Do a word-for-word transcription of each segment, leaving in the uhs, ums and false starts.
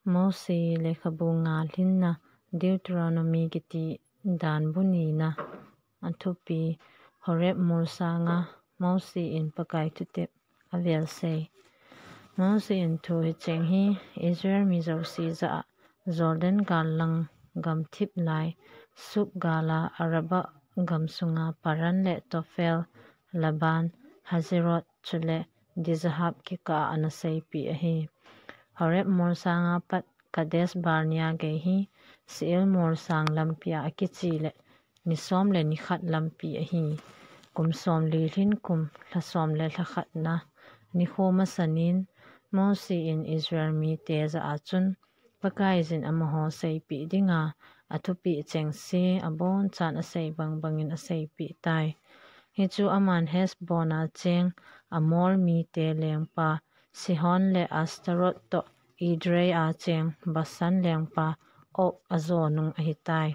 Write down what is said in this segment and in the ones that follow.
Mosi lekhabu nga lhinna, Deuteronomy kiti danbu nina. Athupi: Horeb molsanga Mosi in Pakai thutep. Avel sei. Mosi in thu hicheng hi Israel mi jouse jah a Jordan gal lang gamthip lai, Suk gala Araba gamsunga Paran le Tophel, Laban, Hazeroth chule Dizahab kikah a ana seipeh ahi. Horeb molsanga pat Kadesh Barnea gei hi Seir molsang lampia akiche le ni som le ni khat lampi ahi. Kum somli lhin kum, lha som le lha khatna nikho masanin Mosi in Israel mite jah a chun Pakaiyin amaho seipeh dinga athupeh chengse abonchan asei bangbangin aseipeh tai. Hichu aman Heshbon a cheng Amor mite lengpa Sihon le Ashtaroth toh Edrei a cheng Bashan lengpa Og ajo nung ahitai.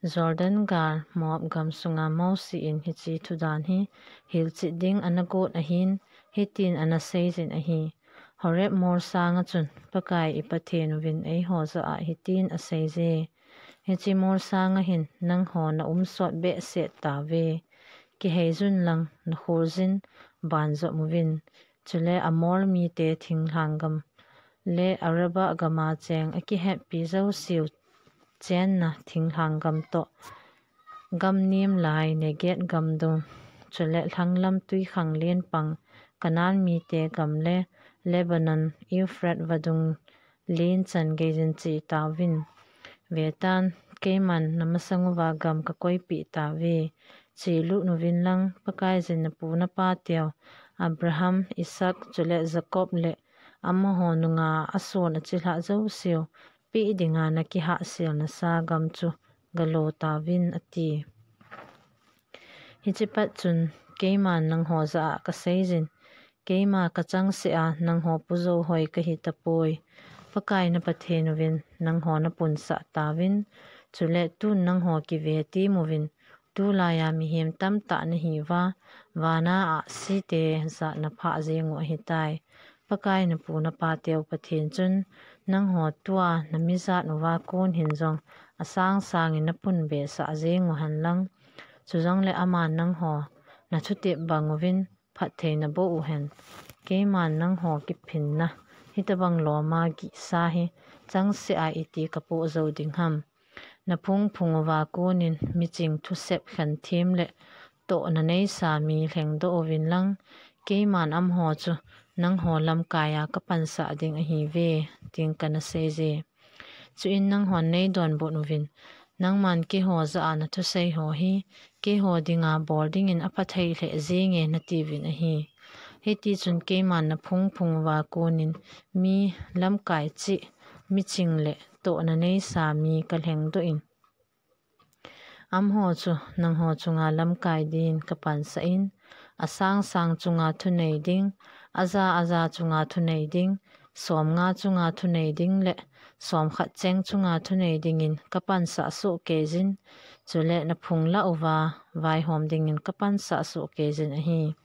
Jordan gal Moab gamsunga Mosi in hiche thudan hi hilchet ding ana got ahin, hitin ana seijin ahi: Horeb molsanga chun Pakai i Pathen uvin eiho jah a hitin aseije: Hiche molsanga hin nangho na umsot behseh tauve. Kiheijun lang nakholjin banjom uvin. Chule Amor mite thinglhang gam le Araba gama cheng akihetpi jouseu chenna thinglhang gam toh, gam nem lai Negeb gamdung, chule lhanglam twikhanglen pang Canaan mite gam le Lebanon Euphrates vadung len chan geiyin che tauvin. Vetan, keiman namasang uva gam kakoipeh tauve. Chelut uvin lang, Pakaiyin napu napa teu Abraham, Isaac chule Jacob le amaho nunga ason achilhah jouseu peh dinga nakihahsel nasa gam chu galo tauvin, ati. Hiche pat chun keiman nangho jah a kaseijin, keima kachangseh a nangho pu jou hoi kahi tapoi. Pakai na Pathen uvin nangho napunsah tauvin, chule tun nangho kive tem uvin, tulaiya mihem tamtah nahiuva, vana ahsite jat naphah jeng u ahitai. Pakai napu napa teu Pathen chun nangho tua namijat uva kon hin jong asang sangin napunbesah jeng u henlang. Chujongle aman nangho nathutep bang uvin phatthei naboh uhen. Keiman nangho kiphinna hitobang loma gihsa hi changseh a iti kapoh jou ding ham? Naphung phung uva konin miching thusep khen them le tohna neisa mi lhengdoh uvin lang, keiman amaho chu nangho lamkaiya kapansah ding ahiuve, tin kana seije. Chuin nanghon neidonbut uvin, nangman keiho jah a nathusei ho hi keiho dinga bol dingin aphathei lheh jenge natiuvin ahi. Hitichun keiman naphung phung uva konin mi lamkai cheh, miching le tohna neisa mi kalhengdoh in, amaho chu nangho chunga lamkai din kapansah in, asang sang chunga thunei ding, aja aja chunga thunei ding, somnga chunga thunei ding le somkhat cheng chunga thunei dingin kapansah sohkeijin, chule naphung lah uva vaihom dingin kapansah sohkeijin ahi.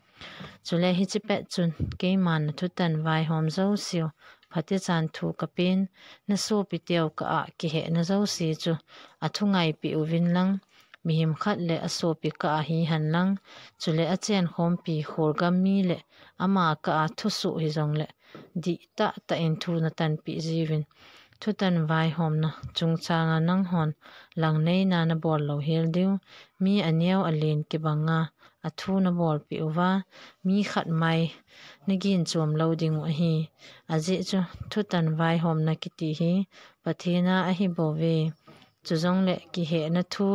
Chule hiche pet chun keiman nathutan vaihom jouseu phatechan thu kapen, nasopiteu kah a kihehna jouse chu athungaipeh uvin lang, mihem khat le asopi kah a hihen lang, chule achenkhompi kholgam mi le ama kah a thusoh hijongle dihtah tah in thu natanpeh jiuvin. Thutan vaihomna chungchanga nanghon langneina nabol louhel diu, mi aneo alen kibanga athu nabolpeh uva, mi khat mai nagin chom lou dingu ahi. Ajeh chu thutan vaihomna kiti hi Pathen a ahibouve. Chujongle kihehna thu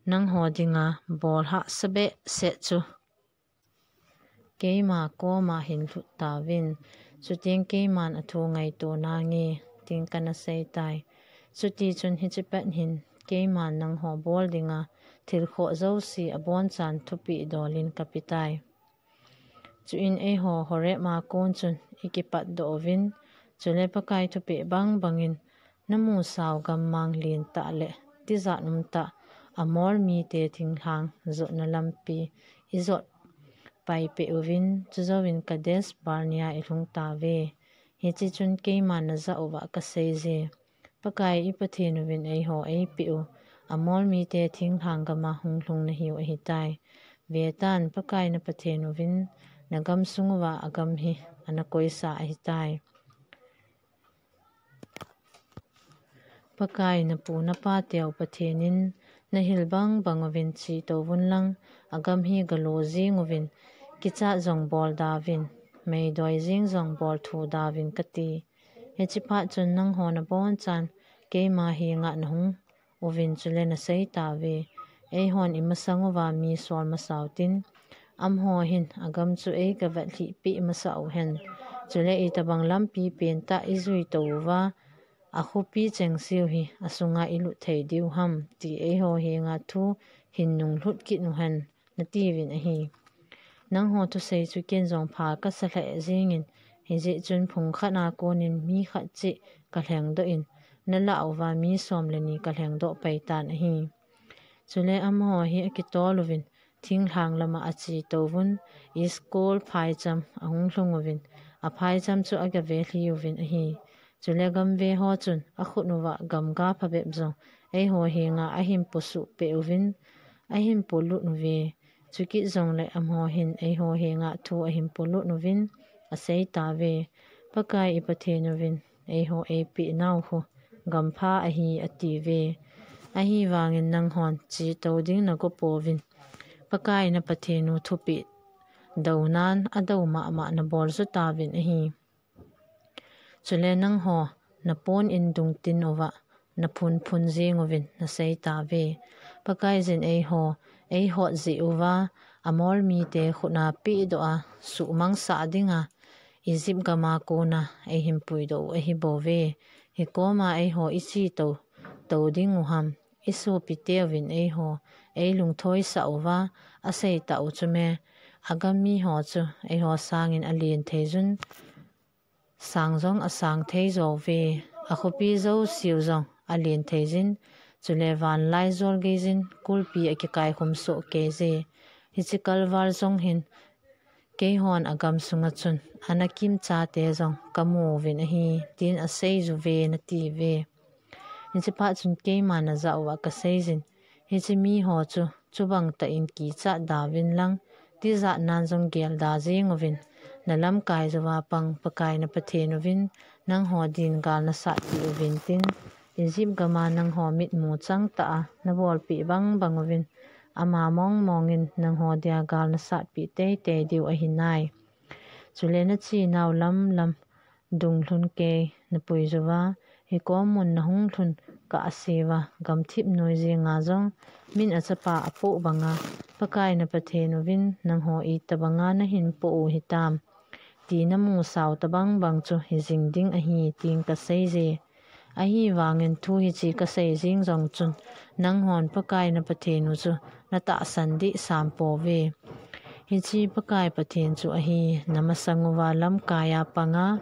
nangho dinga bol hahsa behseh chu keima koma hinlhut tauvin, chuteng keiman athu ngaito nange, tin kana seitai. Chutichun hiche pet hin keiman nangho bol dinga thilkhoh jouse abonchan thupeh dolin kapetai. Chuin eiho Horeb a kon chun ikipatdoh uvin, chule Pakai thupeh bangbangin namusau gammang lentah le tijat umtah Amor mite thinglhang jotna lampi ijot paipeh uvin, chujouvin Kadesh Barnea ilhung tauve. Hiche chun keima najah uva kaseiye. Pakai i Pathen uvin eiho eipeh u Amor mite thinglhang gama hunglhung nahiu ahitai. Vetan, Pakai na Pathen uvin nagam sung uva agam hi ana koisa ahitai. Pakai napu napa teu Pathen in nahil bang bang uvin chetou vun lang, agam hi galo jing uvin, kichat jong bol dauvin, meidoi jing jong bol thu dauvin kati. Hiche phat chun nangho nabonchan keima henga nahung uvin chule nasei tauve. Eihon imasang uva mi sol masau tin, amaho hin agam chu eigavet lhih peh masa uhen. Chule itobang lampi pentah ijui tou uva, akhopi chengseu hi asunga ilut thei diu ham, ti eiho henga thu hin nunglhut kit uhen, natiuvin ahi. Nangho thusei chu ken jong pha kasa lheh jingin, hijeh chun phung khat a konin mi khat cheh kalhengdoh in, nalah uva mi som le ni kalhengdoh paitan ahi. Chule amaho hi akitol uvin, thinglhang lama achetou vun, Eshkol phaicham ahung lhung uvin, aphaicham chu agave lhi uvin ahi. Chule gamve ho chun akhut uva gamga phabep jong eiho henga ahin posuh peh uvin, ahin polut uve. Chukit jongle amaho hin eiho henga thu ahin polut uvin, asei tauve. Pakai i Pathen uvin eiho eipeh nau khu gampha ahi, atiuve. Ahivangin nanghon chetou ding nago pouvin, Pakai na Pathen u thupeh dounan adou mama nabol ju tauvin ahi. Chule nangho napon in dung tin uva naphun phun jing uvin nasei tauve. Pakaiyin eiho eihot jeh uva Amor mite khut a pehdoh a suhmang sah dinga Egypt gama kona eihin puidoh u ahibouve. Hikoma eiho ichetou tou ding u ham, isopiteuvin eiho eilungthoisah uva asei tah u chu me, agam miho chu eiho sangin alen thei jun, sang jong asang thei jouve, akhopi jouseu jong alen thei jin, chule vanlai jol gei jin kulpi akikai khum soh kei je. Hiche kalval jong hin keihon agam sunga chun ana kimchate jong kamu uvin ahi, tin asei juve, natiuve. Hiche phat chun keima najah uva kaseiyin, hiche miho chu chubang tah in kichat dauvin lang, tijat nan jong gelda jing uvin, nalamkai jouva pang Pakai na Pathen uvin nangho din gal nasatpeh uvin tin, Egypt gama nangho mitmu changtah a nabolpeh bang bang uvin, ama mong mongin nangho dia gal nasatpeh teitei diu ahinai. Chule nachenau lam lam dunglhun kei napui jouva, hikom mun nahung lhun kahseuva, gamthip noi jenga jong min achapa apoh banga, Pakai na Pathen uvin nangho itobanga nahin poh u hitam, ti namusau tobang bang chu hijing ding ahi, tin kaseiye. Ahivangin thu hiche kasei jing jong chun, nanghon Pakai na Pathen u chu natahsan dehsam pouve. Hiche Pakai Pathen chu ahi, namasang uva lamkai a panga,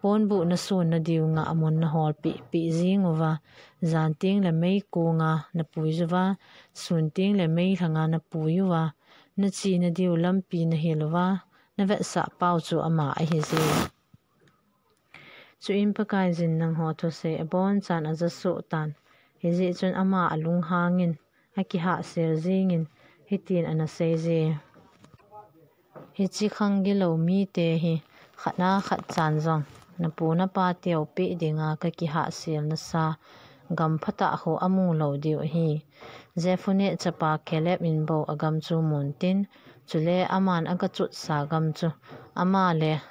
ponbuh nason nadiu ngahmun naholpeh peh jing uva, jan tengle meikonga napui uva, sun tengle meilhanga napui uva, nachena diu lampi nahil uva, navetsah pau chu ama ahije. Chuin Pakaiyin nangho thusei abonchan ajasoh tan, hijeh chun ama alunghangin, akihahsel jengin, hitin anaseiye. Hiche khang gilou mite hi khat na khat chan jong napu napa teu peh dinga kakihahsel nasa gam phatah khu amu lou diu ahi. Jephunneh chapa Caleb in bou agam chu mun tin, chule aman agachotsa gam chu ama le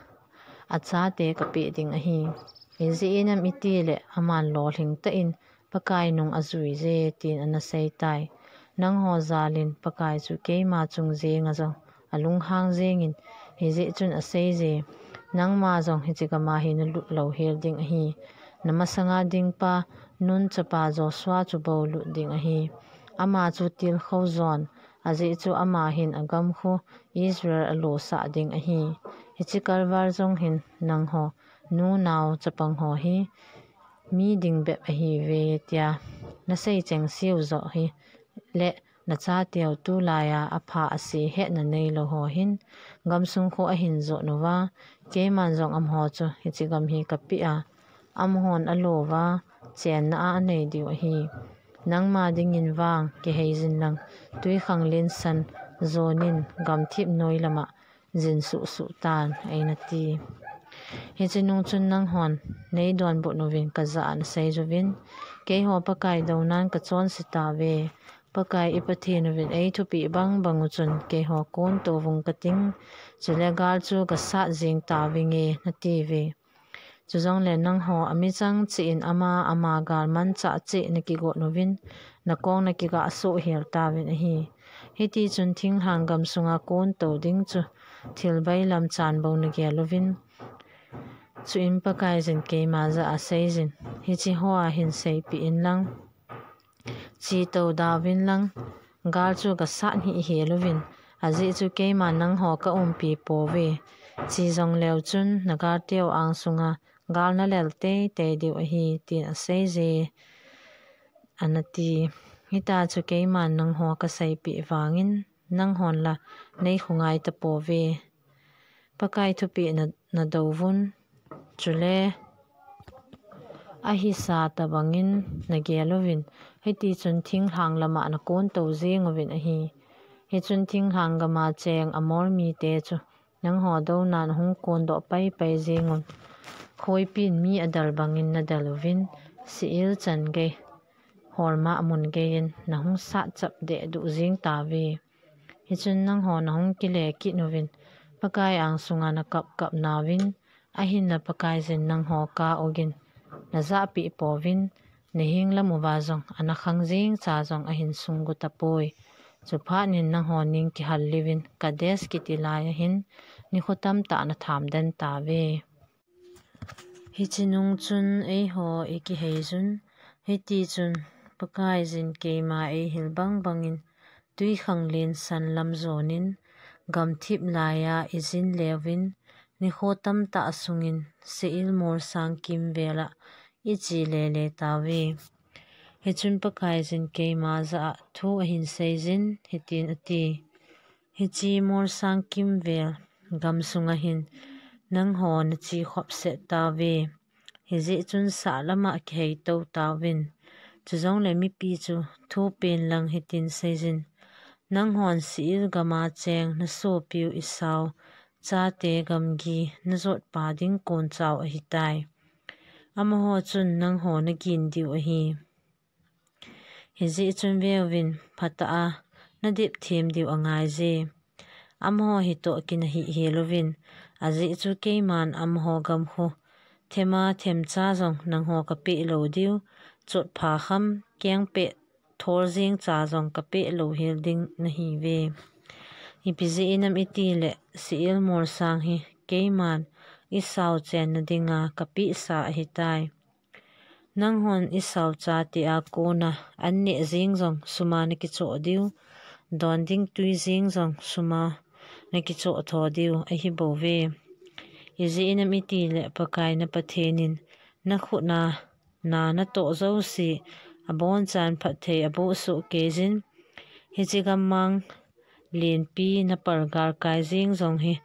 achate kapeh ding ahi. Ijeh inem itile aman lolhing tah in Pakai nung ajuiye, tin anaseitai. Nangho jalin Pakai chu keima chung jenga jong alunghang jengin, hijeh chun aseiye, nangma jong hiche gama hi nalut louhel ding ahi. Namasanga dingpa Nun chapa Joshua chu bou lut ding ahi. Ama chu tilkhou jon, ajeh chu ama hin agam khu Israel alosah ding ahi. Hiche kalval jong hin nangho, nunao chapang ho hi mi ding bep ahiuve, tia nasei chengseu joh hile nachateu tulaiya apha ase hetna neilou ho hin gamsung khu ahin jot uva, keiman jong amaho chu hiche gam hi kapeh a, amahon alo uva chenna a anei diu ahi. Nangma dingin vang kiheijin lang, twikhanglen san jonin gamthip noi lama jin suhsuh tan, eina ti. Hiche nung chun nanghon neidonbut uvin kajah a nasei uvin, keiho Pakai dounan kachonse tauve. Pakai i Pathen uvin eithupeh bangbang u chun keiho kon tou vung kating, chule gal chu gasat jeng tauvinge, natiuve. Chujongle nangho amichang cheh in ama ama galmanchah cheh nakigot uvin, nakong nakigah soh hel tauvin ahi. Hitichun thinglhang gamsunga kon tou ding chu thil bailam chan bou nagel uvin, chuin Pakaiyin keima jah a aseijin, hiche hoa hin seipeh inlang, chetou dauvin lang, gal chu gasat hih hel uvin, ajeh chu keiman nangho kaumpi pouve. Che jongleu chun nagalteu angsunga gal nalel teitei diu ahi, tin aseije, anati. Hitia chu keiman nangho kaseipeh vangin, nanghon la neikhongai tapouve. Pakai thupeh na, nadou uvin, chule ahisa tobangin nagel uvin, hitichun thinglhang lama nakon tou jeng uvin ahi. Hichun thinglhang gama cheng Amor mite chu nangho dounan ahung kondoh paipai jeng un, khoipin mi adel bangin nadel uvin, Seir chan gei, Hormah mun geiyin nahung sat chap dehduh jeng tauve. Hichun nangho nahung kile kit uvin, Pakai angsunga nakap kap nauvin, ahinla Pakaiyin nangho kap ugin najahpeh pouvin, nahin lam uva jong ana khang jeng cha jong ahin sunggu tapoi. Chuphat in nangho ning kihal liuvin Kadesh kiti laiya hin nikho tamtah natham den tauve. Hiche nung chun eiho ikiheijun, hitichun Pakaiyin keima eihil bangbangin twikhanglen san lam jonin gamthip laiya ijin leuvin, nikho tamtah sungin Seir molsang kimvela iche lele tauve. Hichun Pakaiyin keima jah a thu ahin seijin, hitin ati. Hiche molsang kimvel gamsunga hin nangho nache khop set tauve. Hijeh chun sah lama kihei tou tauvin. Chujongle mipi chu thupen lang hitin seijin. Nanghon Seir gama cheng nasopiu Esau chate gamgi najotpa ding konchau ahitai. Amaho chun nangho nagin diu ahi. Hijeh chun veuvin, phatah a nadip them diu angaije. Amaho hitoh kinahi hel uvin, ajeh chu keiman amaho gam khu thema themcha jong nangho kapeh lou diu, chotpha kham kengpeh thol jeng cha jong kapeh lou hel ding nahiuve. Ipi jeh inem itile Seir molsang hi keiman Esau chenna dinga kapehsa ahitai. Nanghon Esau chate a kona an neh jeng jong suma nakichoh diu, don ding twi jeng jong suma nakichoh tho diu ahibouve. Ijeh inem itile Pakai na Pathen in nakhut a na natoh jouse abonchan phatthei abohsoh keijin, hiche gammang lenpi napalgal kai jeng jong hi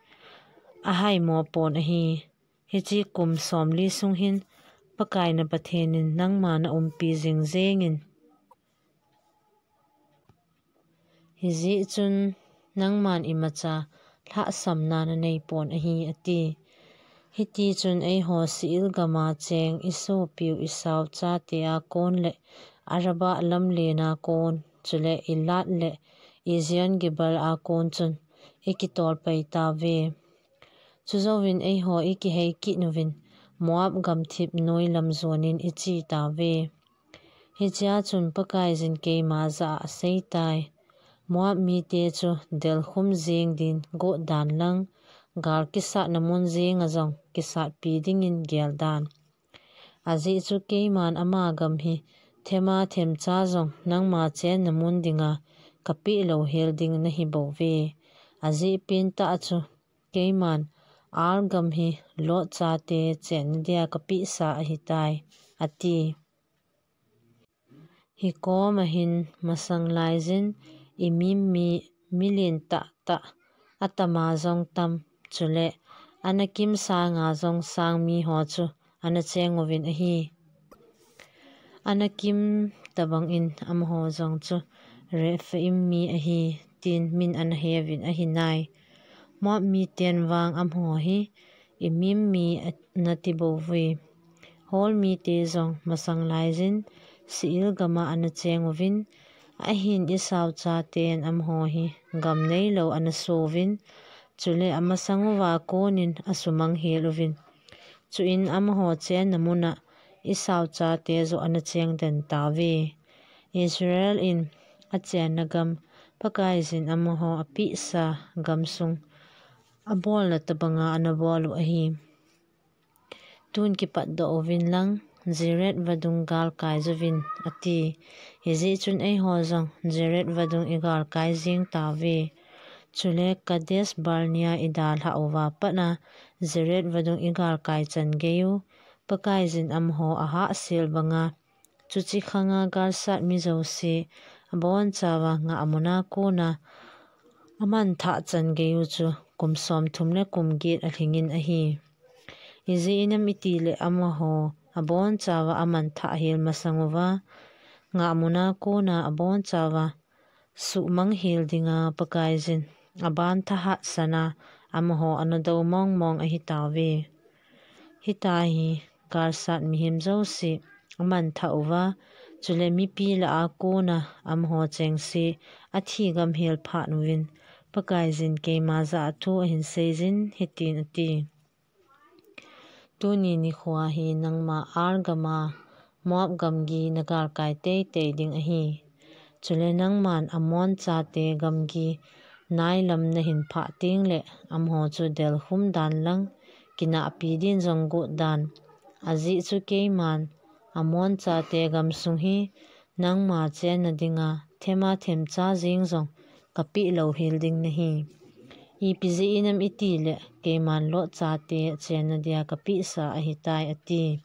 ahaimo pon ahi. Hiche kum somli sung hin Pakai na Pathen in nangma naumpi jing jengin, hijeh chun nangman imacha lhahsamna nanei pon ahi, ati. Hitichun eiho Seir gama cheng isopiu Esau chate a kon le Arabah lamlen a kon, chule Elat le Ezion Geber a kon chun ikitol pai tauve. Chujouvin eiho ikihei kit uvin Moab gamthip noi lam jonin iche tauve. Hichea chun Pakaiyin keima jah a aseitai. Moab mite chu delkhum jeng din got dan lang, gal kisatna mun jenga jong kisatpi dingin gel dan. Ajeh chu keiman ama gam hi thema themcha jong nangma chenna mun dinga kapeh lou hel ding nahibouve. Ajeh pentah chu keiman Ar gam hi Lot chate chenna dia kapehsa ahitai, ati. Hikom ahin masang laiyin Emim mi, milen tahtah, atama jong tam, chule Anakim sanga jong sang miho chu ana cheng uvin ahi. Anakim tabangin amaho jong chu Rephaim mi ahi, tin min ana heuvin ahi nai. Moab miten vang amaho hi Emim mi ana ti bouvui. Hol mite jong masang laiyin Seir gama ana cheng uvin, ahin Esau chaten amaho hi gam neilou ana souvin, chule amasang uva konin asumang hel uvin. Chuin amaho chenna muna Esau chate joh ana cheng den tauve. Israel in achenna gam, Pakaiyin amaho apehsa gamsung abolna tabanga ana bol u ahi. Tun kipatdoh uvin lang, Zered vadung galkai uvin, ati. Hijeh chun eiho jong Zered vadung igalkai jing tauve. Chule Kadesh Barnea idalhah uva patna, Zered vadung igalkai chan geiyu, Pakaiyin amaho ahahsel banga, chuche khanga galsat mi jouse, abonchauva ngahmuna kona amanthah chan geiyu chu kum somthum le kum get alhingin ahi. Ijeh inem itile amaho abonchauva amanthah hel masang uva, ngahmuna kona abonchauva suhmang hel dinga Pakaiyin aban thahat sana amaho ana dou mongmong ahi tauve. Hitia hi galsat mihem jouse amanthah uva, chule mipi lah a kona amaho chengse athi gam hel phat uvin, Pakaiyin keima jah a thu ahin seiyin hitin ati. Tuni nikhoa hi nangma Ar gama Moab gamgi nagalkai teitei ding ahi. Chule nangman Ammon chate gamgi nailam nahin phah tengle amaho chu delkhum dan lang, kinahpi din jong got dan. Ajeh chu keiman Ammon chate gamsung hi nangma chenna dinga thema themcha jeng jong kapeh lou hel ding nahi. Ipi jeh inem itile keiman Lot chate chenna dia kapehsa ahitai, ati.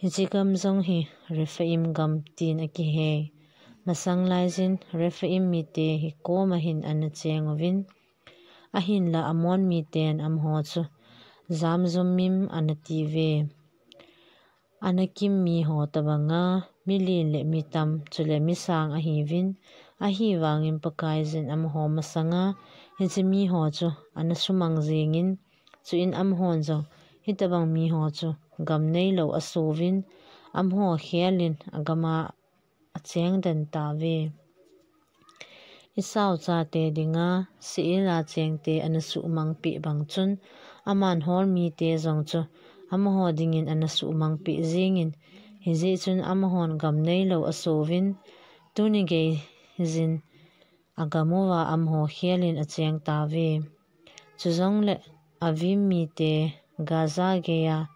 Hiche gam jong hi Rephaim gam tin akihei. Masang laiyin Rephaim mite hi koma hin ana cheng uvin, ahinla Ammon miten amaho chu jamjum mim ana tiuve. Anakim miho tabanga milen le mitam chule misang ahiuvin, ahivangin Pakaiyin amaho masanga hiche miho chu ana sumang jengin, chuin amahon jong hitabang miho chu gam neilou asouvin, amaho khelin agama acheng den tauve. Esau chate dinga Seir a chengte ana suhmang peh bang chun, aman Hol mite jong chu amaho dingin ana suhmang peh jengin, hijeh chun amahon gam neilou asouvin, tuni geiyin agam uva amaho khelin acheng tauve. Chujongle Avim mite Gaza geiya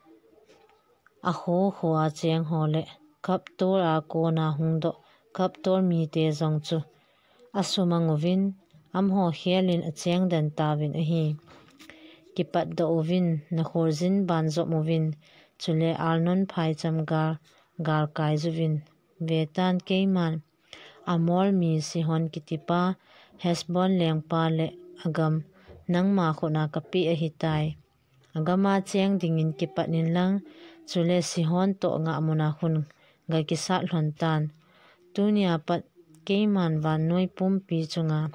akho khoa cheng ho le Kaptor a kona hungdoh Kaptor mite jong chu asumang uvin, amaho khelin acheng den tauvin ahi. Kipatdoh uvin, nakhorjin banjom uvin, chule Arnon phaicham gal, galkai uvin. Vetan, keiman Amor mi Sihon kitipa Hesbon lengpa le agam nangma khutna kapeh ahitai. Agama cheng dingin kipat inlang, chule Sihon toh ngahmuna khun gakisat lhon tan. Tunia pat keiman vannoi pumpi chunga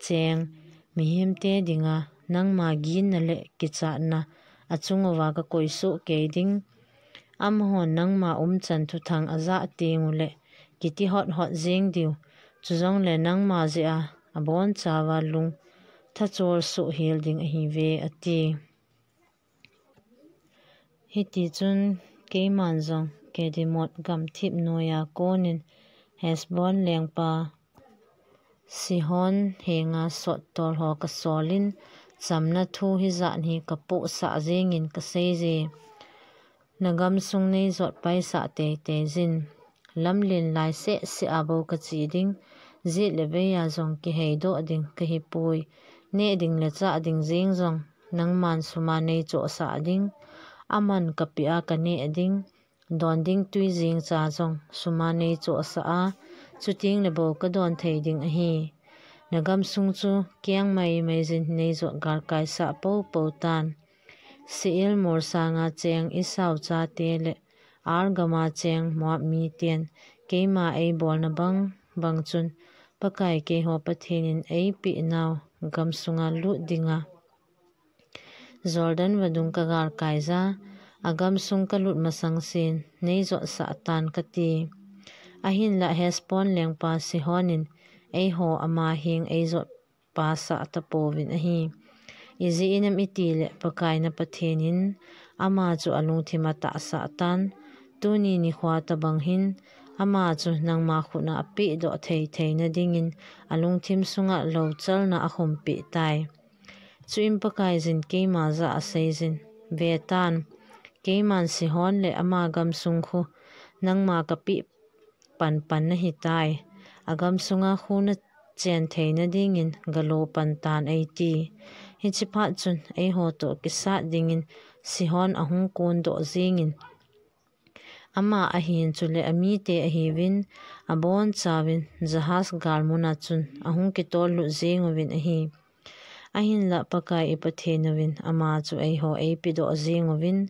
cheng mihemte dinga nangma ginna le kichatna achung uva kakoisoh kei ding. Amahon nangma umchan thuthang ajah teng ule kiti hothot jeng diu. Chujongle nangma jeh a abonchauva lung thachol soh hel ding ahiuve, ati. Hitichun keiman jong Kedemot gamthip noiya konin Hesbon lengpa Sihon henga sottol ho kasolin, chamna thu hijat hi kapohsah jengin kaseije. Nagamsung neijot paisah teitei jin. Lamlen lai sehseh a bou kache ding, jet le veiya jong kiheidoh ding kahipoi. Neh ding le chah ding jeng jong nangman suma neichohsah ding. Aman kapeh a kaneh ding, don ding tui jeng cha jong suma neichohsah a, chuteng le bou kadon thei ding ahi. Nagam sung chu keng mai mai jin neijot galkai sah popo tan. Seir mol sanga cheng Esau chate le Ar gama cheng Moab miten keima eibolna bang bang chun Pakai keiho Pathen in eipeh nau gam sunga lut dinga Jordan vadung ka galkai ja, agam sung ka lut masang sen neijot sah tan kati. Ahinlah Heshbon lengpa Sihon in eiho ama heng eijot pasah tapouvin ahi. Ijeh inem itile Pakai na Pathen in ama chu alungthim atahsah tan, tuni nikho tabang hin ama chu nangma khut a apehdoh thei theina dingin alungthim sunga louchalna ahumpeh tai. Chuin Pakaiyin keima jah a aseiyin, Vetan, keiman Sihon le ama gamsung khu nangma kapeh panpan nahitai. Agam sunga khu nachen theina dingin galo pan tan eiti. Hiche phat chun eiho toh kisat dingin Sihon ahung kondoh jingin, ama ahin chule amite ahiuvin, abonchauvin Jahaz galmuna chun ahung kitollut jinguvin ahi. Ahinlah Pakai i Pathenuvin ama chu eiho eipedoh jinguvin,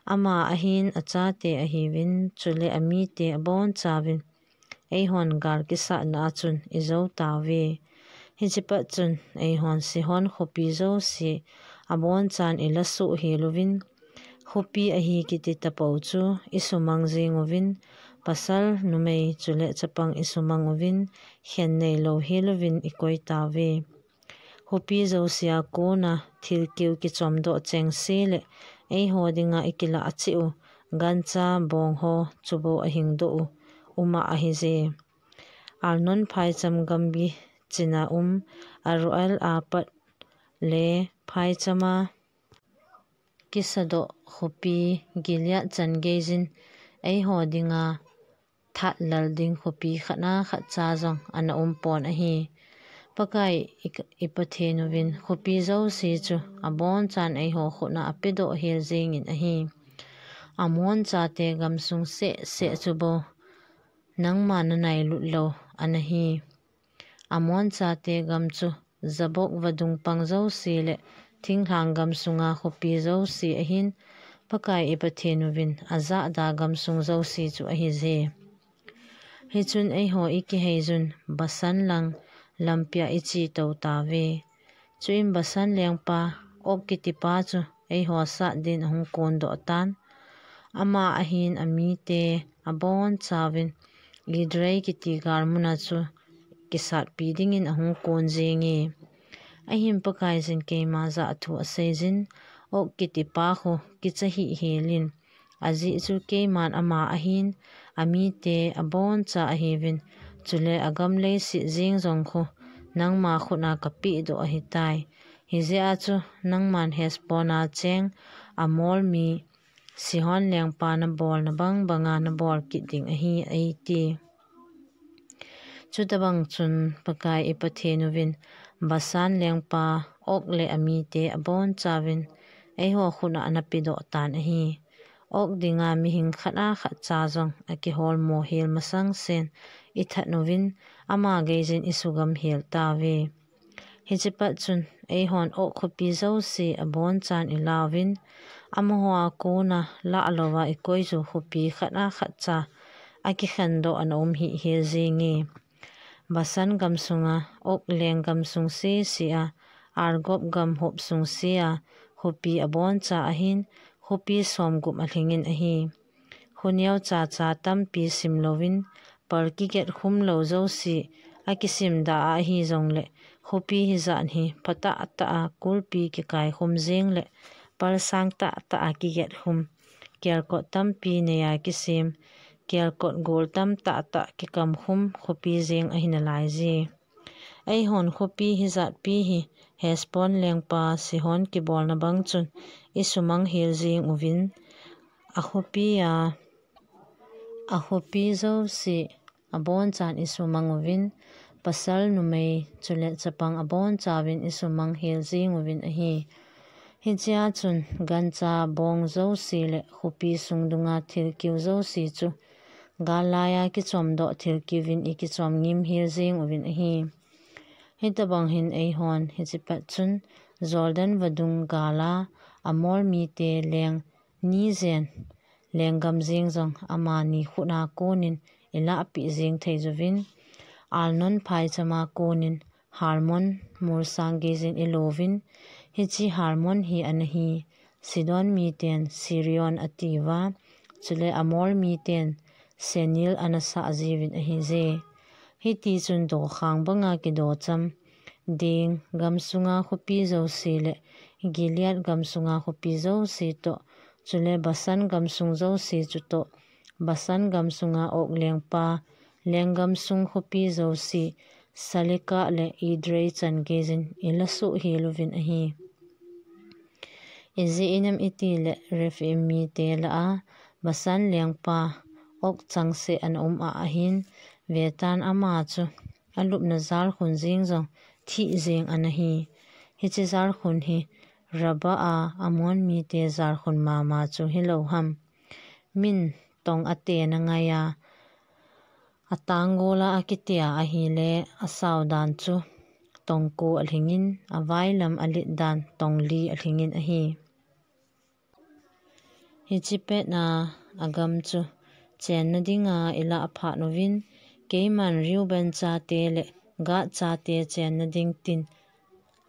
ama ahin achate ahiuvin, chule amite abonchauvin eihon gal kisatna a chun ijoutauve. Hiche phat chun eihon Sihon khopi jouse abonchan ilasuh heluvin, khopi ahi kiti tapou chu isumang jinguvin, pasal, numei, chule chapang isumang uvin, khen neilou heluvin ikoitauve. Khopi jousea kona thilkeu kichomdoh chengse le eiho dinga ikilah cheh u gancha bong ho chubou ahingdoh u uma ahije. Arnon phaicham gamgi china um Aroer apat le phaichama kisadoh khopi Gilead chan geiyin eiho dinga that lal ding khopi khatna khatcha jong ana umpon ahi. Pakai i, i Pathenuvin khopi jouse chu abonchan eiho khut a apedoh hel jingin ahi. Amon chate gamsung seh seh chubou nangma nanailut lou anahi. Amon chate gam chu Jabok vadung pang jouse le thinglhang gamsunga khopi jouse ahin, Pakai i Pathenuvin ajahda gamsung jouse chu ahije. Hichun eiho ikiheiyun Bashan lang lampia iche toutauve. Chuin Bashan lengpa Og kitipa chu eiho sat din ahung kondoh tan. Ama ahin amite abonchauvin Edrei kiti galmuna chu kisatpi dingin ahung kon jinge. Ahin Pakaiyin keima jah a thu aseiyin, Og kitipa khu kicha hih helin, ajeh chu keiman ama ahin, amite aboncha ahiuvin, chule agam leiset jeng jong khu nangma khut a kapehdoh ahitai. Hijeh a chu nangman Heshbon a cheng Amor mi Sihon lengpa nabolna bang banga nabol kit ding ahi, eiti. Chutabang chun Pakai i Pathenuvin Bashan lengpa Og le amite abonchauvin eiho khut a anapedoh tan ahi. Og dinga mihing khat a khatcha jong akiholmo hel masangsen ithat uvin, ama geiyin isugam hel tauve. Hiche phat chun eihon Og khopi jouse abonchan ilauvin, amaho a kona lah louva ikoiju khopi khat a khatcha akikhendoh ana um hih hel jinge. Bashan gamsunga Og leng gamsung sese a, Argob gam hop sung sea khopi aboncha ahin, khopi somgup alhingin ahi. Khoneo chacha tampi sim louvin, pal kiget khum lou jouse akisimda a ahijongle, khopi hijat hi phatah tah a kulpi kikai khum jeng le pal sang tah tah a kiget khum, kelkot tampi nei a kisem, kelkot gol tamtah tah kikam khum khopi jeng ahi nalaije. Eihon khopi hijatpi hi Heshbon lengpa Sihon kibolna bang chun isumang hel jeng uvin, akhopi a, akhopi jouse abonchan isumang uvin, pasal, numei, chule chapang abonchauvin isumang hel jeng uvin ahi. Hichea chun gancha bong jouse le khopi sung dunga thilkeu jouse chu gal laiya kichomdoh thilkeuvin ikichom ngim hel jeng uvin ahi. Hitabang hin eihon hichipat chun Jordan vadung gala Amor mite leng ni jen lenggam jeng jong amani khutna konin ilahpeh jeng thei uvin, Arnon phaichama konin Hermon molsang geijin ilouvin, hiche Hermon hi ana hi Sidon miten Sirion atiuva, chule Amor miten Senir ana sah jiuvin ahije. Hitichun dokhang banga kidocham ding gamsunga khopi jouse le Gilead gamsunga khopi jouse toh, chule Bashan gamsung jouse chutoh, Bashan gamsunga Og lengpa lenggam sung khopi jouse, Salekah le Edrei chan geijin ilasoh hel uvin ahi. Ijeh inem itile Rephaim mite lah a Bashan lengpa Og changseh ana um a ahin, vetan ama chu alupna jalkhun jeng jong thih jeng ana hi. Hiche jalkhun hi Rabbah a Ammon mite jalkhun mama chu hilou ham. Min tong atena ngaiya, atanggola akitea ahile, asao dan chu tong ko alhingin, availam alet dan tong li alhingin ahi. Hichepet a agam chu chenna dinga ilah phat uvin, keiman Reuben chate le Gad chate chenna ding tin,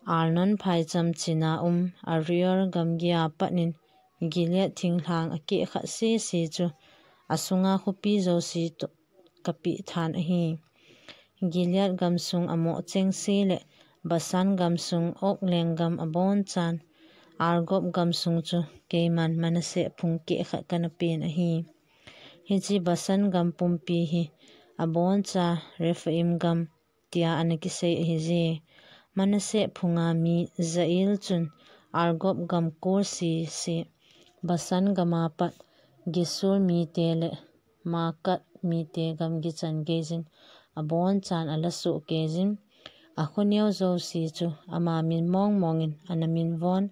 Arnon phaicham china um Aroer gamgia patnin Gilead thinglhang akeh khat sese chu asunga khopi jouse toh kapeh than ahi. Gilead gamsung amoh chengse le Bashan gamsung Og lenggam abonchan, Argob gamsung chu keiman Manasseh phung keh khat kana pen ahi. Hiche Bashan gam pumpi hi aboncha Rephaim gam tia ana kisei ahije. Manasseh phunga mi Jair chun Argob gam kol sese, Bashan gama pat Geshur mite le Maakah mite gamgi chan geijin abonchan alasoh keijin, akhoneo jouse chu ama min mongmongin ana minvon,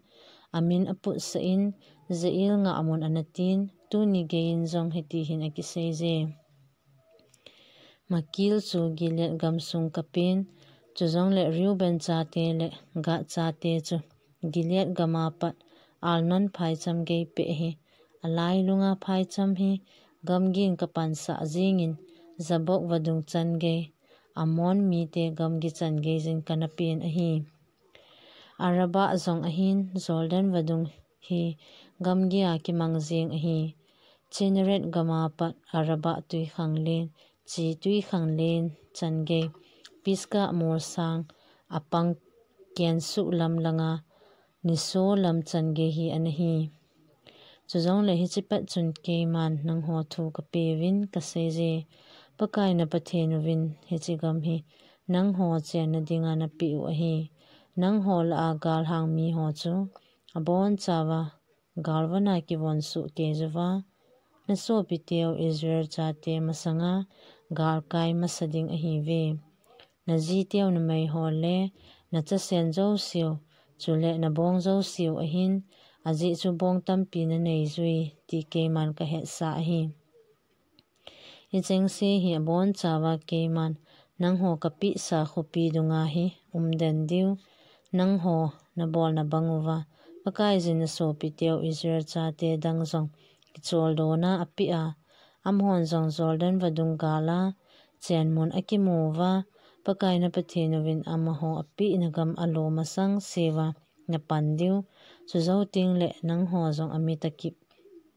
amin aputsah in, Jair ngahmun ana tin, tuni geiyin jong hiti hin akiseije. Makir chu Gilead gamsung kapen, chujongle Reuben chate le Gad chate chu Gilead gama pat Arnon phaicham gei peh hi, alailunga phaicham hi gamgin kapansah jengin, Jabbok vadung chan gei, Ammon mite gamgi chan geijin kana pen ahi. Arabah jong ahin, Jordan vadung hi gamgia kimang jeng ahi. Chinnereth gama pat Arabah twikhanglen, chi twikhanglen chan gei, Pisgah molsang apang kensuh lam langa niso lam chan gei hi ana hi. Chujongle hichepat chun keiman nangho thu kapeuvin kaseije, Pakai na Pathen uvin hiche gam hi nangho chenna dinga napeh u ahi. Nangho lah a galhang miho chu abonchauva galvana kivon soh kei uva, nasopiteu Israel chate masanga galkai masa ding ahiuve. Najiteu numeiho le nachasen jouseu, chule nabong jouseu ahin, ajeh chu bong tampi naneijui ti keiman kahetsah ahi. Hichengse hi abonchauva keiman nangho kapehsa khopi dunga hi umden diu, nangho nabolna banguva Pakaiyin nasopiteu Israel chate dang jong kicholdohna apeh a, amahon jong Jordan vadung gala chenmun akimuva, Pakai na Pathen uvin amaho apehna gam alo masangseuva napan diu, chujou tengle nangho jong amit akip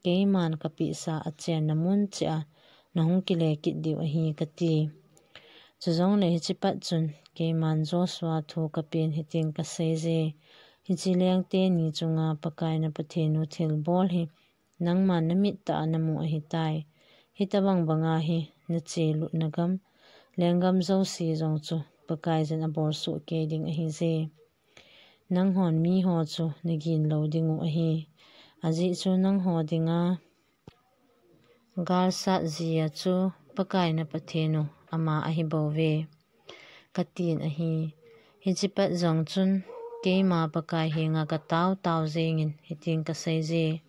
keiman kapehsa achenna mun cheh a nahung kile kit diu ahi, kati. Chujongle hichepat chun keiman Joshua thu kapen hitin kaseije, hiche lengteni chunga Pakai na Pathen u thilbol hi nangman namit tah a namu ahitai. Hitobang banga hi nachelutna gam, lenggam jouse jong chu Pakaiyin abolsoh kei ding ahije. Nanghon miho chu nagin lou dingu ahi. Ajeh chu nangho dinga galsat jia chu Pakai na Pathen u ama ahibouve, katin ahi. Hichepat jong chun keima Pakai henga kataotao jengin hitin kaseije,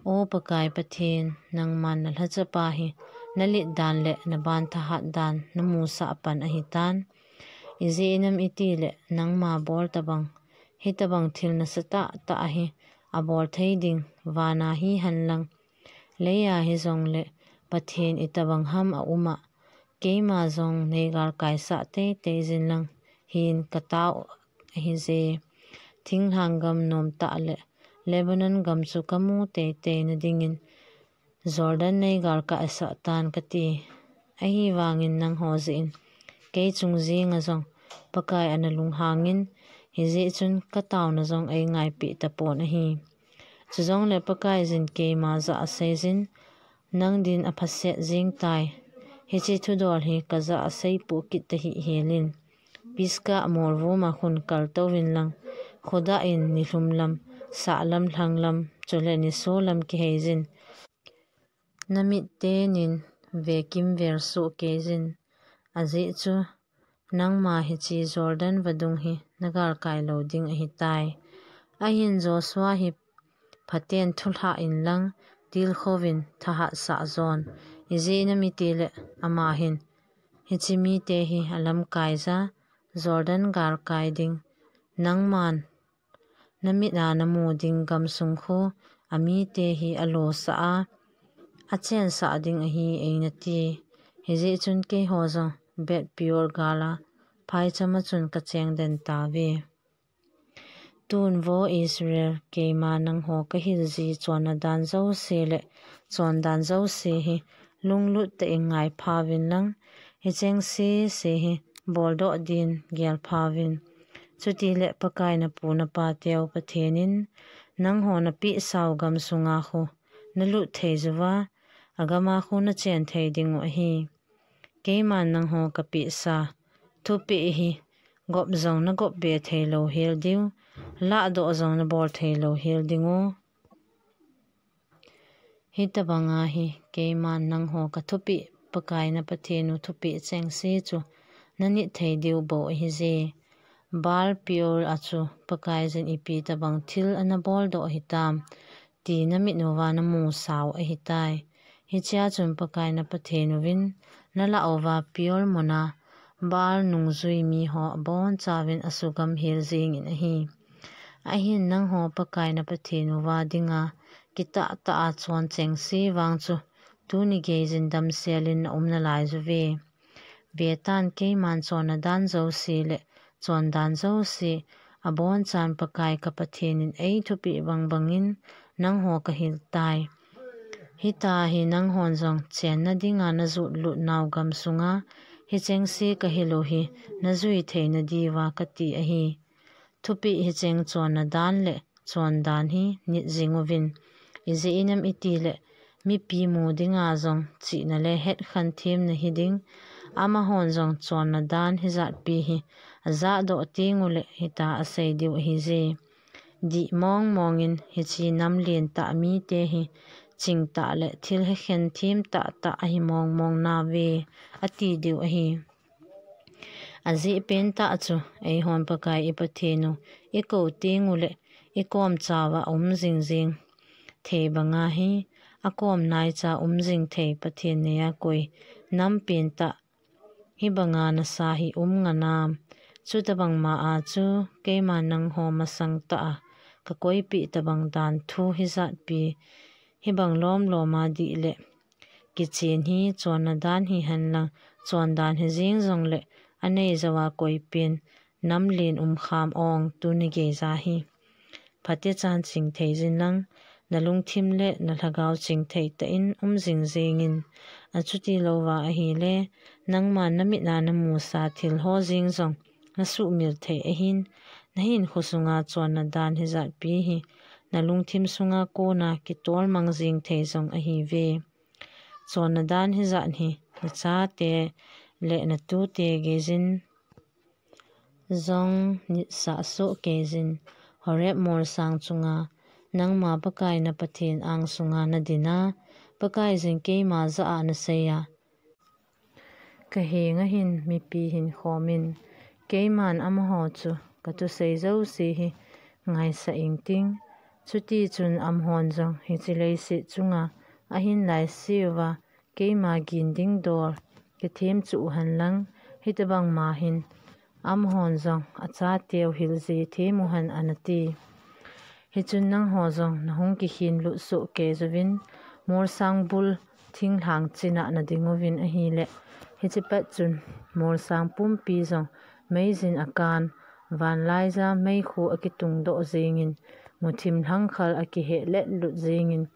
O Pakai Pathen, nangman nalhachapa hi nalet dan le naban thahat dan namusah pan ahitan. Ijeh inem itile nangma bol tabang, hitabang thil nasatah tah hi abol thei ding vana hihen lang, leiya hijongle Pathen itabang ham aum a, keima jong nei galkaisah teitei jin lang hin katao ahije. Thinglhang gam nomtah le Lebanon gam chu kamu teitei nadingin Jordan nei galkaisah tan kati. Ahivangin nangho jeh in kei chung jenga jong Pakai ana lunghangin, hijeh chun kataona jong eingaipeh tapon ahi. Chujongle Pakaiyin keima jah a aseijin, nang din aphaset jeng tai. Hiche thudol hi kajah a seipoh kit tahih helin, Pisgah molvuma khun kaltouvin lang, khodah in nilhum lam, sahlam lhanglam, chule nisolam kiheijin, namit tenin vekimvel soh keijin. Ajeh chu nangma hiche Jordan vadung hi nagalkai lou ding ahitai. Ahin Joshua hi phaten thulhah inlang, tilkhouvin thahatsah jon. Ijeh inem itile ama hin hiche mite hi alamkaija, Jordan galkai ding, nangman namit a namu ding gamsung khu amite hi alosah a, achensah ding ahi einati. Hijeh chun keiho jong Beth Peor gal a phaichama chun kacheng den tauve. Tun vo Israel, keima nangho kahil ji chonna dan jouse le chondan jouse hi lunglut tah in ngaiphauvin lang, hicheng sese hi boldoh din gelphauvin. Chutile Pakai napu napateu Pathen in nangho napehsau gamsunga khu nalut thei uva, agama khu nachen thei dingu ahi. Keiman nangho kapehsa thupeh hi gop jong nagop be thei lou hel diu, lahdoh jong nabol thei lou hel dingu. Hitabanga hi keiman nangho kathupeh, Pakai na Pathen u thupeh chengse chu nanit thei diu bou ahije. Baal Peor a chu Pakaiyin ipi tabang thil ana boldoh hitam ti namit uva namusau ahitai. Hichea chun Pakai na Pathen uvin nalah uva Peor muna Baal nungjui miho abonchauvin asugam hel jengin ahi. Ahin nangho Pakai na Pathen uva dinga kitah tah a chon chengse vang chu tuni geiyin damselin naum nalai uve. Vetan, keiman chonna dan jouse le chondan jouse abonchan Pakai ka Pathen in eithupeh bangbangin nangho kahil tai. Hitia hi nanghon jong chenna dinga najot lut nau gamsunga hichengse kahil u hi najui theina diuva kati ahi. Thupeh hicheng chonna dan le chondan hi nit jing uvin. Ijeh inem itile mipi mu dinga jong chihna le hetkhen themna hiding. Amahon jong chonna dan hijatpi hi ajahdoh tengule hitia asei diu ahije. Dih mong mongin hiche namlen tah mite hi chingtah le thil hekhen them tah tah ahi mong mong nauve, ati diu ahi. Ajeh pentah chu eihon Pakai i Pathen u ikou tengule ikom chauva um jing jing thei banga hi akom naicha um jing thei Pathen neiya koi nam pentah hibanga nasa hi um nganam. Chutabang ma a chu keiman nangho masang tah a kakoipeh tabang dan thu hijatpi hibang lom loma dih le kichen hi chonna dan hihen lang, chondan hijeng jongle anei jouva koipen namlen umkham ong tuni geija hi phatechan chingthei jin lang, nalungthim le nalhagao chingthei tah in um jing jengin. Achuti louva ahile nangman namit a namusa thil ho jeng jong nasuhmil thei ahin, nahinkho sunga chonna dan hijatpi hi nalungthim sunga kona kitolmang jing thei jong ahiuve. Chonna dan hijat hi nachate le natute geiyin jong nitsah soh keijin. Horeb molsang chunga nangma Pakai na Pathen angsunga nadin a, Pakaiyin keima jah a naseiya, kahenga hin mipi hinkhomin, keiman amaho chu kathusei jouse hi ngaisah ingting. Chutichun amahon jong hiche leiset chunga ahin laiseuva keima gin ding dol kithem chuh uhen lang, hitobang ma hin Amahon jong achateu hilji themu hen anati. Hichun nangho jong nahung kikhin lut soh kei jouvin, molsang bul thinglhang china nading uvin ahile, hichepat chun molsang pumpi jong meijin akan, vanlaija meikhu akitung doh jengin, muthim lhangkhal akiheh let lut jengin,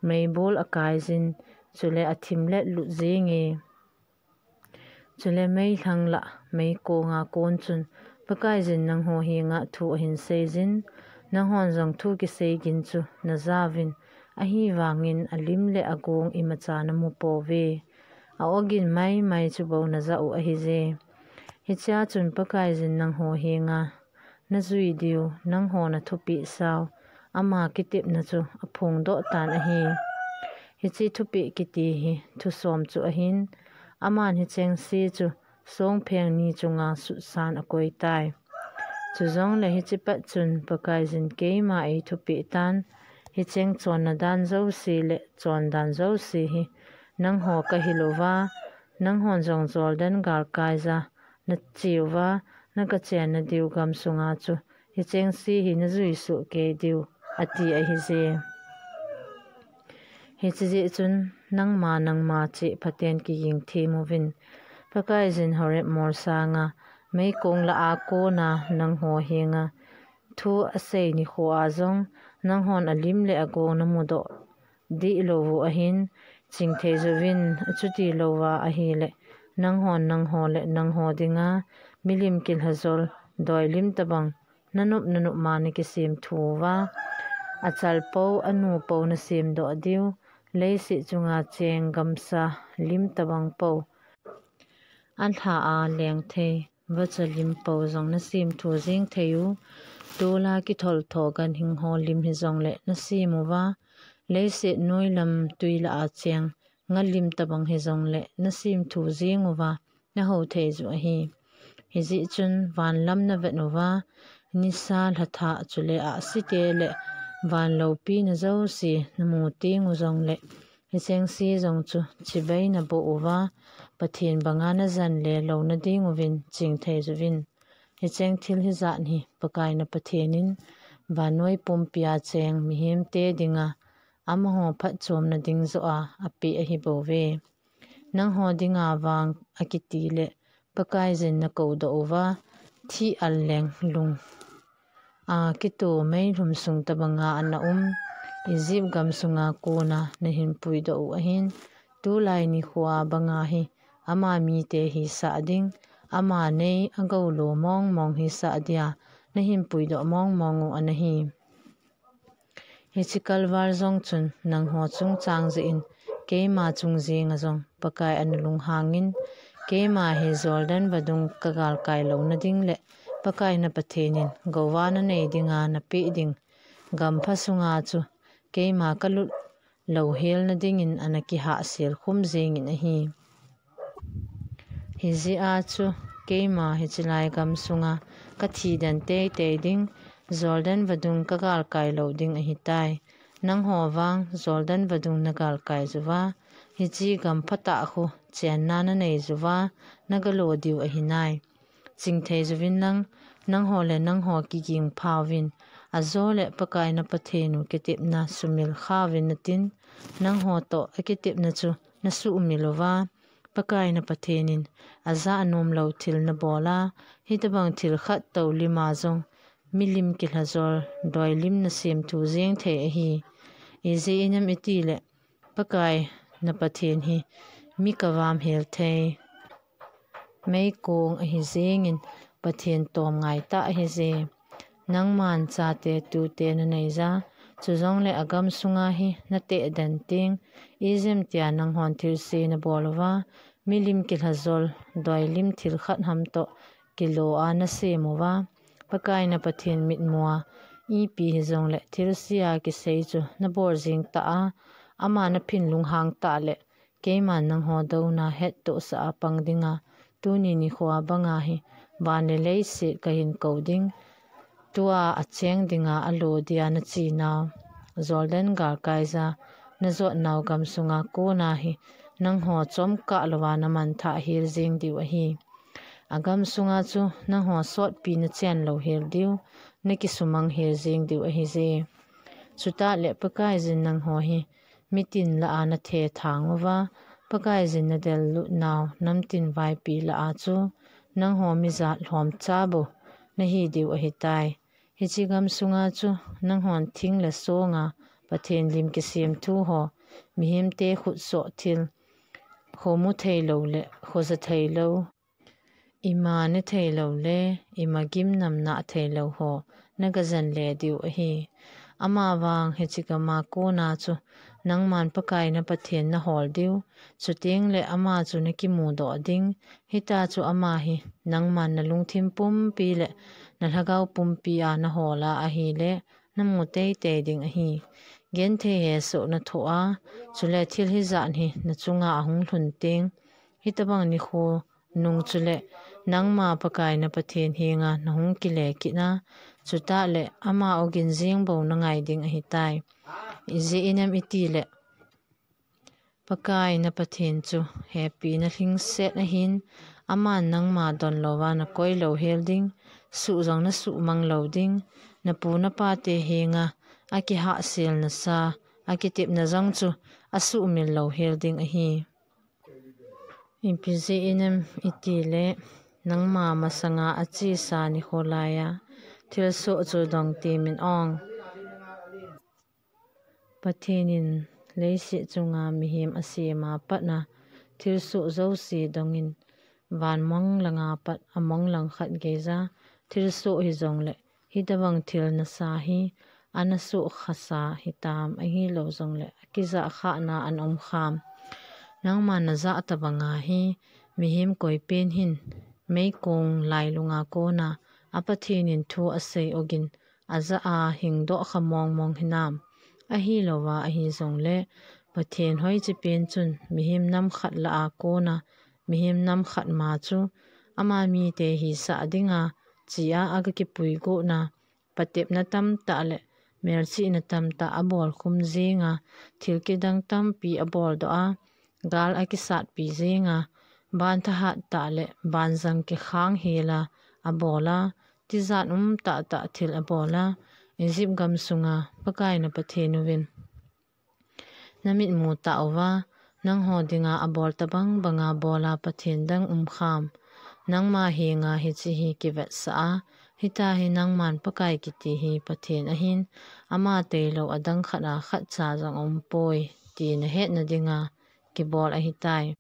meibol akaijin, chule athim let lut jenge. Chule meilhang lah meikonga kon chun Pakaijin nangho henga thu ahin seijin, nanghon jong thu kisei gin chu najauvin, ahivangin alim le agong imacha namu pouve. A-ogin maimai chu bou najah u ahije. Hichea chun Pakaijin nangho henga najui diu, nangho nathupeh sau, ama kitepna chu aphongdoh tan ahi. Hiche thupeh kiti hi thusom chu ahin, aman hicheng se chu songpheng ni chunga sutsan akoitai. Chujongle hichepat chun Pakaijin keima eithupeh tan, hicheng chonna dan jouse le chondan jouse hi nangho kahilouva, nanghon jong Jordan galkaija nacheuva, nakachenna diu gamsunga chu hicheng se hi najui soh kei diu, ati ahije. Hiche jeh chun nangma nangma cheh phaten kiging themuvin. Pakaijin Horeb molsanga meikong lah a kona nangho henga thu asei nikhoa jong nanghon alim le agong namudoh dihlou u ahin, chingthei jouvin, achuti louva ahile nanghon nangho le nangho dinga milim kilhajol doilim tobang nanop nanop ma nakisem thu uva, achalpou anupou nasemdoh diu, leiset chunga cheng gamsa lim tobang pou, alha a lengthei vacha lim pou jong nasem thu jeng thei u, tola kitholtho ganhing ho lim hijongle nasem uva, leiset noilam twi lah a cheng ngalim tobang hijongle nasem thu jeng uva, nahou thei u ahi. Hijeh chun vanlam navet uva, nisa lhathah chule ahsite le van loupina jouse namu teng u jongle, hicheng se jong chu chibai naboh uva, Pathen banga najan le louna ding uvin chingthei jouvin. Hicheng thil hijat hi Pakai na Pathen in vannoi pumpia cheng mihemte dinga amaho phatchomna ding joh a apeh ahibouve. Nangho dinga vang akiti le Pakaijin nakoudoh uva, thih al leng lung a kito meilhum sung tobanga ana um Egypt gamsunga kona nahin puidoh u ahin, tulai nikhoa banga hi ama mite hisah ding, ama nei agoulo mongmong hisah dia nahin puidoh mongmong u anahi. Hiche kalval jong chun nangho chungchang jeh in keima chung jenga jong Pakai ana lunghangin, keima hi Jordan vadung kagalkai louna ding le Pakai na Pathen in gouva nanei dinga napeh ding gampha sunga chu keima kalut louhelna dingin ana kihahsel khum jengin ahi. Hijeh a chu keima hichelai gamsunga kathi den teitei ding, Jordan vadung kagalkai lou ding ahitai. Nangho vang Jordan vadung nagalkai uva, hiche gam phatah khu chenna nanei uva, nagalo diu ahinai. Chingthei jouvin lang, nangho le nangho kiging phauvin, ajo le Pakai na Pathen u kitepna sumil khauvin natin, nangho toh akitepna chu nasuhmil uva, Pakai na Pathen in ajah anomlou thil nabol a, hitobang thil khat toulima jong milim kilhajol doilim nasem thu jeng thei ahi. Ijeh inem itile, Pakai na Pathen hi mi kavam hel thei meikong ahi jengin, Pathen tomngai tah ahije. Nangman chate tute nanei a, chujongle agamsunga hi nateh den teng, ijemtia nanghon thilse nabol uva, milim kilhajol doilim thil khat ham toh kilo a nasem uva, Pakai na Pathen mitmua ipi hijongle thilse a kisei chu nabol jeng tah a, ama naphin lunghang tah le, keiman nangho douna hettohsah a pang dinga, tuni nikhoa banga hi van le leiset kahin kou ding, tua acheng dinga alo dia nache nau Jordan galkaija najot nau gamsunga kona hi nangho chomkah louva namanthah hel jeng diu ahi. Agam sunga chu nangho sotpi nachen lou hel diu, nakisumang hel jeng diu ahije. Chutah le Pakaiyin nangho hi mitin lah a nathethang uva, Pakaiyin nadel lut nau namtin vaipi lah a chu nangho mijat lhomcha bou nahi diu ahitai. Hiche gam sunga chu nanghon thing le songa Pathen lim kisemthu ho, mihemte khutsoh thil, khomu theilou le khoja theilou, ima ne theilou le ima gimnamna theilou ho nagajen le diu ahi. Amavang hiche gama kona chu nangman Pakai na Pathen nahol diu, chuteng le ama chu nakimudoh ding. Hita chu ama hi nangman nalungthim pumpi le nalhagao pumpi a nahol a ahile namu teitei ding ahi. Genthei hesoh nathoh a, chule thil hijat hi nachunga ahung lhun teng, hitobang nikho nung chule nangma Pakai na Pathen henga nahung kile kit a, chutah le ama ogin jeng bou nangai ding ahitai. Ijeh inem itile Pakai na Pathen chu hepi nalhingset ahin, aman nangma donlouva nakoi lou hel ding, suh jong nasuhmang lou ding, napu napate henga akihahsel nasa, akitepna jong chu asuhmil lou hel ding ahi. Ipi jeh inem itile nangma masanga achesa nikho laiya thilsoh chu dong temin ong. Pathen in leiset chunga mihem asema patna thilsoh jouse dongin, van mong langa pat among lang khat geija thilsoh hijongle hitobang thil nasa hi ana soh khasa hitam, ahilou jongle akijah khahna ana um kham. Nangma najah tobanga hi mihem koipen hin meikong lailunga kona a Pathen in thu asei ogin ajah a hingdoh kha mongmong hinam? Ahilouva ahijongle Pathen hoiche pen chun mihem nam khat lah a kona mihem nam khat ma chu ama mite hisah dinga chia aga kipui gotna, patepna tamtah le melchihna tamtah abol khum jenga, thil kidang tampi abol doh a, gal akisatpi jenga, ban thahat tah le ban jang kikhang hela abol a, tijat um tahtah thil abol a, Egypt gam sunga Pakai na Pathen uvin namitmu tah uva, nangho dinga abol tobang banga bol a Pathen dang um kham? Nangma henga hiche hi kivetsah a, hita hi nangman Pakai kiti hi Pathen ahin, ama tailou adang khat a khatcha jong aumpoi ti nahetna dinga kibol ahitai.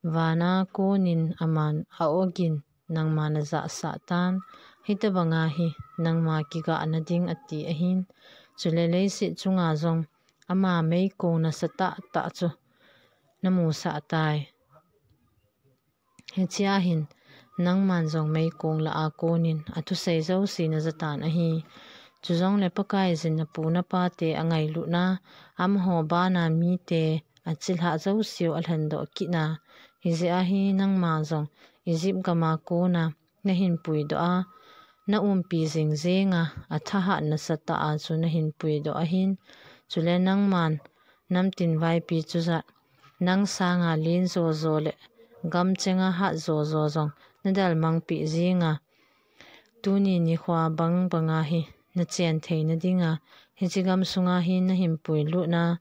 Vana konin aman a-ogin nangma najahsah tan, hitobanga hi nangma kigahna ding ati ahin, chule leiset chunga jong ama meikong nasatah tah chu namusah tai. Hichea hin nangman jong meikong lah a konin athusei jouse najatan ahi. Chujongle Pakaiyin napu napate angailutna, amaho bana mite achilhah jouseu alhendoh kitna, hijeh a hi nangma jong Egypt gama kona nahin puidoh a, naumpi jingjenga athahat nasatah a chu nahin puidoh ahin, chule nangman namtin vaipi chujat, nang sanga len jojo le gamchenga hat jojo jong nadalmangpeh jenga, tuni nikhoa bang banga hi nachen theina dinga, hiche gam sunga hi nahin puilutna,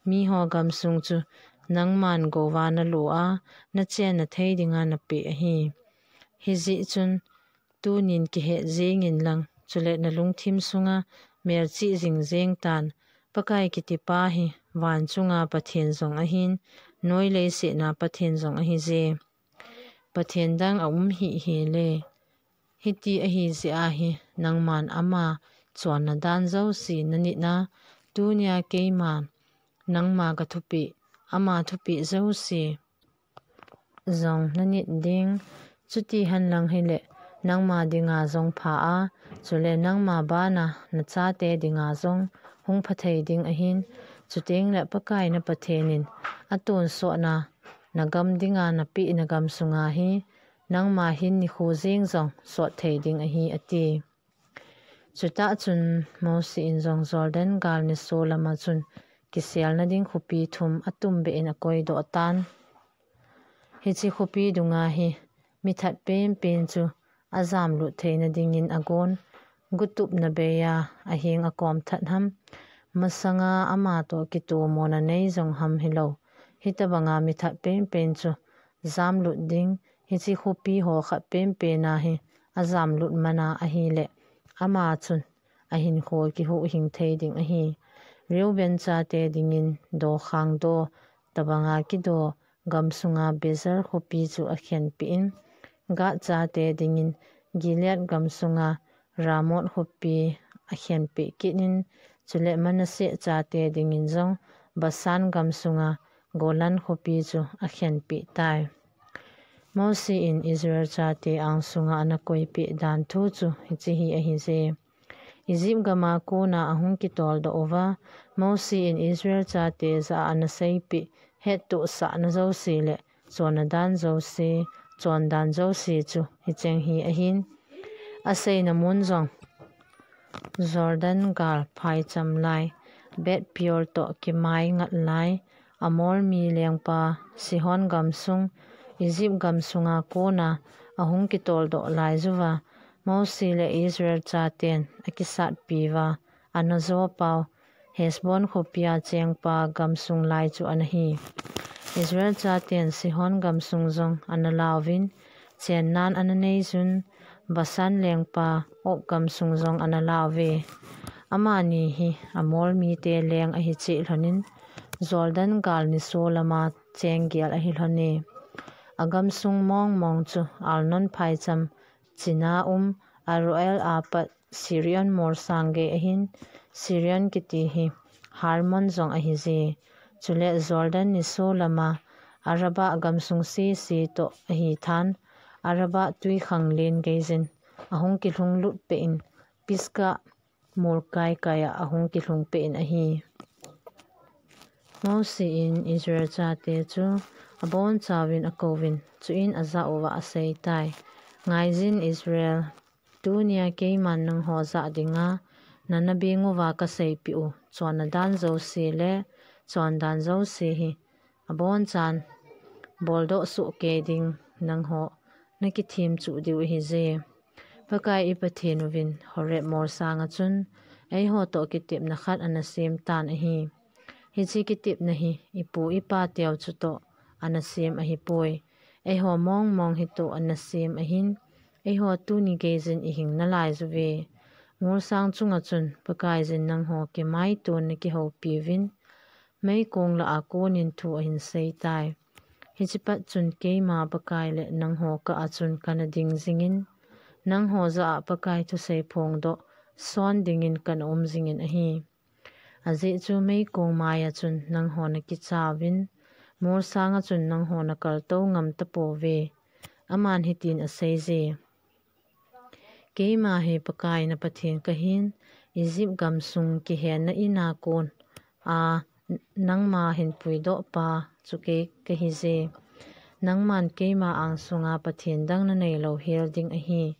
miho gamsung chu nangman gouva nalo a, nachenna thei dinga napeh ahi. Hijeh chun tunin kihet jengin lang, chule nalungthim sunga melchih jingjeng tan, Pakai kitipa hi van chunga Pathen jong ahin, noi leiset a Pathen jong ahije. Pathen dang aum hihhel e. Hiti ahijeh a hi nangman ama chonna dan jouse nanit a, tunia keiman nangma kathupeh, ama thupeh jouse jong nanit ding. Chuti henlang hile nangma dinga jong pha a, chule nangma bana nachate dinga jong hung phathei ding ahin, chutengle Pakai na Pathen in atonsotna nagam dinga napehna gam sunga hi nangma hin nikho jeng jong sot thei ding ahi, ati. Chutah chun Mosi in jong Jordan gal niso lama chun kiselna ding khopi thum atumbeh in akoidoh tan. Hiche khopi dunga hi mithat penpen chu ajamlut theina dingin agon, gutupna beia aheng akom that ham, masanga ama toh kitomona nei jong ham hilou. Hitabanga mithat penpen chu jamlut ding, hiche khopi ho khat penpen a hi ajamlut mana ahileh, ama chun ahinkho kihuhhing thei ding ahi. Reuben chate dingin Dokhang do, tabanga kido, gamsunga Bezer khopi chu akhenpeh in, Gad chate dingin Gilead gamsunga Ramoth khopi akhenpeh kit in, chule Manasseh chate dingin jong Bashan gamsunga Golan khopi chu akhenpeh tai. Mosi in Israel chate angsunga ana koipeh dan thu chu hiche hi ahije. Egypt gama kona ahung kitoldoh uva, Mosi in Israel chate jah a ana seipeh hettohsahna jouse le chonna dan jouse, chondan jouse chu hicheng hi ahin. Aseina mun jong Jordan gal phaicham lai, Beth Peor toh kimai ngat lai, Amor mi lengpa Sihon gamsung, Egypt gamsunga kona ahung kitoldoh lai juva, Mosi le Israel chaten akisatpiuva, ana jopau, Heshbon khopia chengpa gamsung lai chu ana hi. Israel chaten Sihon gamsung jong ana lauvin, chennan ana neijun, Bashan lengpa Og gamsung jong ana lauve. Amani hi Amor mite leng ahi cheh lhonin, Jordan gal niso lama chenggel ahi lhone. Agamsung mongmong chu Arnon phaicham china um, Aroer apat Sirion molsang gei ahin, Sirion kiti hi Hermon jong ahije. Chule Jordan niso lama Arabah gamsung sese toh ahithan, Arabah twikhanglen geijin ahung kilhunglut peh in, Pisgah molkai kaia ahung kilhungpeh in ahi. Mosi in Israel chate chu abonchauvin akouvin, chuin ajah uva aseitai, Ngaijin Israel, tunia keiman nangho jah dinga nana beng uva kaseipeh u chonna dan jouse le chondan jouse hi abonchan boldoh sohkei ding nangho nakithemchuh diu ahije. Pakai i Pathen uvin Horeb molsanga chun eiho toh kitepna khat ana sem tan ahi. Hiche kitepna hi ipu ipa teu chutoh ana sem ahipoi. Eiho mongmong hitoh ana sem ahin, eiho tuni geijin ihing nalai juve. Molsang chunga chun Pakaijin nangho kimaitona kihoupiuvin, meikong lah a konin thu ahin seitai. Hichepat chun keima Pakai le nangho kah a chun kana ding jingin, nangho jah a Pakai thusei phongdoh son dingin kana um jingin ahi. Ajeh chu meikong maia chun nangho nakichauvin, molsanga chun nangho nakaltou ngam tapouve. Aman hitin aseije, Keima hi Pakai na Pathen kahin, Egypt gamsung kihenna ina kon a nangma hinpuidohpa chu kei kahije. Nangman keima angsunga pathen dang nanei louhel ding ahi.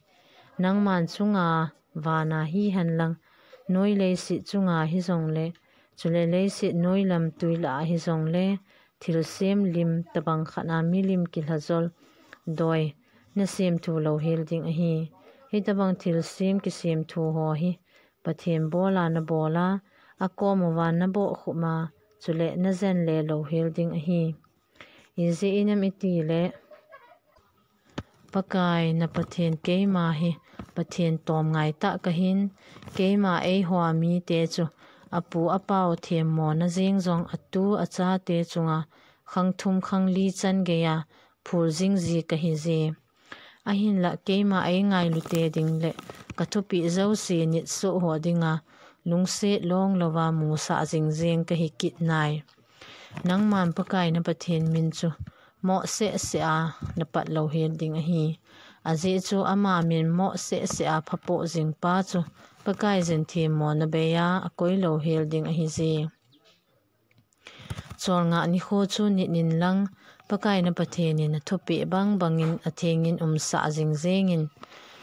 Nangman chunga vana hihenlang, noi leiset chunga hijongle, chule leiset noilam twi lah a hijongle, thilsem lim tabang khat a milim kilhajol doi nasemthu louhel ding ahi. Hitobang thilsem kisemthu ho hi Pathen bola nabola, akom uva nabohkhuma, chule najenle louhel ding ahi. Ijeh inem itile, Pakai na Pathen keima hi Pathen tomngai tah kahin, keima eihoa mite chu apu apau themmona jeng jong atu achate chunga khang thum khang li chan geiya phul jingji kahije. Ahinlah keima eingailute ding le kathupeh jouse nitsoh ho dinga lungset long louva musah jingjeng kahikit nai. Nangman Pakai na Pathen min chu mohsehseh a napat louhel ding ahi. Ajeh chu ama min mohsehseh a phapoh jingpa chu Pakaiyin themmona beiya akoi louhel ding ahije. Cholngah nikho chu nitnin lang, Pakai na Pathen in athupeh bangbangin athengin umsah jingjengin,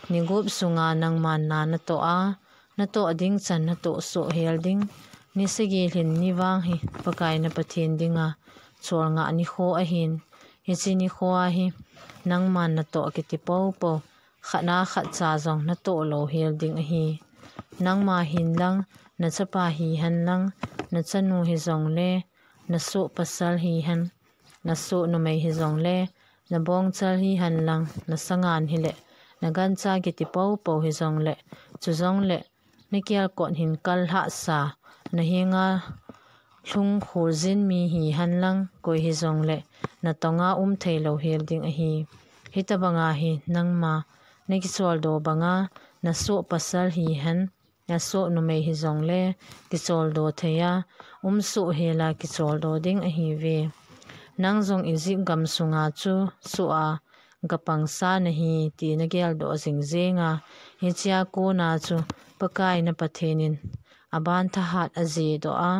nigup sunga nangman na natoh a, natoh ding chan natoh sohhel ding, ni sagi lhin ni vang hi Pakai na Pathen dinga cholngah nikho ahin, Hiche nikho a hi nangman natoh kiti popo, khat na khat cha jong natoh lou hel ding ahi. Nangma hin lang, nachapa hihen lang, nachanu hijongle, nasoh pasal hihen, nasoh numei hijongle, nabongchal hihen lang, nasangan hile, nagancha kiti popo hijongle, chujongle, nakelkot hin kal lhahsa, nahenga lhung kholjin mi hihen lang, koi hijongle, natonga um thei lou hel ding ahi. Hitabanga hi nangma nakicholdo banga, nasoh pasal hihen, nasoh numei hijongle, kicholdo thei a, um soh hel a kicholdo ding ahiuve. Nang jong Egypt gamsunga chu soh a gapangsa nahi ti nageldoh jingjenga, hichea kona chu Pakai na Pathen in aban thahat ajedoh a,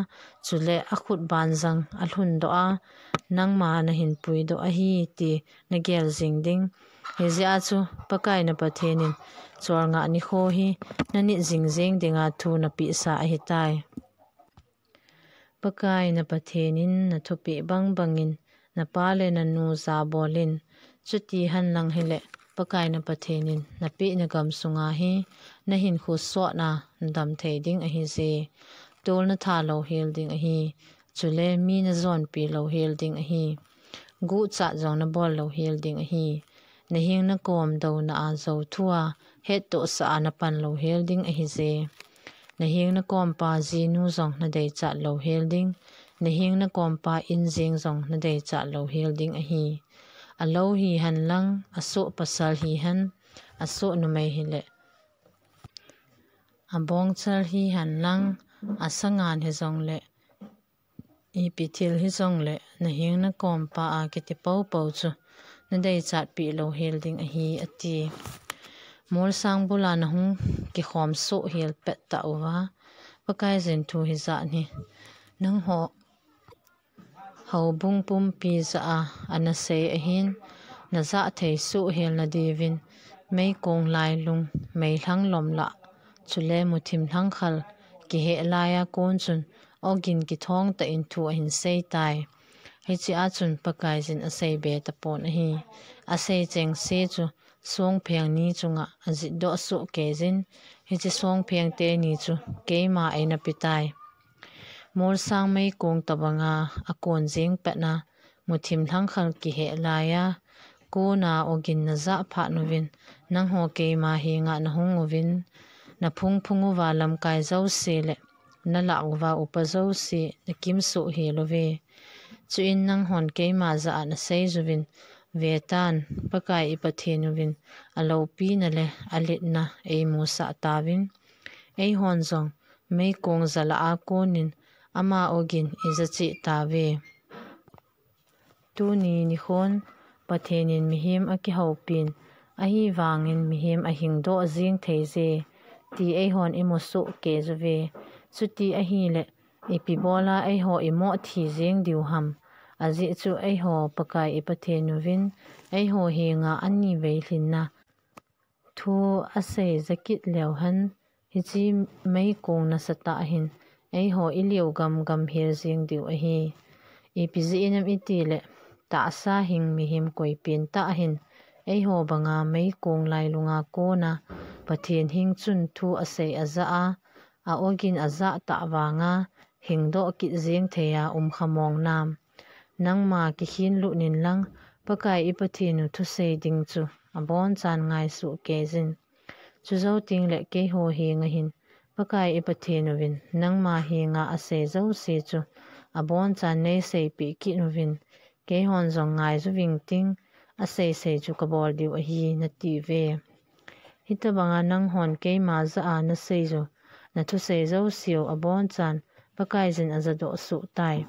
chule akhut banjang alhundoh a, nangma nahin puidoh ahi ti nagel jing ding. Hijeh a chu Pakai na Pathen in cholngah nikho hi nanit jingjeng dinga thu napehsa ahitai. Pakai na Pathen in nathupeh bangbangin napa le nanu jabolin, chuti henlang hile, Pakai na Pathen in napehna gamsunga hi nahinkho sotna nadam thei ding ahije. Tol natha lou hel ding ahi. Chule mi najonpi lou hel ding ahi. Guhchat jong nabol lou hel ding ahi. Naheng nakom douna a jou thua hettohsah a napan lou hel ding ahije. Naheng nakompa jinu jong nadeichat lou hel ding. Naheng nakompa injeng jong nadeichat lou hel ding ahi. Alou hihen lang, asoh pasal hihen, asoh numei hile, abongchal hihen lang, asangan hijongle, ipi thil hijongle, naheng nakompa a kiti popo chu nadeichat peh lou hel ding ahi, ati. Molsang bula nahung kikhom soh hel pettah uva, Pakaiyin thu hijat hi nangho houbung pumpi jah a anasei ahin, najah thei soh hel nadiuvin, meikong lailung, meilhang lom lah, chule muthim lhangkhal kiheh laiya kon chun ogin kithong tah in thu ahin seitai. Hichea chun Pakaiyin aseibe tapon ahi. Asei chengse chu songpheng ni chunga ajihdoh soh keiyin, hiche songpheng teni chu keima eina petai. Molsang meikong tobanga akon jeng petna, muthim lhangkhal kiheh laiya kona ogin najah phat uvin, nangho keima henga nahung uvin, naphungphung uva lamkai jouse le nalah uva upa jouse nakimsoh hel uve. Chuin nanghon keima jah a naseiyuvin, vetan, Pakai i Pathen uvin aloupina le alitna eimusah tauvin, eihon jong meikong jalah a konin ama ogin ijacheh tauve. Tuni nikhon Pathen in mihem akihoupin, ahivangin mihem ahingdoh jeng theije, ti eihon imusoh keiyuve. Chuti ahile, ipi bola eiho imoh thi jeng diu ham? Ajeh chu eiho Pakai i Pathen uvin eiho henga anivei lhinna thu asei jakit leuhen, hiche meikong nasatah hin eiho ilio gamgam hel jeng diu ahi. Ipi jeh inem itile, tahsa hing mihem koipen tah hin eiho banga meikong lailunga kona Pathen heng chun thu asei ajah a, a-ogin ajah tah vanga hingdoh kit jeng theiya umkha mong nam? Nangma kikhinlut inlang, Pakai i Pathen u thusei ding chu abonchan ngaisuh keijin. Chujou tengle keiho henga hin Pakai i Pathen uvin nangma henga asei jouse chu abonchan neiseipeh kit uvin, keihon jong ngaiyu vingting, aseisei chu kabol diu ahi, natiuve. Hitobanga nanghon keima jah a naseiyu, nathusei jouseu abonchan Pakaiyin ajadoh sohtai.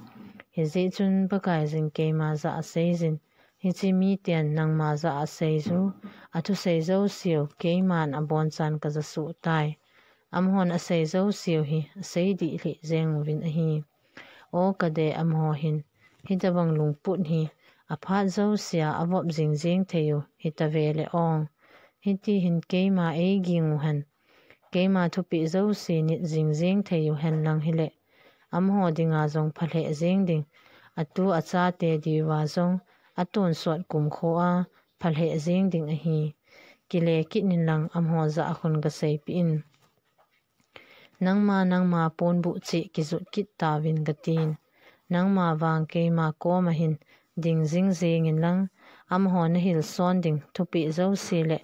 Hijeh chun Pakaiyin keima jah a aseijin, hiche miten nangma jah a aseiyu, athusei jouseu keiman abonchan kaja sohtai. Amahon asei jouseu hi asei dih lheh jeng uvin ahi. O kade, amaho hin hitobang lungput hi aphat jousea avop jingjeng theiyu hitave le ong. Hiti hin keima eiging uhen, keima thupeh jouse nit jingjeng theiyu henlang hile, amaho dinga jong phalheh jeng ding, atu achate diuva jong atonsot kumkhoa phalheh jeng ding ahi. Kile kit inlang amaho jah a khun gaseipeh in. Nangma, nangma ponbuh cheh kijot kit tauvin gatin. Nangma vang keima koma hin ding jing jeng inlang, amaho nahil son ding thupeh jouse le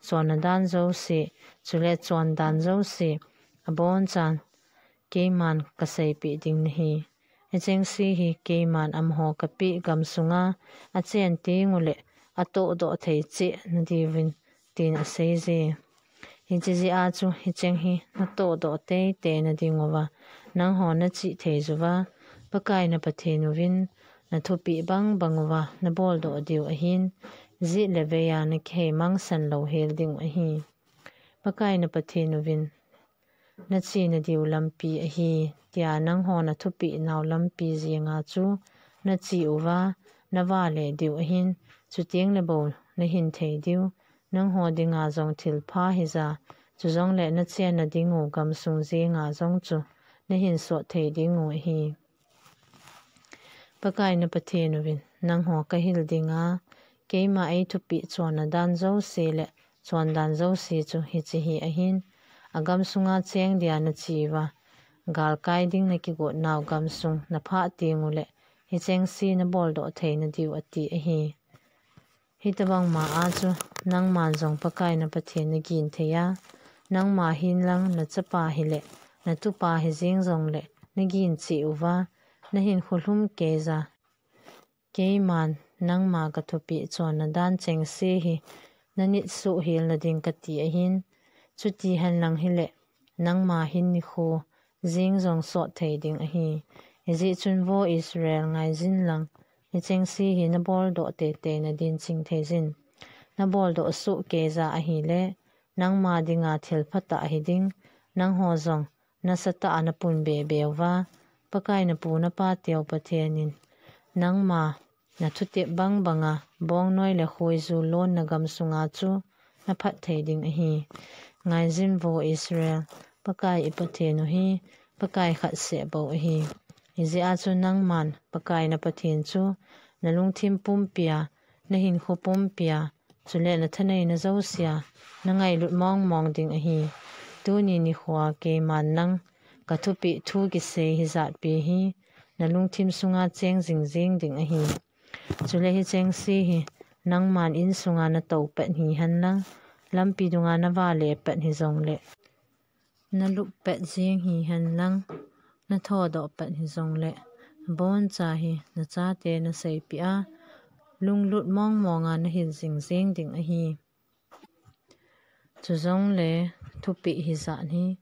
chonna dan jouse, chule chondan jouse abonchan keiman kaseipeh ding nahi. Hichengse hi keiman amaho kapeh gamsunga achen tenguleh atohdoh thei cheh nadiuvin, tin aseije. Hiche jeh a chu hicheng hi natohdoh teitei nadinguva, nangho nachih thei uva, Pakai na Pathen uvin nathupeh bangbang uva naboldoh diu ahin, jeh le veiya nakihei mangsan louhel dingu ahi. Pakai na Pathen uvin nache nadiu lampi ahi, tia nangho nathupeh nau lampi jenga chu nache uva, navale diu ahin, chuteng le bou nahin thei diu, nangho dinga jong thilpha hija, chujongle nachenna dingu gamsung jenga jong chu nahin sot thei dingu ahi. Pakai na Pathen uvin nangho kahil dinga, keima eithupeh chonna dan jouse le chondan jouse chu hiche hi ahin, agamsunga cheng dia nache uva, galkai ding nakigot nau gamsung naphah tenguleh, hichengse naboldoh thei nadiu ati ahi. Hitobang ma a chu nangman jong Pakai na Pathen nagin thei a, nangma hinlang nachapa hile, natupa hijeng jongle nagin cheh uva, nahinkho lhum keija, keiman nangma kathupeh chonna dan chengse hi nanit soh hel nading kati ahin, chuti henlang hile, nangma hin nikho jeng jong sot thei ding ahi. Hijeh chun vo Israel, ngaijin lang, hichengse hi naboldoh teitei nadin ching theijin. Naboldoh soh keija ahile, nangma dinga thil phatah hiding, nangho jong nasatah a napunbe be uva, Pakai napu napa teu Pathen in nangma nathutep bangbanga bongnoi le khoiju lonna gamsunga chu naphat thei ding ahi. Ngaijin vo Israel, Pakai i Pathen u hi Pakai khat seh bou ahi. Hijeh a chu nangman Pakai na Pathen chu nalungthim pumpia, nahinkho pumpia, chule nathaneina jousea nangailut mongmong ding ahi. Tuni nikhoa keiman nang kathupeh thu kisei hijatpi hi nalungthim sunga cheng jingjing ding ahi. Chule hichengse hi nangman insunga natou pet hihenlang, lampi dunga navale pet hijongle, nalup pet jeng hihenlang, nathodoh pet hijongle, aboncha hi nachate naseipeh a, lunglut mongmonga nahil jingjing ding ahi. Chujongle thupeh hijat hi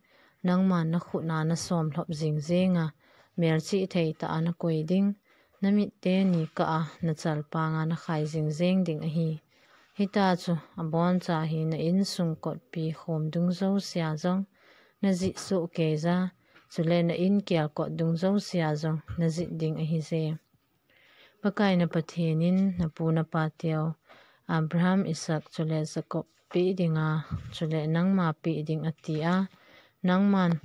nangman nakhutna nasomlhop jingjenga, melchih thei tah a nakoi ding, namit teni kah a nachalpanga nakhai jingjing ding ahi. Hita chu aboncha hi na insung kotpi khom dung jousea jong najih soh keija, chule na inkel kot dung jousea jong najih ding ahije. Pakai na Pathen in napu napa teu Abraham, Isaac chule Jacob peh dinga, chule nangma peh ding atia, nangman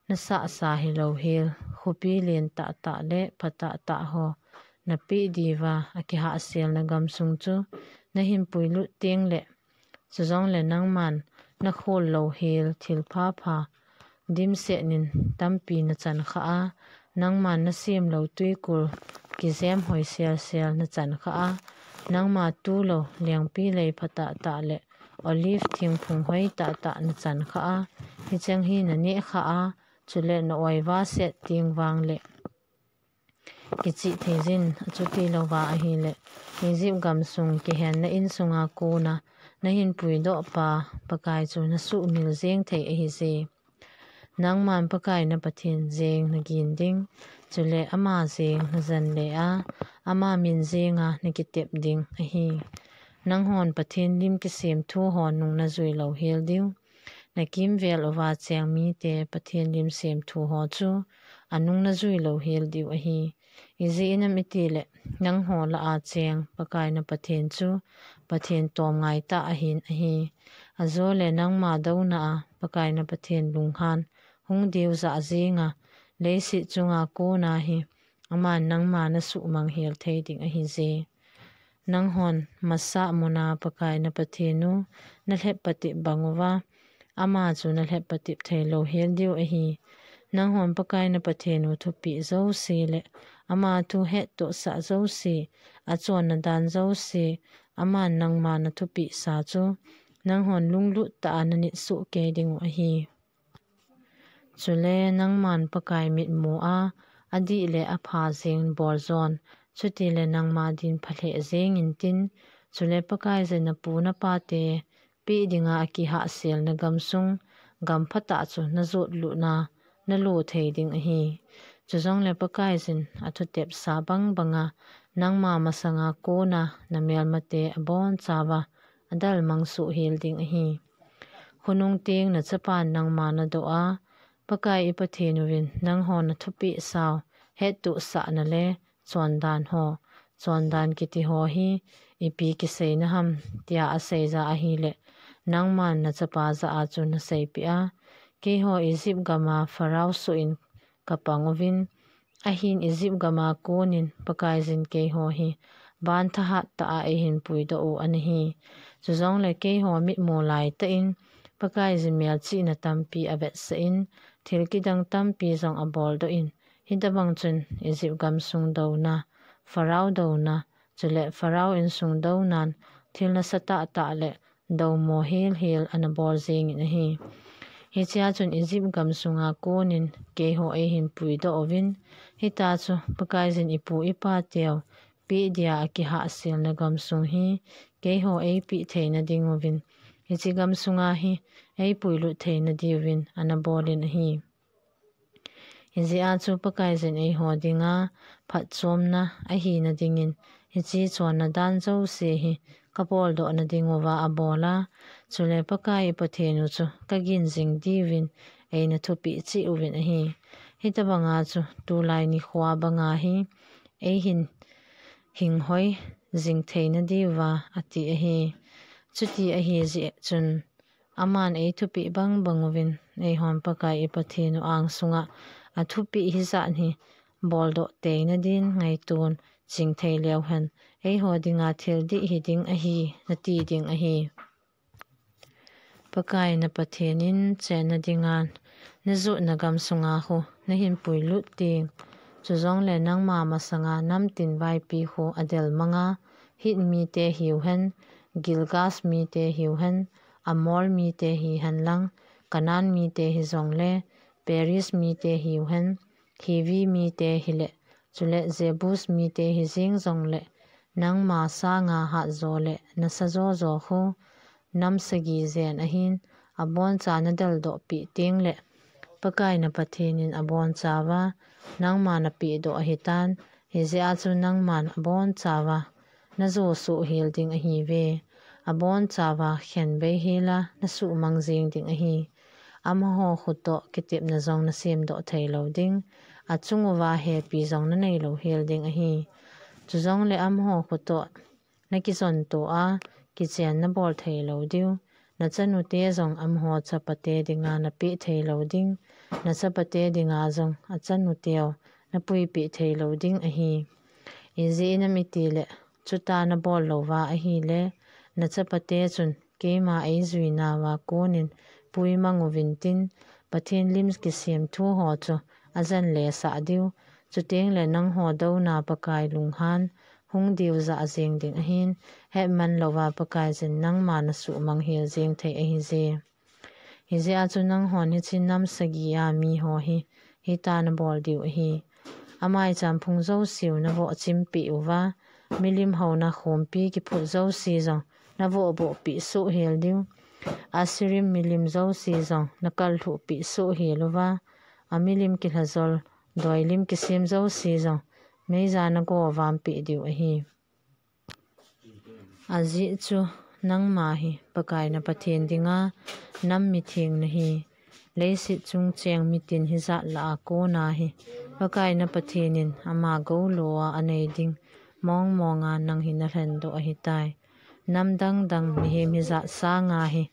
nasahsa hilou hel, khopi len tahtah le pha tahtah ho napeh diuva akihahselna gamsung chu nahin puilut tengle, chujongle nangman nakhol louhel thilphapha dimset in tampi nachan khah a, nangman nasemlou twikul kijem hoi selsel nachan khah a, nangma tulou lengpilei pha tahtah le olive thingphung hoi tahtah nachan khah a, hicheng hi naneh khah a, chule na-oiva set teng vangle kichih theijin, achutilouva ahile, Egypt gamsung kihenna insunga kona nahin puidohpa Pakai chu nasuhmil jeng thei ahije. Nangman Pakai na Pathen jeng nagin ding, chule ama jeng najanle a, ama min jenga nakitep ding ahi. Nanghon Pathen lim kisemthu ho nung najui louhel diu, nakimvel uva cheng mite Pathen lim semthu ho chu anung najui louhel diu ahi. Ijeh inem itile, nangho lah a cheng Pakai na Pathen chu Pathen tomngai tah ahin ahi. Ajole nangma douna a Pakai na Pathen lunghan hung diu jah jenga, leiset chunga kona hi aman nangma nasuhmang hel thei ding ahije. Nanghon masa muna Pakai na Pathen u na lhep patep bang uva, ama chu na lhep patep thei lou hel diu ahi. Nanghon Pakai na Pathen u thupeh jouse le ama thu hettohsah jouse, achonna dan jouse, aman nangma na thupeh sa chu nanghon lunglut tah a na nit soh kei ding u ahi. Chule nangman Pakai mitmu a adih le apha jeng bol jon, chutile nangma din pha lheh jeng intin, chule Pakaiyin na pu na pa te peh dinga akihahsel na gamsung, gam phatah chu na jot lutna na lo thei ding ahi. Chujongle Pakaiyin athutep sa bang banga nangma masanga kona na melmate abonchauva adalmang soh hel ding ahi. Khonung teng na chapan nangma na doh a, Pakai i Pathen uvin nanghon na thupeh sau hettohsahna le chondan ho, chondan kiti ho hi ipi kiseina ham, tia asei ja ahile, nangman na chapa jah a chu na seipeh a, keiho Egypt gam a Pharaoh soh in kapang uvin, ahin Egypt gam a konin Pakaiyin keiho hi van thahat tah a eihin puidoh u ana hi. Chujongle keiho mitmu laitah in Pakaiyin melchihna tampi avetsah in, thil kidang tampi jong aboldoh in, hitabang chun Egypt gamsung douna, Pharaoh douna, chule Pharaoh insung dounan thil nasatah tah le doumo hel hel ana bol jengin ahi. Hichea chun Egypt gamsunga konin keiho eihin puidoh uvin, hita chu Pakaiyin ipu ipa teu peh dia akihahsel na gamsung hi keiho eipeh theina ding uvin, hiche gamsunga hi eipuilut theina diuvin ana bolin ahi. Hijeh a chu Pakaiyin eiho dinga phatchomna ahina dingin, hiche chonna dan jouse hi kaboldohna ding uva abol a, chule Pakai i Pathen u chu kagin jing diuvin eina thupeh cheh uvin ahi. Hitabanga chu tulai nikhoa banga hi eihin hinghoi jing theina diuva ati ahi. Chuti ahi jeh chun aman eithupeh bang bang uvin, eihon Pakai i Pathen u angsunga athupeh hijat hi boldoh theina din ngaito ching thei leu hen, eiho dinga thil dih hiding ahi, nati ding ahi. Pakai na Pathen in chenna dinga najotna gamsunga khu nahin puilut teng, chujongle nangma masanga namtin vaipi khu adelmanga, Hit mite hiu hen, Girgash mite hiu hen, Amor mite hihen lang, Canaan mite hijongle, Periz mite hiu hen, Hivi mite hile, chule Jebus mite hijeng jongle, nangma sanga hatjo le nasajo jo khu nam sagi jen ahin, aboncha nadeldoh peh tengle, Pakai na Pathen in abonchauva nangma napehdoh ahitan, hijeh a chu nangman abonchauva najo soh hel ding ahiuve. Abonchauva khenbei hela nasuhmang jeng ding ahi. Amaho khutoh kitepna jong nasemdoh thei lou ding, achung uva hepi jong nanei lou hel ding ahi. Chujongle amaho khutoh nakijonto a, kichen nabol thei lou diu, nachanute jong amaho chapate dinga napeh thei lou ding, nachapate dinga jong achanuteu napuipeh thei lou ding ahi. Ijeh inem itile, chuti nabol louva ahile, nachapate chun keima eijuinauva konin puimang uvintin, Pathen lim kisemthu ho chu ajanlesah diu, chutengle nangho douna Pakai lunghan hung diu jah jeng ding ahin, hetman louva Pakaiyin nangma nasuhmang hel jeng thei ahije. Hijeh a chu nanghon hiche nam sagi a miho hi, hita nabol diu ahi. Amaicham phung jouseu navohchim peh uva, milim houna khompi kiphut jouse jong navohboh peh soh hel diu. Asherim milim jouse jong nakalhuh peh soh hel uva, amilim kilhajol, doilim kisem jouse jong meija nagovam peh diu ahi. Ajeh chu nangma hi Pakai na Pathen dinga nam mitheng nahi. Leiset chung cheng mitin hijat lah a kona hi Pakai na Pathen in ama goulo a anei ding mong monga nang hi nalhendoh ahitai. Nam dang dang mihem hijat sanga hi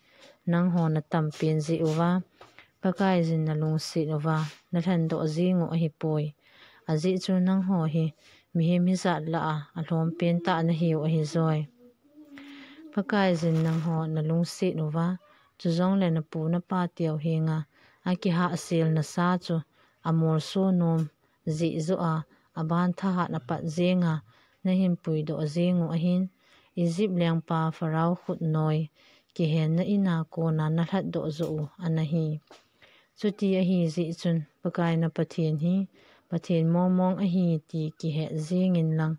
nangho natam pen jeh uva, Pakaiyin nalungset uva nalhendoh jeng u ahipoi. Ajeh chu nangho hi mihem hijat lah a alhom pen tah nahiu ahi joi. Pakaiyin nangho nalungset uva, chujongle napu napa teu henga akihahsel nasa chu amolso nom jeh joh a, aban thahat apat jenga nahin puidoh jeng u ahin, Egypt lengpa Pharaoh khutnoi kihenna in a kona nalhatdoh joh u anahi. Chuti ahi jeh chun Pakai na Pathen hi Pathen mongmong ahi ti kihet jeng inlang,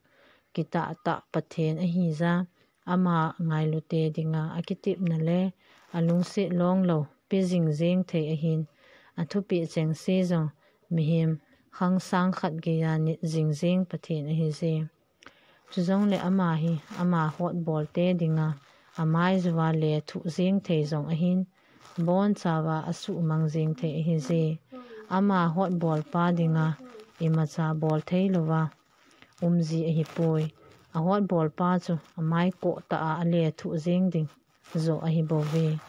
kitahtah Pathen ahija, ama ngailute dinga akitepna le alungset longlou pe jing jeng thei ahin, athupeh chengse jong mihem khang sang khat geiya nit jing jeng Pathen ahije. Chujongle ama hi ama hotbolte dinga amaijouva lethuh jeng thei jong ahin, abonchauva asuhmang jeng thei ahije. Ama hotbolpa dinga imacha bol theilouva umji ahipoi. Ahotbolpa chu amai kohtah a alethuh jeng ding joh ahibouve.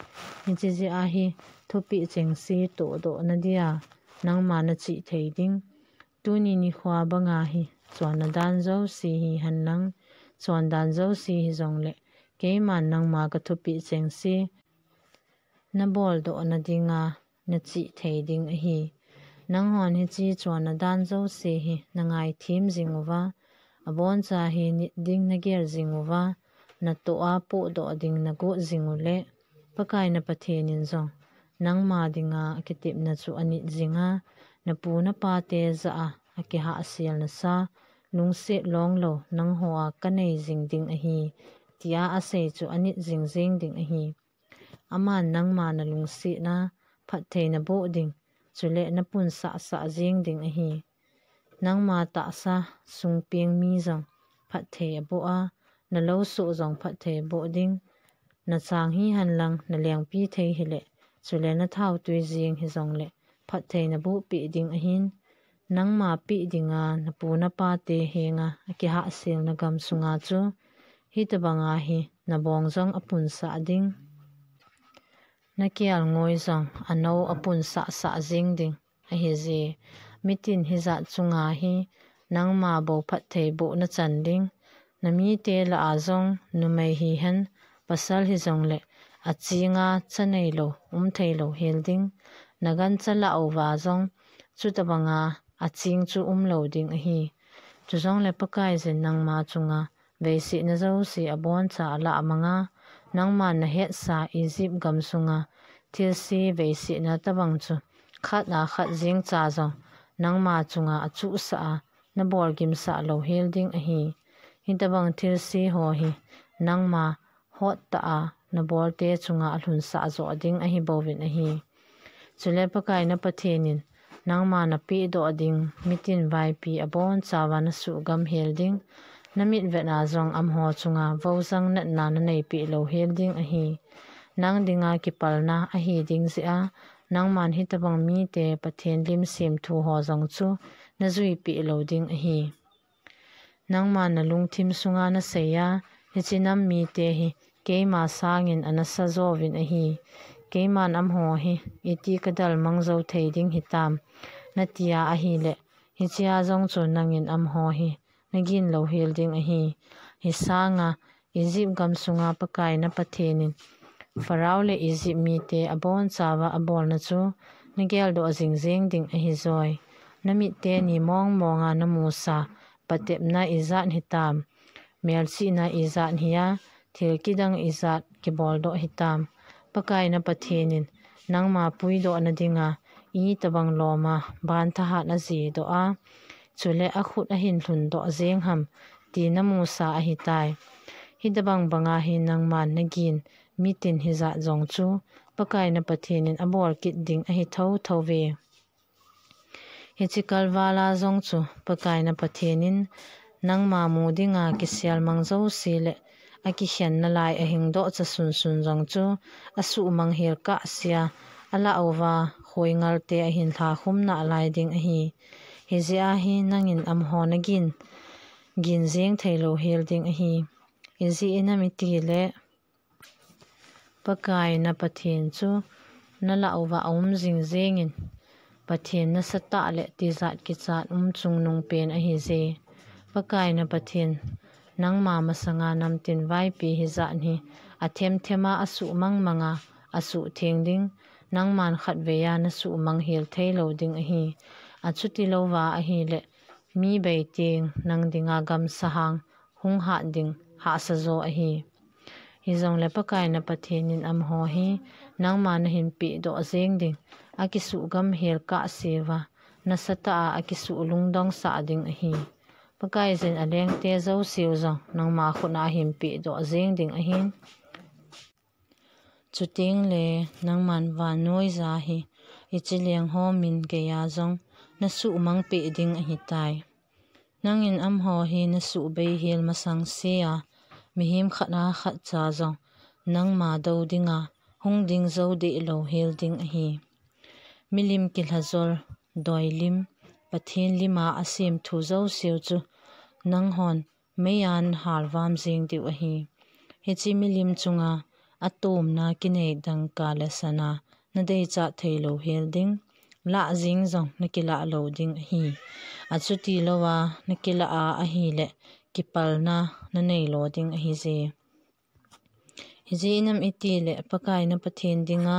Hiche jeh a hi thupeh chengse tohdoh nadia nangma nachih thei ding. Tuni nikhoa banga hi chonna dan jouse hihenlang, chondan jouse hijongle, keiman nangma kathupeh chengse naboldoh nadinga nachih thei ding ahi. Nanghon hiche chonna dan jouse hi nangaithem jing uva, aboncha hi nit ding nagel jing uva, natoh a pohdoh ding nagot jing uleh, Pakai na Pathen in jong nangma dinga akitepna chu anit jinga, napu napate jah a akihahsel nasa, lungset longlou nanghoa kanei jing ding ahi, tia asei chu anit jing jeng ding ahi. Aman nangma nalungsetna phatthei naboh ding, chule napunsah sah jeng ding ahi. Nangma tahsa sungpeng mi jong phatthei aboh a, nalousoh jong phatthei aboh ding. Nachang hihenlang nalengpi thei hileh, chule nathaotui jeng hijongleh, phatthei nabohpeh ding ahin. Nangma peh dinga napu napate henga akihahselna gamsunga chu hitobanga hi nabong jong apunsah ding, nakelngoi jong anou apunsah sah jeng ding ahije. Mitin hijat chunga hi nangma bou phatthei boh nachan ding. Namite lah a jong numei hihen pasal hijongleh, achinga cha neilou, umtheilou hel ding. Nagancha lah uva jong chutobanga aching chu umlou ding ahi. Chujongle Pakaiyin nangma chunga veisehna jouse aboncha alahmanga, nangman nahetsa Egypt gamsunga thilse veisehna tobang chu khat a khat jengcha jong nangma chunga achuhsah a, nabolgimsah louhel ding ahi. Hitobang thilse ho hi nangma hottah a nabolte chunga alhunsah joh ding ahibouvin ahi. Chule Pakai na Pathen in nangma napehdoh ding mitin vaipi abonchauva nasuhgamhel ding, namitvet a jong amaho chunga voujang natna naneipeh louhel ding ahi. Nang dinga kipalna ahi ding jeh a, nangman hitobang mite Pathen lim semthu ho jong chu najuipeh lou ding ahi. Nangman nalungthim sunga naseiya, hiche nam mite hi keima sangin anasa jouvin ahi. Keiman amaho hi iti kadalmang jou thei ding hitam, natia ahileh, hichea jong chu nangin amaho hi nagin louhel ding ahi. Hisanga Egypt gamsunga Pakai na Pathen in Pharaoh le Egypt mite abonchauva abolna chu nageldoh jingjeng ding ahijoi. Namitteni mongmonga namusa patepna ijat hitam, melchihna ijat hiya, thil kidang ijat kiboldoh hitam, Pakai na Pathen in nangma puidohna dinga itobang loma banthahat ajedoh a, chule akhut ahin lhundoh jeng ham, ti namusa ahitai. Hitobang banga hi nangman nagin mitin hijat jong chu Pakai na Pathen in abol kit ding ahi thouthouve. Hiche kalvala jong chu Pakai na Pathen in nangma mu dinga kiselmang jouse le akikhen nalai ahingdoh cha sunsun jong chu asuhmang hel kahsea, alah uva khoingalte ahin lhakhum nalai ding ahi. Hijeh a hi nangin amaho nagin, gin jeng thei louhel ding ahi. Ijeh inem itileh, Pakai na Pathen chu nalah uva aum jingjengin, Pathen nasatah le tijat kichat um chungnungpen ahije. Pakai na Pathen, nangma masanga namtin vaipi hijat hi, athem thema asuh mang manga asuh theng ding, nangman khatveiya nasuh mang hel thei lou ding ahi. Achuti louva ahile, mi bei teng nang dinga gam sahang hung hat ding hahsa jo ahi. Hijongle Pakai na Pathen in amaho hi nangma nahin pehdoh jeng ding, akisuh gam hel kahseuva, nasatah a akisuh lungdong sah ding ahi. Pakaiyin alengte jouseu jong nangma khut a ahin pehdoh jeng ding ahin. Chutengle nangman vannoi ja hi, ichi leng ho min geiya jong nasuh mang peh ding ahitai. Nangin amaho hi nasuh bei hel masang sea, mihem khat a khat cha jong nangma dou dinga hung ding jou deh lou hel ding ahi. Milim kilhajol, doilim, Pathen lima asem thu jouseu chu nanghon meiya nahal vam jeng diu ahi. Hiche milim chunga atomna kinei dangka le sana nadeichat thei lou hel ding, lah jeng jong nakilah lou ding ahi. Achuti louva nakilah a ahile kipalna nanei lo ding ahije. Hijeh inem itile Pakai na Pathen dinga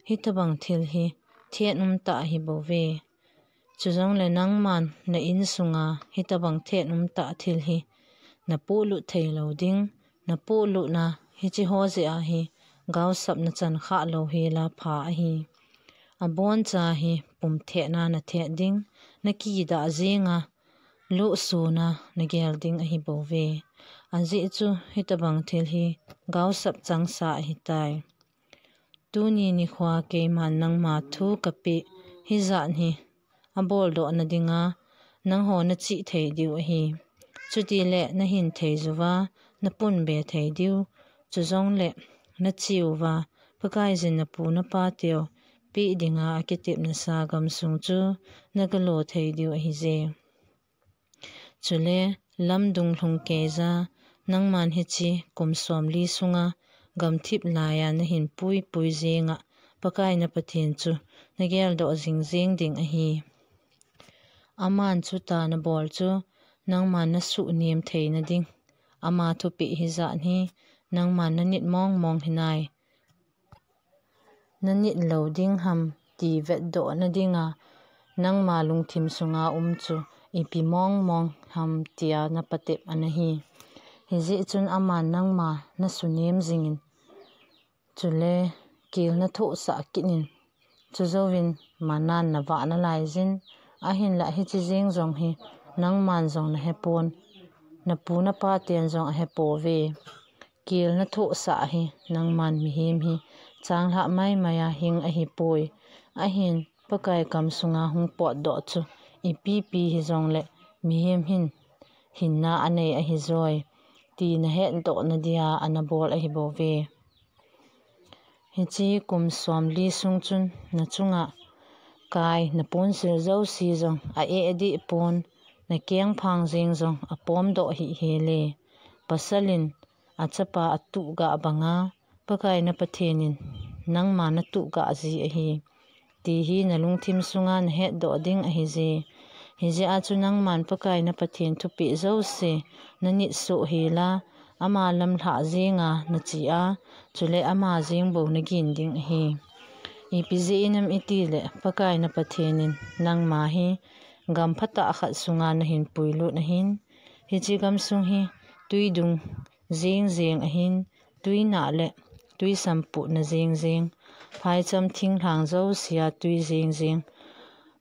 hitobang thil hi thet umtah ahibouve. Chujongle nangman na insunga hitobang thet umtah thil hi napohlut thei lou ding, napohlutna hiche ho jeh a hi gaosap nachan khah lou hel a pha ahi. Aboncha hi pumthetna nathet ding, nakidah jenga lohsona nagel ding ahibouve. Ajeh chu hitobang thil hi gaosap changsa ahitai. Tuni nikhoa keiman nangma thu kapeh hijat hi aboldoh nadinga nangho nachih thei diu ahi. Chutile nahin thei jouva napunbe thei diu, chujongle nacheuva Pakaiyin napu napa teu peh dinga akitepnasa gamsung chu nagalo thei diu ahije. Chule lamdung lhung keija nangman hiche kum somli sunga gamthip laiya nahin puipui jenga Pakai na Pathen chu nageldoh jingjing ding ahi. Aman chutia nabol chu nangman nasuh nem theina ding, ama thupeh hijat hi nangman nanit mongmong hinai. Nanit lou ding ham ti vetdoh nadinga nangma lungthim sunga um chu ipi mongmong ham tia napatep anahi. Hijeh chun aman nangma nasunem jingin, chule kel nathohsah kit in, chujouvin manan navah nalaijin, ahinlah hiche jeng jong hi nangman jong nahepon, napu napa ten jong ahepouve. Kel nathohsah hi nangman mihem hi changlhah maimai a hing ahipoi. Ahin Pakai gamsunga hung potdoh chu ipipi hijongle mihem hin hinna anei ahijoi, ti nahetdoh nadia anabol ahibouve. Hiche kum somli sung chun nachunga kai naponsil jouse jong a-eh dehpon, nakengphang jeng jong apomdoh hih hel e. Pasalin achapa atuhgah banga Pakai na Pathen in nangma natuhgah ji ahi, ti hi nalungthim sunga nahetdoh ding ahije. Hijeh a chu nangman Pakai na Pathen thupeh jouse nanit soh hela, ama lamlhah jenga nache a, chule ama jeng bou nagin ding ahi. Ipi jeh inem itile Pakai na Pathen in nangma hi gam phatah khat sunga nahin puilut ahin, hiche gamsung hi tuidung jengjeng ahin, tuinah le tuisampuhna jengjeng, phaicham thinglhang jousea tui jengjeng,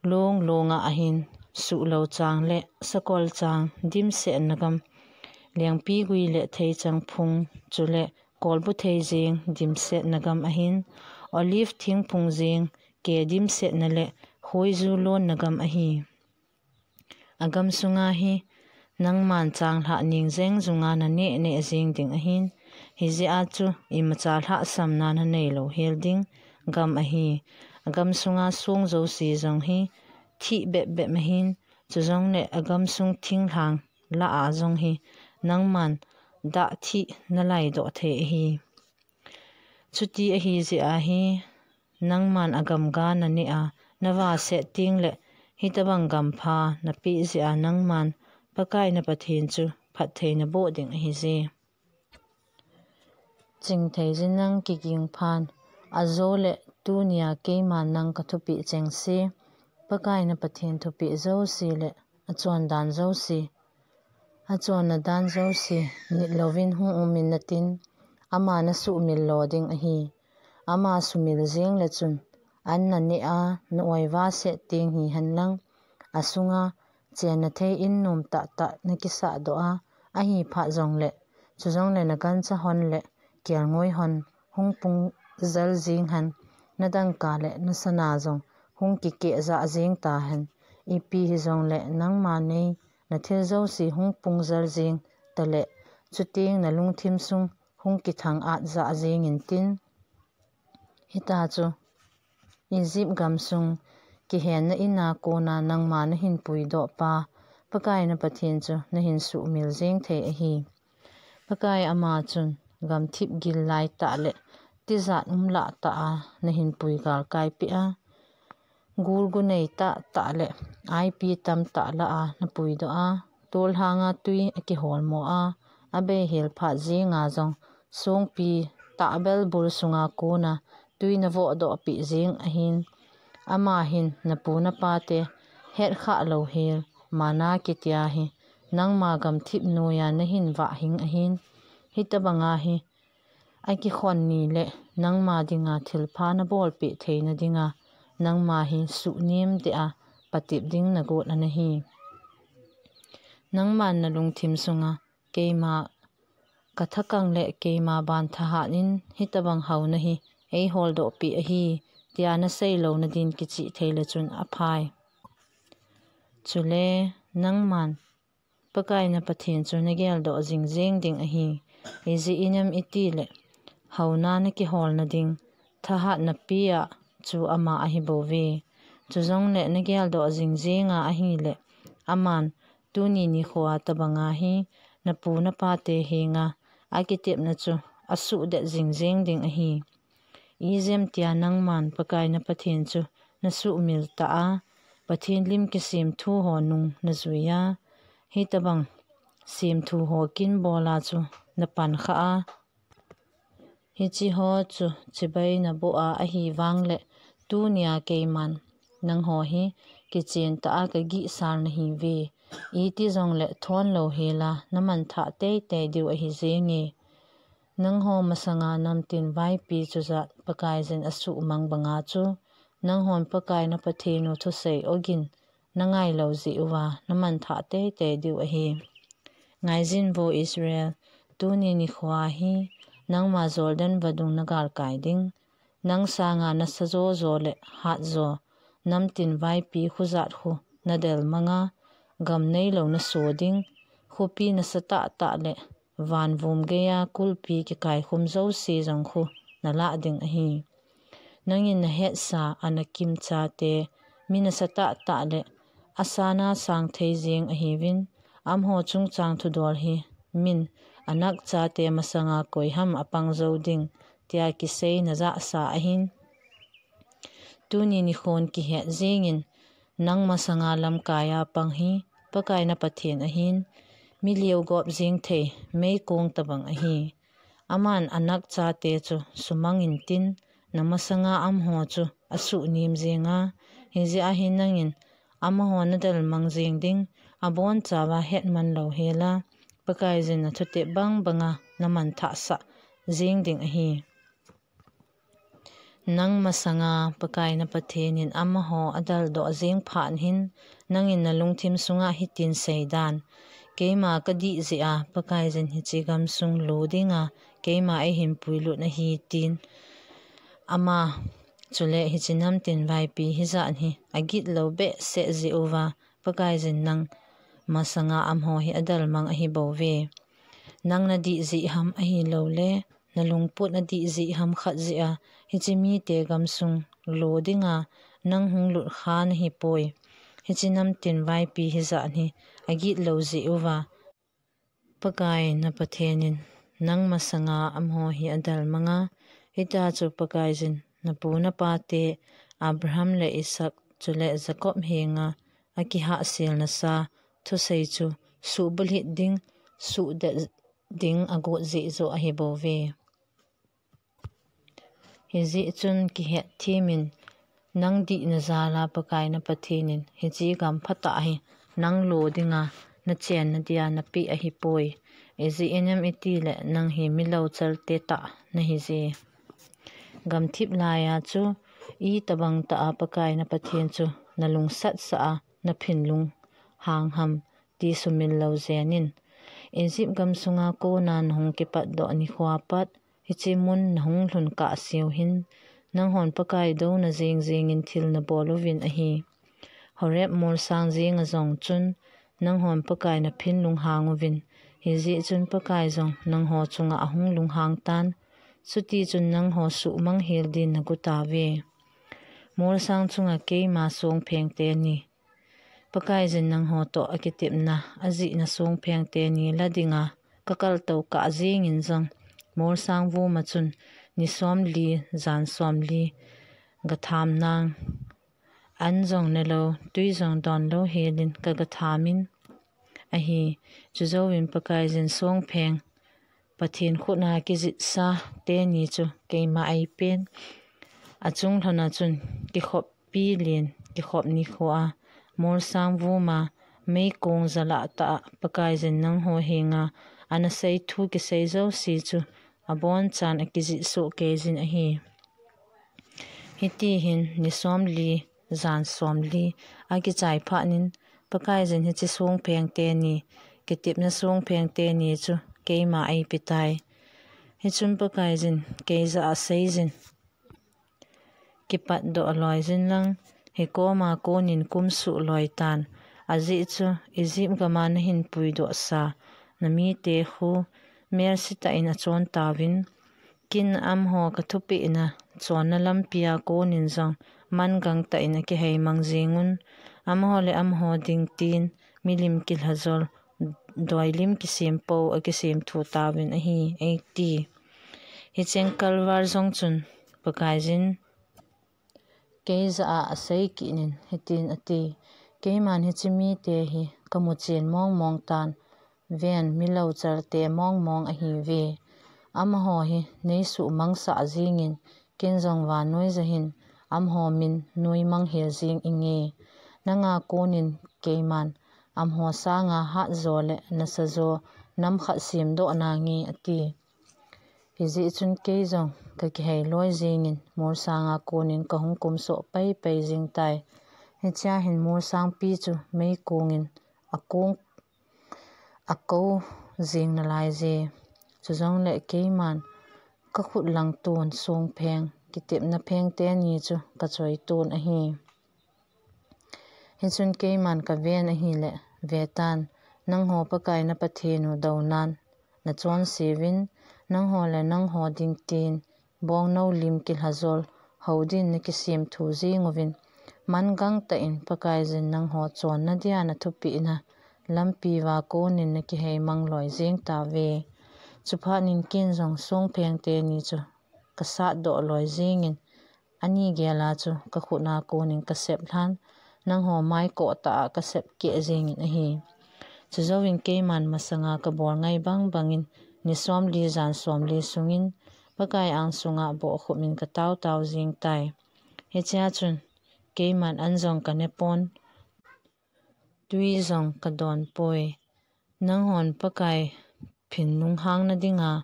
long longa ahin, suhlou chang le sakol chang dimsetna gam, lengpigui le theichang phung, chule kolbu thei jeng dimsetna gam ahin, olive thingphung jeng, ke dimsetna le khoiju lonna gam ahi. Agamsunga hi nangman changlhah ning jeng junga naneh neh jeng ding ahin, hijeh a chu imacha lhahsamna nanei lou hel ding gam ahi. Agamsunga song jouse jong hi thih bep bep ahin, chujongle agamsung thinglhang lah a jong hi nangman dah thih nalaidoh thei ahi. Chuti ahijeh a hi nangman agam ga naneh a, navaset tengle hitobang gampha napeh jeh a nangman Pakai na Pathen chu phattheina boh ding ahi je. Chingthei jin nang kiging phan, ajo le tunia keiman nang ka thupeh cheng se, Pakai na Pathen thupeh jouse le achon dan jouse, achonna dan jouse nit louvin hung um in natin, ama na suhmil lo ding ahi. Ama sumil jeng le chun, an na neh a, na oiva set teng hi hen lang, asunga chenna thei in nom tah tah na kisah doh a, ahi phat jong le, chu jong le na gancha hon le kelngoi hon hung pung jal jeng hen, na dangka le na sana jong hung kikeh jah jeng ta hen. Ipi hi jong le nangma nei na thil jouse hung pung jal jeng ta le, chuteng na lungthim sung hung kithang at jah jeng in tin. Hita chu Egypt gam sung kihenna in a kona nangma na hin puidoh pa, Pakai na Pathen chu na hin suhmil jeng thei ahi. Pakai ama chun gamthip gil lai tah le tijat um lah tah a na hin pui galkai peh a, gul gu nei tah tah le aipi tam tah lah a na puidoh a, tolhang a tui a kiholmo a, abei hel phat jeng a jong songpi tah bel bul sunga kona tui na vohdoh peh jeng ahin. Ama hin na pu na pa te het khah lou hel manna kitia hi nangma gamthip noiya na hin vah hing ahin. Hitabang a hi akikhon ni le nangma dinga thilpha na bolpeh theina dinga nangma hi suhnem deh a patep ding na got ana hi. Nangman na lungthim sunga keima ka thakang le keima ban thahat in hitabang hauna hi ei holdoh peh ahi, tia na sei louna din kichih thei le chun aphai. Chule nangman Pakai na Pathen chu na geldoh jing jeng ding ahi. Ijeh inem iti le hauna na kiholna ding thahatna pi a chu ama ahi bouve. Chu jong le na geldoh jing jeng a ahi le aman tuni nikho a tabang a hi na pu na pa te henga akitepna chu asuhdet jing jeng ding ahi. Ijeh inem tia nangman Pakai na Pathen chu na suhmil ta a, Pathen lim kisem thu ho nung na jui a, hitabang sem thu ho kin bol a chu na pan khah a, hiche ho chu chibai na boh a ahi vang le tunia keiman nangho hi kichen ta a ka gihsal na hi ve. Iti jong le thon lou hel a na manthah teitei diu ahi jenge. Nangho masanga namtin vaipi chujat Pakaiyin asuhmang banga chu, nanghon Pakai na Pathen u thusei ogin na ngai lou jeh uva na manthah teitei diu ahi. Ngaijin vo Israel, tuni nikho a hi nangma Jordan vadung na galkai ding, nang sanga nasa jojo le hatjo, namtin vaipi khujat khu na delmang a, gam neilou na so ding, khopi nasa tahtah le van vum geiya kulpi kikaikhum jouse jong khu na lah ding ahi. Nangin na hetsa ana kim chate, mi nasa tahtah le asana sang thei jeng ahiuvin, amaho chungchang thudol hi min Anak chate masanga koi ham apang jou ding, tia kisei na jahsa ahin. Tuni nikhon kihet jengin, nang masanga lamkai a pang hi Pakai na Pathen ahin, mi liogop jeng thei meikong tabang ahi. Aman Anak chate chu sumang intin, na masanga amaho chu asuhnem jeng a, hijeh a hi nangin amaho na delmang jeng ding, abonchauva hetman lou hel a, Pakaiyin na thutep bangbanga na manthah sah jeng ding ahi. Nang masanga Pakai na Pathen in amaho adaldoh jeng phat hin, nangin na lungthim sunga hitin seidan, keima kadih jeh a Pakaiyin hiche gamsung lo dinga keima eihin puilut ahi tin. Ama chule hiche namtin vaipi hijat hi agit lou behseh jeh uva, Pakaiyin nang masanga amaho hi adalmang ahi bouve. Nang nadih jeh ham ahiloule, na lungput adih jeh ham khat jeh a, hiche mite gamsung lo dinga nang hung lut kha nahipoi. Hiche namtin vaipi hijat hi agit lou jeh uva, Pakai na Pathen in nang masanga amaho hi adalmang a, hitia chu Pakaiyin na pu na pate Abraham le Isaac chule Jacob henga akihahsel nasa thusei chu suhbulhit ding, suhdet ding agot jeh joh ahi bouve. Hijeh chun kihet thimin, nang dihna jal a Pakai na Pathen in hiche gam phatah hi nang lo dinga nachenna dia napeh ahipoi. Ijeh inem itile nang hi mi lochalte tah nahi je. Gamthip laiya chu itobang tah a Pakai na Pathen chu nalungsatsah a naphin lunghang ham ti sumil lou jeng in. Egypt gam sunga kona nahung kipatdoh nikho a pat, hiche mun nahung lhun kah seu hin, nanghon Pakai douna jeng jeng in thil nabol uvin ahi. Horeb molsang jenga jong chun, nanghon Pakai naphin lunghang uvin, hijeh chun Pakai jong nangho chunga ahung lunghang tan, chuti chun nangho suhmang hel din nagot tauve. Molsang chunga keima songpheng teni, Pakaiyin nangho toh akitepna, ajihna songpheng teni la dinga kakaltou kah jeng in jong, molsang vuma chun ni somli, jan somli gatham nang. An jong nelou, tui jong donlou helin kagatham in ahi. Chujouvin Pakaiyin songpheng, Pathen khutna kijihsa teni chu keima eipen. Achung lhona chun kikhoppi len, kikhop nikho a, molsang vuma, meikong jalah tah a Pakaiyin nangho henga anasei thu kisei jouse chu abonchan akijih soh keiyin ahi. Hiti hin ni somli, jan somli akichai phat in, Pakaiyin hiche songpheng teni, kitepna songpheng teni chu keima eipe tai. Hichun Pakaiyin keija aseiyin, kipatdoh loi jin lang, hikoma konin kumsuh loi tan. Ajeh chu Egypt gama nahin puidoh sa namite khu melsetah in achon tauvin, kin amaho kathupeh na chonna lampia konin jong mangang tah in akihei mang jeng un, amaho le amaho ding tin milim kilhajol, doilim kisem pou akisem thu tauvin ahi, eiti. Hicheng kalval jong chun Pakaiyin keija a asei kit in hitin ati, keiman hiche mite hi kamu chen mong mong tan, ven mi lochalte mong mong ahiuve. Amaho hi neisuhmang sah jeng in, ken jong vannoi ja hin amaho min noimang hel jeng inge. Nanga konin keiman amaho sanga hatjo le nasajo nam khat semdoh nange ati. Hijeh chun kei jong kakihei loi jeng in, molsanga konin kahung kumsoh paipai jeng tai. Hichea hin molsangpi chu meikong in akong, akou jeng nalaiye. Chujongle keiman kakhut lang ton songpheng, kitepna pheng teni chu kachoi ton ahi. Hichun keiman kaven ahile, vetan, nangho Pakai na Pathen u dounan nachonseuvin, nangho le nangho ding tin, bongnou lim kilhajol, hou din nakisem thu jeng uvin, mangang tah in Pakaiyin nangho chonna dia nathupeh na lampi uva konin nakihei mang loi jeng tauve. Chuphat in ken jong songpheng teni chu kasatdoh loi jeng in, ani gela chu kakhutna konin kasep lhan, nangho mai koh tah a kasep keh jeng in ahi. Chujouvin keiman masanga kabol ngai bang bangin, ni somli jan somli sungin, Pakai angsunga bohkhup in katao tao jeng tai. Hichea chun, keiman an jong kanepon, tui jong kadonpoi. Nanghon Pakai phin lunghang nadinga,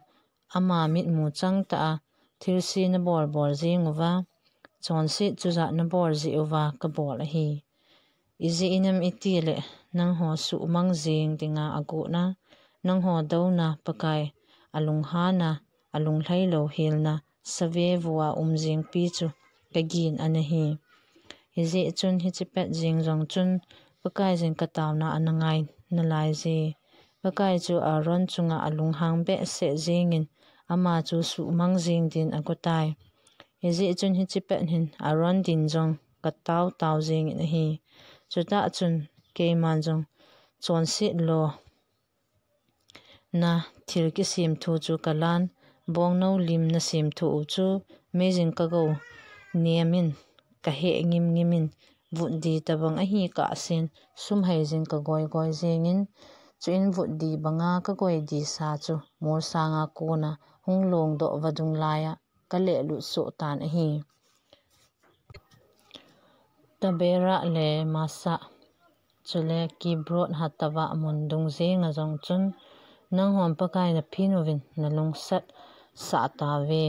ama mitmu chang tah a thilse nabol bol jeng uva, chonset chujat nabol jeh uva kabol ahi. Ijeh inem itile, nangho suhmang jeng dinga agotna, nangho douna Pakai alunghana, alunglhailou helna, save vua um jengpi chu kagin anahi. Hijeh chun hiche pet jeng jong chun Pakaiyin kataona ana ngai nalaiye. Pakai chu Aaron chunga alunghang behseh jengin ama chu suhmang jeng din agotai. Hijeh chun hiche pet hin Aaron din jong katao tao jengin ahi. Chutah chun keiman jong chonset lo na thil kisemthu chu kalan, bongnou lim nasemthu u chu meijin kagou nemin, kaheh ngim ngimin, vutdi tabang ahi kahsen, sumhei jin kagoi goi jengin, Chuin vut di banga ka koi di sa chu mol sanga kona hung longdoh vadung laiya ka lehlut soh tan ahi. Tabera le Masa, chule Kibrot Hatava mun dung jenga jong chun, nanghon Pakai na phin uvin na lungsat sah tave.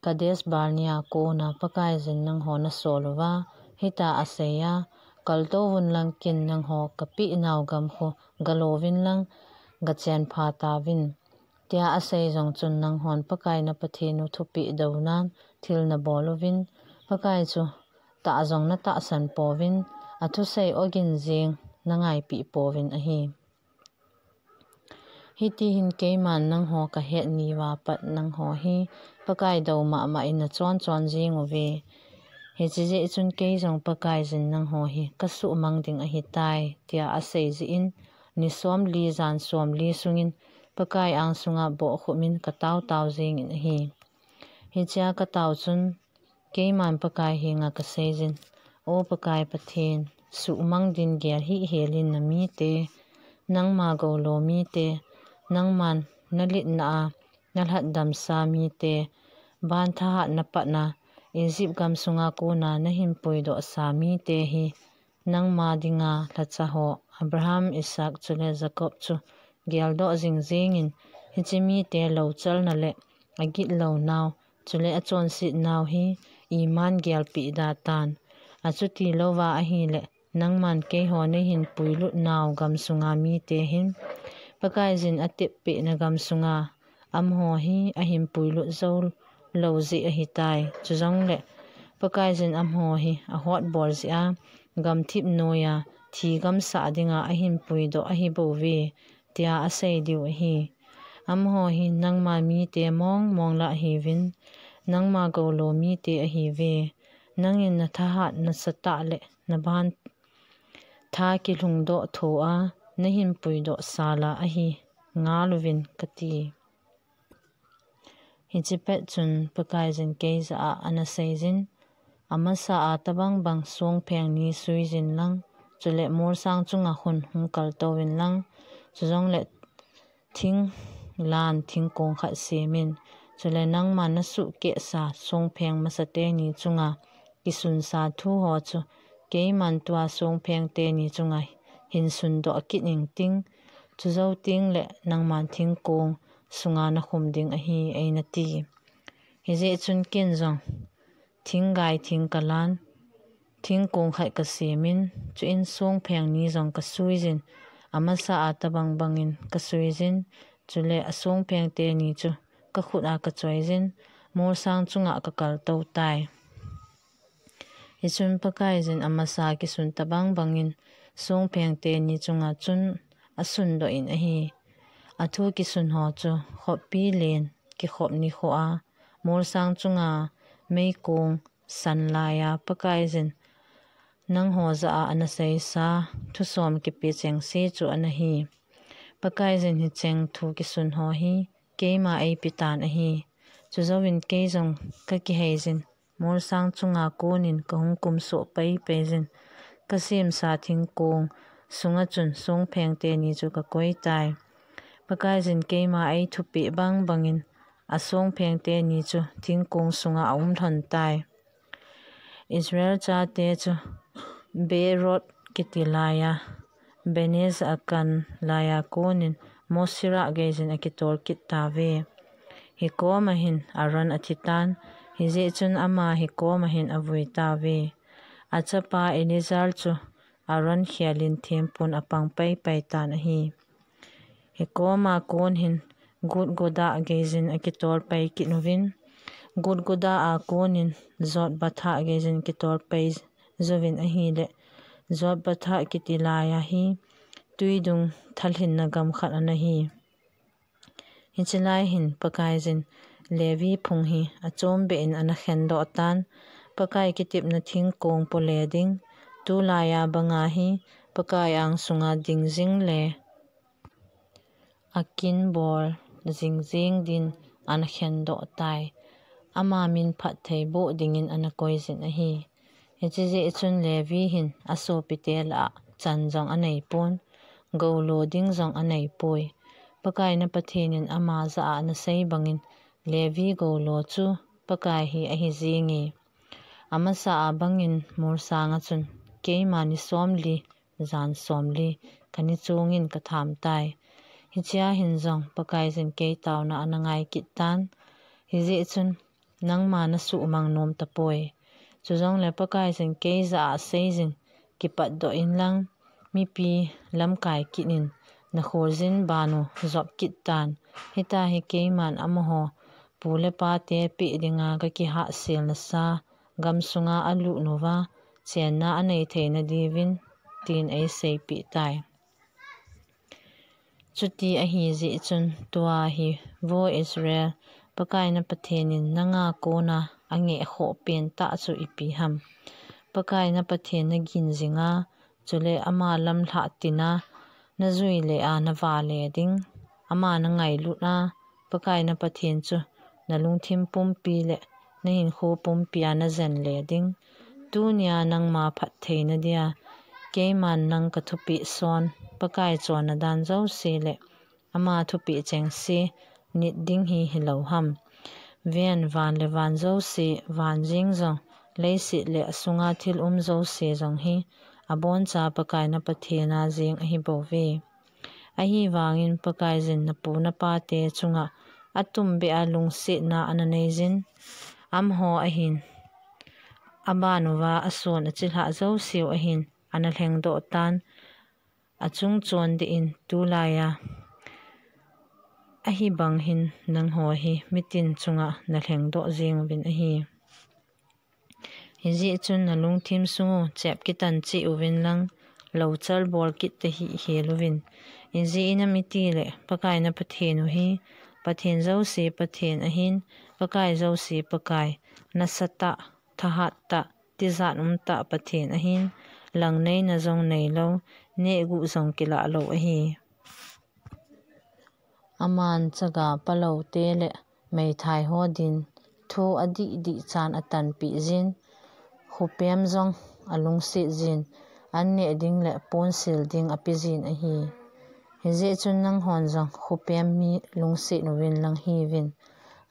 Kadesh Barnea kona Pakaiyin nangho na sol uva, hita aseiya, kalto vun lang kin nangho ka peh nau gam khu galo vin lang, gachen pha tavin. Tia asei jong chun nanghon Pakai na Pathen u thupeh dou nan thil na bol uvin, Pakai chu tah jong na tahsan pouvin, athusei ogin jeng na ngaipeh pouvin ahi. Hiti hin keiman nangho ka het ni uva pat nangho hi Pakai dou mahmah in na chon chon jing uve. Hiche jeh chun kei jong Pakaiyin nangho hi ka suhmang ding ahitai, tia asei jeh in, ni somli jan somli sungin Pakai angsunga bohkhup in ka tao tao jingin ahi. Hichea ka tao chun, keiman Pakai henga ka seijin, O Pakai Pathen, suhmang din gel hih helin na mite, nangma goulo mite, nangman na litna a na lhatdamsa mite, ban thahat na patna, Egypt gam sunga kona na hin puidoh sa mite hi, nangma dinga lhacha ho, Abraham, Isaac, chule Jacob chu geldoh jing jingin, hiche mite louchalna le agitlounau, chule achonsetnau hi iman gelpeh da tan. Achuti louva ahile, nangman keiho na hin puilut nau gam sunga mite hin, Pakaiyin atep peh na gam sunga, amaho hi ahin puilut jou lou jeh ahitai. Chujongle, Pakaiyin amaho hi ahotbol jeh a, gamthip noiya, thigam sah dinga ahin puidoh ahi bouve, tia asei diu ahi. Amaho hi nangma mite mong mong lah ahiuvin, nangma goulo mite ahiuve. Nangin na thahat nasatah le na ban tha kilhungdoh thoa, na hin puidoh sala ahi ngal uvin kati. Hiche pet chun Pakaiyin kei jah a ana seijin, amasa a tabang bang songpheng ni suijin lang, chule molsang chunga khun hung kaltouvin lang, chujongle thing lan thingkong khat semin, chule nangman na suhkehsa songpheng masate ni chunga kisunsa thu ho chu keiman tua songpheng teni chunga hin sundoh kit ingting, chujou tengle nangman thingkong sunga na khum ding ahi, eina ti. Hijeh chun ken jong thinggai thing kalan, thingkong khat kasemin, chuin songpheng ni jong kasuijin, amasa a tabang bangin kasuijin, chule asongpheng teni chu kakhut a kachoijin, molsang chunga kakaltou tai. Hichun Pakaiyin amasa kisun tabang bangin songpheng teni chunga chun asundoh in ahi. Athu kisun ho chu khoppi len kikhop nikho a, molsang chunga meikong san laiya Pakaiyin nangho jah a ana seisa thusom kipe chengse chu ana hi. Pakaiyin hicheng thu kisun ho hi keima eipe tan ahi. Chujouvin kei jong kakiheijin, molsang chunga konin kahung kumsoh paipai jin, kasemsa thingkong sunga chun songpheng teni chu kakoi tai. Pakaiyin keima eithupeh bang bangin, asongpheng teni chu thingkong sunga aum lhon tai. Israel chate chu Beerot kiti laiya, Bene Jaakan laiya konin Mosera geijin akitol kit tauve. Hikoma hin Aaron athitan, hijeh chun ama hikoma hin avui tauve. Achapa Eleazar chu Aaron khelin thempun apang paipai tan ahi. Hikoma kon hin Gudgoda geijin akitol pai kit uvin, Gudgoda a konin Jotbatha geijin kitol pai jouvin ahile, Jotbatha kiti laiya hi tuidung thalhinna gam khat ana hi. Hiche lai hin Pakaiyin Levi phung hi achombeh in ana khendoh tan, Pakai kitepna thingkong pole ding, tulaiya banga hi Pakai angsunga ding jing le akin bol jing jing din ana khendoh tai. Ama min phatthei boh dingin ana koijin ahi. Hiche jeh chun Levi hin asopite lah a chan jong aneipon. goulo ding jong anei poi. Pakai na Pathen in ama jah a ana sei bangin, Levi goulo chu Pakai hi ahi jinge. Amasa a bangin mol sanga chun, keima ni somli, jan somli, kani chungin katham tai. Hichea hin jong Pakaiyin kei taona ana ngai kit tan. Hijeh chun, nangma nasuhmang nom tapoi. Chujongle Pakaiyin kei jah a aseiyin, kipatdoh inlang, mipi lamkai kit in, nakholjin ban u jop kit tan. Hitia hi keiman amaho pu le pate peh dinga kakihahsel nasa, gamsunga alut uva, chenna anei theina diuvin, tin eiseipeh tai. Chuti ahi jeh chun, tua hi, vo Israel, Pakai na Pathen in nanga kona angeh khoh pen tah chu ipi ham. Pakai na Pathen nagin jinga, chule ama lamlhah tina, najui le a navale ding. Ama nangailut a, Pakai na Pathen chu nalungthim pumpi le nahinkho pumpi a najen le ding. Tunia nangma phattheina dia, keiman nang kathupeh son, Pakai chonna dan jouse le ama thupeh chengse nit ding hi hilou ham. Ven, van le van jouse, van jeng jong, leiset le asunga thil um jouse jong hi, aboncha Pakai na Pathen a jeng ahi bouve. Ahivangin Pakaiyin napu napate chunga atumbeh a lungsetna ana neiyin, amaho ahin, aban uva ason achilhah jouseu ahin, ana lhengdoh tan, achung chon deh in tulaiya ahibang hin nangho hi mitin chunga nalhengdoh jeng uvin ahi. Hijeh chun nalungthim sung u chep kitan cheh uvin lang, louchal bol kit tahih hel uvin. Ijeh inem itile, Pakai na Pathen u hi, Pathen jouse Pathen ahin, Pakai jouse Pakai, nasatah, thahattah, tijat umtah Pathen ahin, langneina jong neilou, nehguh jong kilah lou ahi. Aman chaga palou te le meithai ho din thu adih dih chan atanpeh jin, khopem jong alungset jin, an neh ding le ponsil ding ape jin ahi. Hijeh chun nanghon jong khopem mi lungset uvin lang hiuvin.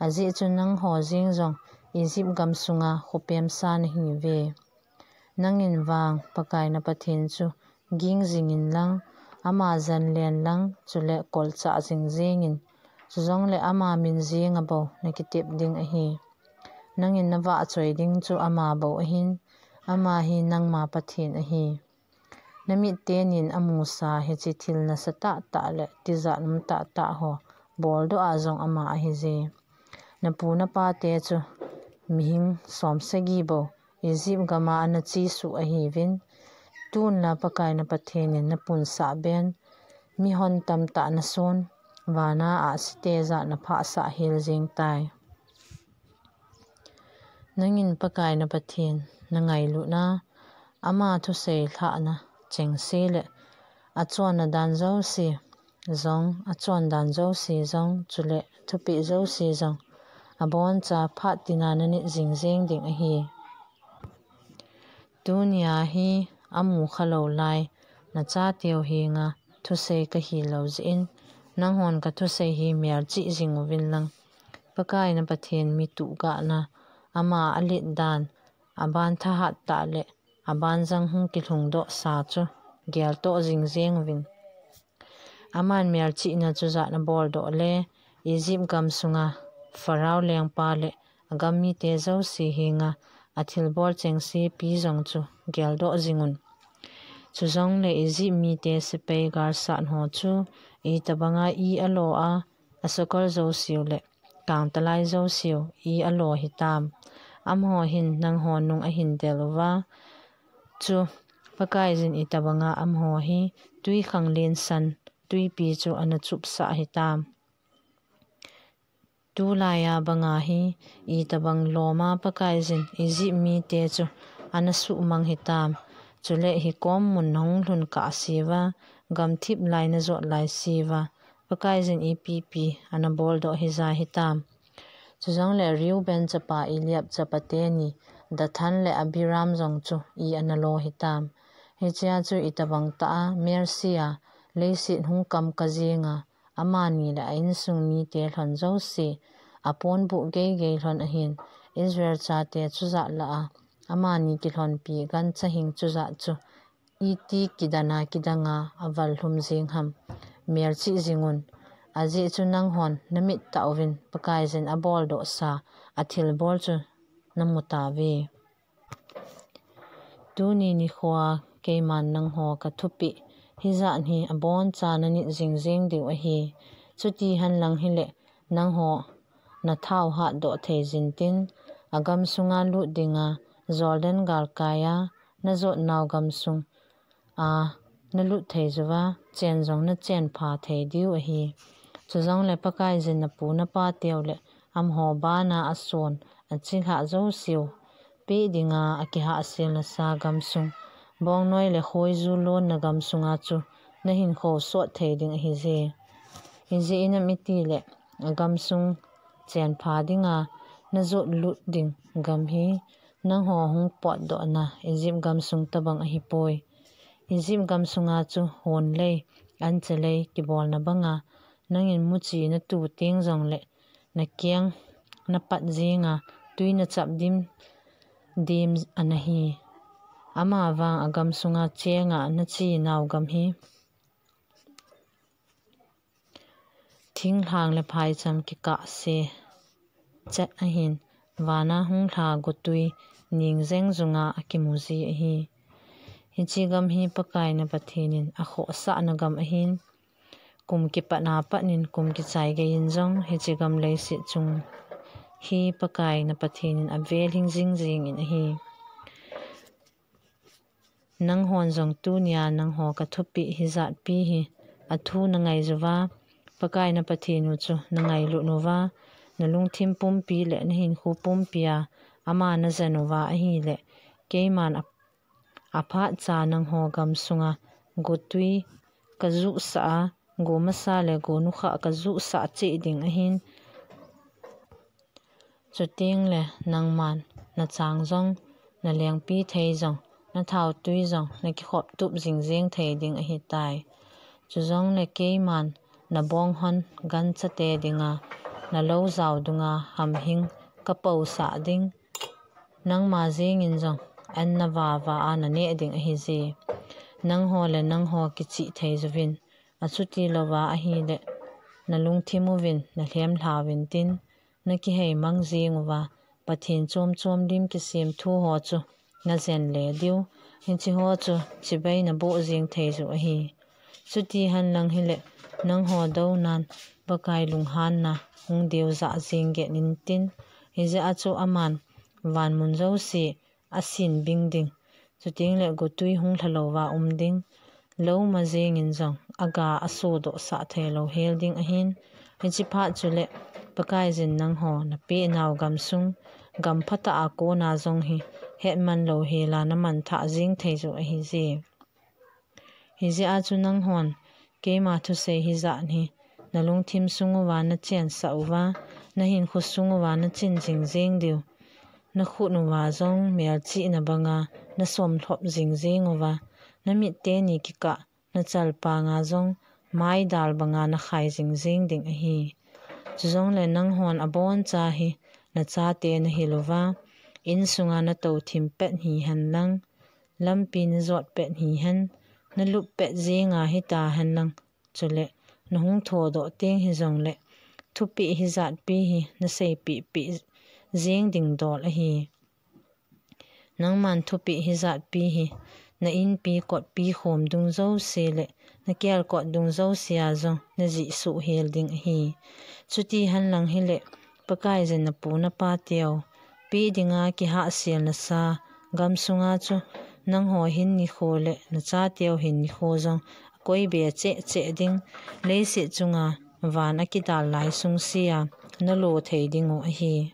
Ajeh chu nangho jeng jong Egypt gam sunga khopem sa nahiuve. Nangin vang Pakai na Pathen chu ging jingin lang, ama jen len lang, chule kolchah jing jengin. Chujongle ama min jenga bou nakitep ding ahi. Nangin navahchoi ding chu ama bou ahin, ama hi nangma Pathen ahi. Namit tenin amusa hiche thil nasatah tah le tijat umtah tah ho boldoh a jong ama ahije. Napu napate chu mihing somsagi bou Egypt gama ana chesuh ahiuvin, tunla Pakai na Pathen in napunsah ben, mihon tamtah nason, vana ahsi teja naphahsah hel jeng tai. Nangin Pakai na Pathen nangailutna, ama thusei lhahna chengse le achonna dan jouse jong, achon dan jouse jong, chule thupeh jouse jong, aboncha phat tina nanit jing jeng ding ahi. Tunia hi amu khalou lai, nachateu henga thusei kahilou jeh in, nanghon kathusei hi melchih jing uvin lang. Pakai na Pathen mi tuh gahna, ama alet dan, aban thahat tah le aban jang hung kilhungdoh sa chu geltoh jing jeng uvin. Aman melchihna chujat naboldoh le, Egypt gam sunga Pharaoh lengpa le agam mite jouse henga athilbol chengsepi jong chu geldoh jing un. Chujongle Egypt mite sepai galsat ho chu itobanga i alo a, asakol jouseu le kangtalai jouseu i alo hitam. Amaho hin nangho nung ahin del uva, chu Pakaiyin itobanga amaho hi twikhang lensan twipi chu ana chupsah hitam. Tulaiya banga hi itobang loma Pakaiyin Egypt mite chu ana suhmang hitam. Chule hikom mun nahung lhun kah seuva, gamthip lai najot lai seuva, Pakaiyin ipipi ana boldoh hija hitam. Chujongle Reuben chapa Eliab chapa teni Dathan le Abiram jong chu i ana lo hitam. Hichea chu itobang tah a melsia leiset hung kam ka jinga, amani le a insung mite lhon jouse, a ponbuh geigei lhon ahin, Israel chate chujat lah a, amani kilhonpi gancha hing chujat chu, iti kidana kidanga a val hlum jing ham, melchih jingun, ajeh chu nanghon na mit tah uvin Pakaiyin a boldohsa a thilbol chu na mu tauve. Tuni nikhoa keiman nangho ka thupeh hijat hi aboncha na nit jingjing diu ahi. Chuti henlang hileh nangho na thau hatdoh thei jintin, a gamsunga lut dinga Jordan galkaiya na jot nau gamsung a na lut thei juva, chen jong na chen pha thei diu ahi. Chujongle Pakaiyin na pu na pa teu le amaho bana a son a chilhah jouseu peh dinga a kihahselna sa gamsung, bongnoi le khoiju lonna gamsunga chu na hinkho sot thei ding ahije. Hijeh inem itile a gamsung chen pha dinga na jot lut ding gam hi nangho hung potdohna Egypt gamsung tabang ahipoi. Egypt gamsunga chu hon lei, anche lei kibolna banga nangin muchi na tu teng jongle na keng na pat jinga tui na chap dim dim ana hi. Amavang a gamsunga chenga na che nau gam hi thinglhang le phaicham kikah se chet ahin, vana hung lha gotui ning jeng junga a kimu ji ahi. Hiche gam hi Pakai na Pathen in a khohsahna gam ahin, kum kipat a pat in kum kichai geiyin jong hiche gam leiset chung hi Pakai na Pathen in a velhing jing jing in ahi. Nanghon jong tunia nangho ka thupeh hijat pi hi a thu na ngai juva, Pakai na Pathen u chu na ngailut uva, na lungthim pumpi le na hinkho pumpi a ama na jen uva ahile, keiman a, a phat cha nangho gamsunga gotui ka jusah a, go masa le go nukha ka jusah cheh ding ahin. Chuteng le nangman na chang jong, na lengpi thei jong, na thautui jong na kikhop tup jing jing thei ding ahitai. Chujongle keiman na bonghon gancha te dinga na lou jao dunga hamhing ka pousah ding. Nangma jengin jong an na vava a na neh ding ahije. Nangho le nangho kichih thei juvin, achuti louva ahile na lungthim uvin na lhem lha uvin tin, na kihei mang jing uva, Pathen chom chom lim kisem thu ho chu na jen le diu, hiche ho chu chibai na boh jing thei ju ahi. Chuti henlang hile nangho dounan Pakai lunghanna hung deu jah jing get intin, hijeh a chu aman van mun jouse a sin bing ding. Chuteng le gotui hung lha louva um ding. Lou ma jengin jong a ga a sodoh sah thei lou hel ding ahin. Hiche phat chule Pakaiyin nangho na peh nau gamsung, gam phatah a kona jong hi hetman lou hel a na manthah jing thei ju ahije. Hijeh a chu nanghon keima thusei hijat hi na lungthim sung uva na chensah uva, na hinkho sung uva na chin jing jing diu. Na khut uva jong melchihna banga na somlhop jing jing uva, na mit teni kikah na chalpanga jong maidal banga na khai jing jing ding ahi. Chujongle nanghon aboncha hi na chate na hil uva, insunga na touthim pet hihen lang, lampi na jot pet hihen, na lup pet jinga hita henlang, chule na hung thodoh teng hijongle thupeh hijat pi hi na seipeh peh jing ding dol ahi. Nangman thupeh hijat pi hi na inpi kotpi khom dung jouse le na kelkot dung jouse a jong na jih suh hel ding ahi. Chuti henlang hile Pakaiyin na pu na pa teu peh dinga kihahselna sa gamsunga chu nangho hin nikho le na chateu hin nikho jong a koi be cheh cheh ding, leiset chunga van a kidal lai sungsea na lo thei ding u ahi.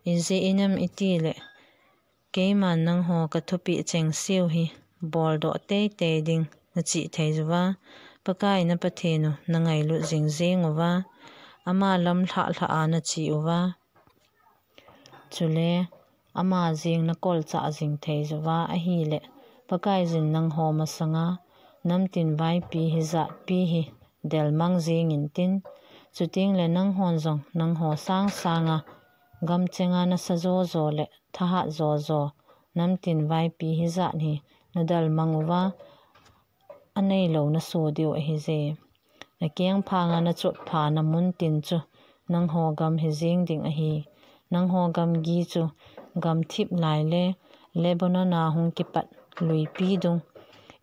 Ijeh inem itile keiman nangho ka thupeh chengseu hi boldoh teitei ding na chih thei juva, Pakai na Pathen u na ngailut jing jing uva, ama lam lhah lhah a na che uva, chule ama jeng na kolchah jing thei juva ahile, Pakaiyin nangho masanga namtin vaipi hijatpi hi delmang jing intin, chuteng le nanghon jong nangho sang sanga gamchenga nasa jojo le thahat jojo namtin vaipi hijat hi nadelmang uva, aneilou naso diu ahije. Nakeng phanga nachot phana muntin chu nangho gam hijing ding ahi. Nangho gamgi chu gamthip lai le Lebanon a hung kipat luipi dung,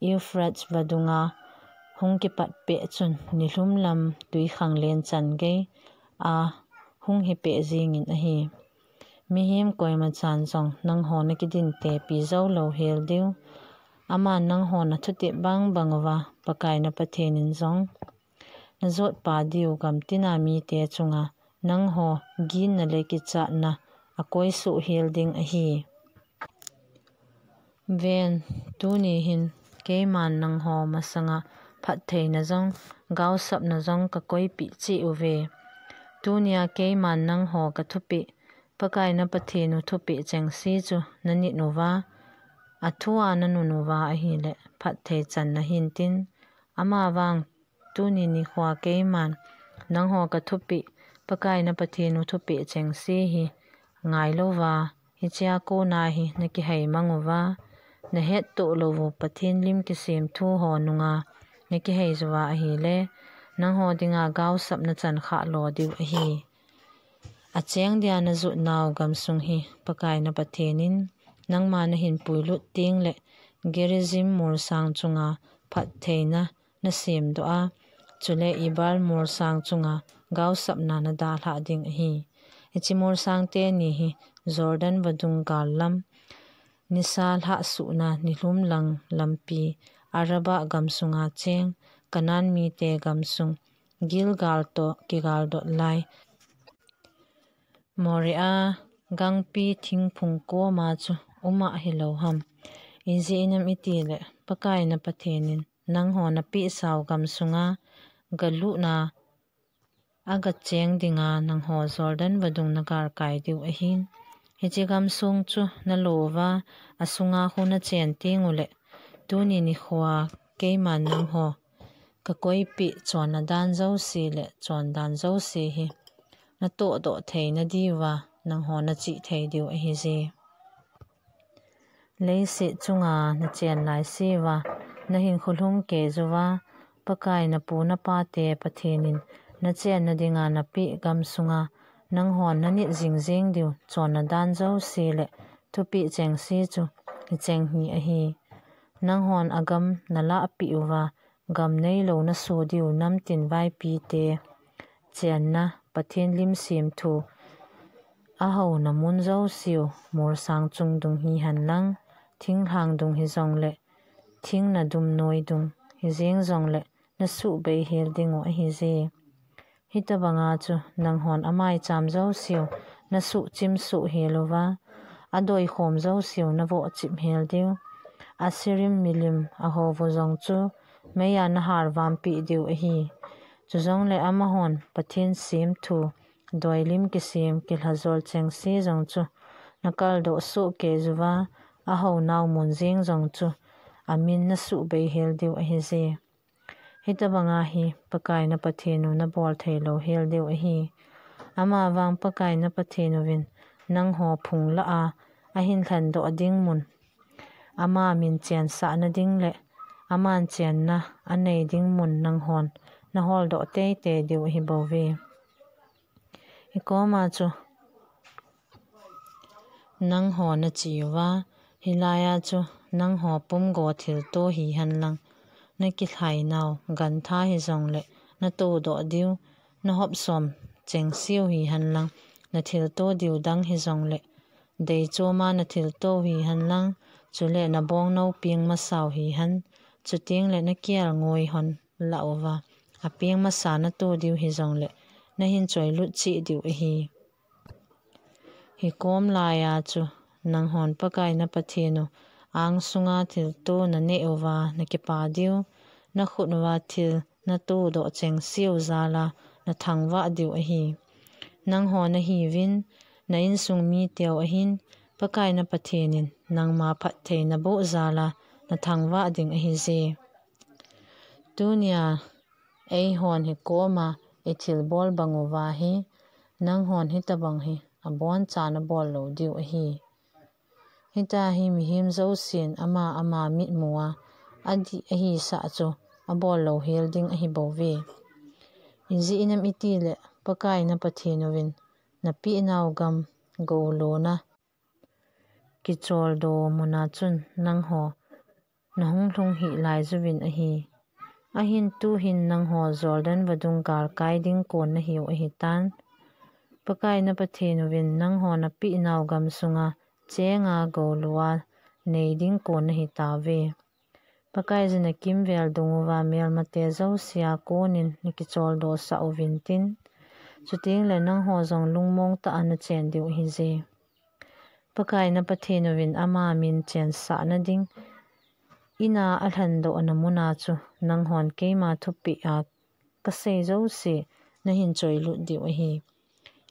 Euphrates vadunga hung kipat peh chun nilhum lam tuikhanglen chan gei a hung hipeh jingin ahi. Mihem koimachan jong nangho nakidintepi jou lou hel diu. Aman nanghon athutep bangbang uva, Pakai na Pathenin jong najotpa diu gamtina mite chunga nangho ginna le kichatna akoisoh hel ding ahi. Ven, tuni hin keiman nangho masanga phattheina jong, gaosapna jong kakoipeh cheh uve. Tunia keiman nangho kathupeh, Pakai na Pathen u thupeh chengse chu nanit uva, athua nanun uva ahile phatthei chan nahin tin, amavang tuni nikhoa keiman nangho kathupeh, Pakai na Pathen u thupeh chengse hi ngailouva, hichea kona hi nakihei mang uva, nahettoh lou u Pathen lim kisem thu ho nunga nakihei uva ahile, nangho dinga gaosapna chan khah lo diu ahi. Acheng dia najot nau gamsung hi Pakai na Pathenin nangma nahin puilut teng le Gerizim molsang chunga phattheina nasemdoh a, chule Ebal molsang chunga gaosapna nadalhah ding ahi. Hiche molsang teni hi Jordan vadung gal lam, nisa lhahsuhna nilhum lang lampi, Arabah gamsunga cheng, Canaan mite gamsung, Gilgal toh kigaldot lai, Moriah gangpi thingphung koma chu um ahilou ham. Ijeh inem itile Pakai na Pathenin nangho napeh sau gamsunga galutna agacheng dinga nangho Jordan vadung nagalkai diu ahin. Hiche gamsung chu nalo uva, asunga khu nachen teng ule, tuni nikhoa keiman nangho kakoipeh chonna dan jouse le chondan jouse hi natohdoh theina diuva nangho nachih thei diu ahije. Leiset chunga nachen laiseuva nahin kholhum kei uva, Pakai napu napate Pathenin nachenna dinga napeh gamsunga nanghon nanit jingjing diu chonna dan jouse le thupeh chengse chu hicheng hi ahi. Nanghon agam nalahpeh uva, gam neilou naso diu namtin vaipite chenna Pathen lim semthu ahouna mun jouseu, molsang chung dung hihen lang, thinglhang dung hijongle, thing nadum noi dung hijeng jongle, nasuhbei hel dingu ahije. Hitobanga chu nanghon amaicham jouseu nasuhchim soh hel uva, adoikhom jouseu navohchim hel diu. Asherim milim ahou u jong chu meiya naharvampeh diu ahi. Chujongle amahon Pathen semthu, doilim kisem, kilhajol chengse jong chu nakaldoh soh kei uva, ahounau mun jeng jong chu amin nasuhbei hel diu ahije. Hitobanga hi Pakai na Pathen u nabol theilou hel diu ahi. Amavang Pakai na Pathen uvin nangho phunglah a ahin lhendoh ding mun, ama min chensahna ding le aman chenna anei ding mun nanghon naholdoh teitei diu ahibouve. Hikoma chu nangho nache uva, hilaiya chu nangho pumgo thilto hihen lang, nakilhainau gantha hijongle natohdoh diu, nahopsom chengseu hihen lang, nathilto diu dang hijongle, deichoma nathiltou hihen lang, chule nabongnou peng masau hihen, chutengle nakelngoi hon lah uva, apeng masa nato diu hijongle, nahin choilut cheh diu ahi. Hikom laiya chu nanghon Pakai na Pathen u angsunga thilto naneh uva nakipa diu, nakhut uva thil natohdoh chengseu jala nathangvah diu ahi. Nangho nahiuvin, na insung miteu ahin, Pakai na Pathenin nangma phatthei naboh jala nathangvah ding ahije. Tunia eihon hi koma ithil bol bang uva hi, nanghon hitabang hi abon chan abol lou diu ahi. Hita hi mihem jousen ama ama mitmua adih ahi sah chu abol lou hel ding ahi bouve. Ijeh inem itile Pakai na Pathen uvin napeh nau gam goulona kicholdo muna chun nangho nahung lhung hih lai juvin ahi. Ahin tuhin nangho Jordan vadung galkai ding kon nahiu ahitan. Pakai na Pathen uvin nangho napeh nau gam sunga chenga goulua nei ding kon nahitauve. Pakaiyin akimvel dung uva melmate jousea konin nakicholdo sah uvin tin, chutengle nangho jong lungmong tah a nachen diu ahije. Pakai na Pathen uvin ama min chensahna ding ina alhandoh ana muna chu nanghon keima thupeh a kasei jouse nahin choilut diu ahi.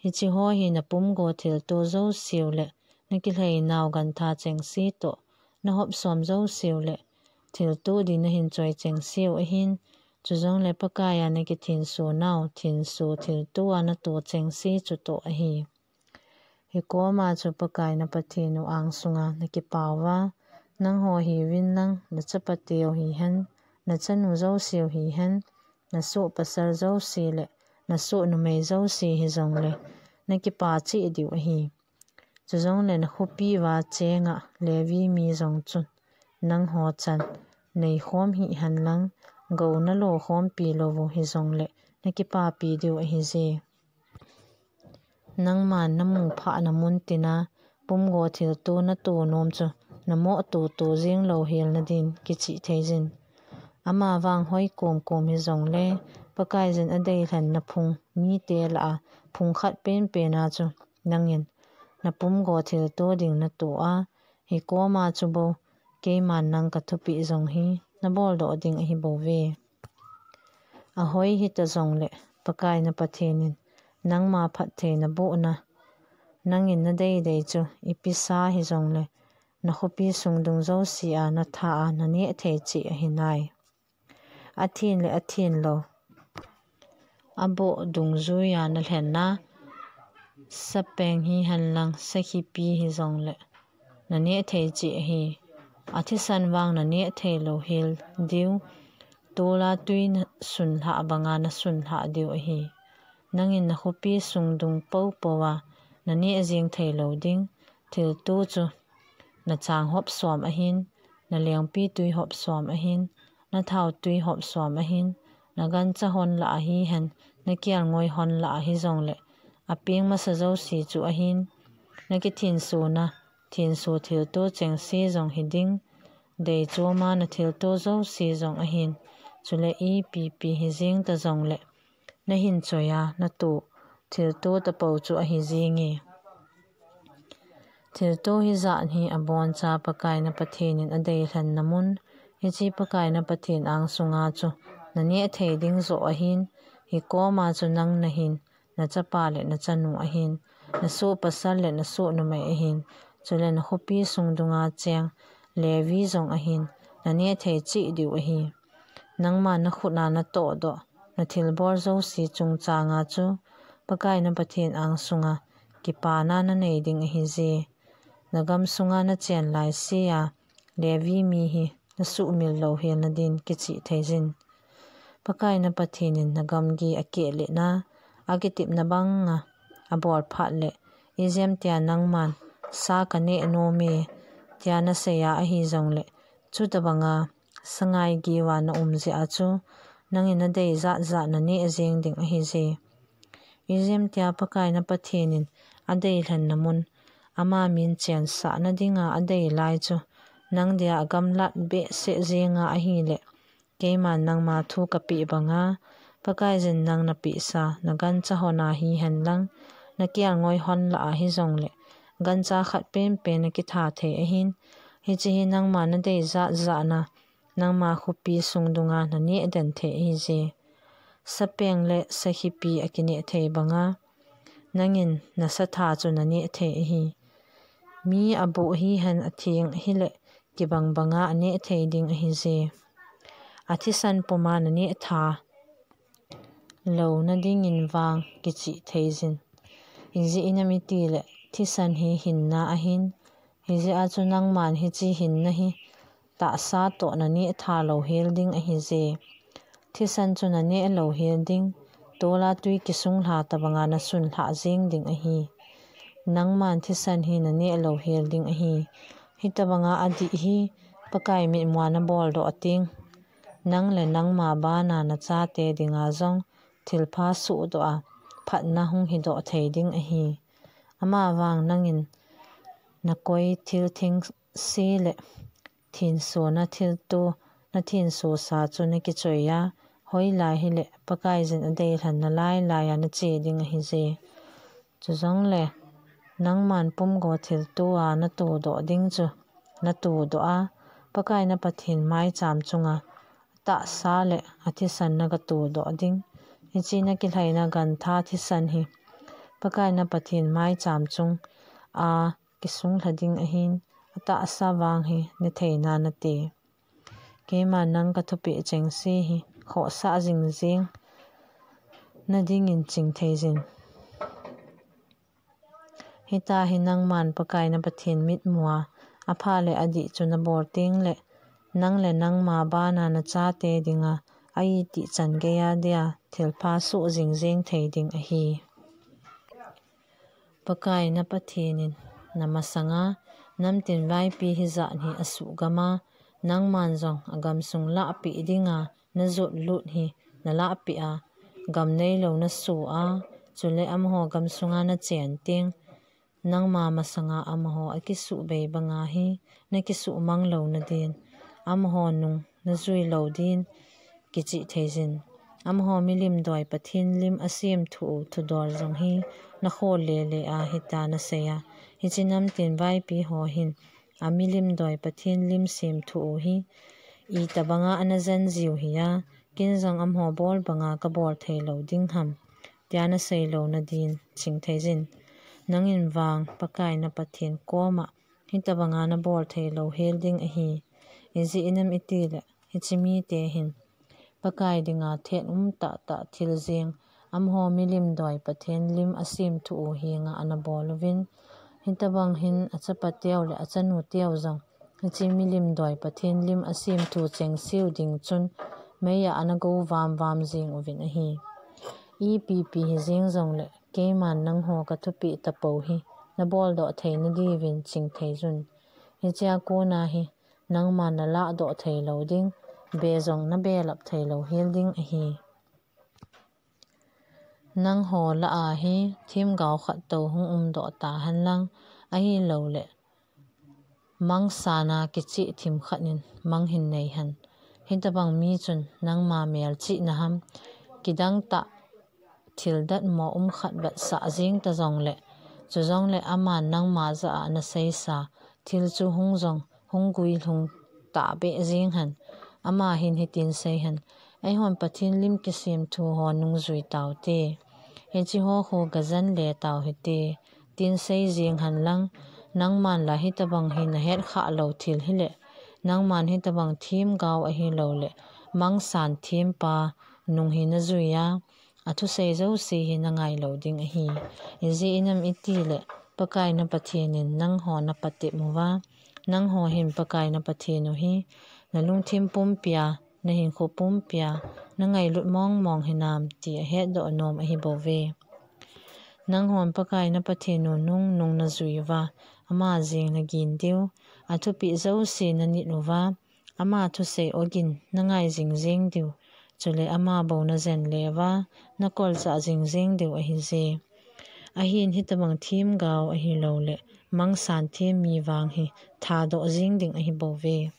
Hicheho hi napumgo thilto jouseu le nakilhei nau gantha chengse toh nahop som jouseu le thilto ding nahin choi chengseu ahin, chujongle Pakaiya nakithenso nau thenso thilto a nato chengse chutoh ahi. Hikoma chu Pakai na Pathen u angsunga nakipauva, nangho hiuvin lang, nachapateu hihen, nachanu jouseu hihen, nasoh pasal jouse le nasoh numei jouse hijongle nakipa cheh diu ahi. Chujongle nakhopi uva chenga Levi mi jong chun nangho chan neikhom hihen lang, gou nalo khompi lou u hijongle nakipapi diu ahije. Nangman namu phahna mun tina pumgo thilto nato nom chu namoh toto jeng lou hel nadin kichih theiyin. Amavang hoi komkom hijongle Pakaiyin adeilhenna phung mite lah a phung khat penpen a chu nangin napumgo thilto ding nato a, hikoma chu bou keiman nang kathupeh jong hi naboldoh ding ahibouve. Ahoi hita jongle Pakai na Pathen in nangma phatthei nabohna, nangin nadeidei chu ipi sa hijongle nakhopi sungdung jousea natha a naneh thei cheh ahinai. Athen le athen lou aboh dungjuia nalhenna sapeng hihen lang sakhipi hijongle naneh thei cheh ahi. Athisan vang naneh thei lou hel diu, tola tui nasunlhah banga nasunlhah diu ahi. Nangin nakhopi sungdung poupou a naneh jeng thei lou ding thilto chu nachang hop som ahin, nalengpi tui hop som ahin, nathao tui hop som ahin, nagancha hon lah a hihen, nakelngoi hon lah a hijongle apeng masa jouse chu ahin, nakithensona thenso thilto chengse jong hiding, deichoma nathilto jouse jong ahin, chule ipipi hijeng tajongle nahin choia nato thilto tapou chu ahijenge. Thilto hijat hi aboncha Pakai na Pathen in adeilhenna mun, hiche Pakai na Pathen angsunga chu naneh thei ding joh ahin, hikoma chu nang nahin, nachapa le nachanu ahin, nasoh pasal le nasoh numei ahin, chule nakhopi sungdunga cheng Levi jong ahin, naneh thei cheh diu ahi. Nangma nakhut a natohdoh nathilbol jouse chungchanga chu Pakai na Pathen angsunga kipana nanei ding ahije. Nagam sunga nachen laisea Levi mi hi nasuhmil lou hel nadin kichih theijin. Pakai na Pathen in nagamgi akehletna, akitepna banga abol phat le, ijemtia nangman sa kaneh nome tia naseiya ahijongle, chutabanga sangai giuva naum jeh a chu nangin nadei jatjat naneh jeng ding ahije. Ijemtia Pakai na Pathen in adeilhenna mun, ama min chensahna dinga adei lai chu nang dia agamlat behseh jenga ahile, keiman nangma thu kapeh banga, Pakaiyin nang napehsa nagancha hon a hihen lang, nakelngoi hon lah a hijongle, gancha khat penpen nakitha thei ahin, hiche hi nangma nadei jatjatna, nangma khopi sungdunga naneh den thei ahije. Sapeng le sakhipi akineh thei banga, nangin nasatha chu naneh thei ahi. Mi aboh hihen atheng ahile kibang banga aneh thei ding ahije. a thisan puma na neh tha louna dingin vang kichih thei jin. Ijeh inem itile thisan hi hinna ahin, hijeh a chu nangman hiche hinna hi tahsa toh na neh tha lou hel ding ahi je. Thisan chu na neh lou hel ding, tola tui kisung lha tabanga na sun lha jeng ding ahi. Nangman thisan hi na neh lou hel ding ahi. Hitabanga adih hi Pakai mitmua na bol doh a ting, nang le nangma bana na chate dinga jong thilpha suhdoh a phatna hung hidoh thei ding ahi. Amavang nangin na koi thil thengse le thinso na thilto, na thinso sa chu na kichoi a, hoilai hile Pakaiyin adeilhen na lailai a na che ding ahi je. Chujongle nangman pumgo thilto a na todoh ding chu na todoh a, Pakai na Pathen maicham chunga tahsa le athisan na ga todoh ding. Hiche na kilhaina gantha thisan hi Pakai na Pathen maicham chunga kisung lha ding ahin, atahsa vang hi ne theina nate. Keiman nang ka thupeh chengse hi khohsah jing jeng na dingin ching thei jin. Hita hi nangman Pakai na Pathen mitmua apha le adih chu na bol teng le, nang le nangma bana na chate dinga a itih chan geiya dia thilpha suh jing jeng thei ding ahi. Pakai na Pathen in na masanga namtin vaipi hijat hi asuh gam a, nangman jong agamsung lahpeh dinga na jot lut hi na lahpeh a, gam neilou na suh a, chule amaho gamsunga na chen teng, nangma masanga amaho akisuh bei banga hi na kisuh mang lou na din, amaho nung na jui lou din kichih thei jin. Amaho milim doi Pathen lim asem thu u thudol jong hi na khol le le a hita na sei a, hiche namtin vaipi ho hin a milim doi Pathen lim sem thu u hi itabanga ana jen jiu hi a, ken jong amaho bol banga ka bol thei lou ding ham, tia na sei lou na din ching thei jin. Nangin vang Pakai na Pathen koma hitabanga na bol thei lou hel ding ahi. Ijeh inem itile hiche mite hin Pakai dinga thet um tahtah thil jeng, amaho milim doi Pathen lim asem thu u henga ana bol uvin, hitabang hin achapa teu le achanu teu jong hiche milim doi Pathen lim asem thu chengse u ding chun meiya ana go vam vam jing uvin ahi. Ipi pi hi jeng jongle keiman nangho ka thupeh tapou hi na bol doh thei na diuvin ching thei jun. Hichea kona hi nangman na lah doh thei lou ding, be jong na belap thei lou hel ding ahi. Nangho lah a hi themgao khat tou hung um doh tahen lang, ahilou le mangsan a kicheh thim khat in mang hin nei hen. Hitabang mi chun nangma melchihna ham, kidang tah thil datmo um khat vetsah jeng ta jongle, chujongle aman nangma jah a na seisa thil chu hung jong hung guilhung tah beh jeng hen. Ama hin hitin sei hen, eihon Pathen lim kisem thu ho nung jui tau te, hiche ho khu ga jen le tau hite, tin sei jeng hen lang, nangman la hitabang hi na het khah lou thil hile, nangman hitabang themgao ahilou le mangsan thempa nung hi na jui a, athusei jouse hi na ngai lou ding ahi. Ijeh inem itile Pakai na Pathen in nangho na patep uva, nangho hin Pakai na Pathen u hi na lungthim pumpia, na hinkho pumpia na ngailut mong mong hinam ti ahet doh nom ahi bouve. Nanghon Pakai na Pathen u nung nung na jui uva, ama jeng na gin diu, athupeh jouse na nit uva, ama thusei ogin na ngai jing jeng diu, chule ama bou na jen le uva, na kolchah jing jeng diu ahi je. Ahin hitabang themgao ahilou le mangsan them mi vang hi thadoh jeng ding ahi bouve.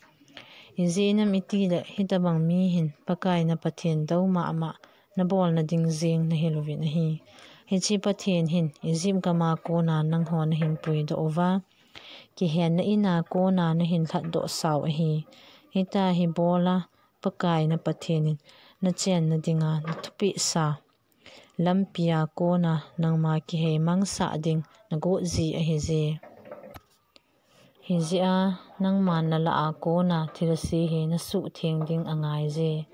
Ijeh inem itile hitabang mi hin Pakai na Pathen dou mama na bolna ding jeng na hi louvin ahi. Hiche Pathen hin Egypt gam a kona nangho na hin puidoh uva, kihenna in a kona na hin lhatdoh sau ahi. Hita hi bol a, Pakai na Pathen in na chenna dinga na thupeh sa lampi a kona nangma kihei mangsah ding na got ji ahi je. Hijeh a nangman nalah a kona thilse hi nasuhtheng ding angaije.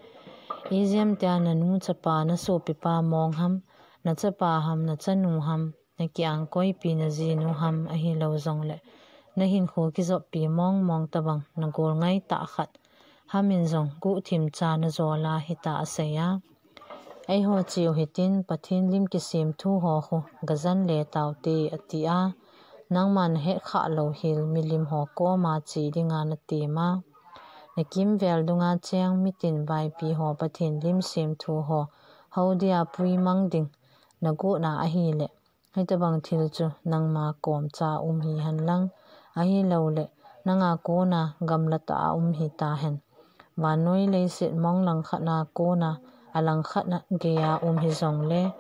Ijemtia nanu chapa nasopipa mong ham, nachapa ham, nachanu ham, nakiang koipi najinu ham ahilou jongle nahinkho kijoppi mongmong tobang nagol ngaitah khat hamin jong guhthim cha najol a hitia asei a, Eiho cheu hitin, Pathen lim kisem thu ho khu gajan le taute, atia. Nangman nahetkhah lou hel milim ho koma che dinga natema, nakimvel dunga cheng mitin vaipi ho Pathen lim sem thu ho houdia puimang ding nagotna ahile, hitobang thil chu nangma komcha um hihenlang, ahilouleh nanga kona gamlatah a um hitahen. Vannoi leiset mong langkhatna kona alangkhatna geiya um hijongle,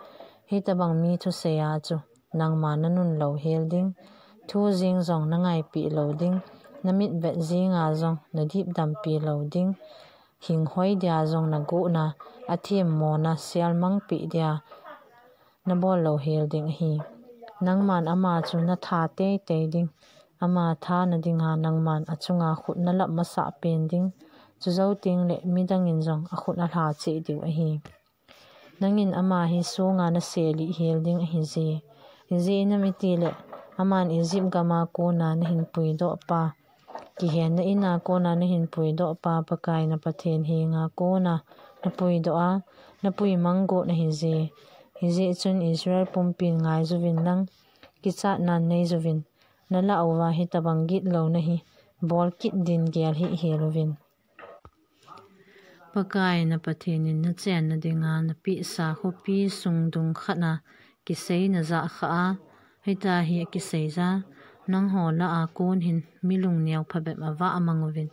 hitobang mi thuseiya chu nangma nanun louhel ding, thu jeng jong nangaipeh lou ding, namitvet jenga jong nadipdampi lou ding, hinghoi dia jong nagotna, athemmona selmangpeh dia nabol louhel ding ahi. Nangman ama chu natha teitei ding, ama thana dinga nangman achunga khut nalap masah pen ding, chujou tengle midangin jong akhut alha cheh diu ahi. Nangin ama hi songa naselih hel ding ahije. Ijeh inem itile, aman Egypt gama kona nahinpuidohpa, kihenna ina kona nahinpuidohpa Pakai na Pathen henga kona napuidoh a, napuimang got ahije. Hijeh chun Israel pumpin ngaijouvin lang, kichatnan neijouvin, nalah uva hitobang gitlouna hi bolkit din gel hihhel uvin. Pakai na Pathen in nachenna dinga napehsa khopi sung dung khatna kisei najah khah a, hitia hi akiseiya, nangho lah a kon hin mi lungneo phabep avah mang uvin,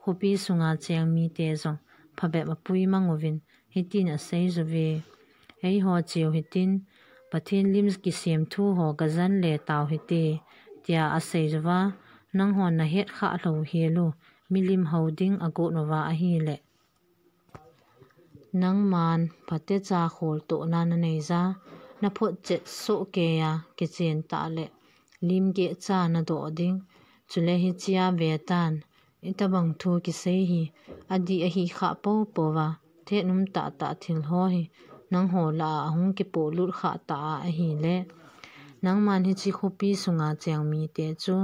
khopi sunga cheng mite jong phabep apuimang uvin, hitin aseiyuve, Eiho cheu hitin, Pathen lim kisem thu ho gajan le tau hite, tia aseiyuva, nanghon nahetkhah lou hel u, milim hou ding agot uva ahile, nangman phatecha kholtohna naneiya, naphotchet sohkeiya kichen tahle, limgehcha nadoh ding, chule hichea vetan, hitobang thu kisei hi adih ahi khah poupouva, thet um tahtah thil ho hi nangho lah a ahung kipohlut khah tah a ahile, nangman hiche khopi sunga cheng mite chu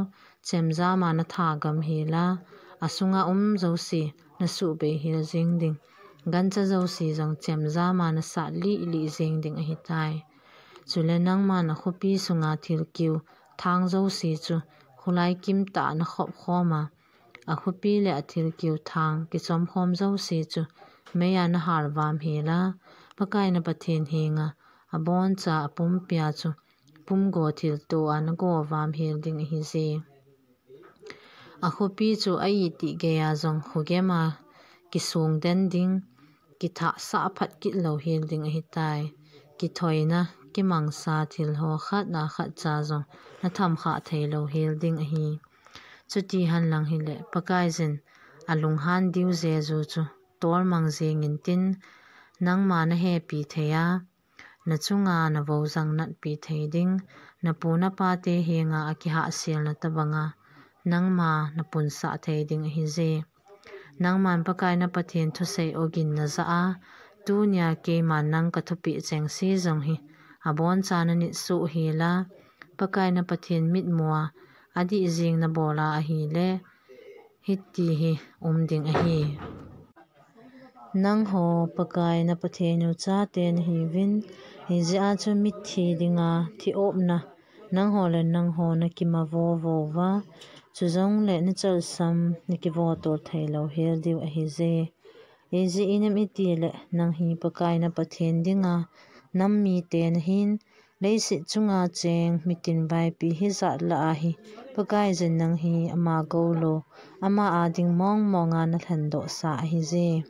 chemjama nathagam hel a, asunga um jouse nasuhbei hel jeng ding, gancha jouse jong chemjama nasat lihlih jeng ding ahitai. Chule nangman akhopi sunga thilkeu thang jouse chu kholai kimtah a nakhop khom a, akhopi le athilkeu thang kichomkhom jouse chu meiya nahalvam hel a, Pakai na Pathen henga aboncha apumpia chu pumgo thilto a nagovam hel ding ahije. Akhopi chu a-itih geiya jong khogema kisongden ding, kithahsah phat kit louhel ding ahitai. Kithoina, kimangsa thil ho khatna khatcha jong natham khah thei louhel ding ahi. Chutihenlang hile, Pakaiyin alunghan diu jeju chu tolmang jeng intin, nangma nahepi thei a, nachunga navoujang natpi thei ding, napu napate henga akihahselna tobanga nangma napunsah thei ding ahije. Nangman Pakai na Pathen thusei ogin najah a, tunia keiman nang kathupeh chengse jong hi aboncha nanit soh hel a, Pakai na Pathen mitmua adih jeng nabol a ahile, hiti hi um ding ahi. Nangho Pakai na Pathen u chate nahiuvin, hijeh a chu mithi dinga thi-opna nangho le nangho nakimavovo uva, chujongle nachalsam nakivotol thei louhel diu ahije. Ijeh inem itile nang hi Pakai na Pathen dinga nam mite nahin, leiset chunga cheng mitin vaipi hijat lah a hi Pakaiyin nang hi ama goulou, ama ading mongmonga nalhendohsa ahije.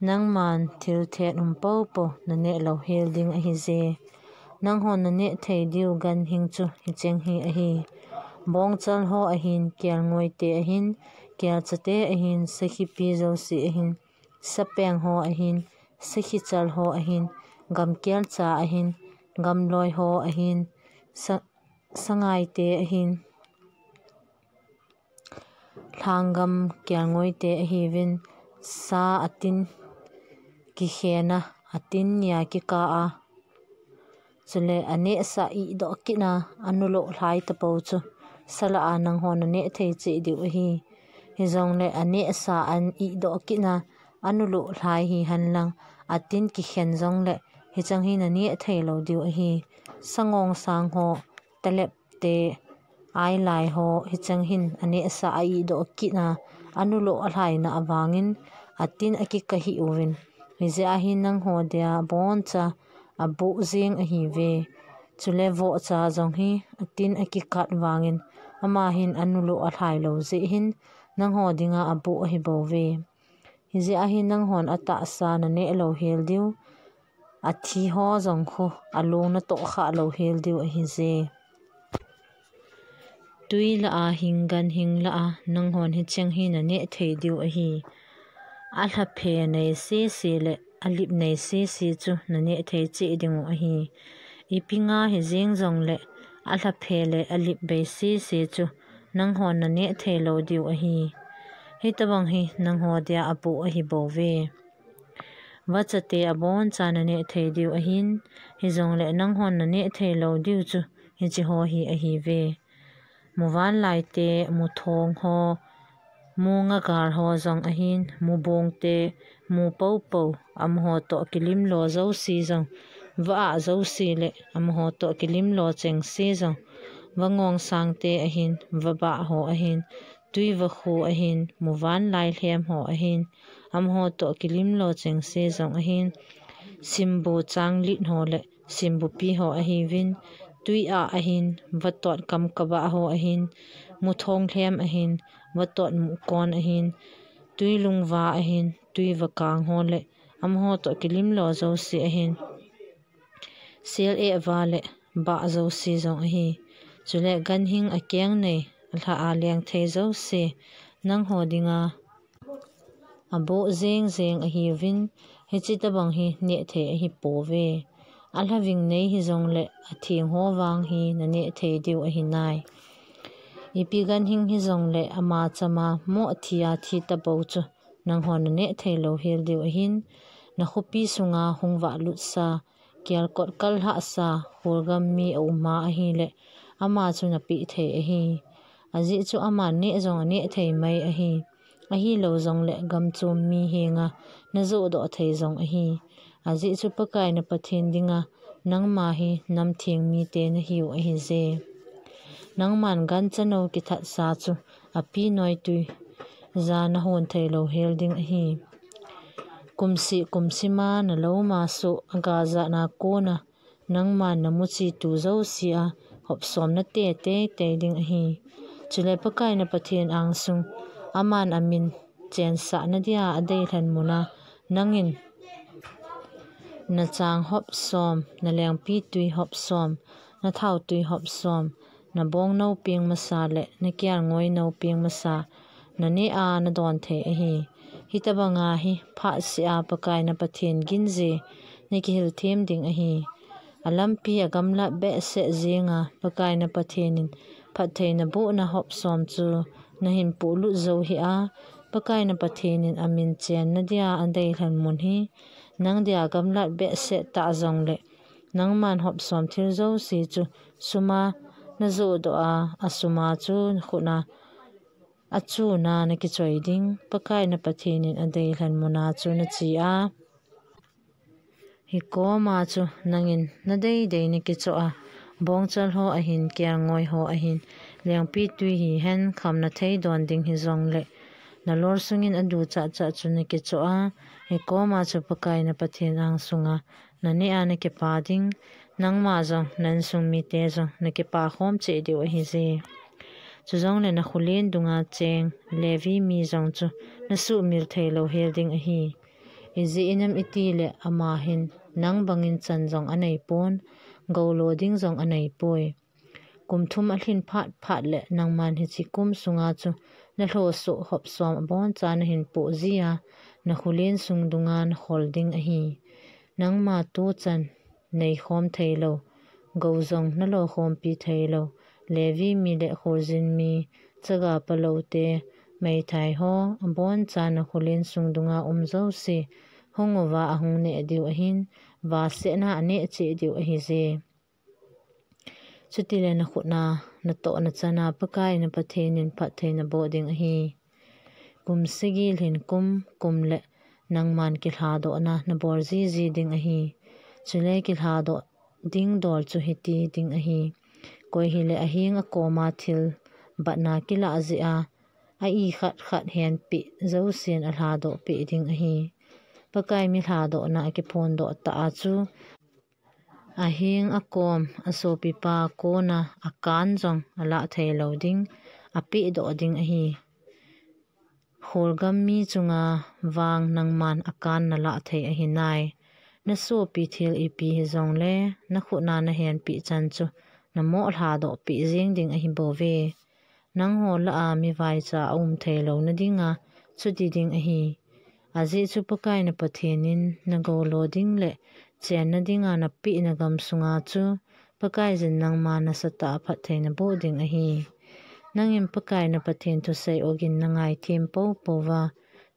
Nangman thil thet um poupou naneh louhel ding ahije. Nanghon naneh thei diu ganhing chu hicheng hi ahi. Bongchal ho ahin, kelngoite ahin, kelchate ahin, sakhipi jouse ahin, sapeng ho ahin, sakhichal ho ahin, gamkelcha ahin, gamloi ho ahin, sa-, sangaite ahin, Lhanggam kelngoite ahiuvin, sa atin kikhena, atin nia kika a, chule anehsa ihdoh kitna, anuloh lhai tapou chu, salah a nanghon naneh thei cheh diu ahi. Hijongle anehsa an ihdoh kitna, anuloh lhai hihen lang, atin kikhen jongle, hicheng hi naneh thei lou diu ahi. Sangong sang ho, talep te, ailai ho, hicheng hin anehsa a ihdoh kitna, anuloh alhaina avangin, atin akikah hih uvin. Hijeh a hin nangho dia boncha aboh jeng ahiuve. Chule vohcha jong hi, atin akikat vangin, ama hin anuloh alhai lou jeh hin, nangho dinga aboh ahi bouve. Hijeh a hin nanghon atahsa naneh lou hel diu, athi ho jong khu alung natoh khah lou hel diu ahije. Tui lah a hing, ganhing lah a nanghon hicheng hi naneh thei diu ahi. Alhaphe nei sese le alip nei sese chu naneh thei cheh dingu ahi. Ipi nga hijeng jongle alhaphe le alip bei sese chu nanghon naneh thei lou diu ahi. Hitobang hi nangho dia aboh ahi bouve. Vachate aboncha naneh thei diu ahin, hijongle nanghon naneh thei lou diu chu hiche ho hi ahiuve. Muvanlaite, muthong ho, mungagar ho jong ahin, mubongte, mupoupou, amaho toh kilimlo jouse jong, vah a jouse le amaho toh kilimlo chengse jong, vangongsangte ahin, vabah ho ahin, tuivakhu ahin, muvanlai lhem ho ahin, amaho toh kilimlo chengse jong ahin, simbu changlit ho le simbupi ho ahiuvin, tui a ahin, vatot kamkabah ho ahin, muthong lhem ahin, vatot mukon ahin, tuilungva ahin, tuivakang ho le amaho toh kilimlo jouse ahin, sel-eh va le bah jouse jong ahi. Chule ganhing akeng nei, alha a leng thei jouse, nangho dinga aboh jeng jeng ahiuvin, hiche tobang hi neh thei ahipouve. Alhaving nei hijongle atheng ho vang hi naneh thei diu ahinai. Ipi ganhing hijongle ama chama moh thia thi tapou chu nanghon naneh thei lou hel diu ahin, nakhopi sunga hung vahlutsa, kelkot kallhahsa, khulgam mi aum a ahile, ama chu napeh thei ahi. Ajeh chu aman neh jong aneh thei mai ahi. Ahilou jongle gamchom mi henga najohdoh thei jong ahi. Ajeh chu Pakai na Pathen dinga nangma hi namtheng mite nahiu ahije. Nangman gancha nou kithatsa chu api noitui ja nahon thei lou hel ding ahi. Kumseh kumsima nalou ma soh agajatna kona nangman namuchi tu jousea hopsom nate teitei ding ahi. Chule Pakai na Pathen angsung aman amin chensah nadia adeilhen muna nangin nachang hopsom, nalengpitui hopsom, nathaotui hopsom, nabong nou peng masa le nakelngoi nou peng masa naneh a nadon thei ahi. Hitobanga hi phatseh a Pakai na Pathen ginje nakihil them ding ahi. Alampi agamlat behseh jenga Pakai na Pathen in phattheina bohna hopsom chu nahin pohlut jou hia, Pakai na Pathen in amin chen nadia adeilhen mun hi nang dia gamlat behseh tah jongle nangman hopsom thil jouse chu suma najohdoh a, asuma chu nakhutna achuna nakichoi ding, Pakai na Pathen in adeilhen muna chu nache a, hikoma chu nangin nadeidei nakichoh a, bongchal ho ahin, kelngoi ho ahin, lengpitui hihen khamna thei don ding hijongle nalol sungin aduchatchat chu nakichoh a, hikoma chu Pakai na Pathen angsunga naneh a nakipa ding, nangma jong na insung mite jong nakipa khom cheh diu ahije. Chujongle nakholen dunga cheng Levi mi jong chu nasuhmil thei lou hel ding ahi. Ijeh inem itile ama hin nang bangin chan jong aneipon, goulo ding jong aneipoi. Kum thum alhin phatphat le nangman hiche kum sunga chu nalhosoh hopsom aboncha nahin poh jia, nakholen sung dunga nakhol ding ahi. Nangma tuchan neikhom theilou, gou jong nalokhompi theilou, Levi mi le kholjin mi, chaga paloute, Meithai ho, abon chan na khulen sung dunga um jouse, hung uva ahung neh diu ahin, vahsetna aneh cheh diu ahi je. Chutile na khutna, natohna chana Pakai na Pathen in phattheina boh ding ahi. Kum sagi lhin kum, kum le nangman kilhadohna nabol jiji ding ahi. Chule kilhadoh ding dol chu hiti ding ahi. Koi hile aheng akoma thil batna kilah jeh a, a-i khat khat henpeh jousen alhadoh peh ding ahi. Pakai mi lhadohna akiphondoh tah a chu, aheng akom asopipa kona akan jong alah thei lou ding, apehdoh ding ahi. Kholgam mi chunga vang nangman akan nalah thei ahi nai. Na sopi thil ipi hijongle, na khutna nahenpeh chan chu, namoh lhadoh peh jeng ding ahi bouve. Nangho lah a mi vaicha aum thei louna dinga, chuti ding ahi. Ajeh chu Pakai na Pathen in nagoulo ding le chenna dinga napehna gam sunga chu, Pakaiyin nangma nasatah a phattheina boh ding ahi. Nangin Pakai na Pathen thusei ogin nangaithem poupouva,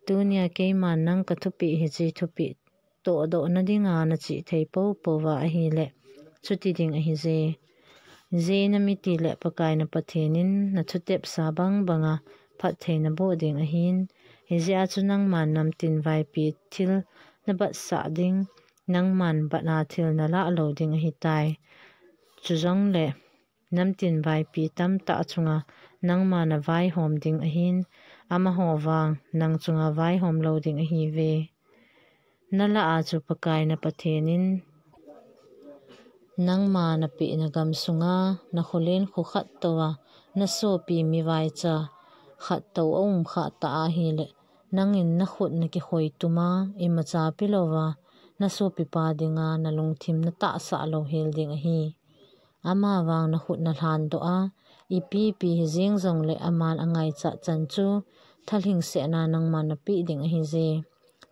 tunia keiman nang kathupeh hiche thupeh tohdohna dinga nachih thei poupouva ahile, chuti ding ahije. Ijeh inem itile Pakai na Pathen in nathutepsa bangbanga phattheina boh ding ahin, hijeh a chu nangman namtin vaipi thil nabatsah ding, nangman batna thil nalah lou ding ahitai. Chujongle, namtin vaipi tamtah chunga nangma navaihom ding ahin, amaho vang nang chunga vaihom lou ding ahiuve. Nalah a chu Pakai na Pathen in nangma napehna gam sunga nakholen kho khat touva, nasopi mi vaicha khat tou aum khah tah ahile, nangin nakhut nakikhoi tuma, imacha pelouva, nasopipa dinga nalungthim natahsah louhel ding ahi. Ama vang nakhut nalhandoh a, ipi ipi hijeng jongle aman angaichat chan chu, thalhingsetna nangman napeh ding ahije.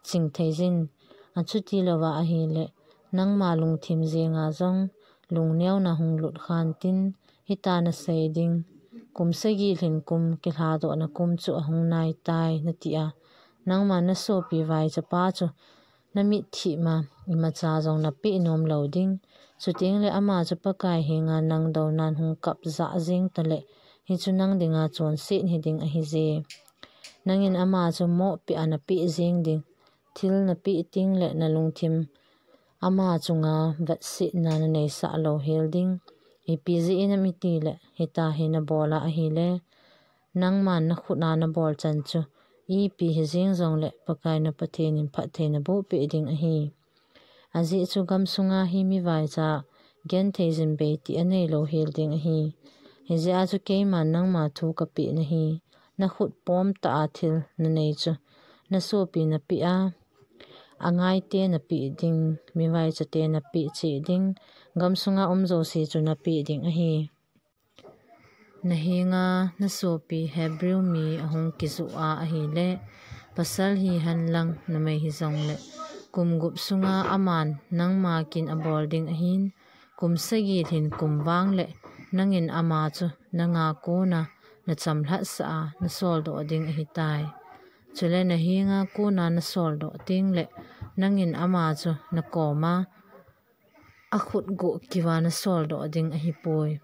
Chingtheiyin, achuti louva ahile, nangma lungthim jenga jong, lungneona hung lut khan tin, hita nasei ding, kum sagi lhin kum kilhadohna kum chu ahung naitai, natia, nangma nasopi vaichapa chu, namitlhi ma, imacha jong napeh nom lou ding. Chutengle ama chu Pakai henga nang dounan hung kap jah jeng tale, hichu nang dinga chonset hiding ahije. Nangin ama chu mohpeh a napeh jeng ding, thil napeh tengle nalungthim ama chunga vetsetna naneisah louhel ding. Ipi jeh inem itile, hita hi nabola ahile, nangman nakhut a nabol chan chu, ipi hijeng jongle Pakai na Pathen in phattheina bohpeh ding ahi. Ajeh chu gam sunga hi mi vaicha gentheijin beiti anei louhel ding ahi. Hijeh a chu keiman nangma thu kapeh nahi, nakhut pomtah a thil nanei chu, nasopi napeh a, angaite napeh ding, mi vaichate napeh cheh ding, gam sunga um jouse chu napeh ding ahi. Nahenga nasopi Hebrew mi ahung kijoh a ahile, pasal hihen lang numei hijongle, kum gup sunga aman nangma kin abol ding ahin, kum sagi lhin kum vangle, nangin ama chu nanga kona nachamlhatsah a nasoldoh ding ahitai. Chule nahenga kona nasoldoh tengle, nangin ama chu nakoma akhut goh kiva nasoldoh ding ahipoi.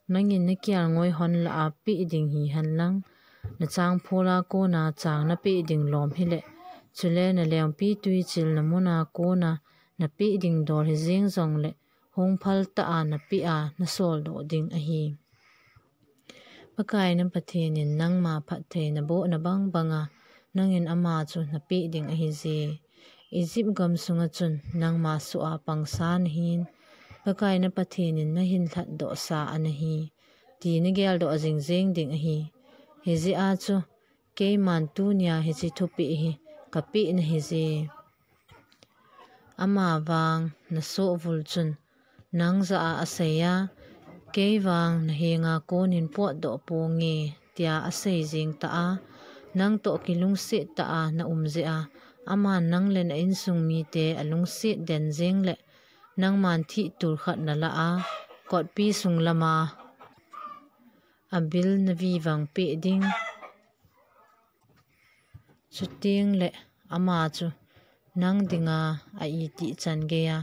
Nangin nakelngoi hon lah a peh ding hihen lang, nachangphol a kona chang napeh ding lom hile, chule nalengpi twichilna muna kona napeh ding dol hijeng jongle, hung phaltah a napeh a nasoldoh ding ahi. Pakai na Pathen in nangma phattheina bohna bangbanga, nangin ama chu napeh ding ahije. Egypt gam sunga chun nangma soh a pangsa nahin, Pakai na Pathen in nahin lhatdohsa anahi, ti nageldoh jingjeng ding ahi. Hijeh a chu, keiman tunia hiche thupeh hi kapeh nahije. Ama vang nasohvul chun nang jah a asei a, kei vang nahenga konin potdoh ponge, tia asei jeng tah a, nangtoh kilungset tah a naum jeh a, aman nang le na insung mite alungset den jengle, nangman thih tul khat nalah a, kotpi sung lama abil navivang peh ding, Chuteng le ama chu nang dinga a itih chan geiya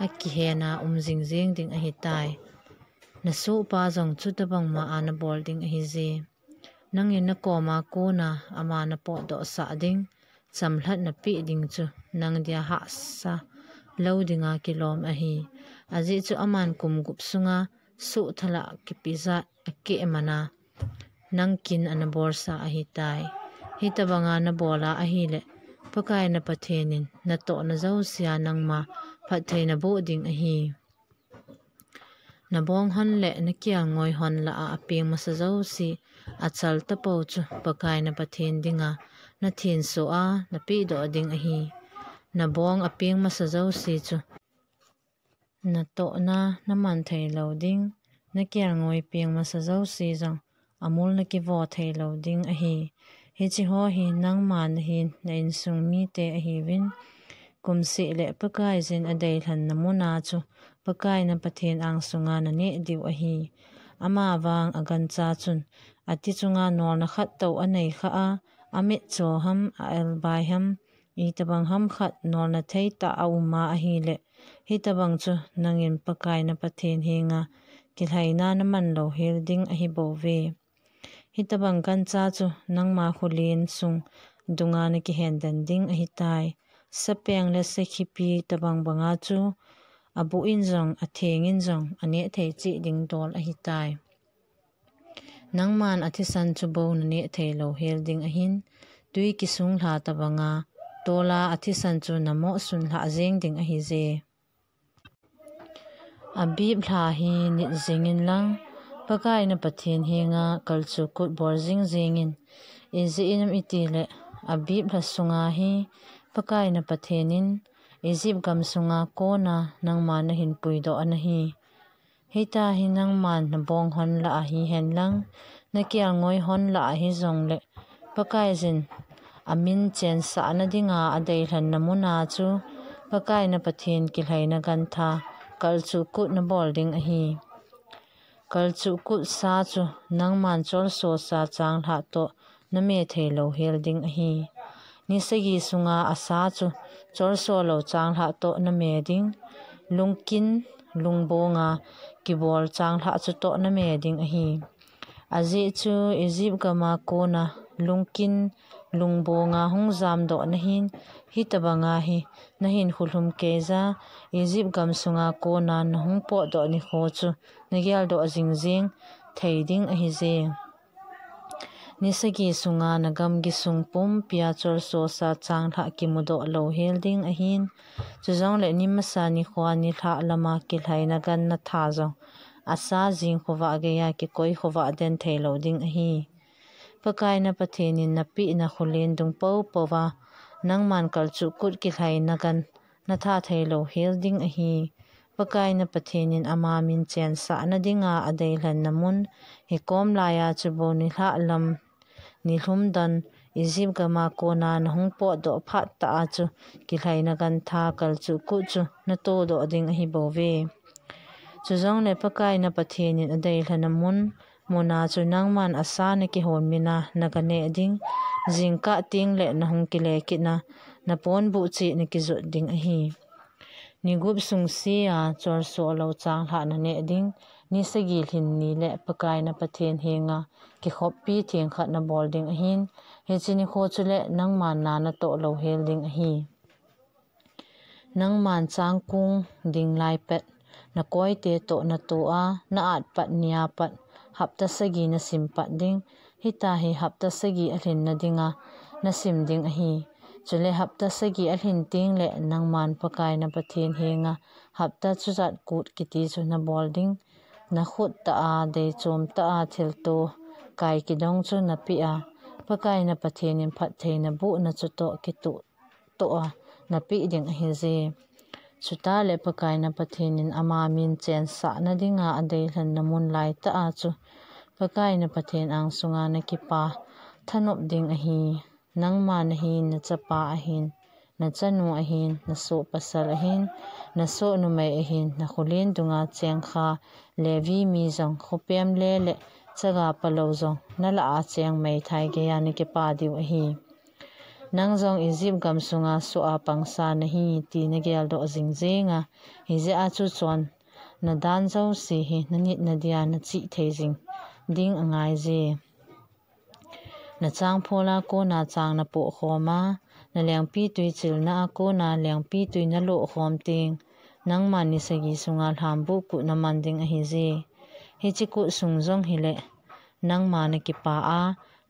a kihena um jingjing ding ahitai. Na sohpa jong chutabang ma a na bol ding ahije. Nangin na koma kona ama na potdoh sah ding, chamlhat na peh ding chu nang dia hahsa lou dinga kilom ahi. Ajeh chu aman kum gup sunga soh thalah kipe jat a keh mana nang kin ana bolsa ahitai. Hitabanga na bola ahile, Pakai na Pathen in na tohna jousea nangma phatthei na boh ding ahi. Na bong hon le na kial ngoi hon lah a apeng masa jouse, achal tapou chu Pakai na Pathen dinga na thenso a na pehdoh ding ahi. Na bong apeng masa jouse chu na tohna na man thei lou ding, na kial ngoi peng masa jouse jong amul na kivo thei lou ding ahi. Hiche ho hi nangma nahin na insung mite ahiuvin, kumseh le Pakaiyin a deilhenna muna chu Pakai na Pathen angsunga na neh diu ahi. Ama vang a gancha chun ati chunga nolna khat tou a nei kha a, a mitcho ham, a elbai ham, itabang ham khat nolna thei tah a um a ahile, hitabang chu nangin Pakai na Pathen henga kilhaina na man lou hel ding ahi bouve. Hitabang gancha chu nangma khulen sung dunga na kihen den ding ahitai. Sapeng le sakhipi tabang banga chu abuh in jong, atheng in jong, aneh thei cheh ding dol ahitai. Nangman athisan chu bou na neh thei lou hel ding ahin, tui kisung lha tabanga tola athisan chu na mohsun lhah jeng ding ahije. Abib lha hi nit jingin lang, Pakai na Pathen henga kalchuh kut bol jing jingin, ijeh inem itile, Abib lha sunga hi Pakai na Pathen in Egypt gam sunga kona nangma na hin puidoh ana hi. Hitia hi nangman na bong hon lah a hihen lang, na kial ngoi hon lah a hijongle, Pakaiyin amin chensahna dinga a deilhenna muna chu Pakai na Pathen kilhaina gantha kalchuh kut na bol ding ahi. Kalchuh kut sa chu nangman cholso sa changlhah toh na me thei lou hel ding ahi. Ni sagi sunga asa chu cholso lou changlhah toh na me ding. Lungkin, lungbonga kibol changlhah chu toh na me ding ahi. Ajeh chu Egypt gama kona lungkin, lungbonga hung jamdoh na hin, hitabanga hi na hin khulhum keija, Egypt gam sunga kona na hung potdoh nikho chu na geldoh jingjing thei ding ahije. Ni sagi sunga na gamgi sung pumpia cholso sa changlhah kimudoh lou hel ding ahin. Chujongle ni masa nikhoa nilhah lama kilhaina gan na tha jong asa jing khovah geiya kikoi khovah den thei lou ding ahi. Pakai na Pathen in na pehna khulen dung poupou va nangman kalchuh kut kilhaina gan na tha thei lou hel ding ahi. Pakai na Pathen in ama min chensahna dinga a deilhenna mun hikom laiya chu bou nilhah lam, nilhum don, Egypt gama kona na hung potdoh phat tah a chu kilhaina gantha kalchuh kut chu na todoh ding ahi bouve. Chujongle Pakai na Pathen in a deilhenna mun, muna chu nangman asa na kihon mina na ga neh ding, jingkah tengle na hung kile kitna, na ponbuh cheh na kijot ding ahi. Ni gup sung sea cholso lou changlhah na neh ding, ni sagi lhin nile Pakai na Pathen henga kikhoppi theng khat na bol ding ahin, hiche nikho chule nangman na na toh lou hel ding ahi. Nangman changkung ding lai pet, na koite toh na to a, na at pat nia pat, hapta sagi na sim pat ding, hitia hi hapta sagi a lhinna dinga na sim ding ahi. Chule hapta sagi a lhin tengle nangman Pakai na Pathen henga hapta chujat kut kiti chu na bol ding. Na khut tah a, deichom tah a thilto kai kidong chu na peh a, Pakai na Pathen in phattheina bohna chu toh kitoh toh a na peh ding ahije. Chuteng le Pakai na Pathen in ama min chensahna dinga a deilhenna mun laitah a chu Pakai na Pathen angsunga na kipa thanop ding ahi. Nangma nahin, na chapa ahin, na chanu ahin, na soh pasal ahin, na soh numei ahin, na khulen dunga chengkha Levi mi jong, khopem le le chaga palou jong na lah a cheng meithai geiya na kipa diu ahi. Nang jong Egypt gam sunga soh a pangsa nahi ti nageldoh jing jeng a, hijeh a chu chonna dan jouse hi nanit nadia nachih thei jing ding angai je. Nachangphol a kona chang napoh khom a, nalengpitwi chilna a kona lengpitwi naloh khom teng, nangman ni sagi sunga lhambuh kut naman ding ahi je. Hiche kut sung jong hileh, nangma nakipah a,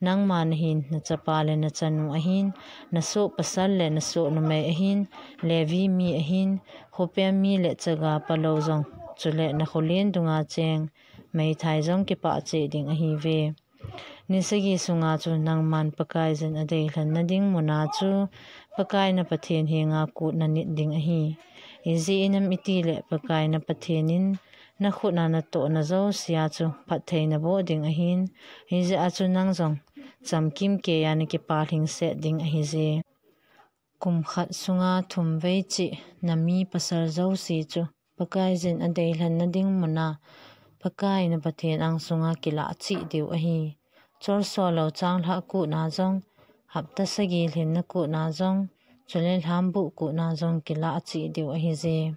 nangma nahin, nachapa le nachanu ahin, nasoh pasal le nasoh numei ahin, Levi mi ahin, khopi mi le chaga palou jong, chule nakholen dunga cheng meithai jong kipah cheh ding ahiuve. Ni sagi sunga chu nangman Pakaiyin adeilhenna ding muna chu Pakai na Pathen henga kut nanit ding ahi. Ijeh inem itileh Pakai na Pathen in nakhut a natohna jousea chu phatthei naboh ding ahin, hijeh a chu nang jong chamkim keiya nakipah lhingset ding ahije. Kum khat sunga thum vei cheh nami pasal jouse chu Pakaiyin adeilhenna ding muna Pakai na Pathen ang sunga kilah cheh diu ahi. Cholso lou changlhah kut na jong, hapta sagi lhinna kut na jong, chule lhambuh kut na jong kilah cheh diu ahije.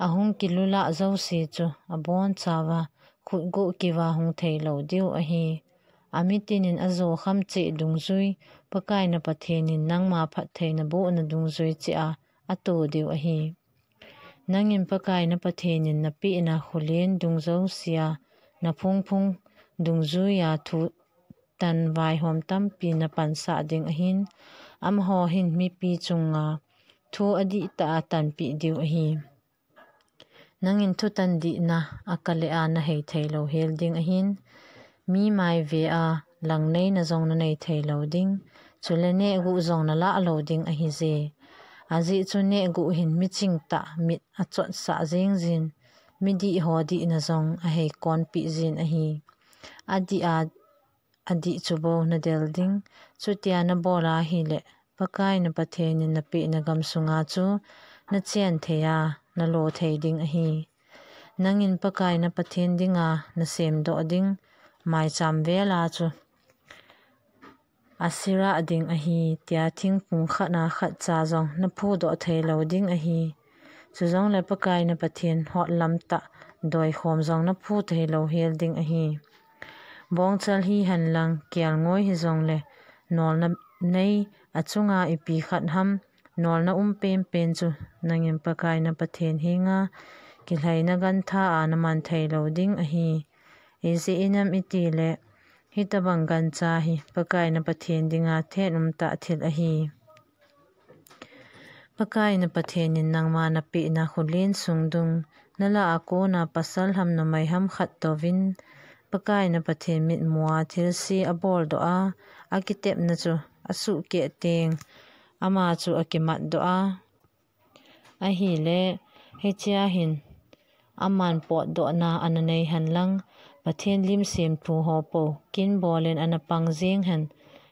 Ahung kilulah jouse chu abonchauva khutguh kiva hung theilou diu ahi. Amitin in ajo kham cheh dungjui, Pakai na Pathen in nangma phatthei nabohna dungjui cheh a ato diu ahi. Nangin Pakai na Pathen in napehna kholen dung jousea naphungphung dungjuia thutan vaihom tampi napansah ding ahin, amaho hin mipi chunga thu adihtah a tanpeh diu ahi. Nangin thutan dihna akalea nahei theilou hel ding ahin, mi mai ve a langneina jong nanei theilou ding, chule nehguh jong nalah lou ding ahije. Ajeh chu nehguh hin michingtah mit achotsah jeng jin, midih ho dihna jong ahei konpeh jin ahi. Adih a adih chu bou nadel ding, chutia nabol ahileh, Pakai na Pathen in napehna gam sunga chu nachen thei a, nalo thei ding ahi. Nangin Pakai na Pathen dinga nasemdoh ding maicham vel a chu Asherah ding ahi, tia thingphung khat a khatcha jong naphudoh theilou ding ahi. Chujongle Pakai na Pathen hotlam tah doikhom jong naphu theilou hel ding ahi. Bongchal hihen lang, kelngoi hijongle, nolna nei achunga ipi khat ham, nolna um penpen chu nangin Pakai na Pathen henga kilhaina gantha a naman theilou ding ahi. Ijeh inem itileh, hitobang gancha hi Pakai na Pathen dinga thet umtah thil ahi. Pakai na Pathen in nangma napehna kholen sung dung, nalah a kona pasal ham numei ham khat touvin, Pakai na Pathen mitmua thilse aboldoh a, akitepna chu asuhkeh teng, ama chu akimatdoh a, ahileh, hichea hin aman potdohna ananei henlang, Pathen lim semthu ho pou kinbol in anapang jeng hen,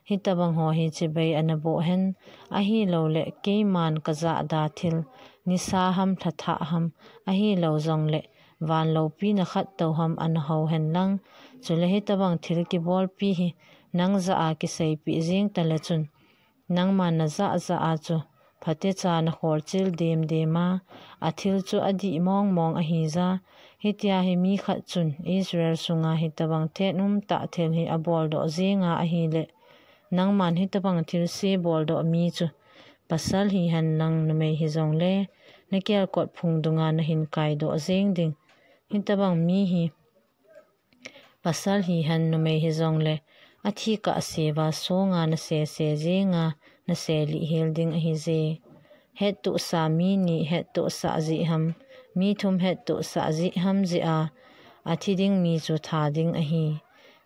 hitobang ho hi chibai anaboh hen, ahilouleh keiman kajahda thil, nisa ham, lhathah ham, ahilou jongleh, van loupina khat tou ham anahou henlang, chule hitobang thil kibolpi hi nang jah a kiseipeh jeng tale chun, nangman najah jah a chu phatecha nakholchil demdem a, athil chu adih mongmong ahija, hitia hi mi khat chun Israel sunga hitobang thet umtah thil hi aboldoh jenga ahileh, nangman hitobang thilse boldoh mi chu pasal hihen lang numei hijongle, nakelkot phung dunga nahin kaidoh jeng ding. Hitobang mi hi pasal hihen numei hijongle, athi kahseuva songa nasese jenga, naselih hel ding ahije. Hettohsa mi ni hettohsah jeh ham, mi thum hettohsah jeh ham jeh a, athi ding mi chu tha ding ahi.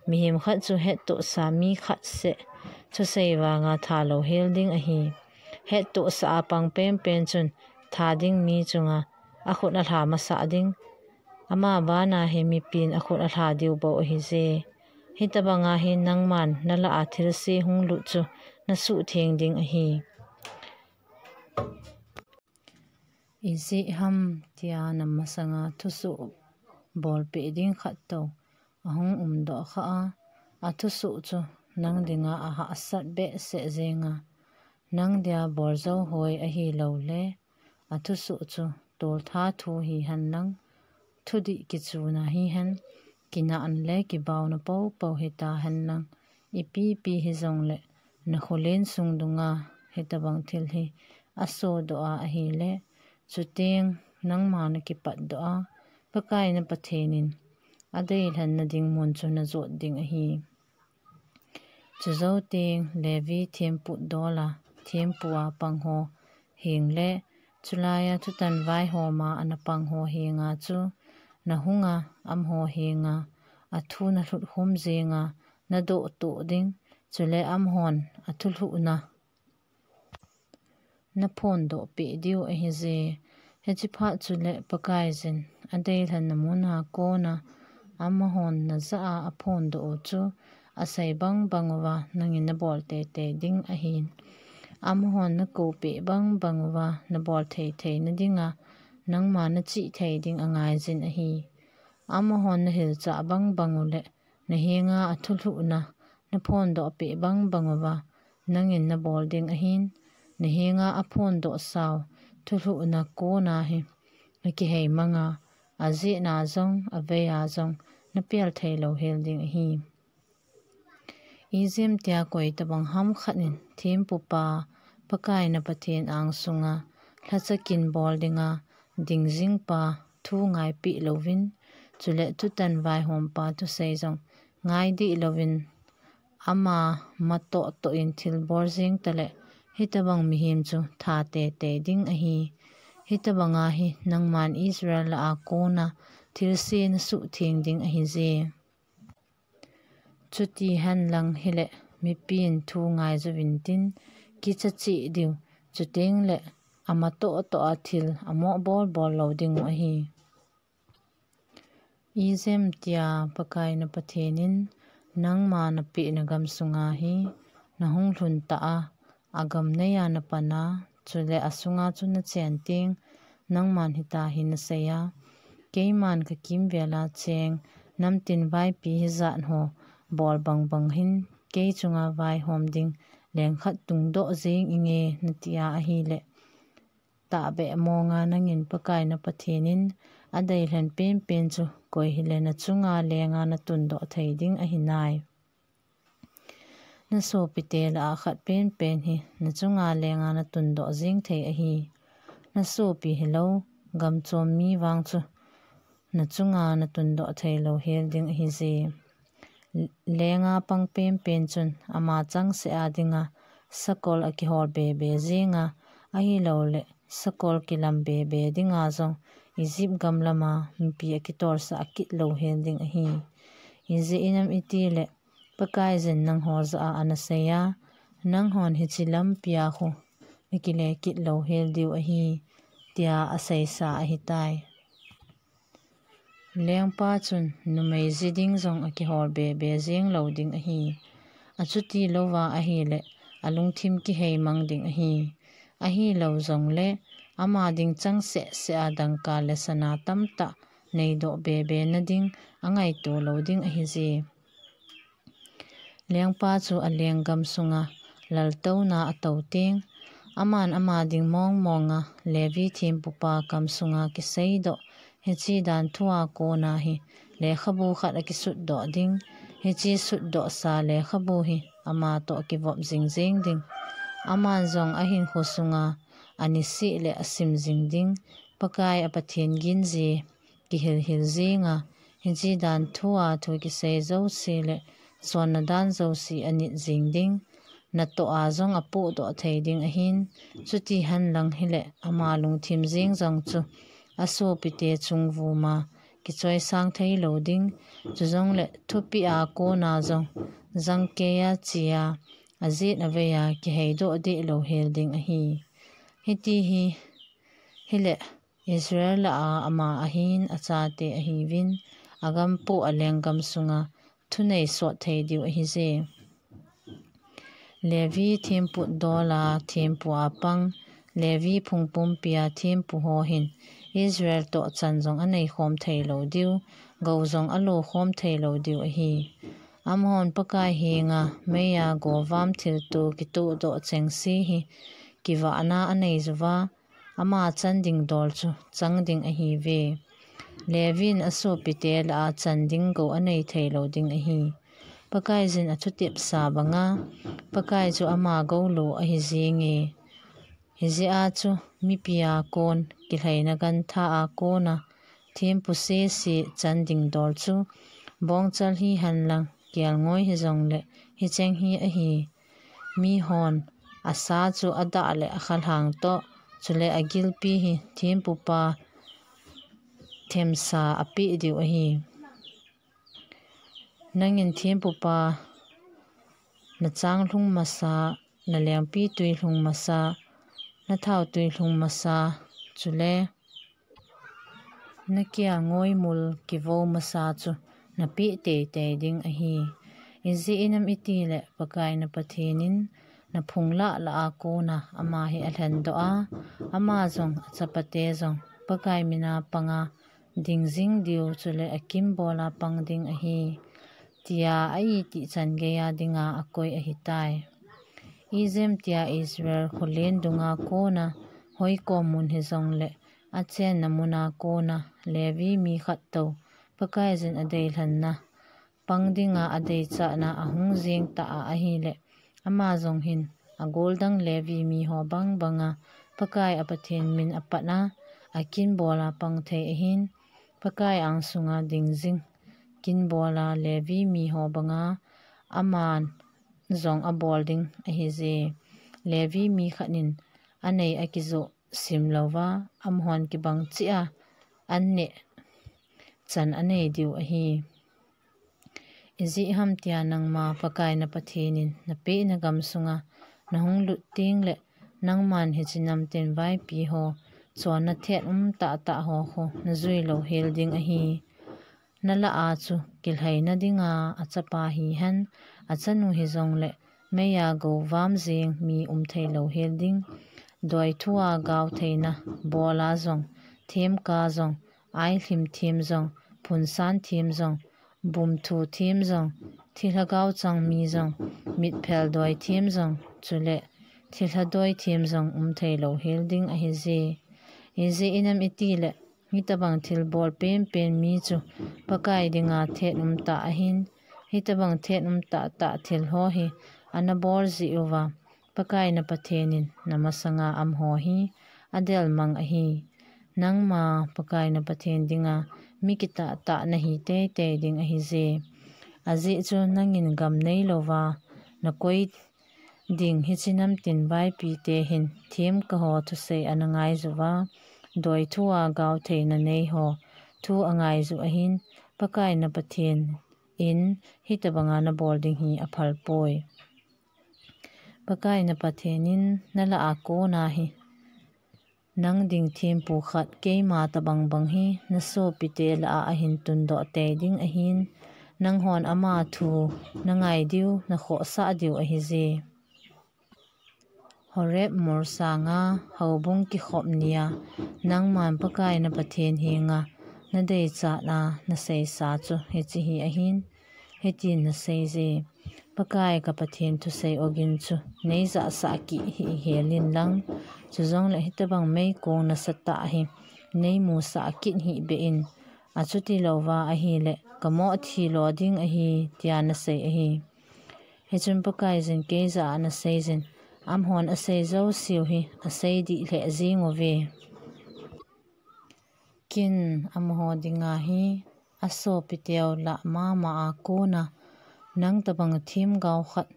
Mihem khat chu hettohsa mi khat seh thusei vanga thalou hel ding ahi. Hettohsah a pang penpen chun tha ding mi chunga akhut alha masah ding. Ama bana hi mipin akhut alha diu bou ahije. Hitobanga hi nangman nalah a thilse hunglut chu nasuhtheng ding ahi. Ijeh ham tia namasanga thusoh bolpeh ding khat tou ahung umdoh khah a, athusoh chu nang dinga ahahsat behseh jenga, Nang dia boljo hoi ahi lou le, athusoh chu toltha thu hihen lang, thudih kichuna hihen, kinahna le kibaona poupou hitahen lang, ipi pi hijongle, nakholen sung dunga hitabang thil hi asodoh a ahile, chuteng nangma nakipatdoh a, Pakai na Pathen in adeilhenna ding mun chu najot ding ahi. Chujou teng Levi thempu dola thempu a pang ho heng le, chulaiya thutan vaihoma ana pang ho henga chu nahunga, amaho henga athu nalhut khum jenga nadoh toh ding, chule amahon athulhuhna naphondoh peh diu ahije. Hiche phat chule Pakaiyin adeilhenna muna kona amahon najah a aphondoh u chu asei bang bang uva nangin nabol teitei ding ahin. Amahon nakoupeh bang bang uva nabol thei theina dinga nangma nachih thei ding angaijin ahi. Amahon nahilchah bang bang u le nahenga athulhuhna naphondoh peh bang bang uva nangin nabol ding ahin, nahenga aphondoh sau thulhuhna kona hi nakihei manga, ajehna jong, aveiya jong napel thei lou hel ding ahi. Ijemtia koitabang ham khat in thempupa, Pakai na Pathen angsunga lhacha kin bol dinga dingjingpa thu ngaipeh louvin, chule thutan vaihompa thusei jong ngaidih louvin, ama matoh toh in thilbol jeng tale, hitabang mihem chu tha teitei ding ahi. Hitabanga hi nangman Israel lah a kona thilse nasuhtheng ding ahije. Chutihen lang hile, mipin thu ngaiju vintin, kicha cheh diu, chuteng le amatoh toh a thil amoh bol bol lou dingu ahi. Ijemtia Pakai na Pathen in nangma napehna gam sunga hi nahung lhun tah a, agam neiya napan a, chule asunga chu nachen teng, nangman hita hi nasei a, keiman kakimvel a cheng namtin vaipi hijat ho bol bang bang hin, kei chunga vaihom ding leng khat tungdoh jeng inge nati a ahile, tahbeh monga nangin Pakai na Pathen in adeilhen penpen chu koi hile nachunga lenga natundoh thei ding ahi nai. Nasopite lah a khat penpen hi nachunga lenga natundoh jeng thei ahi. Nasopi hilou, gamchom mi vang chu nachunga natundoh thei lou hel ding ahije. Lenga pang penpen chun ama changseh a dinga sakol akihol bebe jenga, ahilouleh sakol kilam bebe dinga jong Egypt gam lama mipi akitolsah kit lou hel ding ahi. Ijeh inem itileh, Pakaiyin nangho jah a anasei a, nanghon hiche lampia khu nakile kit lou hel diu ahi, tia aseisa ahitai. Lengpa chun numei ji ding jong akihol bebe jeng lou ding ahi. Achuti louva ahileh, alungthim kihei mang ding ahi. Ahilou jongleh, ama ding changseh seh a dangka le sana tamtah neidoh bebe nading angaito lou ding ahije. Lengpa chu alenggam sunga laltouna atou teng, aman ama ding mong monga Levi thempupa kam sunga kiseidoh hiche dan thua kona hi lekhabu khat akisutdoh ding, hiche sutdohsa lekhabu hi ama toh kivop jingjing ding. Aman jong ahinkho sunga aniseh le asim jing ding, Pakai a Pathen ginje kihilhil jinga, hiche dan thua thu kisei jouse le jonna dan jouse anit jing ding, natoh a jong apohdoh thei ding ahin, chutihen lang hileh ama lungthim jing jong chu asopite chung vuma kichoisang thei lou ding, chujongleh thupeh a kona jong jangkeiya chea ajet aveiya kiheidoh deh lou hel ding ahi. Hiti hi, hileh Israel lah a ama ahin achate ahiuvin, agampu alenggam sunga thunei sot thei diu ahije. Levi thempu dola thempu a pang, Levi phungpumpia thempu ho hin Israel toh chan jong aneikhom thei lou diu, gou jong alokhom thei lou diu ahi. Amahon Pakai henga meiya govam thilto kitohdoh chengse hi kivahna anei uva, ama chan ding dol chu chang ding ahiuve. Levin asopite lah a chan ding gou anei thei lou ding ahi. Pakaiyin athutepsa banga, Pakai chu ama gou lou ahi jenge. Hijeh a chu mipia kon, kilhaina gantha a kona thempu sese chan ding dol chu bongchal hihen lang, kelngoi hijongle hicheng hi ahi. Mihon asa chu adah le akhalhang toh, chule agilpi hi thempupa themsa apeh diu ahi. Nangin thempupa nachang lhung masa, nalengpi tui lhung masa, nathao tui lhung masa, chule nakelngoi mul kivo masa chu napeh teitei ding ahi. Ijeh inem itile Pakai na Pathen in naphung lah lah a kona ama hi alhendoh a, ama jong achapate jong Pakai mina panga dingjing diu chule akinbola pang ding ahi, tia a-itih chan geiya dinga akoi ahitai. Ijemtia Israel kholen dunga kona hoikom mun hijongle achenna muna kona Levi mi khat tou Pakaiyin adeilhenna pang dinga adeichatna ahung jeng ta a ahile, ama jong hin agoldang Levi miho bangbanga Pakai a Pathen min apatna akinbola pang thei ahin, Pakai angsunga dingjing kinbola Levi miho banga aman jong abol ding ahije. Levi mi khat in anei akijoh sim louva, amahon kibang cheh a anneh chan anei diu ahi. Ijeh ham tia nangma Pakai na Pathen in napehna gamsunga nahung lut tengle, nangman hiche namtin vaipi ho chonna thet um tahtah ho khu najui louhel ding ahi. Nalah a chu kilhaina dinga achapa hihen, achanu hijongle meiya govam jeng mi um thei louhel ding. Doithua gao theina bola jong, themka jong, ailhim them jong, phunsan them jong, bumthu them jong, thilha gaochang mi jong, mitphel doi them jong, chule thilha doi them jong um thei louhel ding ahije. Ijeh inem itile, hitobang thilbol penpen mi chu Pakai dinga thet um tah ahin, hitobang thet um tahtah thil ho hi anabol jeh uva, Pakai na Pathen in namasanga amaho hi adelmang ahi. Nangma Pakai na Pathen dinga mi kitahtah nahi teitei ding ahije. Ajeh chu nangin gam neilouva nakoi ding hiche namtin vaipite hin themka ho thusei ana ngaiyuva, doithua gao theina nei ho thu angaiyu ahin, Pakai na Pathen in hitobanga nabol ding hi aphalpoi. Pakai na Pathen in nalah a kona hi nang ding thempu khat keima tobang bang hi nasopite lah a ahin tundoh tei ding ahin, nanghon ama thu nangai diu, nakhohsah diu ahije. Horeb mol sanga houbung kikhop nia nangman Pakai na Pathen henga nadeichatna naseisa chu hiche hi ahin, hitin naseije: Pakai ka Pathen thusei ogin chu neijahsah kit hih hel inlang, chujongle hitobang meikong nasatah hi neimusah kit hih beh in, achutilouva ahile kamoh thi lo ding ahi, tia nasei ahi. Hichun Pakaiyin kei jah a anaseijin, amahon asei jouseu hi asei dih lheh jeng uve. Ken amaho dinga hi asopiteu lah mama a kona nang tobang themgao khat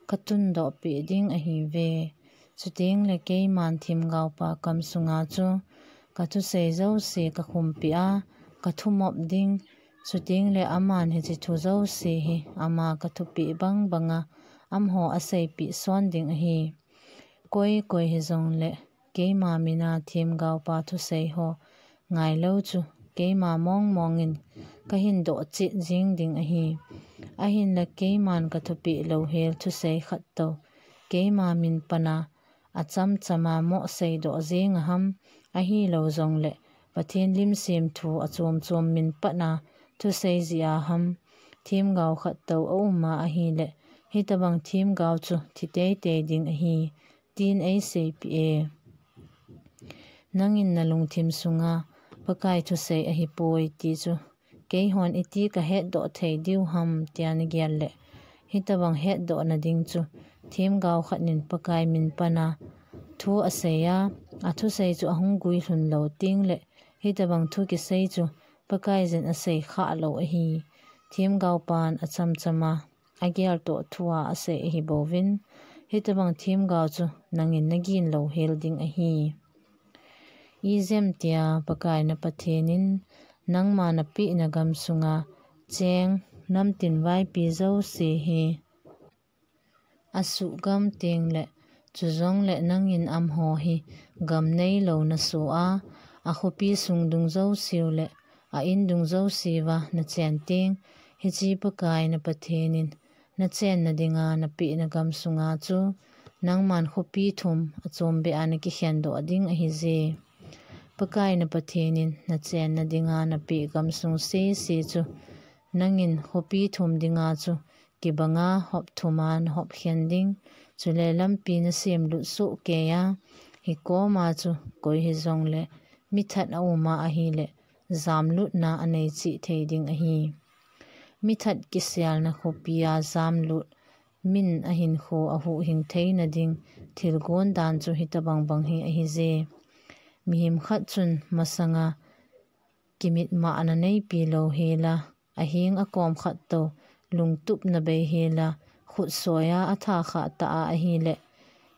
katundoh peh ding ahiuve. Chutengle keiman themgaopa kamsunga chu kathusei jouse kakhumpi a, kathumop ding. Chutengle aman hiche thu jouse hi ama kathupeh bang banga amaho aseipeh son ding ahi. Koi koi hijongle keima mina themgaopa thusei ho ngailou chu keima mong mongin kahin dohchet jeng ding ahi. Ahinla keiman kathupeh louhel thusei khat tou keima min pana achamchama moh seidoh jeng aham, ahilou jongle Pathen lim semthu achom chom min pana thusei jeh a ham, themgao khat tou a um a ahileh, hitabang themgao chu thi teitei ding ahi, tin ei seipeh e. Nangin na lungthim sunga, Pakai thusei ahipoi ti chu keihon iti ka hetdoh thei diu ham, tia na gel leh, hitabang hetdohna ding chu themgao khat in Pakai min pana thu asei a, athusei chu ahung guilhun lou teng leh, hitabang thu kisei chu Pakaiyin asei khah lou ahi. Themgao pan achamchama ageltoh thua asei ahibouvin, hitabang themgao chu nangin na gin louhel ding ahi. Ijeh tia Pakai na Pathen in nangma napeh na gam sunga cheng, namtin vaipi jouse hi asuhgam teng leh, chujongleh nangin amaho hi gam neilou naso a, akhopi sung dung jouseu leh a in dung jouseuva nachen teng, hiche Pakai na Pathen in nachenna dinga napeh na gam sunga chu nangman khopi thum achombeh a nakikhendoh ding ahije. Pakai na Pathen in nachenna dinga napeh gam sung sese chu nangin khopi thum dinga chu kibanga hop thuma nahop khen ding, chule lampi nasem lut sohkei a, hikoma chu koi hijongleh mithat a um a ahileh jamlutna anei cheh thei ding ahi. Mithat kiselna khopia jamlut min ahinkho ahuhhing theina ding thilgon dan chu hitabang bang hi ahije. Mihem khat chun masanga kimitmahna neipi louhela, aheng akom khat tou lungtupna beihela, khutsoiya atha khah ta a ahileh,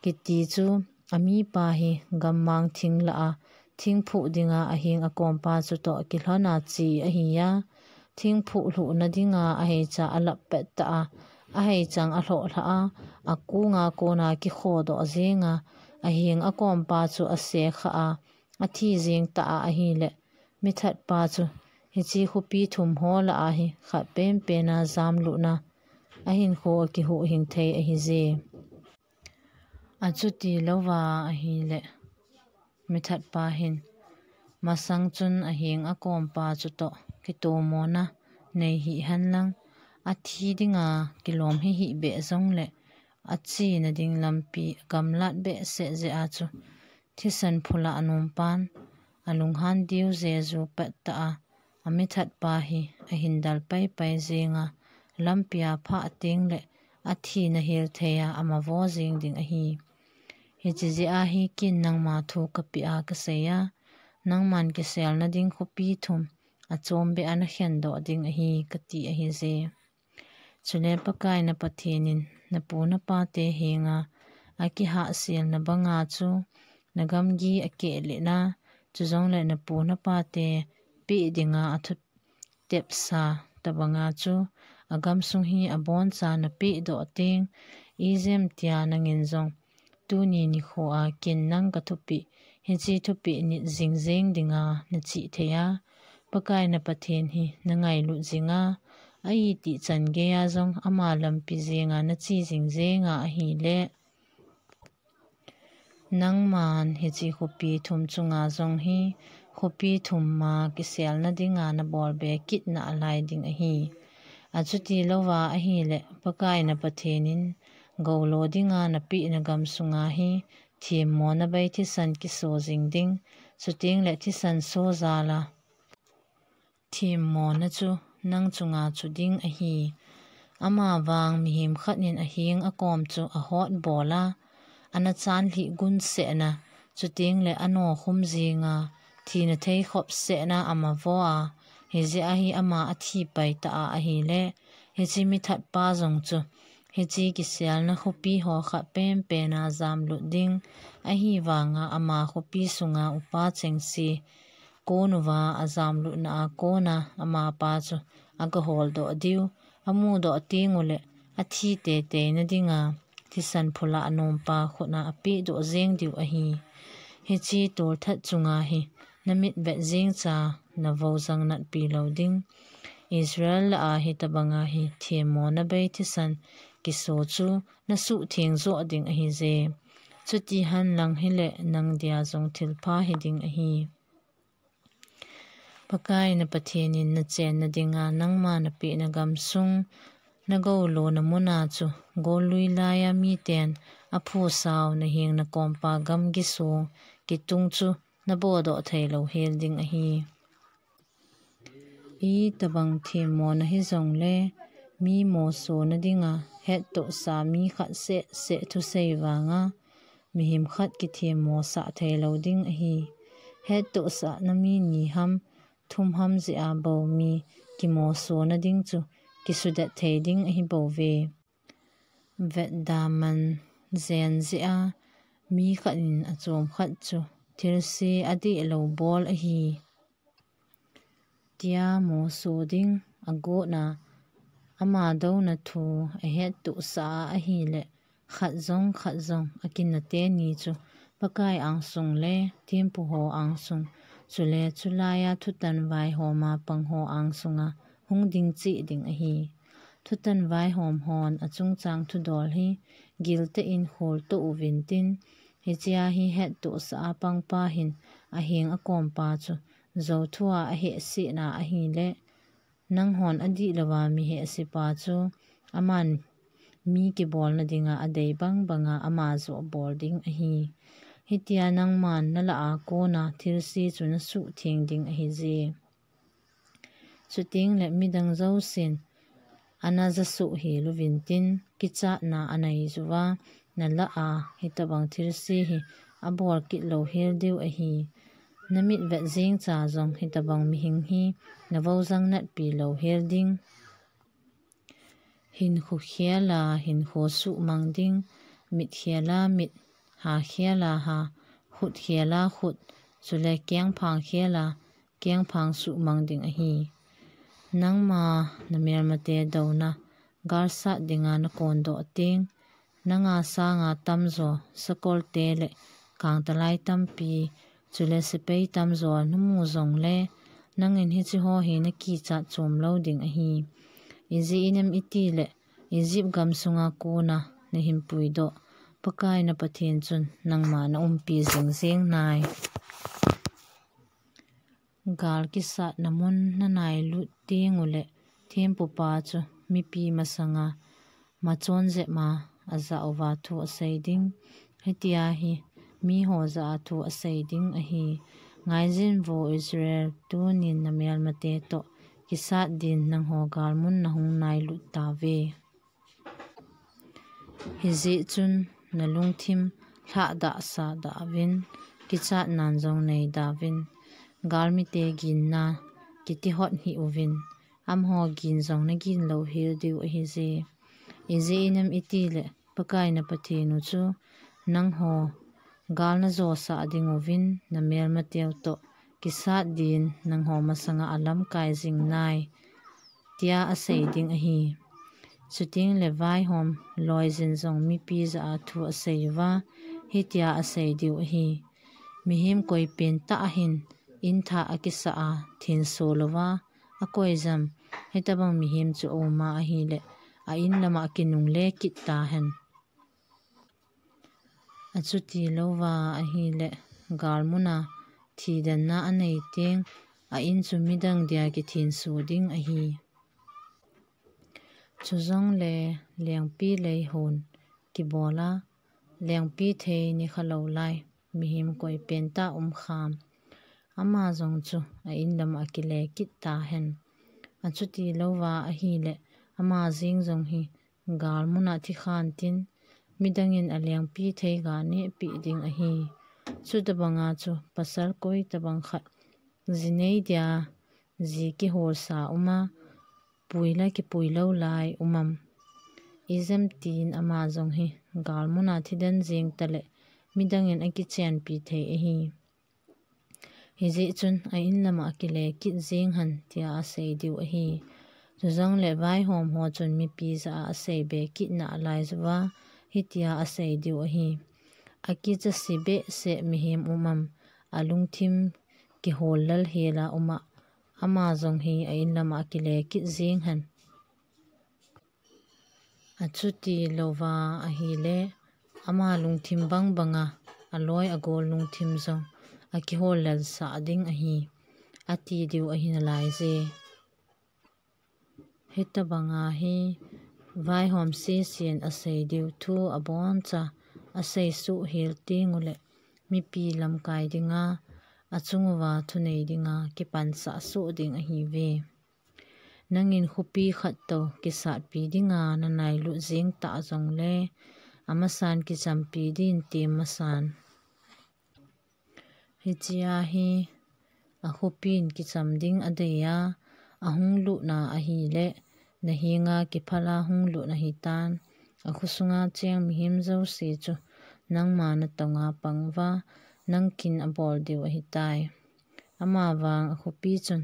kiti chu amipa hi gammang thing lah a thingphuh dinga aheng akompa chutoh kilhona che ahi a, thingphuh lhuhna dinga aheicha alap pet ta a, aheichang alhoh lhah a, akunga kona kikhodoh jenga aheng akompa chu ase khah a, athi jeng ta a ahileh, mithatpa chu hiche khopi thum ho lah a hi khat penpen a jamlutna ahinkho akihuhhing thei ahije. Achuti louva ahileh, mithatpa hin masang chun aheng akompa chutoh kitomona nei hih henlang, athi dinga kilom hihih beh jongleh, achena ding lampi gamlat behseh jeh a chu thisan phulah anompan alunghan diu jeju pet ta a, amithatpa hi ahin dal paipai jenga, lampia phah teng leh athina hel thei a amavo jeng ding ahi. Hiche jeh a hi ken nangma thu kapeh a kasei a, nangman kiselna ding khopi thum achombeh a nakhendoh ding ahi, kati ahije. Chule Pakai na Pathen in napu napate henga akihahselna banga chu nagamgi akeh lena, chujongleh napu napate peh dinga athutepsa tabanga chu agamsung hi aboncha napehdoh teng, ijeh tia nangin jong tuni nikhoa ken nang kathupeh, hiche thupeh nit jingjeng dinga nachih thei a, Pakai na Pathen hi nangailut jinga, aitih chan geiya jong ama lampi jenga nache jingjenga ahileh, nangman hiche khopi thum chunga jong hi khopi thum ma kiselna dinga nabolbe kit nalai ding ahi. Achuti louva ahileh, Pakai na Pathen in goulo dinga napeh na gamsunga hi themmona bei thisan kiso jing ding, chuteng leh thisan so jal a themmona chu nang chunga chu ding ahi. Amavang mihem khat in aheng akom chu ahotbol a, ana chanlhih gunsehna, chuteng leh anokhum jinga thina thei khopsehna amavo a, hijeh a hi ama athi pai ta a ahileh, hiche mithatpa jong chu hiche kiselna khopi ho khat penpen a jamlut ding, ahivanga ama khopi sunga upa chengse konuva ajamlutna a kona amapa chu agaholdoh diu, amudoh teng uleh athi teiteina dinga thisan phulah anompa khutna apehdoh jeng diu ahi. Hiche tolthat chunga hi namit vet jengcha navou jang natpi lou ding. Israel lah a hitabanga hi themmona bei thisan kiso chu nasuhtheng joh ding ahije. Chuti henlang hileh nang dia jong thilpha hiding ahi. Pakai na Pathen in na chenna dinga nangma na pehna gamsung, na goulo na muna chu, gollui laiya miten aphusau na heng na kompa gamgi sung kitung chu na bodoh thei lou hel ding ahi. Itobang themmo na hi jongle, mi moso na dinga hettohsa mi khat seh seh thusei vanga, mihem khat kithemmo sah thei lou ding ahi. Hettohsahna mi ni ham, thum ham jeh a bou mi kimoso na ding chu kisudet thei ding ahi bouve. Vetda man jen jeh a mi khat in achom khat chu thilse adih lou bol ahi, tia moso ding agotna, ama douna thu ahettohsa a ahile, khat jong khat jong akinna teni chu Pakai angsung le thempu ho angsung, chule chulaiya thutan vaihoma pang ho angsunga hung ding cheh ding ahi. Thutan vaihom hon achungchang thudol hi giltah in kholtoh uvin tin, hichea hi hettohsa a pangpa hin aheng akompa chu jou thua ahehsehna ahile, nanghon adihlouva mi hehsepa chu aman mi kibolna dinga adei bang banga ama joh bol ding ahi. Hitia nangman na lah a kona thilse chu na suhtheng ding ahije. Chuteng le midang jousen ana jasuh hel uvin tin, kichatna anei uva, na lah a hitobang thilse hi abol kit lou hel diu ahi. Na mitvet jeng cha jong hitobang mihem hi na voujang natpi lou hel ding. Hinkho khela hinkho suhmang ding, mit khela mit, ha khela ha, khut khela khut, chule kengphang khela kengphang suhmang ding ahi. Nangma na melmate douna galsat dinga na kondoh teng, nanga sanga tamjo sakolte le kangtalai tampi, chule sepai tamjo na mu jongle, nangin hicheho hi na kichat chom lou ding ahi. Ijeh inem itile, Egypt gamsunga kona na hin puidoh Pakai na Pathen chun nangma na umpi jing jeng nai. Gal kisatna mun na nailut teng ule, thempupa chu mipi masanga machon jep ma ajah uva thu asei ding, hitia hi miho jah a thu asei ding ahi. Ngaijin vo Israel, tunin na melmate toh kisat din nangho galmun na hung nailut tauve. Hijeh chun na lungthim lhahdah sahdah uvin, kichatnan jong neidah uvin, galmite ginna kitihot hih uvin, amaho gin jong na gin lou hel diu ahije. Ijeh inem itile, Pakai na Pathen u chu nangho gal na josah ding uvin, na melmateu toh kisat din nangho masanga alamkai jing nai, tia asei ding ahi. Chuteng le vaihom loijin jong mipi jah a thu asei uva, hitia asei diu ahi. Mihem koi pentah ahin in thah akisah a thenso louva akoi jam, hitobang mihem chu aum a ahile, a in lama kinungle kit tahen. Achuti louva ahile, galmuna thidanna anei teng, a in chu midang dia kithenso ding ahi. Chujongle lengpi leihon kibola, lengpi thei nikha lou lai, mihem koi pentah umkham, ama jong chu a in lama akile kit tahen. Achuti louva ahile, ama jeng jong hi galmuna thikhan tin, midangin alengpi thei ga nehpeh ding ahi. Chutobanga chu pasal koitobang khat ji nei dia ji kiholsa uma, pui la kipui lou lai um am? Ijemtin ama jong hi galmuna thidan jeng tale midangin akichenpi thei ahi. Hijeh chun a in lama akile kit jeng hen, tia asei diu ahi. Chujongle vaihom ho chun mipi jah a asei be kit nalai uva, hitia asei diu ahi. Akicha se behseh mihem um am, alungthim kihol lal hel a um a, ama jong hi a in lama akile kit jeng hen. Achuti louva ahile, ama lungthim bang banga aloi agol lungthim jong akihol lel sah ding ahi. ati diu ahi nalai je. Hitabanga hi vaihom sesen asei diu thu aboncha aseisuh hel teng uleh mipi lamkai dinga achunguva thunei dinga kipansah soh ding ahiuve. Nangin khopi khat tou kisatpi dinga nanailut jeng tah jongle amasan kichampi din tem masan. Hichea hi akhopin kicham ding adeiya ahung lutna ahileh nahenga kiphala hung lut ahitan. Akhosunga cheng mihem jouse chu nangma natonga pang uva nangkin abol diu ahitai. Amavang akhopi chun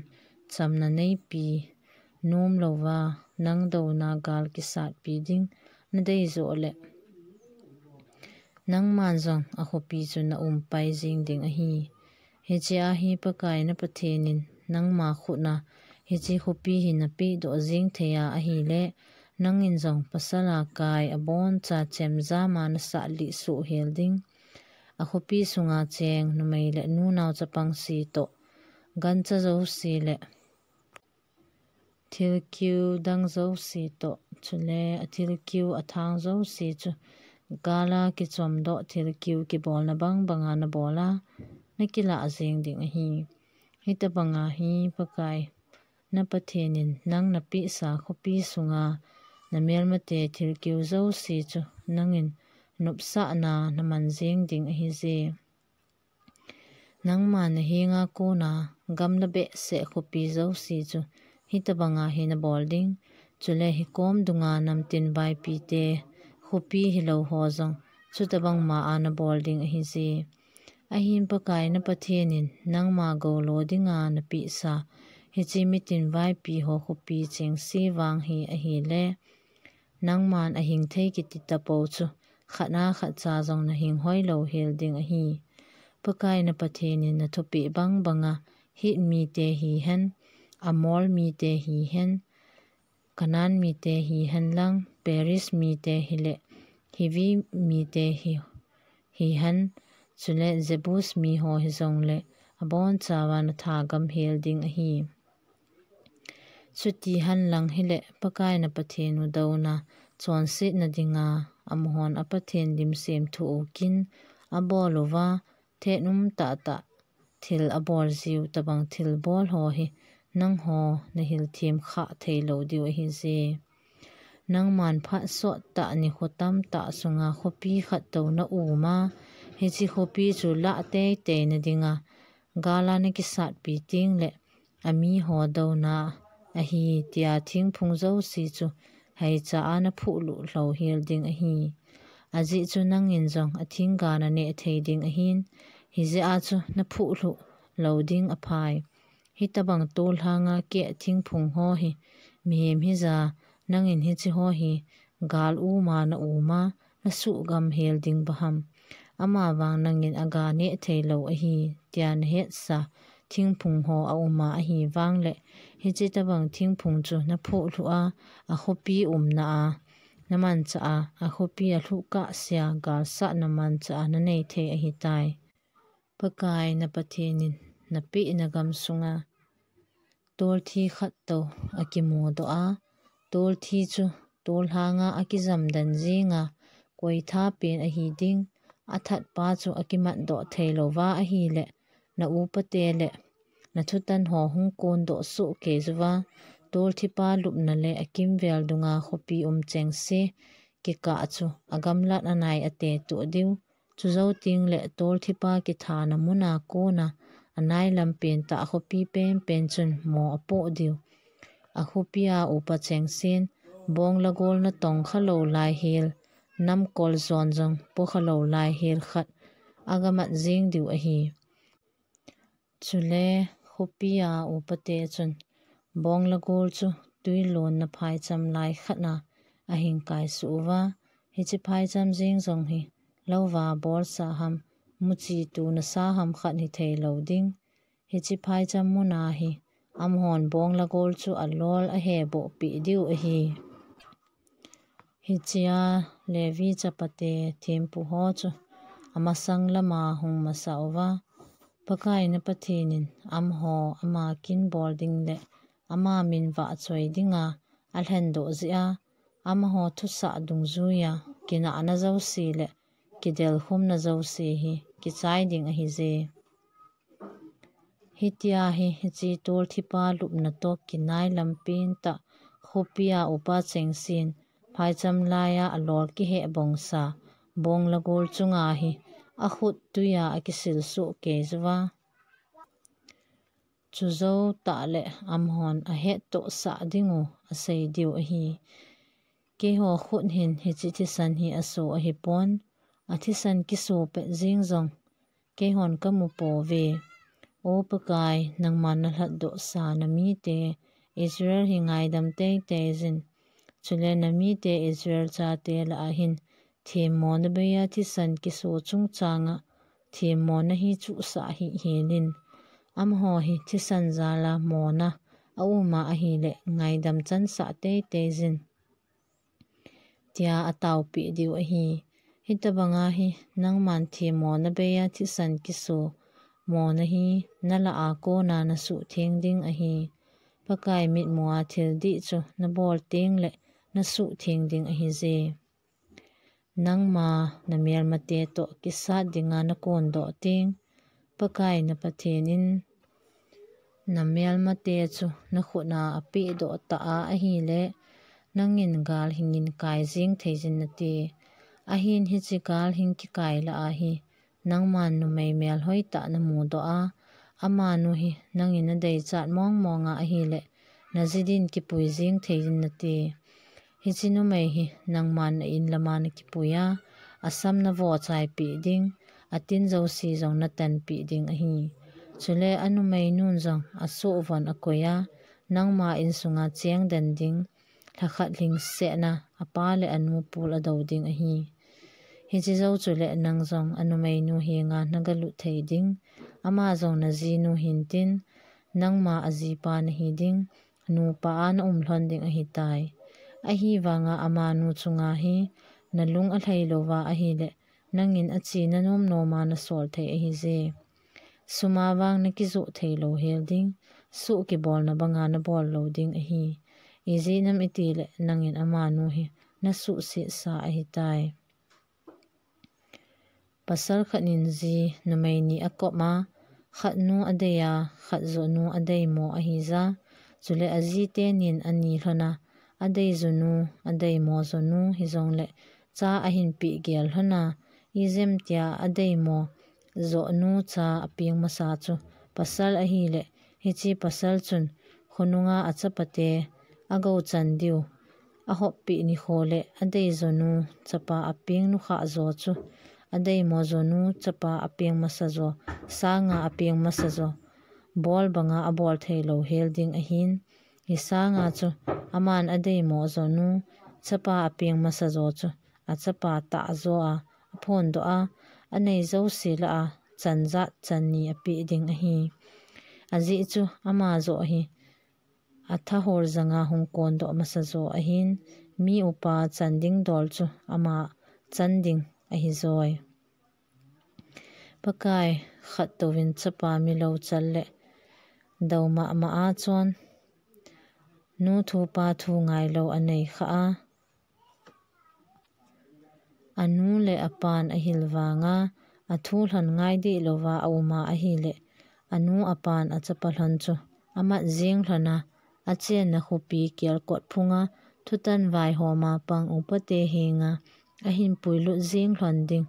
chamna neipi nom louva nang douna gal kisatpi ding nadei joh leh nangman jong akhopi chu naumpai jeng ding ahi. Hichea hi Pakai na Pathenin nangma khutna hiche khopi hi napehdoh jeng theiya ahileh nangin jong pasal a kai aboncha chemjama nasah lih soh hel ding. Akhopi sunga cheng numei le nunao chapang se toh, gancha jouse le thilkiu dang jouse toh, chule athilkiu athang jouse chu gala kichomdoh thilkiu kibolna bang banga nabola nakilah jeng ding ahi. Hitabanga hi Pakai na Pathenin nang napehsa khopi sunga namelmate thilkiu jouse chu nangin nopsahna naman jeng ding ahije. Nangma nahenga kona gamla behseh khopi jouse chu hitabanga hi nabol ding. Chule hikom dunga namtin vaipite khopi hilou ho jong chutabang ma a nabol ding ahije. Ahin Pakai na Pathenin nangma goulo dinga napehsa hiche mitin vaipi ho khopi chengse vang hi ahileh nangman ahing thei kiti tapou chu khatna khatcha jong nahing hoilou hel ding ahi. Pakai na Pathenin nathupeh bang banga Hit mite hihen, Amor mite hihen, Canaan mite hihen lang, Periz mite hileh Hivi mite hi, hihen, chule Jebus miho hijongleh abonchauva nathagam hel ding ahi. Chuti henlang hileh Pakai na Pathen u douna chonsetna dinga amahon a Pathen dimsem thu u kin abol uva, thet um tahtah thil abol jiu tabang thilbol ho hi nangho nahil themkha theilou diu ahije. Nangman phat sottah nikho tamtah sunga khopi khat tou na-um a, hiche khopi chu lah teiteina dinga gala nakisatpi tengleh amiho douna ahi tia thingphung jouse chu haicha a naphuhluh lou hel ding ahi. Ajeh chu nangin jong athingga naneh thei ding ahin, hijeh a chu naphuhluh lou ding aphai. Hitabang tollhanga keh thingphung ho hi mihem hija nangin hiche ho hi gal uma na-um a nasuhgam hel ding baham? Amavang nangin aga neh theilou ahi tia nahetsa thingphung ho aum a ahivangleh hiche tabang thingphung chu naphuhluh a, akhopi umna a namanchah a, akhopi alhuh kahsea galsatna manchah a nanei thei ahitai. Pakai na Pathenin napehna gamsunga tolthi khat tou akimudoh a, tolthi chu tollhanga akijamden jinga koitha pen ahi ding, athatpa chu akimatdoh theilouva ahileh na-upate le nathutan ho hung kondoh sohkei uva, tolthipa lupna le akimvel dunga khopi um chengse kikah chu agamlat anai atetoh diu. Chujou tengleh tolthipa kithana muna kona anailam pentah khopi penpen chun mo apoh diu. Akhopia upa chengsen bonglagol natongkhalou lai hel, namkol jon jong pokhalou lai hel khat agamat jeng diu ahi. Chule khopia upate chun bonglagol chu twilonna phaicham lai khatna ahing kaisuh uva, hiche phaicham jeng jong hi louva bolsa ham, muchi tuna sa ham khat hitheilou ding. Hiche phaicham muna hi amahon bonglagol chu alol ahebohpeh diu ahi. Hichea Levi chapate thempuho chu amasang lama hung masauva, Pakai na Pathen in amaho ama kin bol ding le ama min vahchoi dinga alhendoh jeh a, amaho thusah dungjuia kinahna jouse le kidelkhumna jouse hi kichai ding ahije. Hitia hi hiche tolthipa lupna toh kinai lampen tah, khopia upa chengsen, phaicham laia alol kiheh bongsa, bong le gol chunga hi akhut tuia akisil soh kei jouva, chujou tah le amahon ahettohsah diu asei diu ahi. Keiho khut hin hiche thisan hi aso ahipon, athisan kiso pet jeng jong keihon kamu pouve. O Pakai, nangman nalhatdohsa namite Israel hi ngaidam teitei jin. Chule namite Israel chate lah a hin themmona beia thisan kiso chungchanga themmona hi chuhsah hih helin. Amaho hi thisan jala mona auma ahile ngaidam chansah teitei jin, tia ataopeh diu ahi. Hitobanga hi nangman themmona beia thisan kiso mona hi nalah a kona nasuhtheng ding ahi. Pakai mitmua thil dih chu nabol teng le nasuhtheng ding ahije. Nangma namelmate toh kisat dinga nakondoh teng, Pakai na Pathen in namelmate chu nakhut a apehdoh ta a ahile, nangin gal hingin kai jeng thei jin nate. Ahin hiche gal hing kikai lah a hi, nangman numei melhoi tah namudoh a, amanu hi nangin nadeichat mongmong a ahile, naji din kipui jeng thei jin nate. Hiche numei hi nangman na-in lama nakipui a, asam navohchaipeh ding, atin jouse jong natanpeh ding ahi. Chule anumeinu jong asoh von akoi a, nangma insunga chengden ding, lhakhat lhingsetna apa le anu pul adou ding ahi. Hiche jou chule nang jong anumeinu henga nagalut thei ding, ama jong najinu hintin, nangma ajipa nahi ding, nupa a naum lhon ding ahitai. Ahivanga amanu chunga hi nalung alhai louva ahile, nangin achena nomnoma nasol thei ahije. Suma vang nakijoh thei lou hel ding, soh kibolna banga nabol lou ding ahi. Ijeh inem itile nangin amanu hi nasuhsetsa ahitai. Pasal khat nin ji numei ni akop a, khat nu adei a, khat jo nu adeimo ahija. Chule ajite nin ani lhon a, adei jo nu, adeimo jo nu hijongle cha ahin peh gel lhon a, ijemtia adeimo jo nu cha apeng masa chu pasal ahile, hiche pasal chun khonunga achapate agou chan diu ahoppeh nikho le adei jo nu chapa apeng nukhah jo chu adeimo jo nu chapa apeng masa jo, sanga apeng masa jo bol banga abol thei lou hel ding ahin. Hisanga chu aman adeimo jo nu chapa apeng masa jo chu achapa tah jo a aphondoh a, anei jouse lah a chan jat chan ni apeh ding ahi. Ajeh chu ama jo hi athahol janga hung kondoh masa jo ahin, mi upa chan ding dol chu ama chan ding ahijoi. Pakai, khat touvin chapa milou chal le dou mama a chun nu thu pa thu ngailou anei kha a, anu le apan ahil vanga athu lhon ngai deh louva auma ahile, anu apan achapa lhon chu amat jeng lhon a, achenna khopi kelkot phunga thutan vaihoma pang upate henga ahin puilut jeng lhon ding.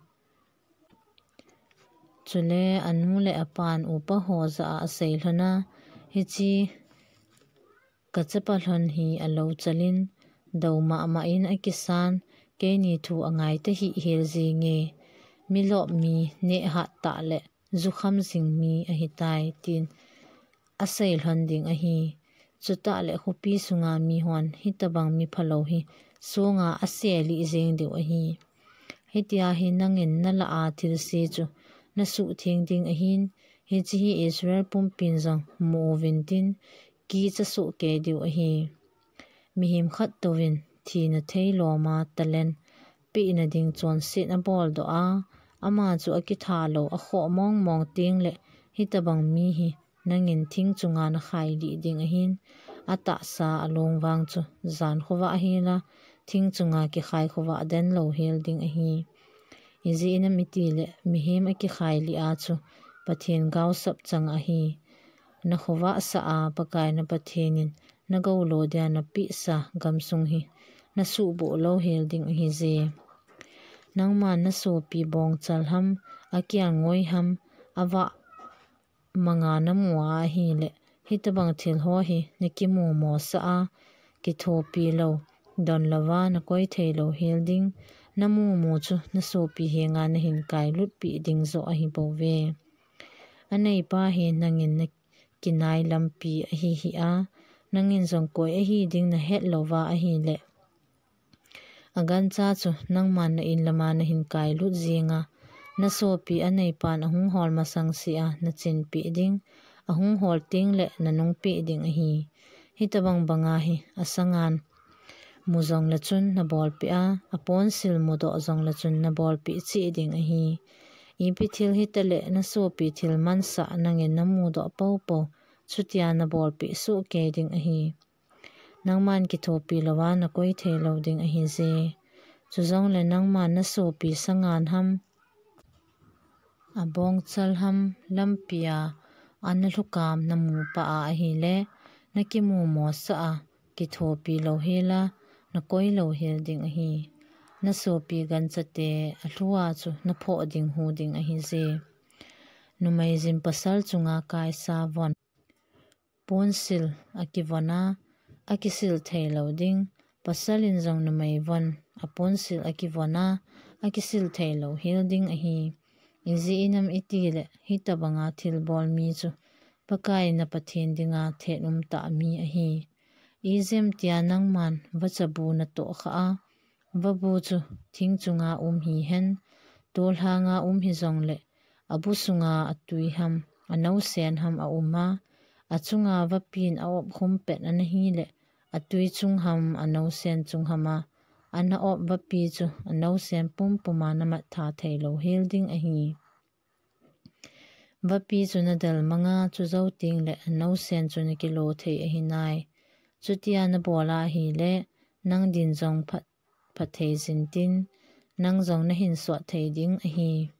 Chule anu le apan upa ho jah a asei lhon a, hiche kachapa lhon hi alou chalin, dou mama in akisan, keini thu angai tahih hel jenge, milop mi, neh hat tah le jukham jing mi ahitai, tin asei lhon ding ahi. Chutah le khopi sunga mihon hitobang mi phalou hi songa aselih jeng diu ahi. Hitia hi nangin nalah a thilse chu nasuhtheng ding ahin, hiche hi Israel pumpin jong mu uvin tin, kicha soh kei diu ahi. Mihem khat touvin thina thei loma talent pehna ding chonset aboldoh a, ama chu akitha lou, akhoh mongmong teng le Hitabang mi hi nangin thing chunga nakhai lih ding ahin, atahsa along vang chu jan khovah ahila, thing chunga kikhai khovah den lou hel ding ahi. Ijeh inem itile mihem akikhai lih a chu Pathen gaosap chang ahi. Nakhovah sah a Pakai na Pathen in nagoulo dia napehsa gamsung hi nasuhboh lou hel ding ahije. Nangman nasopi bongchal ham, akial ngoi ham, avah manga namu a ahile, hitabang thil ho hi nakimumo sah a, kithopi lou, don louva nakoi thei lou hel ding, namumu chu nasopi henga nahin kailutpeh ding joh ahi bouve. Aneipa hi nangin nakinai lampi ahi hih a, nangin jong koi ahi ding nahet louva ahile, agancha chu nangman na in lama nahin kailut jeng a, nasopi aneipan ahung hol masang seh a nachenpeh ding, ahung hol tengle nanungpeh ding ahi. Hitabang banga hi asangan mu jongle chun nabolpeh a, aponsil mudoh jongle chun nabolpeh cheh ding ahi. Ipi thil hitale nasopi thil mansah nangin namudoh poupou, chutia nabolpeh sohkei ding ahi. Nangman kithopi louva nakoi thei lou ding ahije. Chujongle nangman nasopi sangan ham, abongchal ham lampia analhukam namu pah a ahile, nakimumo sah a, kithopi lou hela, nakoi lou hel ding ahi. Nasopi ganchate alhu a chu naphoh ding hu ding ahije. Numei jin pasal chunga kaisa von, ponsil akivon a, akisil thei lou ding, pasal in jong numei von, aponsil akivon a, akisil thei lou hel ding ahi. Ijeh inem itile, hitabanga thilbol mi chu Pakai na Pathen dinga thet umtah mi ahi. Ijeh inem tia nangman vachabu natoh khah a, vabu chu thing chunga um hihen, tolhanga um hijongle, abu sunga atui ham, anausen ham aum a, achunga vapin a-op khum pet anahile, atui chung ham, anausen chung ham a, ana-op vapi chu anausen pumpuma namat tha thei lou hel ding ahi. Vapi chu nadel manga, chujou tengle anausen chu nakilo thei ahinai. Chutia nabol a ahile, nang din jong phat, phat thei jin tin, nang jong nahin sot thei ding ahi.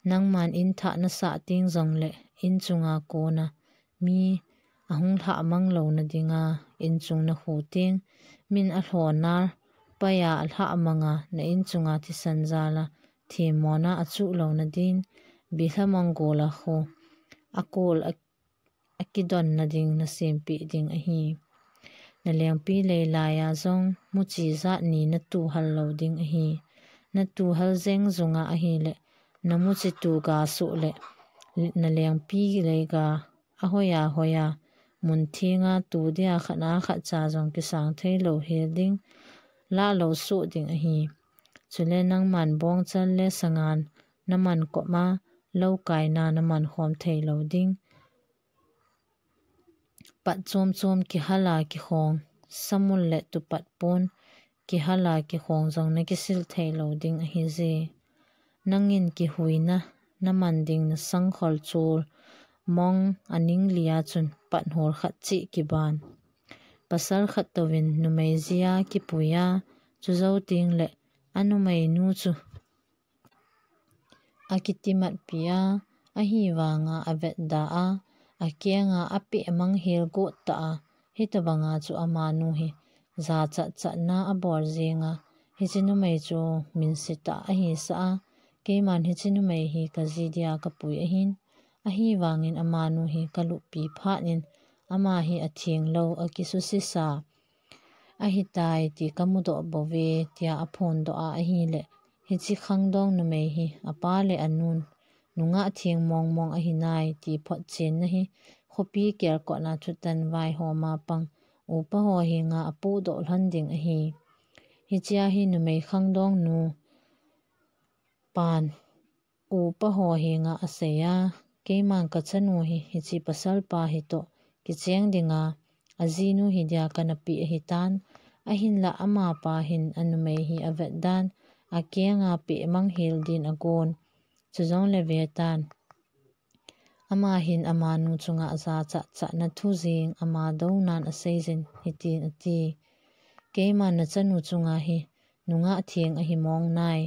Nangman in thah nasah teng jongle, in chunga kona mi ahung lhah mang louna dinga, in chung nakhu teng, min alhona, paiya alhah manga, na in chunga thisan jala, themmona achuh louna din, bilha mang gola khu, akol a, akidonna ding nasempeh ding ahi. Nalengpi leilaiya jong, muchi jat ni natuhal lou ding ahi. Natuhal jeng jonga ahile, namuchi tu ga soh le, nalengpi leiga, ahoiya hoiya, mun thenga tu dia khatna khatcha jong kisang thei lou hel ding, lah lou soh ding ahi. Chule nangman bongchal le sangan, naman kop a, lou kaina naman khom thei lou ding. Pat chom chom kihal a kikhong, samul le tupat pon, kihal a kikhong jong nakisil thei lou ding ahije. Nangin kihuina, naman ding nasangkhol chul, mong aning lia chun pat hol khat cheh kiban. Pasal khat touvin numei jia kipuiya, chujou tengle, anumei nu chu akitimatpia, ahivanga avetda a, akenga apeh mang hel got tah a, hitabanga chu amanu hi jachat chatna abol jenga, hiche numei chu minse tah ahisah a, keiman hiche numei hi kaji dia kapui ahin, ahivangin amanu hi kaluppi phat in, ama hi atheng lou, akisusisa ahitai ti kamudoh bouve, tia aphondoh a ahile, hiche khangdong numei hi apa le anun, nungah theng mong mong ahinai ti photchenna hi, khopi kelkotna thutan vaihoma pang, upa ho henga apudoh lhon ding ahi. Hichea hi numei khangdong nu pan, upa ho henga aseiya, keiman kachanu hi, hiche pasalpa hitoh kicheng dinga, ajinu hi dia kanapeh ahitan, ahinlah amapa hin anumei hi avetdan, akenga peh mang hel din agon. Chujongle vetan, Ama hin amanu chunga jachat chatna thu jing ama donan aseijin hitin ati, "Keiman nachanu chunga hi nungah theng ahi mong nai,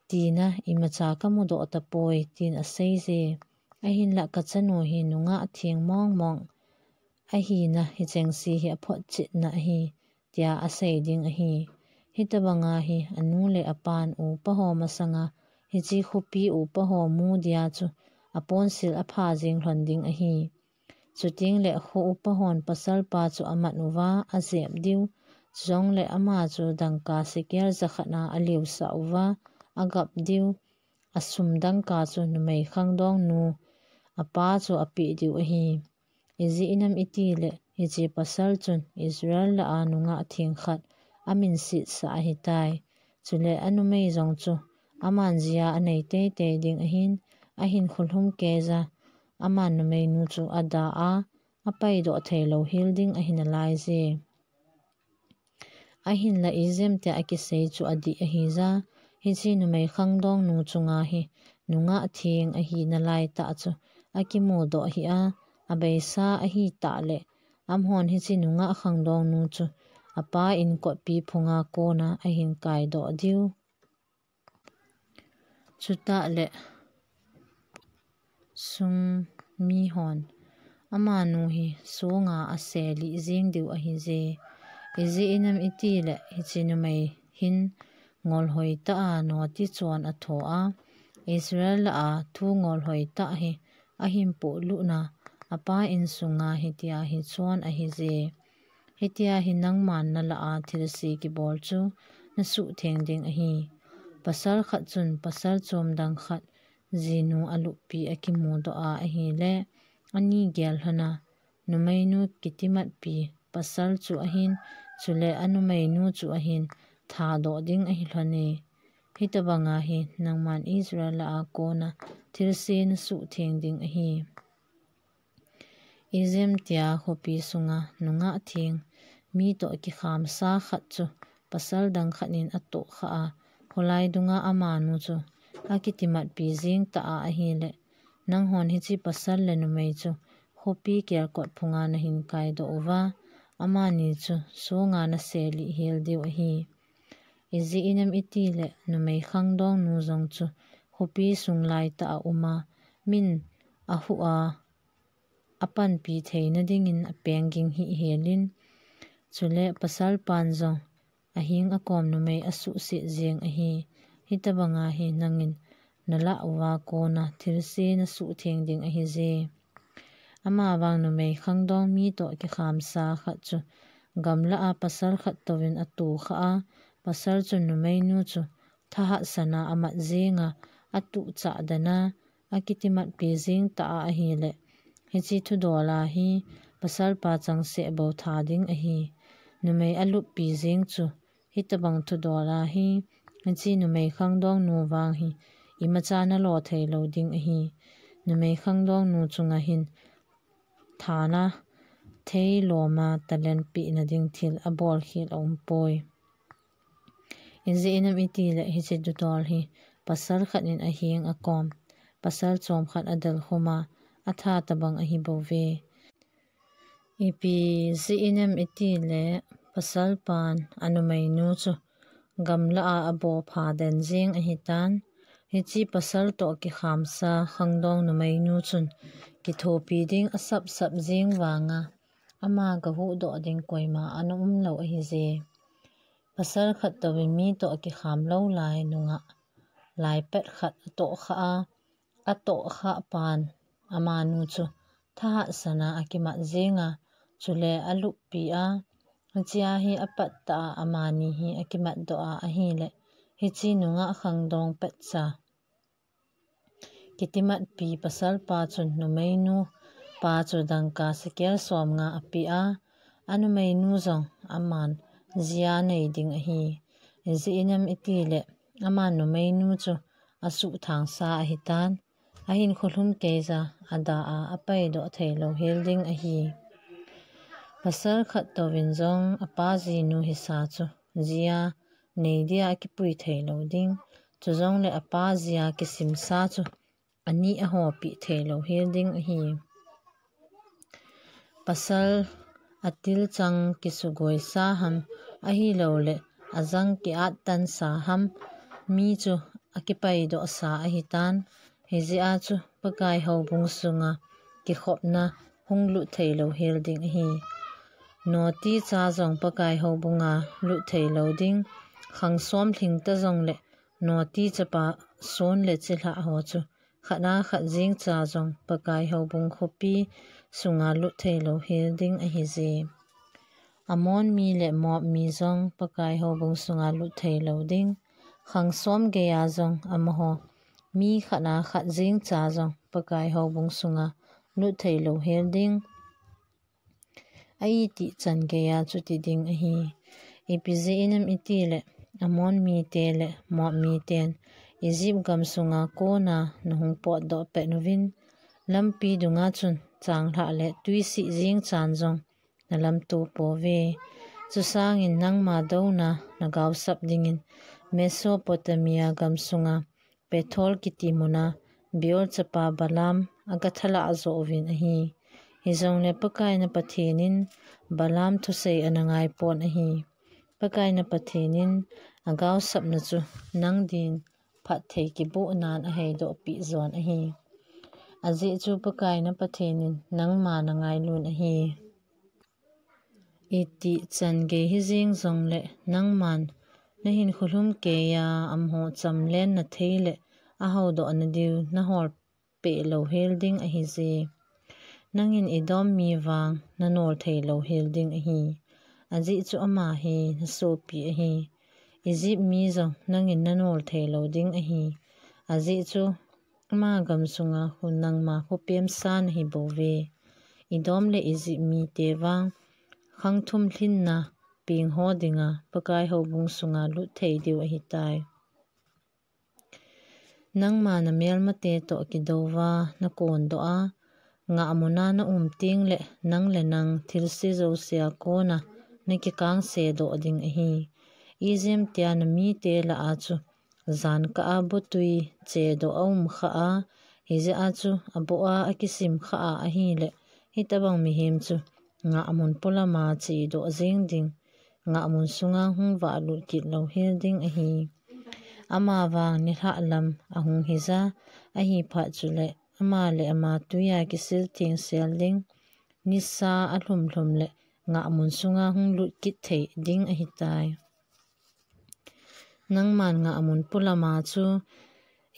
tina imacha kamudoh tapoi," tin aseije. Ahinlah kachanu hi nungah theng mong mong ahina hichengse hi aphotchetna ahi, tia asei ding ahi. Hitabanga hi anu le apan upa ho masanga hiche khopi upa ho mu dia chu aponsil apha jing lhon ding ahi. Chuteng le kho upa hon pasalpa chu amat uva ajep diu, chujongle ama chu dangka sekel jakhat na aliusah uva agap diu, asum dangka chu numei khangdong nu apa chu apeh diu ahi. Ijeh inem itile hiche pasal chun Israel lah a nungah theng khat amin setsah ahitai. Chule anumei jong chu aman jia anei teitei ding ahin, ahin kholhum keija aman numeinu chu ada a, apaidoh theilou hel ding ahi nalaije. Ahinlah ijemtia akisei chu adih ahija, hiche numei khangdong nu chunga hi nungah theng ahi nalaitah chu akimudoh hih a, abeisa ahitah le, amahon hiche nungah khangdong nu chu apa in kotpi phunga kona ahin kaidoh diu. Chutah le sung mihon amanu hi songa aselih jing diu ahije. Ijeh inem itile hiche numei hin ngolhoi tah a noti chon atho a, Israel lah a thu ngolhoi tah hi ahin polut na, apa insunga hitia hi chon ahije. Hitia hi nangman nalah a thilse kibol chu nasuhtheng ding ahi. Pasal khat chun pasal chom dang khat jinu aluppi akimudoh a ahile, ani gel lhon a, numeinu kitimatpi pasal chu ahin, chule anumeinu chu ahin thadoh ding ahi lhon e. Hitabanga hi nangman Israel lah a kona thilse nasuhtheng ding ahi. Ijemtia khopi sunga nungah theng mitoh kikhamsa khat chu pasal dang khat in atohkhah a, kholai dunga amanu chu akitimatpi jeng tah a ahile, nanghon hiche pasal le numei chu khopi kelkot phunga nahin kaidoh uva, amani chu songa naselih hel diu ahi. Ijeh inem itile numei khangdong nu jong chu khopi sung laitah a uma, min ahuh a, apanpi theina dingin apeng ging hih helin, chule pasalpan jong aheng akom numei asuhset jeng ahi. Hitabanga hi nangin nalah uva kona thilse nasuhtheng ding ahije. Amavang numei khangdong mitoh kikhamsa khat chu gamlah a pasal khat touvin atohkhah a, pasal chun numeinu chu thahatsana amat jenga, atuhchah dana, akitimatpi jeng tah a ahile, hiche thudol a hi pasalpa changseh bou tha ding ahi. Numei aluppi jeng chu hitabang thudol a hi, hiche numei khangdong nu vang hi imacha nalo theilou ding ahi. Numei khangdong nu chunga hin thana theiloma talent pehna ding thil abolkhel aumpoi. Ijeh inem itile hiche thudol hi pasal khat in aheng akom, pasal chom khat adelkhum a, atha tabang ahibouve. Ipi jeh inem itile pasalpan anumeinu chu gamlah a abopha den jeng ahitan, hiche pasal toh kikhamsa khangdong numeinu chun kithopi ding asapsap jeng vanga, ama gahuhdoh ding koima ana umlou ahije. Pasal khat touvin mitoh akikham lou lai nungah laipet khat atohkhah a, atohkhah pan amanu chu thahatsana akimat jenga, chule aluppi a, hichea hi apattah a amani hi akimatdoh a ahile, hiche nungah khangdong petcha kitimatpi pasalpa chun numeinu pa chu dangka sekel somnga apeh a, anumeinu jong aman jia nei ding ahi. Ijeh inem itile aman numeinu chu asuhthangsa ahitan, ahin kholhum keija ada a apaidoh theilou hel ding ahi. Pasal khat touvin jong apa jinu hisa chu jia nei dia akipui theilou ding, chujongle apa jia kisimsa chu ani a hopi thei lo hel ding ahi. Pasal a til chang kisugoi sa ham ahi lo le a zang ki at tan sa ham mi chu a kipai do sa ahi tan. Hi zia chu Pakai ho bung sunga kikhopna hung lut thei lo hel ding ahi. Noti cha zong Pakai ho bunga lut thei lo ding. Khang som thling ta zong le noti chapa son le chilha ho chu khat a khat zing cha zong Pakai ho bung khopi sunga lut thei lo hel ding ahi zi. Amon mi le Moab mi zong Pakai ho bung sunga lut thei lo ding. Khang som gei a zong amaho mi khat a khat zing cha zong Pakai ho bung sunga lut thei lo hel ding. A i ti chan gei a chu ti ding ahi. Ipi zi inam i ti le Amon mi te le Moab mi ten Egypt gam sunga kona na hung pot do pet nuvin lampi dunga chun chang hlah le tui si zing chan zong na lam tu po ve. Chu sangin nangma dona na gausap dingin Mesopotamia gam sunga Pethol kiti muna Beor chapa Balaam a ka thala zo uvin ahi. Hi zong le Pakai na Pathenin Balaam thusei a na ngai pon ahi. Pakai na Pathenin a gausapna chu nang din phat thei kibu nan a hei do pi zon ahi. A zi chu Pakai na Pathenin nangma na ngai lun ahi. I ti chan gei hi zing zong le nangman na hin khulhum kei a am ho cham len na thei le a ho do na diu na hol pe lo hel ding ahi zi. Nangin i dom mi vang na nol thei lo hel ding ahi. A zi chu ama hi na sopi ahi. Egypt mi zong nangin na nol thei lo ding ahi. A zi chu ama gam sunga hun nangma khu pem sa na hi bo ve. I dom le Egypt mi te vang khang thum hlinna ping ho dinga Pakai ho bung sunga lut thei diu ahi tai. Nangma na melmate to kido va na kon do a nga amuna na um ting le nang le nang thil si zo sia kona na kikang se do ding ahi. I zem tia na mi te la a chu zan ka a botui che do a um kha a hi ze a chu a bo a a kisim kha a ahi le hi tabang mihem chu nga amun pulama chi do zing ding nga amun sunga hung va lut kit lo hel ding ahi. Ama vang ni hlah lam a hung hi za ahi phat chu le ama le ama tuia kisil ting sel ding nisa a hlum hlum le nga amun sunga hung lut kit thei ding ahi tai. Nangman nga amun pulama chu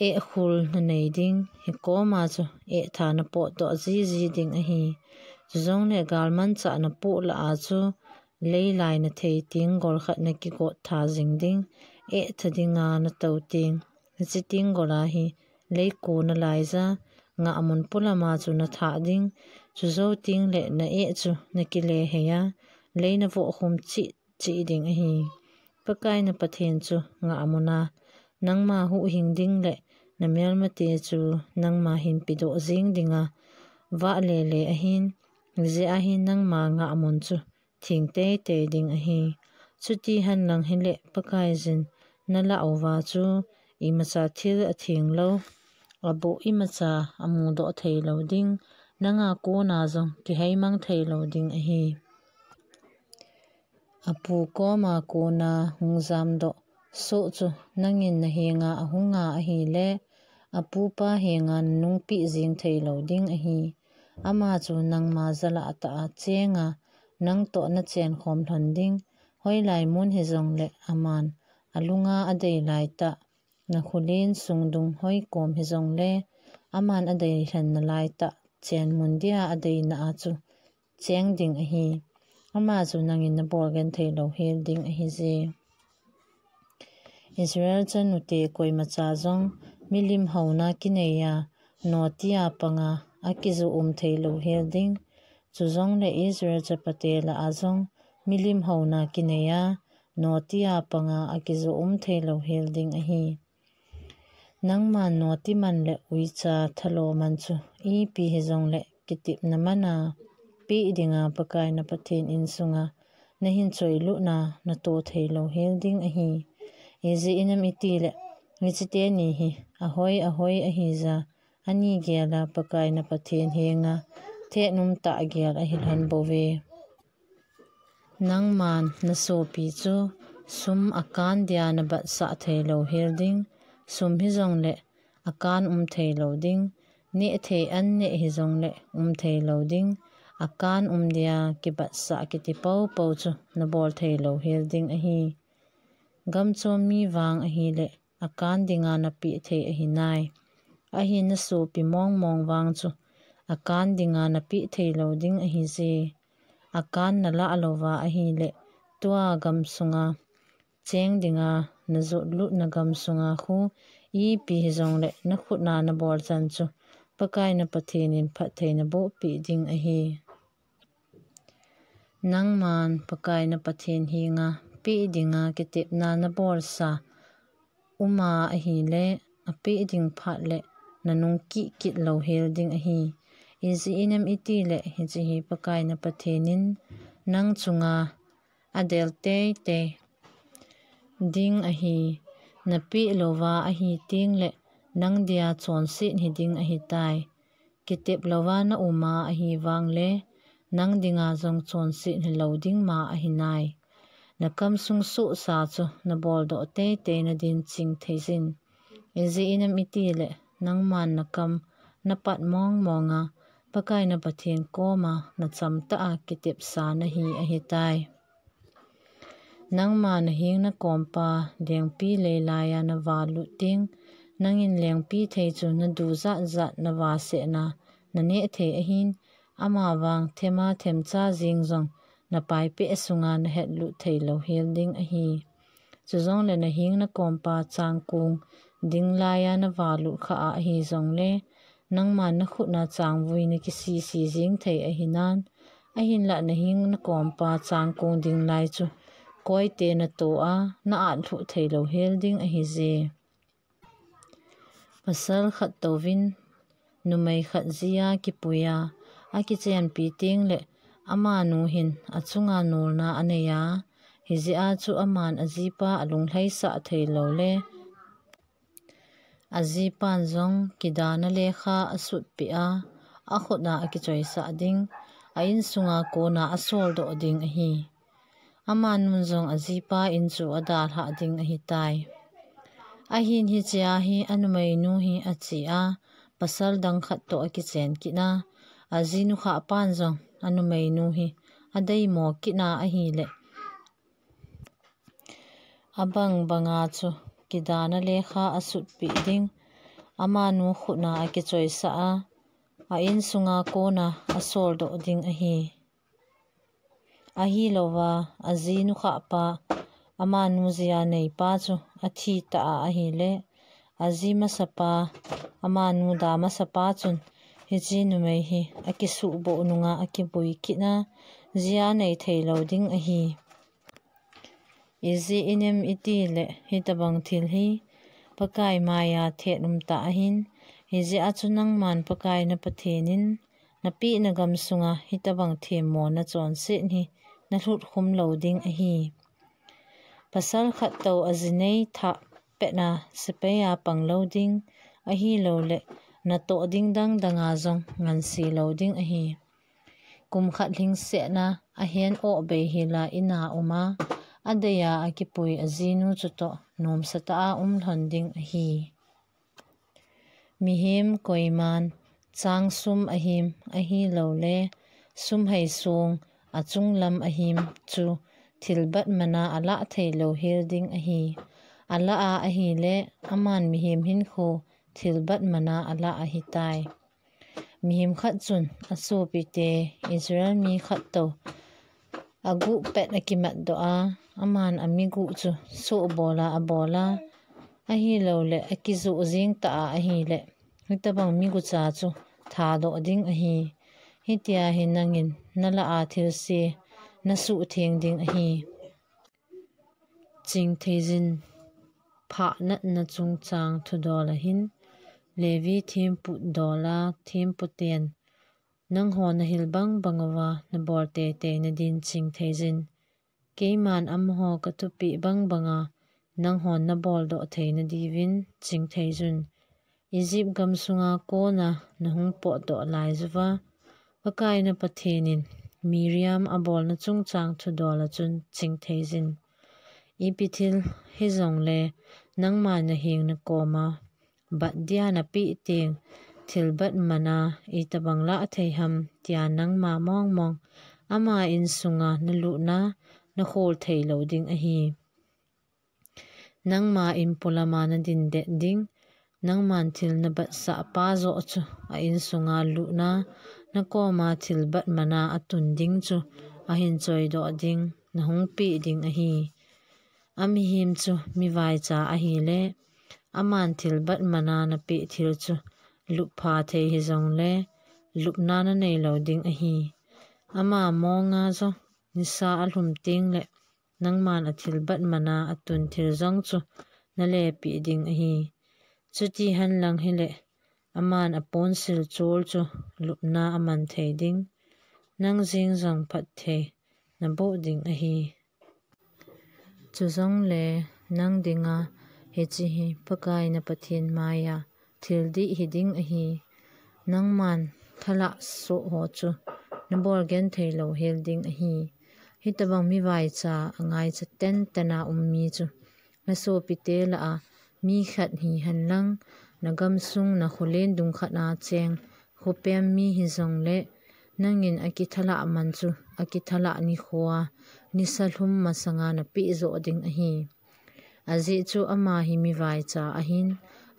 eh khul na nei ding hi koma chu eh tha na pot to zi zi ding ahi. Chu zong le galman cha na pu la a chu leilai na thei ting gol khat na kigot tha zing ding eh tha dinga na to ting. Chi ting gol a hi lei ku na lai za nga amun pulama chu na tha ding. Chu zo ting le na eh chu na kile heya lei na vo khum chi chi ding ahi. Pakai na Pathen chu nga amuna nangma hu hing ding le na melmate chu nangma hin pido zing dinga va le le ahin ze ahin nangma nga amun chu thing tei tei ding ahi. Chuti han lang hi le Pakai zin na la uva chu i macha thil a thing lo a bo i macha a mu do thei lo ding nanga kona zong kihei mang thei lo ding ahi. A pu koma kona hung zam do so chu nangin na henga a hunga ahi le a pu pa henga nung pi zing thei lo ding ahi. Ama chu nangma zala ta a chenga nang to na chen khom hlon ding hoi lai mun hi zong le aman a lunga a dei lai ta na khulin sung dung hoi kom hi zong le aman a dei hlen na lai ta chen mun dia a dei na a chu cheng ding ahi. Ama chu nangin na bol gen thei lo hel ding ahi zi. Israel chanu te koima cha zong milim hona kinei a noti a panga a kizu um thei lo hel ding. Chu zong le Israel chapate la a zong milim hona kinei a noti a panga a kizu um thei lo hel ding ahi. Nangma noti man le uicha thalo man chu ipi hi zong le kitip na mana pi dinga Pakai na Pathen in sunga na hin choi lu na na to thei lo hel ding ahi. Izi inam iti le ni chite ni hi a hoi a hoi ahi za ani gela Pakai na Pathen henga thet um tah gel ahi lhon bouve. Nangman na sopi chu sum akan dia na batsah thei lou hel ding, sum hijongle akan um thei lou ding, neh thei an neh hijongle um thei lou ding, akan um dia kibatsah kiti poupou chu na bol thei lou hel ding ahi. Gamchom mi vang ahile akan dinga na peh thei ahi nai. Ahin na sopi mongmong vang chu akan dinga na peh thei lou ding ahi je. Akan na lah louva ahile tua gam sunga cheng dinga na jot lut na gam sunga khu ipi hijongle na khutna na bol chan chu Pakai na Pathen in phattheina boh peh ding ahi. Nangman Pakai na Pathen henga peh dinga kitepna na bolsa uma ahile, apeh ding phat le na nung kih kit lou hel ding ahi. Ijeh inem itile hiche hi Pakai na Pathen in nang chunga adel teitei ding ahi. Na peh louva ahi tengle nang dia chonset hi ding ahitai. Kitep louva na uma ahi vangle nang dinga jong chonset hi lou ding ma ahi nai. Na kam sung sohsa chu na boldoh teitei na din ching thei jin. Ijeh inem itile nangman na kam na pat mongmonga Pakai na Pathen koma na chamtah a kitepsa na hi ahitai. Nangma na heng na kompa lengpi leilaiya na valut ding, nangin lengpi thei chu na du jat jat na vasehna na neh thei ahin, ama vang thema themcha jeng jong na paipeh sunga na hetlut thei lou hel ding ahi. Chujongle na heng na kompa changkong ding laiya na valut kha a ahi jongle, nangman na khutna changvui na kisisi jeng thei ahi nan, ahinlah na heng na kompa changkong ding lai chu koite na to a na atlhuh thei lou hel ding ahi je. Pasal khat touvin numei khat jia kipuiya akichenpi tengle amanu hin achunga nolna aneiya, hijeh a chu aman ajipa alunglhaisah thei loule ajipan jong kidana lekha asutpeh a, akhutna akichoisah ding, a insunga kona asoldoh ding ahi. Amanun jong ajipa in chu adalhah ding ahitai. Ahin hichea hi anumeinu hi ache a, pasal dang khat toh akichen kit a, ajinu khahpan jong anumeinu hi adeimo kit a ahile, abang banga chu kidana lekha asutpeh ding, amanu khutna akichoisah a, a insunga kona asoldoh ding ahi. Ahilouva, ajinu khahpa, amanu jia neipa chu athi ta a ahile, aji masapa, amanu da masapa chun hiche numei hi akisuhboh nunga akibui kit a, jia nei thei lou ding ahi. Ijeh inem itile hitabang thil hi Pakai maiya thet umtah ahin, hijeh a chu nangman Pakai na Pathen in napeh na gam sunga hitabang themmo nachonset hi nalhut khum lou ding ahi. Pasal khat toh ajinei thah petna sepai a pang lou ding, ahiloule natoh ding dang danga jong ngansi lou ding ahi. Kum khat lhingsetna ahen oh bei hila ina uma, adeiya akipui ajinu chutoh nomsatah a umlhon ding ahi. Mihem koiman chang sum ahim ahiloule sum hei song achunglam ahim chu thilbat mana alah thei lou hel ding ahi. Alah a ahile aman mihem hinkho thilbat mana alah ahitai. Mihem khat chun asopite Israel mi khat toh aguh pet akimatdoh a, aman amiguh chu sohbol a abol a, ahiloule akijoh jeng tah a ahile, hitabang migucha chu thadoh ding ahi. Hitia hi nangin nalah a thilse nasuhtheng ding ahi. Chingtheijin, phah natna chungchang thudol ahin, Levi thempu dola themputen nanghon nahil bangbang uva nabol teitei nadin chingtheijin. Keiman amaho kathupeh bangbanga nanghon naboldoh thei nadiuvin chingtheijun. Egypt gam sunga kona nahung potdoh lai uva, Pakai na Pathen in Miriam abolna chungchang thudol a chun chingthei jin, ipi thil hijongle nangma naheng nakoma bat dia napeh teng thilbat mana itobang lah thei ham tia nangma mongmong ama insunga nalutna nakhol thei lou ding ahi. Nangma inpolama nadin det ding, nangman thil nabatsah pa joh chu a insunga lutna nakoma thilbat mana atun ding chu ahin choidoh ding nahung peh ding ahi. Amihem chu mivaicha ahile, aman thilbat mana napeh thil chu lupha thei hijongle, lupna nanei lou ding ahi. Ama monga jong nisa alhum tengle, nangman athilbat mana atun thil jong chu nalepeh ding ahi. Chuti henlang hile, aman aponsil chol chu lupna aman thei ding, nang jeng jong phatthei naboh ding ahi. Chujongle nang dinga hiche hi Pakai na Pathen maiya thil dih hiding ahi. Nangman thalah soh ho chu nabol genthei lou hel ding ahi. Hitobang mivaicha angaicha tentena um mi chu nasopite lah a mi khat hihen lang, nagamsung nakholen dung khat a cheng khopem mi hijongle, nangin akithalah man chu akithalah nikhoa nisa lhum masanga napeh joh ding ahi. Ajeh chu ama hi mivaicha ahin,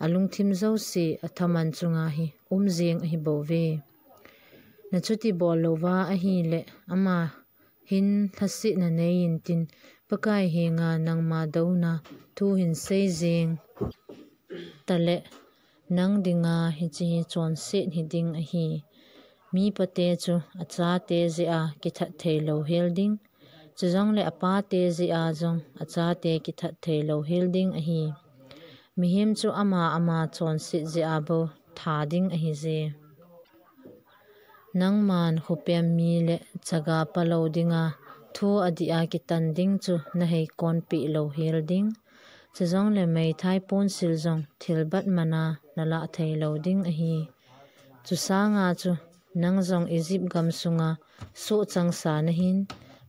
alungthim jouse athaman chunga hi um jeng ahibouve. Nachuti bol louva ahile, ama hin lhasetna neiyin tin, Pakai henga nangma douna thu hin sei jeng tale, nang dinga hiche hi chonset hiding ahi. Mipate chu achate jeh a kithat thei lou hel ding, chujongle apate jeh a jong achate kithat thei lou hel ding ahi. Mihem chu ama ama chonset jeh a bou tha ding ahije. Nangman khopem mi le chaga palou dinga thu adih a kitan ding chu nahei konpeh lou hel ding, chujongle meithai ponsil jong thilbat mana nalah thei lou ding ahi. Chusanga chu nang jong Egypt gamsunga sohchangsa nahin,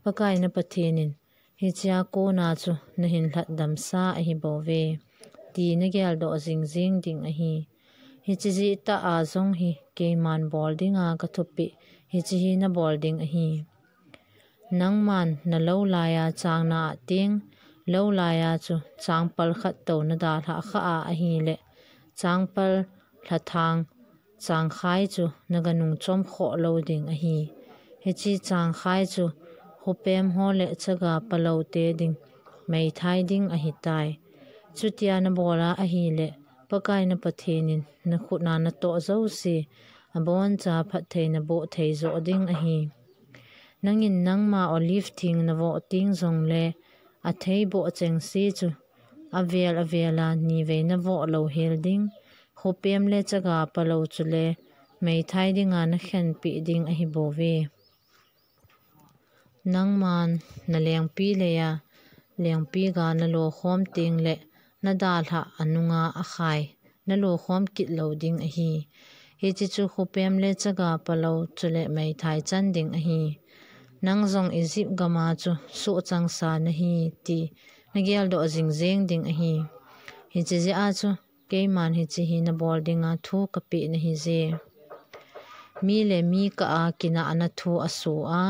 Pakai na Pathen in hichea kona chu nahin lhatdamsa ahibouve, ti nageldoh jingjing ding ahi. Hiche jeh tah a jong hi keiman bol dinga kathupeh, hiche hi nabol ding ahi. Nangman nalou laiya chang na-ah teng, lou laiya chu changpal khat tou nadalhah khah a ahile, changpal lhathang changkhai chu naganung chomkhoh lou ding ahi. Hiche changkhai chu khopem ho le chaga paloute ding meithai ding ahitai. Chutia nabol a ahile, Pakai na Pathen in nakhut a natoh jouse aboncha phatthei naboh thei joh ding ahi. Nangin nangma olive thing navoh teng jongle, athei boh chengse chu avel avel a nivei navoh lou hel ding, khopem le chaga palou chule meithai dinga nakhenpeh ding ahibouve. Nangman nalengpi leiya lengpi ga nalokhom tengle, nadalhah anunga akhai nalokhom kit lou ding ahi. Hiche chu khopem le chaga palou chule meithai chan ding ahi. Nang jong Egypt gama chu sohchangsa nahi ti nageldoh jingjing ding ahi. Hiche jeh a chu keiman hiche hi nabol dinga thu kapeh nahije. Mi le mi kah a kinahna thu aso a,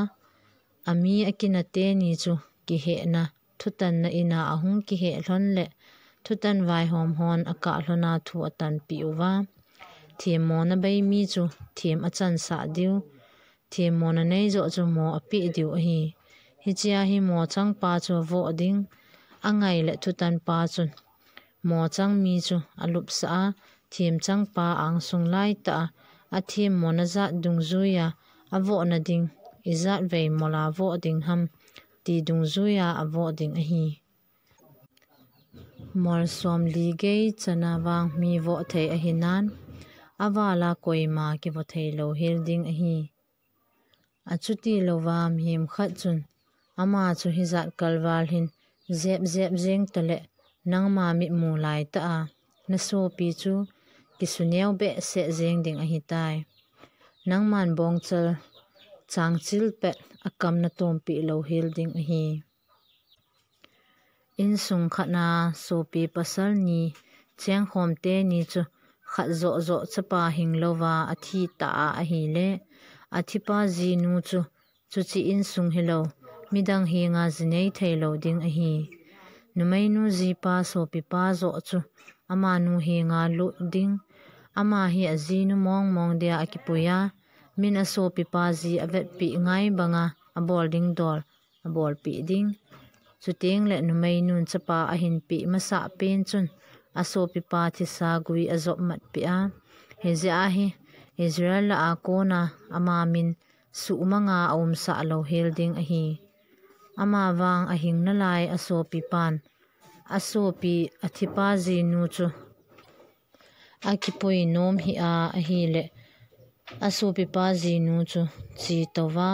ami akinah teni chu kihehna thutanna in a ahung kiheh lhon le, thutan vaihom hon akah lhon a thu atanpeh uva, themmona bei mi chu them achansah diu, themmona nei joh chu mo apeh diu ahi. Hichea hi mochangpa chu avoh ding, angai le thutanpa chun mochang mi chu alupsah a, themchangpa angsung laitah a, athemmona jat dungjuiya avohna ding, ijat vei mola voh ding ham, ti dungjuiya avoh ding ahi. Mol somli gei chana vang mi voh thei ahinan, avala koima kivoh thei lou hel ding ahi. Achuti louva mihem khat chun, ama chu hijat kalval hin jep jep jeng tale, nangma mitmu laitah a nasopi chu kisuneu behseh jeng ding ahitai. Nangman bongchal changchil pet a kam na tompi louhel ding ahi. Insung khat na sopi pasal ni chengkhom teni chu khat joh joh chapa hing louva athi ta a ahile, athipa jinu chu chuche insung hilou, midang henga jinei thei lou ding ahi. Numeinu jipa sopipa joh chu amanu henga lut ding. Ama hi ajinu mongmong dia akipui a, min asopipa ji avetpi ngai banga abol ding dol abolpi ding. Chuteng le numeinun chapa ahinpi masah pen chun asopipa thisa gui ajop matpi a. Hijeh a hi Israel lah a kona ama min suhmanga aumsah louhel ding ahi. Amavang ahing nalai asopipan, asopi athipa jinu chu akipui nom hih a ahile, asopipa jinu chu che touva,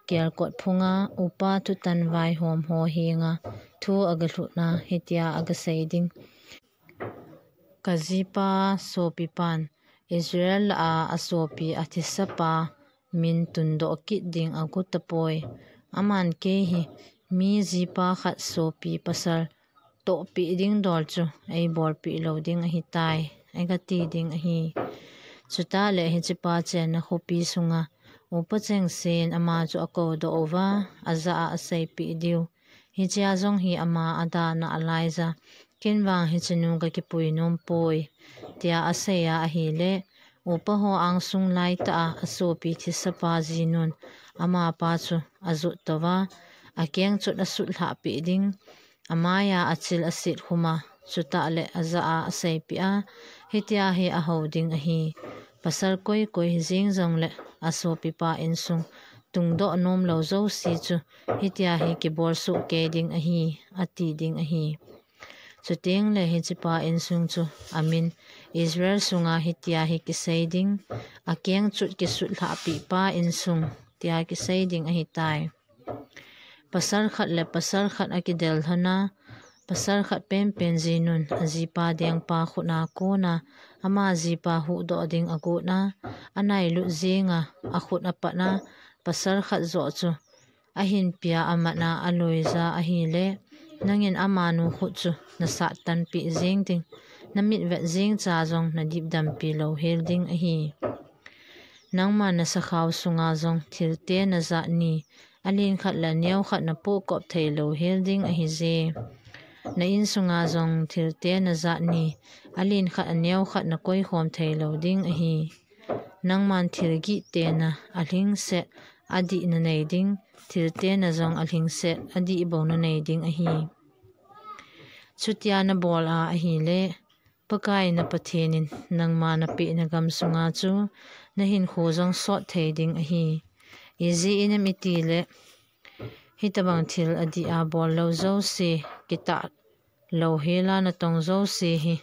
kelkot phunga upa thutan vaihom ho henga thu agalhutna hitia agasei ding. Kajipa sopipan Israel lah a asopi athisapa min tundoh kit ding agot tapoi. Aman kei hi mi jipa khat sopi pasal tohpi ding dol chu eibolpi lou ding ahitai, eigati ding ahi. Chutah le hichepa chenna khopi sunga upa chengsen ama chu akoudoh uva, ajah a aseipeh diu. Hichea jong hi ama adana alaija, ken vang hichenu kakipui nom poi, tia asei a ahile, upa ho angsung laitah a asopi thisapa jinun amapa chu ajot touva, akeng chot asutlhah peh ding. Amaiya achil asit khuma, chutah le ajah a aseipeh a, hitia hi ahou ding ahi. Pasal koi koi hijeng jongle asopipa insung tungdoh nom lou jouse chu hitia hi kibol soh kei ding ahi, ati ding ahi. Chuteng le hichepa insung chu amin Israel sunga hitia hi kisei ding, akeng chot kisutlhahpeh pa insung, tia kisei ding ahitai. Pasal khat le pasal khat akidel lhon a, pasal khat penpen jinun ajipa dengpa khut a kona, ama jipa huhdoh ding agot a, anailut jeng a, akhut apat a, pasal khat joh chu ahinpia amat a aloija ahile, nangin amanu khut chu nasat tanpeh jeng ding, namit vet jeng cha jong nadipdampi louhel ding ahi. Nangman nasakhao sunga jong thilte najat ni, alen khat le aneo khat napohkop thei louhel ding ahije. Na insunga jong thilte najat ni, alen khat aneo khat nakoikhom thei lou ding ahi. Nangman thil gihte na alhingset adih nanei ding, thilte na jong alhingset adih bou nanei ding ahi. Chutia nabol a ahile, Pakai na Pathen in nangma napeh na gamsunga chu nahinkho jong sot thei ding ahi. Ijeh inem itile, hitobang thil adih a bol lou jouse, kitah louhel a natong jouse hi,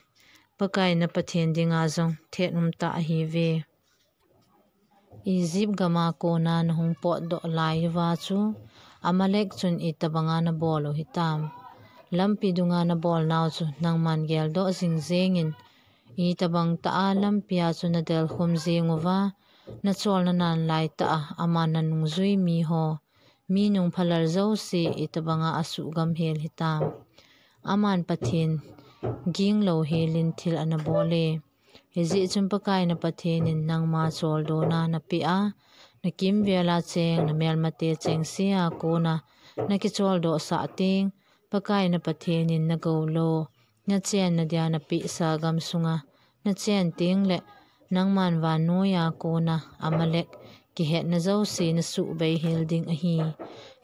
Pakai na Pathen dinga jong thet umtah ahiuve. Egypt gama kona nahung potdoh lai uva chu, Amalek chun itobanga nabol u hitam. Lampi dunga nabol nau chu nangman geldoh jingjeng in, itobang tah a lampia chu nadelkhum jeng uva, nachol nanan laitah a aman nanungjui miho, mi nungphalal jouse itobanga asuhgam hel hitam. Aman Pathen ging louhel in thil anabol e. Hijeh chun Pakai na Pathen in nangma choldona napeh a, nakimvel a cheng, namelmate chengse a kona nakicholdoh sah teng, Pakai na Pathen in nagoulou, nachenna dia napehsa gamsunga nachen teng le, nangman vannoiya kona Amalek kihetna jouse nasuhbei hel ding ahi.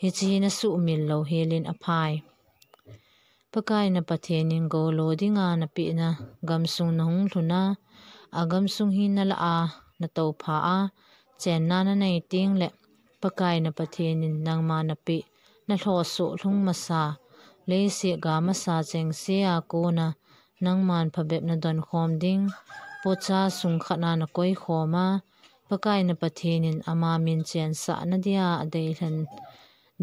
Hiche hi nasuhmil louhel in aphai. Pakai na Pathen in goulou dinga napehna gamsung nahung lhun a, agamsung hi nalah a, natoupha a, chenna nanei teng le, Pakai na Pathen in nangma napeh, nalhosoh lhung masa, leiset ga masa chengse a kona, nangman phabep nadonkhom ding, pocha sung khat a nakoikhom a, Pakai na Pathen in ama min chensahna dia adeilhen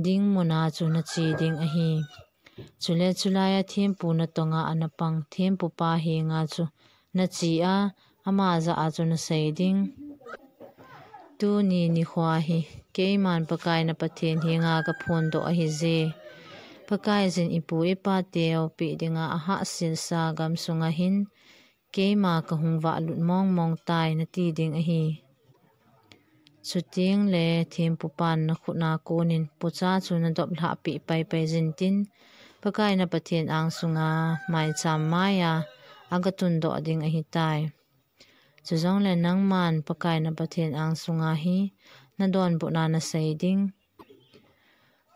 ding muna chu nache ding ahi. Chule chulai a thempu natonga anapang thempupa henga chu nache a, ama jah a chu nasei ding. Tuni nikho hi keiman Pakai na Pathen henga kaphondoh ahi je. Pakaiyin ipu ipa teu peh dinga ahahsel sa gamsunga hin keima kahung vahlut mongmong tai nati ding ahi. Chuteng le thempupan nakhut a konin pucha chu nadop lhah peh paipai jin tin, Pakai na Pathen angsunga maicham maiya agatundoh ding ahitai. Chujongle nangman Pakai na Pathen angsunga hi nadonbutna nasei ding.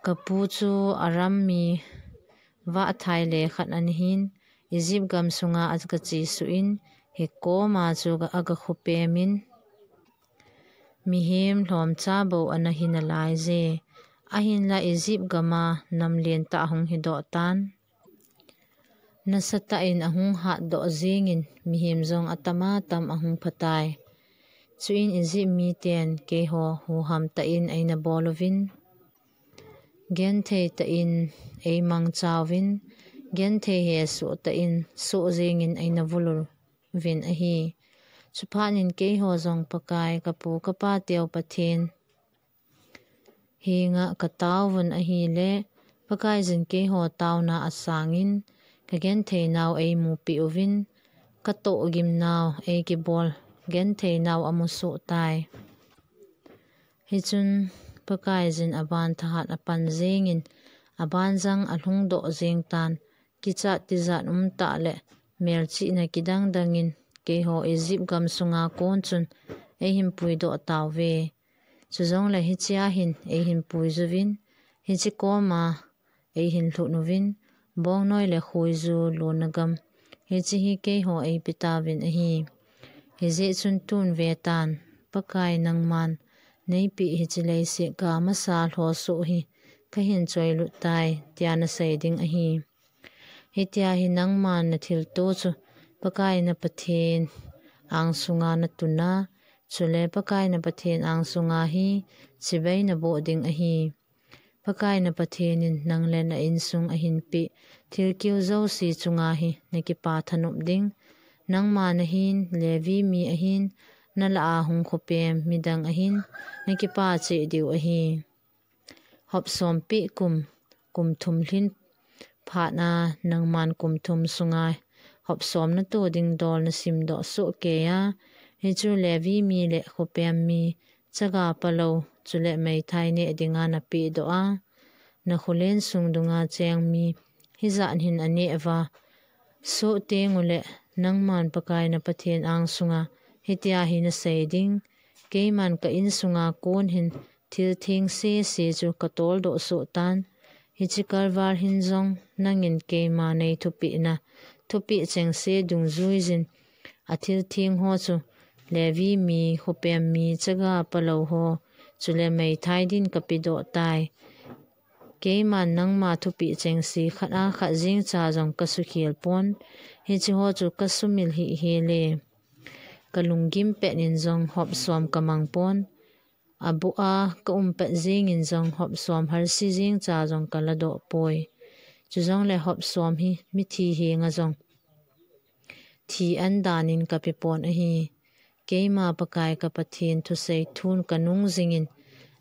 Kapu chu Aram mi vahthai le khat ana hin, Egypt gamsunga agachesuh in, hikoma chu aga, agakhopemin, mihem lhomcha bou ana hi nalai je. Ahinla Egypt gama nam lentah ahung hidoh tan. Nasatah in ahung hatdoh jengin, mihem jong atama tam ahung phatai. Chuin Egypt miten keiho huham tah in eina bol uvin, genthei tah in eimangcha uvin, genthei hesoh tah in soh jengin eina vul uvin ahi. Chuphat in keiho jong Pakai kapu kapa teu Pathen henga kataovun ahile, Pakaiyin keiho taona asangin, kagenthei nau eimupi uvin, katohgim nau eikibol genthei nau amusoh tai. Hichun Pakaiyin aban thahat apan jengin, aban jang alhungdoh jeng tan, kichat tijat umtah le melchihna kidang dangin keiho Egypt gamsunga kon chun eihin puidoh tauve. Chujongle hichea hin eihin puijuvin, hiche koma eihin lhut uvin, bongnoi le khuiju lonna gam hiche hi keiho eipe tauvin ahi. Hijeh chun tun vetan, Pakai nangman neipeh hiche leiset ka masa lhosoh hi kahin choilut tai, tia nasei ding ahi. Hitia hi nangman nathilto chu Pakai na Pathen angsunga natuna, chule Pakai na Pathen angsunga hi chibai naboh ding ahi. Pakai na Pathen in nang le na insung ahinpeh thilkeu jouse chunga hi nakipa thanop ding. Nangma nahin Levi mi ahin, nalah a hung khopem midang ahin nakipa cheh diu ahi. Hop som peh kum, kum thum lhin phat a nangman kum thum sunga hop som nato ding dol nasimdoh soh keiya, hichu Levi mi le khopem mi, chaga palou, chule meithai neh dinga napehdoh a, nakholen sung dunga cheng mi hijat hin aneh uva, soh teng ule nangman Pakai na Pathen angsunga hitia hi nasei ding, keiman ka insunga kon hin thil theng sese chu katoldoh soh tan. Hiche kalval hin jong nangin keima neithupehna thupeh chengse dungjuiyin, athil theng ho chu Levi mi, khopem mi, chaga palou ho, chule meithai din kapedoh tai. Keiman nangma thupeh chengse khat a khat jengcha jong kasukhel pon. Hiche ho chu kasumil hihhel e. Kalunggim pet in jong hop som kamang pon. Abuh a kaum pet jengin jong hop som halse jengcha jong kaladoh poi. Chujongle hop som hi mithi henga jong thi an danin kapepon ahi. Keima Pakai ka Pathen thusei thun kanung jingin,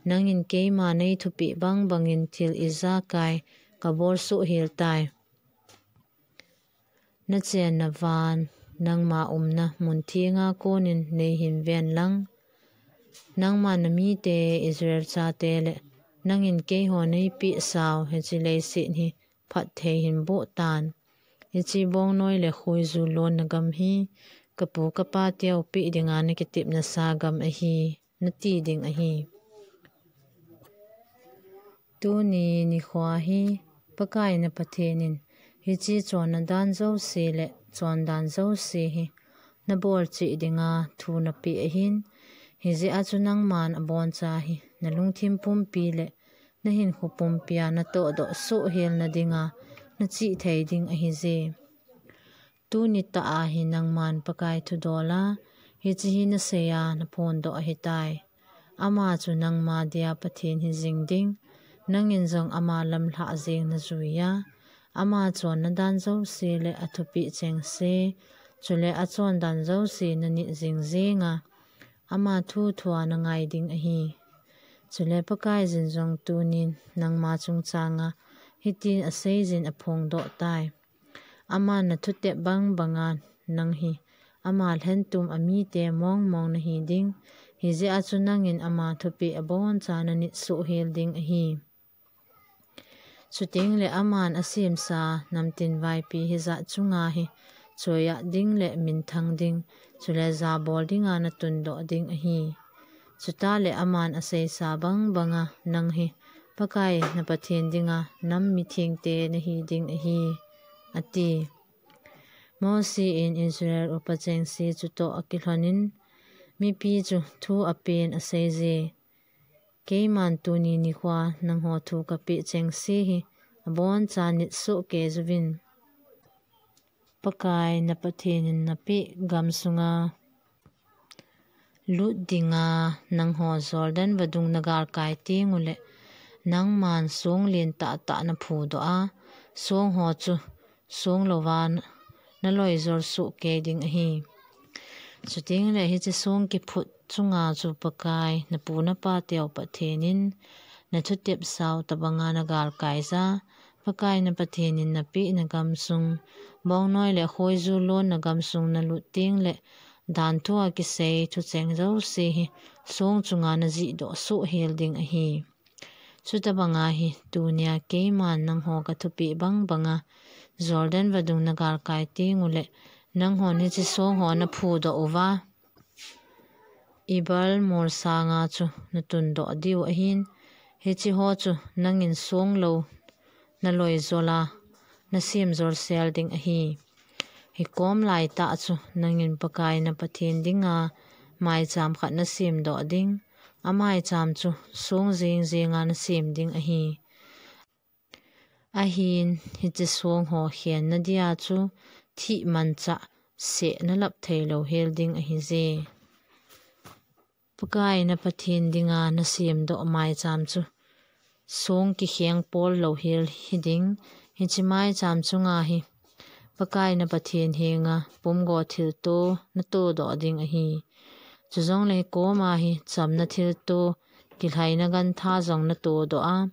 nangin keima neithupeh bangbangin thil ijakai kabol soh hel tai. Nachenna van, nangma umna mun thenga konin neihin ven lang. Nangma namite Israel chate le nangin keiho neipeh sau hiche leiset hi phatthei hin boh tan. Hiche bongnoi le khuiju lonna gam hi kapu kapa teu peh dinga nakitepna sa gam ahi, nati ding ahi. Tuni nikho hi Pakai na Pathen in hiche chonna dan jouse le chondan jouse hi nabol cheh dinga thu napeh ahin, hijeh a chu nangman aboncha hi nalungthim pumpi le nahinkho pumpia natohdoh soh helna dinga nachih thei ding ahije. Tuni tah a hi nangman Pakai thudol a, hiche hi nasei a naphondoh ahitai. Ama chu nangma dia Pathen hijing ding, nangin jong ama lamlhah jeng najui a, ama chonna dan jouse le athupeh chengse, Chule achondan jouse nanit jing jinga, ama thu thua nangai ding ahi. Chule Pakaiyin jong tunin nangma chungchanga hitin aseiyin aphongdoh tai. Aman nathutep bang banga nang hi ama lhentum amite mongmong nahi ding, hijeh a chu nangin ama thupeh abonchan nanit soh hel ding ahi. Chuteng le aman asemsa namtin vaipi hijat chunga hi choiah ding le minthang ding, chule jabol dinga natundoh ding ahi. Chuteng le aman aseisa bang banga nang hi Pakai na Pathen dinga nam mithengte nahi ding ahi, ati. Mosi in Israel upa chengse chutoh akilhonin, mipi chu thu apen aseije. Keiman tuni nikhoa nangho thu kapeh chengse hi abonchan nit soh kei uvin. Pakai na Pathen in napeh gamsunga lut dinga nangho Jordan vadung nagalkai teng ule, nangman song len tahtah naphudoh a, song ho chu song louva naloijol soh kei ding ahi. Chuteng le hiche song kiphut chunga chu Pakai napu napateu Pathen in nathutep sao tobanga nagalkai ja, Pakai na Pathen in napeh nagamsung, bongnoi le khoiju lon nagamsung nalut teng le, dan thua kisei thucheng jouse hi song chunga najihdoh soh hel ding ahi. Chutobanga hi tunia keiman nangho kathupeh bang banga Jordan vadung nagalkai teng ule, nanghon hiche song ho naphudoh uva, Ebal molsanga chu natundoh diu ahin, hiche ho chu nangin song lou naloijol a, nasemjol sel ding ahi. Hikom laitah chu nangin Pakai na Pathen dinga maicham khat nasemdoh ding, amaicham chu song jeng jenga nasem ding ahi. Ahin hiche song ho khenna dia chu thih manchah seh nalap theilou hel ding ahije. Pakai na Pathen dinga nasemdoh maicham chu song kikheng pol lou hel hiding, hiche maicham chunga hi Pakai na Pathen henga pumgo thilto natodoh ding ahi. Chujongle hikoma hi chamna thilto, kilhaina gantha jong natodoh a,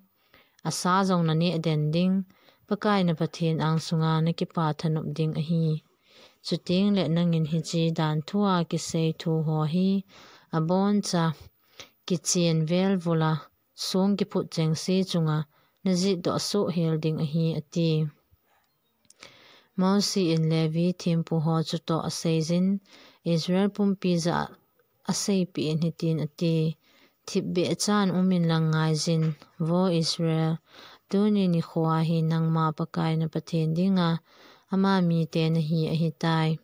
asa jong naneh den ding, Pakai na Pathen angsunga nakipa thanop ding ahi. Chuteng le nangin hiche dan thua kisei thu ho hi aboncha kichen velvul a song kiphut chengse chunga najihdoh soh hel ding ahi, ati. Mosi in Levi thempu ho chutoh aseijin, Israel pumpi jah a aseipeh in hitin ati, Thipbeh chan umin lang ngaijin, vo Israel, tuni nikhoa hi nangma Pakai na Pathen dinga ama mite nahi ahitai.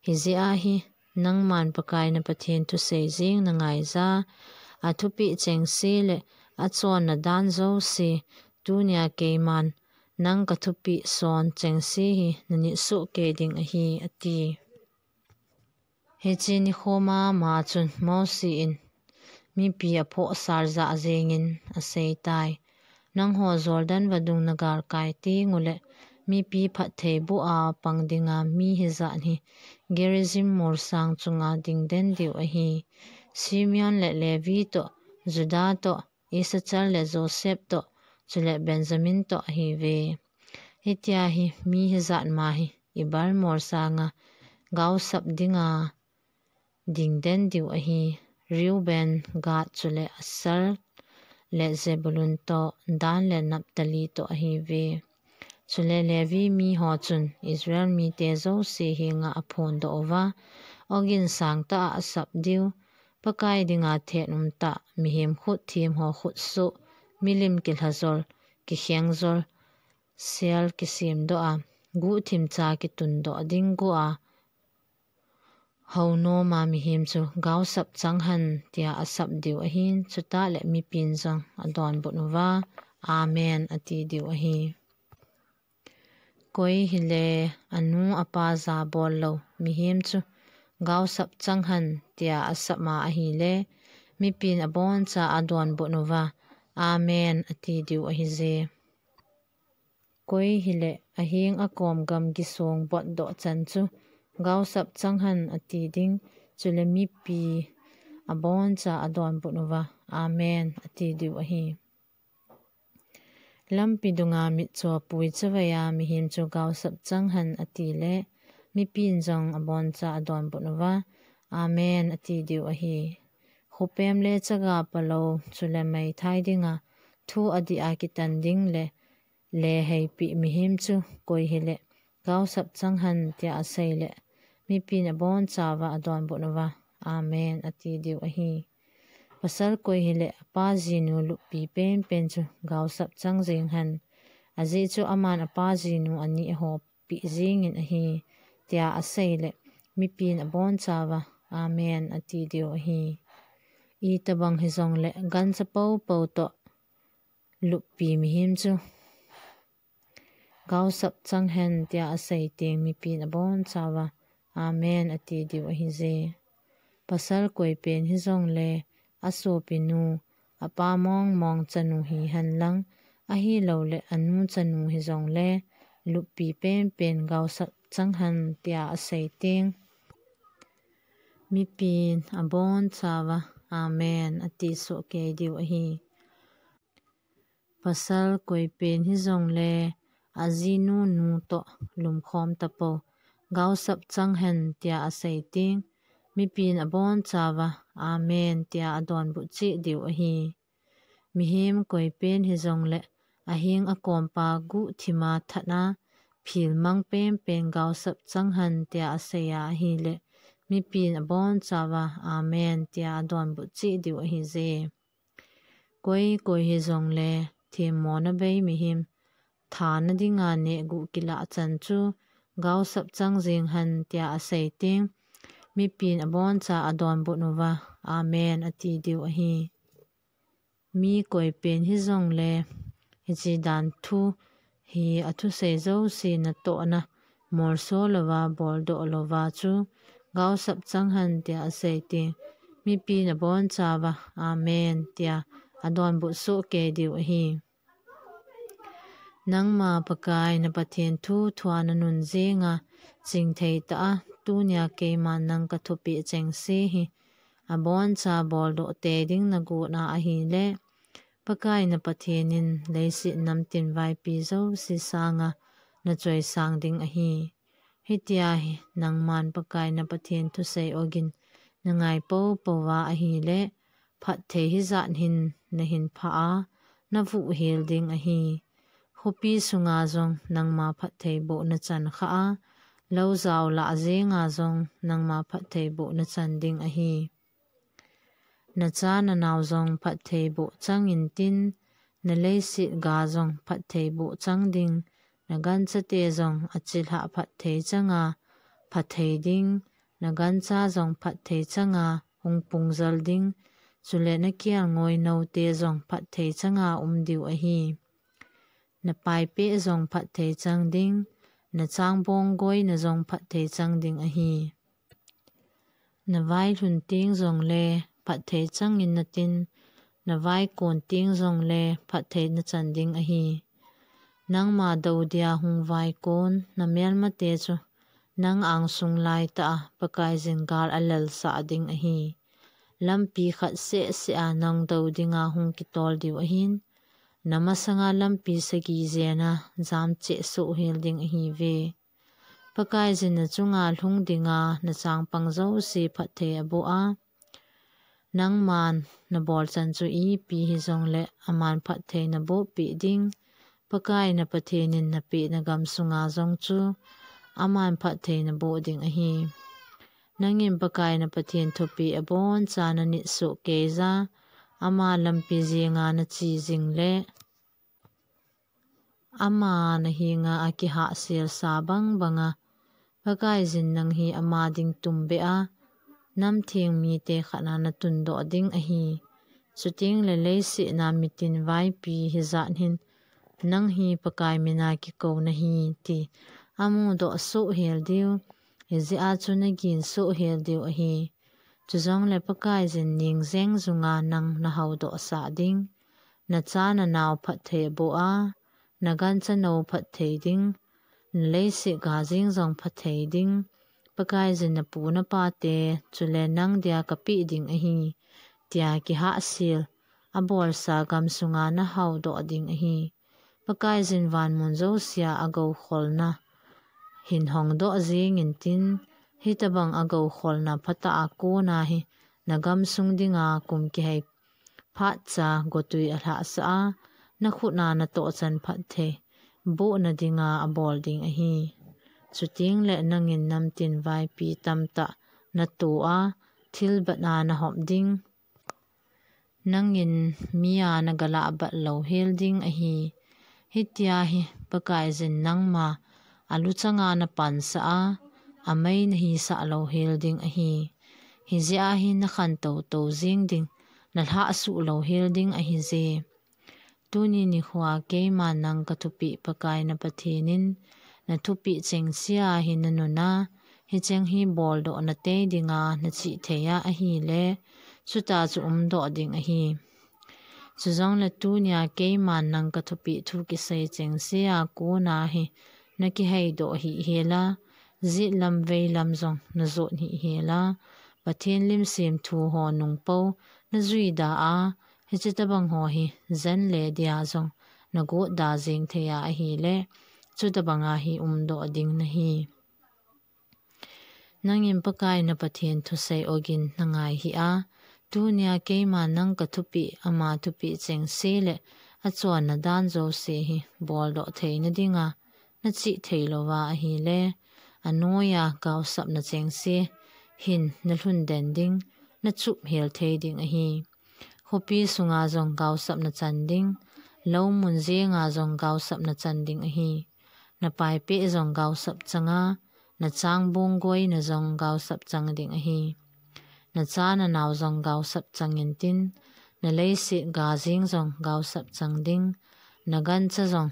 Hijeh a hi nangman Pakai na Pathen thusei jeng nangaija, athupeh chengse le achonna dan jouse, tunia keiman nang kathupeh son chengse hi nanit soh kei ding ahi, ati. Hiche nikho mama chun Mosi in mipi aphohsal jah jengin aseitai, Nangho Jordan vadung nagalkai teng ule, mipi phattheiboh a pang dinga mi hijat hi Gerizim molsang chunga dingden diu ahi. Simeon le Levi toh, Judah toh, Issachar le Joseph toh, chule Benjamin toh ahiuve. Hitia hi mi hijat ma hi Ebal molsanga gaosap dinga dingden diu ahi. Reuben, Gad chule Asher le Zebulun toh, Dan le Naphtali toh ahiuve. Chule Levi miho chun Israel mite jouse henga aphondoh uva, ogin sangtah a asap diu, Pakai dinga thet umtah, mihem khut themho khutsoh, milim kilhajol, kikhengjol, sel kisemdoh a, guhthim cha kitundoh ding guh a, hounom a mihem chu gaosap changhen tia asap diu ahin, chutah le mipin jong adonbut uva, Amen ati diu ahi. Koi hile anu apa jabol lou mihem chu gaosap changhen tia asap ma ahile, mipin aboncha adonbut uva, Amen ati diu ahije. Koi hile aheng akom gamgi song botdoh chan chu gaosap chang hen ati ding, chule mipi aboncha adonbut uva, Amen ati diu ahi. Lampi dunga mitcho pui chavaiya mihem chu gaosap chang hen ati le, mipin jong aboncha adonbut uva, Amen ati diu ahi. Khopem le chaga palou, chule meithai dinga thu adih a kitan ding le, le heipi mihem chu koi hile, gaosap chang hen tia asei le, mipin abonchauva adonbut uva, Amen ati diu ahi. Pasal koi hile, apa jinu luppi penpen chu gaosap chang jing hen. Ajeh chu aman apa jinu ani ahoppi jingin ahi, tia asei le, mipin abonchauva, Amen ati diu ahi. Itobang hijongle, gancha popo toh luppi mihem chu gaosap chang hen tia asei teng mipin abonchauva, Amen ati diu ahije. Pasal koi pen hijongle, asopinu, apa mongmong chanu hihen lang, ahilouleh anu chanu hijongle, luppi penpen gaosap chang hen tia asei teng, mipin abonchauva, Amen ati sohkei diu ahi. Pasal koi pen hijongle, ajinu nu toh lumkhom tapou, gaosap chang hen tia asei teng, mipin abonchauva, Amen tia adonbut cheh diu ahi. Mihem koi pen hijongle, aheng akompa guhthima thatna, philmang penpen gaosap chang hen tia asei a ahile, mipin abonchauva, Amen tia adonbut cheh diu ahije. Koi koi hijongle, themmona bei mihem, thana dinga nehguh kilah chan chu, gaosap chang jing hen tia asei teng, mipin aboncha adonbut uva, Amen ati diu ahi. Mi koi pen hijongle, hiche dan thu hi athusei jouse natohna, molso louva, boldoh louva chu, gaosap chang hen tia asei teng, mipin abonchauva, Amen tia adonbut sohkei diu ahi. Nangma Pakai na Pathen thu thua nanun jenga, chingthei tah a, tunia keiman nang kathupeh chengse hi, aboncha boldoh tei ding nagotna ahile, Pakai na Pathen in leiset namtin vaipi jouse sanga nachoisang ding ahi. Hitia hi, nangman Pakai na Pathen thusei ogin nangai poupouva ahile, phatthei hijat hin nahin phah a, navuh hel ding ahi. Khopi sunga jong nangma phattheiboh nachan khah a, lou jao lah jenga jong nangma phattheiboh nachan ding ahi. Nacha nanao jong phattheiboh chang intin, naleiset ga jong phattheiboh chang ding, naganchate jong achilhah phatthei changa phatthei ding, nagancha jong phatthei changa hung pungjal ding, chule nakelngoi noute jong phatthei changa um diu ahi. Napaipeh jong phatthei chang ding, nachangbong goina jong phatthei chang ding ahi. Navailhun teng jongle phatthei changin natin, navaikon teng jongle phatthei nachan ding ahi. Nangma dou dia hung vaikon namelmate chu, nang angsung laitah a Pakaiyin gal alelsah ding ahi. Lampi khat sehseh a nang dou dinga hung kitol diu ahin, namasanga lampi sagi jena jamcheh sohhel ding ahiuve. Pakaiyin nachunga lhung dinga nachangpang jouse phatthei aboh a, nangman nabolchan chu ipi hijongle aman phatthei nabohpeh ding, Pakai na Pathen in napehna gamsunga jong chu aman phatthei naboh ding ahi. Nangin Pakai na Pathen thupeh aboncha nanit sohkeiya, ama lampi jenga nache jingle, ama nahenga akihahselsa bangbanga, Pakaiyin nang hi ama ding tumbeh a, namtheng mite khatna natundoh ding ahi. Chutengle leiset a mitin vaipi hijat hin, nang hi Pakai mina kikou nahi ti amudoh sohhel diu, hijeh a chu nagin sohhel diu ahi. Chujongle Pakaiyin ning jengjunga nang nahoudohsah ding, nacha nanao phatthei aboh a, nagancha nou phatthei ding, naleiset ga jeng jong phatthei ding, Pakaiyin na pu na pate, chule nang dia kapeh ding ahi, tia kihahsel, abolsa gam sunga na haodoh ding ahi. Pakaiyin vanmun jousea agoukholna hin hongdoh jing intin, hitabang agoukholna phatah a kona hi, na gam sung dinga kum kihei phatcha gotwi alhahsah a, na khut a na tohchan phatthei bohna dinga abol ding ahi. Chuteng le nangin namtin vaipi tamtah na to a, thilbat a na hop ding. Nangin mi a na galah bat louhel ding ahi. Hitia hi Pakaiyin nangma aluchanga na pansah a, amei na hisah louhel ding ahi. Hijeh a hi na khantou tou jing ding, na lhahsuh louhel ding ahije. Tuni nikhoa keiman nang kathupeh Pakai na Pathen in, na thupeh chengsea hi na nuna, hicheng hi boldoh na tei dinga na chihthei a ahile, chuta chu umdoh ding ahi. Chujongle tunia keiman nang kathupeh thu kisei chengsea kona hi, na kiheidoh hih hela, jetlam veilam jong na jot hih hela, Pathen lim semthu ho nungpou na juida a, hiche tabang ho hi jen le dia jong na gotda jeng thei a ahile, chutabanga hi umdoh ding nahi. Nangin Pakai na Pathen thusei ogin na ngai hih a, tunia keiman nang kathupeh, ama thupeh chengse le achonna dan jouse hi boldoh theina dinga na chihthei louva ahile, anoiya gaosapna chengse hin na lhun den ding, na chup hel thei ding ahi. Khopi sunga jong gaosapna chan ding, lou mun jenga jong gaosapna chan ding ahi. Na paipeh jong gaosap changa, na changbong goina jong gaosap chang ding ahi. Na cha na nao jong gaosap chang intin, na leiset ga jeng jong gaosap chang ding, na gancha jong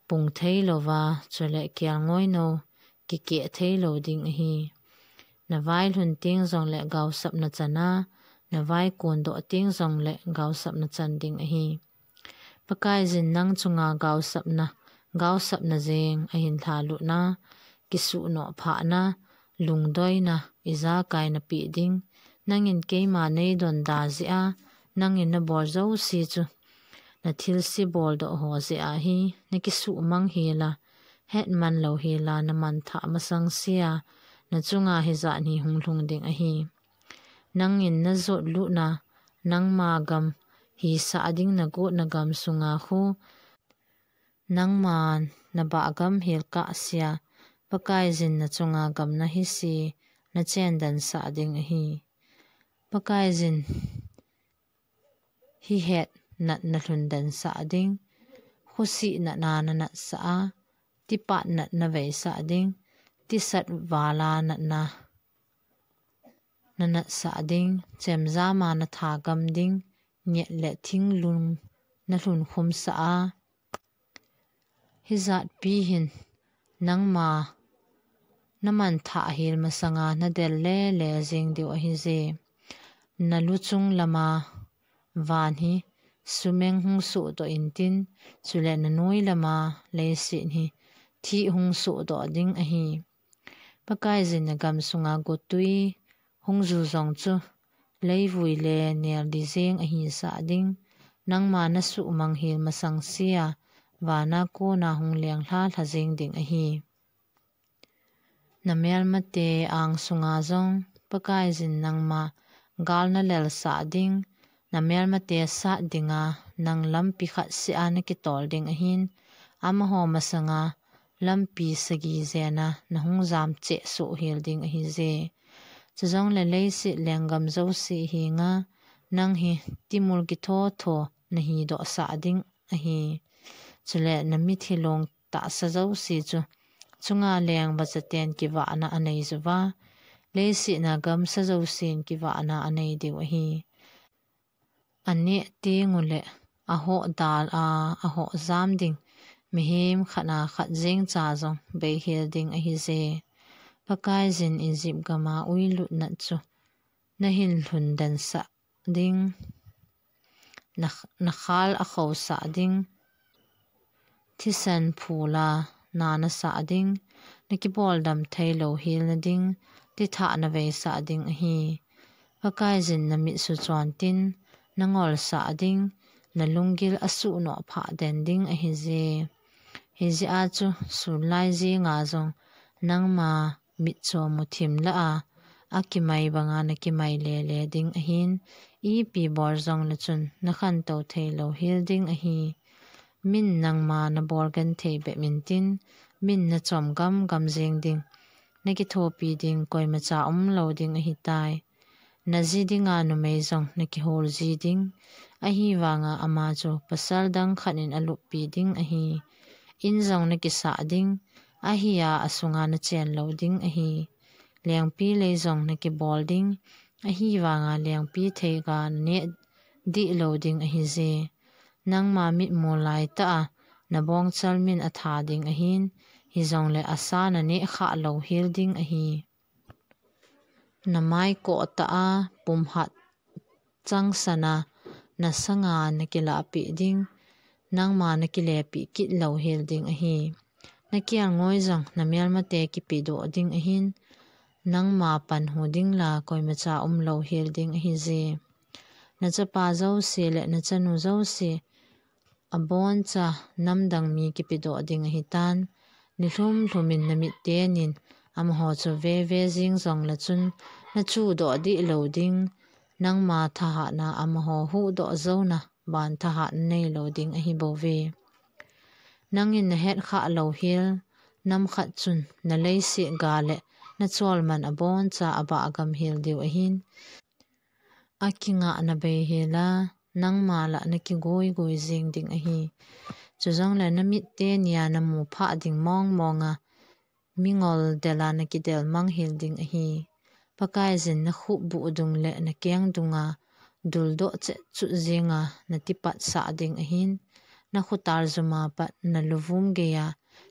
pung thei louva, chule kelngoi nou kikeh thei lou ding ahi. Na vai lhun teng jongle gaosapna chan a, na vai kondoh teng jongle gaosapna chan ding ahi. Pakaiyin nang chunga gaosapna, gaosapna jeng ahin lhalutna, kisuhnoh phahna, lungdoina, ijakai na peh ding, nangin keima nei donda jeh a, nangin na bol jouse chu, na thilse boldoh ho jeh a hi, na kisuhmang hela, hetman lou hela, na manthah masang sea, na chunga hijat hi hung lhung ding ahi. Nangin na jot lutna, nangma gam hisah ding na gotna gam sunga khu, nangma na bah gam hel kahsea, Pakaiyin na chunga gam na hise, na chendan sah ding ahi. Pakaiyin hihet nat na lhundan sah ding, khosih natna na natsah a, tipat nat na veisah ding, tisat vala natna na natsah ding, chemjama na thagam ding, nget le thinglung na lhunkhum sah a, hijat pi hin nangma na manthah hel masanga na del lele jeng diu ahije. Na luchung lama van hi sumeng hung sohdoh intin, chule na noi lama leiset hi thih hung sohdoh ding ahi. Pakaiyin na gam sunga gotwi hung ju jong chu leivui le nel di jeng ahi sah ding, nangma na suhmang hel masang sea, vana kona hung lenglha lha jeng ding ahi. Na melmate ang sunga jong Pakaiyin nangma gal na lel sah ding, na melmate sat dinga nang lampi khat sea na kitol ding ahin, amaho masanga lampi sagi jena na hung jam cheh soh hel ding ahije. Chujongle leiset lenggam jouse henga nang hi timul kithotho na hidoh sah ding ahi. Chule na mithi long tahsa jouse chu chunga leng vachaten kivahna anei juva, leiset na gamsa jousen kivahna anei diu ahi. Aneh teng ule ahoh dal a, ahoh jam ding, mihem khat a khat jeng cha jong beihel ding ahije. Pakaiyin Egypt gama uilut nat chu na hin lhundan sah ding, na, na khal akhou sah ding, thisan phula na na sah ding, na kiboldam thei lou hel na ding, titha na veisah ding ahi. Pakaiyin na mit suchon tin, na ngolsah ding, na lunggil asuhnoh phah den ding ahi je. Hijeh a chu sunlai jenga jong nangma mitcho muthim lah a, akimai banga na kimai lele ding ahin, ipi bol jong le chun na khantou thei lou hel ding ahi. Min nangma na bol genthei bep intin, min na chom gamgam jeng ding, na kithopi ding koimacha umlou ding ahitai. Na ji dinga numei jong na kihol ji ding, ahivanga ama chu pasal dang khat in aluppi ding ahi. In jong na kisah ding, ahi a asunga na chen lou ding ahi. Lengpi lei jong na kibol ding, ahivanga lengpi theiga na neh dih lou ding ahi je. Nangma mitmu laitah a, na bongchal min atha ding ahin, hijongle asa na neh khah lou hel ding ahi. Na mai koh tah a, pumhat changsan a, na sanga na kilahpeh ding, nangma na kilepeh kit lou hel ding ahi. Na kelngoi jong na melmate kipedoh ding ahin, nangma panhu ding la koimacha umlou hel ding ahi je. Na chapa jouse le na chanu jouse, aboncha namdang mi kipedoh ding ahitan. Nilhum lhum in na mit tenin amaho chu veve jing jongle chun na chuhdoh dih lou ding. Nangma thahatna amaho huhdoh jouna ban thahatna neilou ding ahi bouve. Nangin na hetkhah lou hel nam khat chun na leiset ga le na cholman aboncha abah gam hel diu ahin. Akingah na bei hel a, nangma lah na kigoi goi jeng ding ahi. Chujongle na mit teni a na mu phah ding mong mong a, mingol del a na kidel mang hel ding ahi. Pakaiyin na khup buh dung le na keng dunga duldoh chet chut jenga na tipatsah ding ahin. Na khotal juma pat na luvum geiya,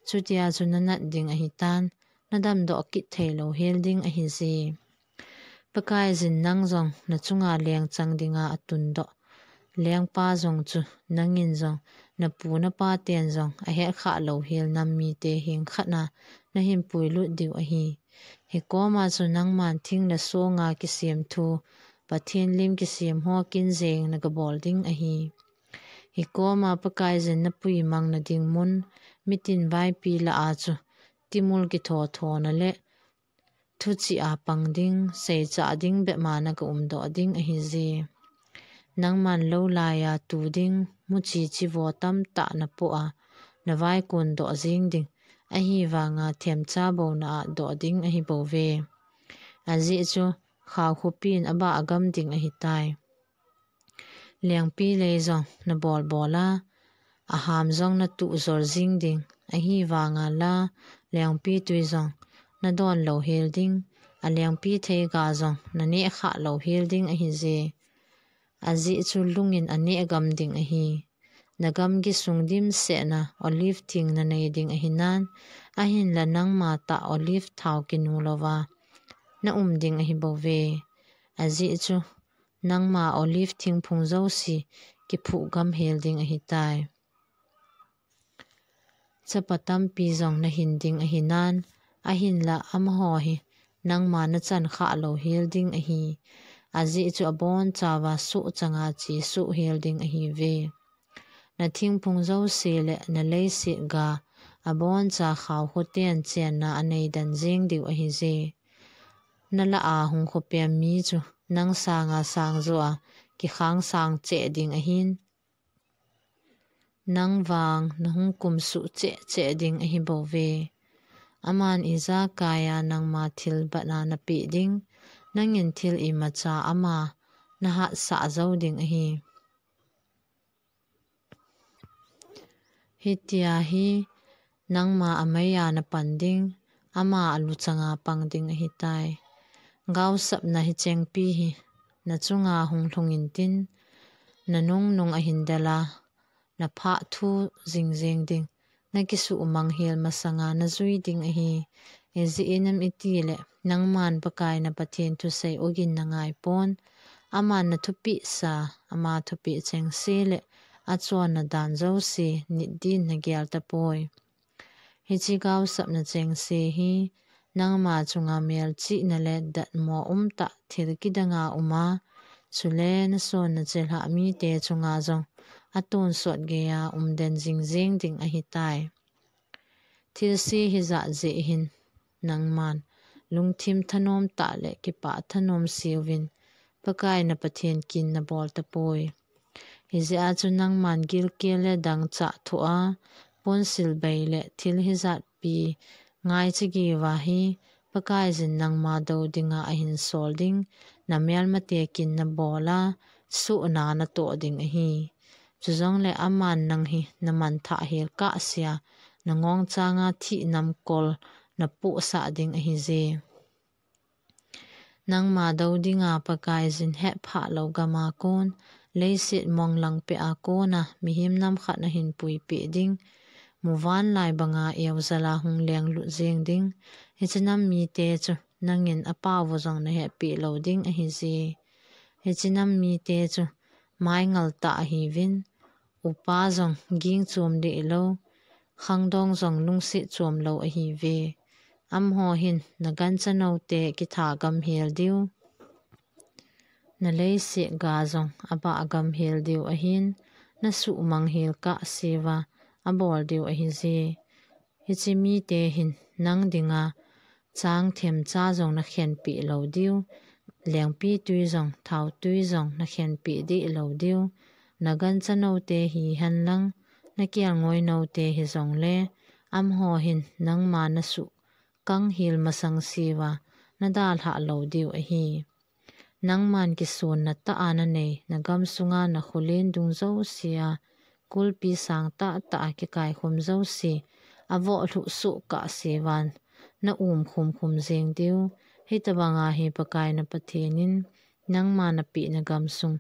chutia chu na nat ding ahitan, na damdoh kit thei lou hel ding ahi je. Pakaiyin nang jong na chunga lengchang dinga atundoh. Lengpa jong chu nangin jong, na pu na pa ten jong ahetkhah lou hel nam mite heng khat na na hin puilut diu ahi. Hikoma chu nangman thing le songa kisem thu, Pathen lim kisem ho kin jeng na gabol ding ahi. Hikoma Pakaiyin na puimang na ding mun, mitin vaipi lah a chu, timul kitho thona le thuchih a pang ding, seichah ding bep ma na ga umdoh ding ahi je. Nangman lou laiya tu ding, muchi chivo tamtah na poh a, na vaikon doh jing ding, ahivanga themcha bou na atdoh ding ahi bouve. Ajeh chu, khaokhupi in abah gam ding ahitai. Lengpi lei jong na bolbol a, aham jong na tuh jol jing ding, ahivanga la, lengpi tui jong na don lou hel ding, alengpi theiga jong na neh khah lou hel ding ahi je. Ajeh chu lungin aneh gam ding ahi. Na gamgi sung dimset na olive thing na nei ding ahinan, ahinla nangma tah olive thao kinu louva na um ding ahi bouve. Ajeh chu nangma olive thingphung jouse kiphuh gam hel ding ahitai. Chapa tampi jong na hin ding ahinan, ahinla amaho hi nangma na chan khah lou hel ding ahi. Ajeh chu abonchauva soh changa chesoh hel ding ahiuve. Na thingphung jouse le na leiset ga aboncha khaokhu ten chenna anei den jeng diu ahi je. Na lah a hung khopem mi chu nang sanga sangjo a kikhang sang cheh ding ahin, nang vang na hung kumsuh cheh cheh ding ahi bouve. Aman ijakai a nangma thil batna na peh ding, nangin thil imacha ama na hatsah jou ding ahi. Hitia hi nangma amaiya na pan ding, ama aluchanga pang ding ahitai. Gaosapna hichengpi hi na chunga hung lhung intin, na nungnung ahin del a, na phah thu jing jeng ding, na kisuhmang hel masanga na jui ding ahi. Ijeh inem itile, nangman Pakai na Pathen thusei ogin na ngai pon. Aman na thupeh sa, ama thupeh chengse le achonna dan jouse nit din na gel tapoi. Hiche gaosapna chengse hi nangma chunga melchihna le datmo umtah thil kidanga uma, chule nasonna chilhah mite chunga jong atonsot geiya umden jingjing ding ahitai. Thilse hijat jeh hin nangman lungthim thanom tah le kipah thanom seuvin, Pakai na Pathen kin nabol tapoi. Hijeh a chu nangman gilkel le dangchah thoh a, ponsil bei le thil hijatpi ngaicha geiya hi Pakaiyin nangma dou dinga ahinsol ding namelmate kin nabol a, sohna natoh ding ahi. Chujongle aman nang hi namanthah hel kahsea, nangong changa thih namkol napohsah ding ahije. Nangma dou dinga Pakaiyin hetphah lou gama kon, leiset monglang peh a kona mihem nam khat nahin puipeh ding, muvanlai banga eujala hung lenglut jeng ding, hiche nam mite chu nangin apaovu jong nahetpeh lou ding ahije. Hiche nam mite chu maingal tah ahiuvin, upa jong ging chom dehlou, khangdong jong lungset chom lou ahiuve. Amaho hin nagancha noute kitha gamhel diu, naleiset ga jong abah gamhel diu ahin, nasuhmang hel kahseuva abol diu ahije. Hiche mite hin nang dinga chang themcha jong nakhenpeh lou diu, lengpitwi jong, thaotwi jong nakhenpeh dehlou diu, nagancha noute hihen lang, nakelngoi noute hijongle, amaho hin nangma nasuh kanghel masangseuva nadalhah lou diu ahi. Nangman kisonna tah a nanei nagamsunga nakholen dung jousea, kulpi sang tahtah a kikaikhum jouse, avohluh soh kahseuva naumkhum khum jeng diu, hitobanga hi Pakai na Pathen in nangma napeh nagamsung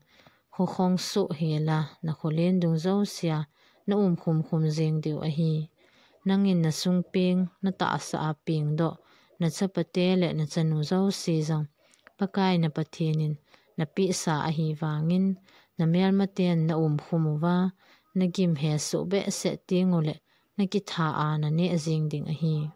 khokhong soh hela nakholen dung jousea naumkhum khum jeng diu ahi. Nangin nasung peng, natahsa a pengdoh, nachapate le nachanu jouse jong Pakai na Pathen in napehsa ahivangin, namelmaten naumkhum uva, nagim hesoh behseh tengule nakitha a naneh jeng ding ahi.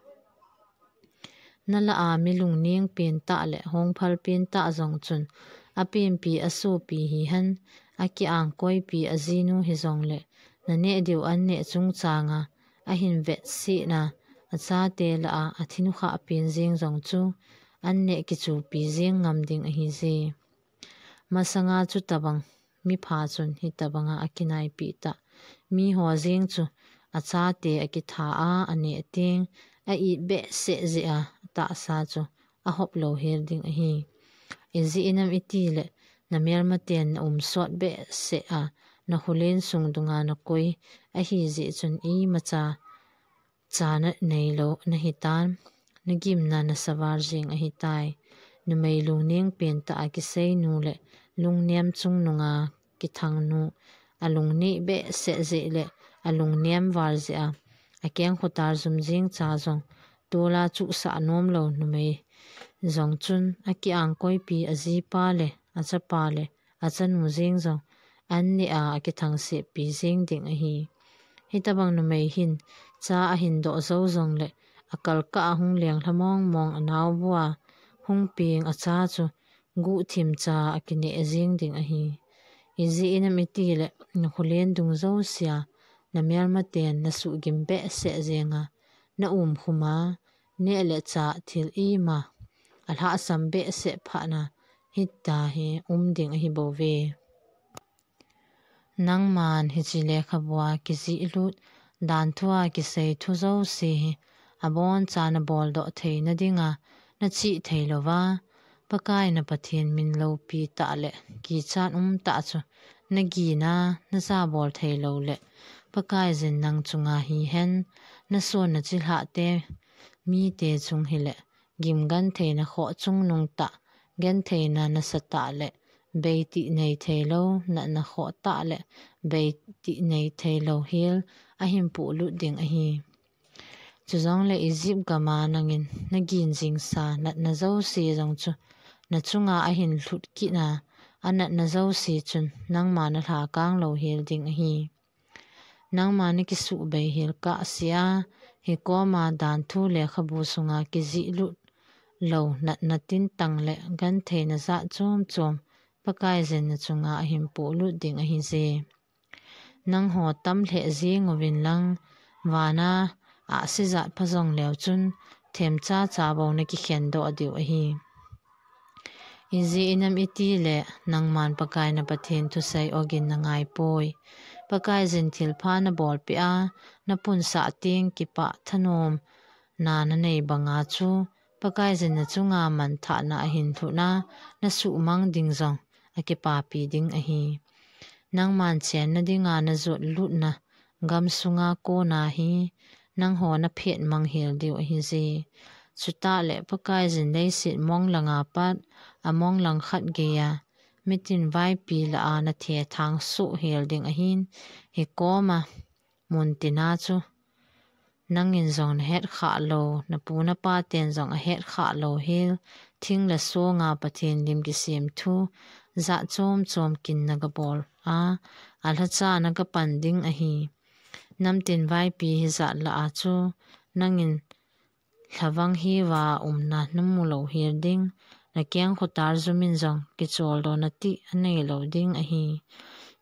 Nalah a mi lungneng pentah le hongphal pentah jong chun, apenpi asopi hihen, akiangkoipi ajinu hijongle, naneh diu anneh chungchanga ahin vetsahna, achate lah a athinukhah pen jeng jong chu, anneh kichupi jeng ngam ding ahije. Masanga chutobang mipha chun hitobanga akinaipeh tah. Miho jeng chu achate akitha a aneh teng, a-it behseh jeh a atahsa chu ahop louhel ding ahi. Ijeh inem itile, namelmaten naumsot behseh a, nakholen sung dunga nakoi ahijeh chun imacha cha nanei lou nahitan, nagimna nasaval jeng ahitai. Numei lungneng pentah a kiseinu le lungnem chungnunga kithangnu, alungnem behseh jeh le alungnem val jeh a akengkhotal jum jeng cha jong, tola chuhsah nomlou numei jong chun akiangkoipi ajipa le achapa le achanu jeng jong anneh a akithangsetpi jeng ding ahi. Hitobang numei hin cha ahin doh jou jongle, akalkah a hung lenglha mongmong anaobu a hung peng acha chu guhthim cha akineh jeng ding ahi. Ijeh inem itile, nakholen dung jousea namelmaten nasuhgim behseh jenga, naumkhum a, neh le chah thil ima alhahsam behseh phatna hitahi um ding ahibouve. Nangman hiche lekhabua kijihlut, danthua kisei thu jouse hi abonchan naboldoh theina dinga nachih theilouva, Pakai na Pathen min loupi tah le kichat umtah chu nagin a najabol theilou le, Pakaiyin nang chunga hihen, nasonna chilhahte mite chung hile, gim gentheina khoh chungnung tah, gentheina nasatah le beitih nei theilou, natna khohtah le beitih nei theilou hel ahin pohlut ding ahi. Chujongle Egypt gama nangin nagin jingsa natna jouse jong chu nachunga ahin lhut kit a, anatna jouse chun nangma nalhakang louhel ding ahi. Nangma nakisuhbei hel kahsea, Hikoma dan thu lekhabu sunga kijih lut lou natna tintang le gentheina jat chom chom Pakaiyin na chunga ahin polut ding ahi je. Nangho tam lheh jing uvin lang, vana ahsi jat pha jong leu chun, themcha cha bou na kikhen doh diu ahi. Ijeh inem itile, nangman Pakai na Pathen thusei ogin na ngai poi. Pakaiyin thilpha na bolpeh a, na punsah teng kipah thanom na na nei banga chu, Pakaiyin na chunga manthahna ahin lhut a, na suhmang ding jong akipapi ding ahi. Nangman chenna dinga na jot lutna gam sunga kona hi, nangho na phet mang hel diu ahi je. Chutah le Pakaiyin leiset mong langa pat, among lang khat geiya, mitin vaipi lah a na thethang suh hel ding ahin, hikoma mun tina chu nangin jong na het khah lou, na pu na pa ten jong ahet khah lou hel, thing le songa Pathen lim kisem thu, jat chom chom kin na gabol a, alhacha na gapan ding ahi. Namtin vaipi hijat lah a chu, nangin lhavang hiva umna na mu lou hel ding, na keng khotar jumin jong kicholdo na tih anei lou ding ahi.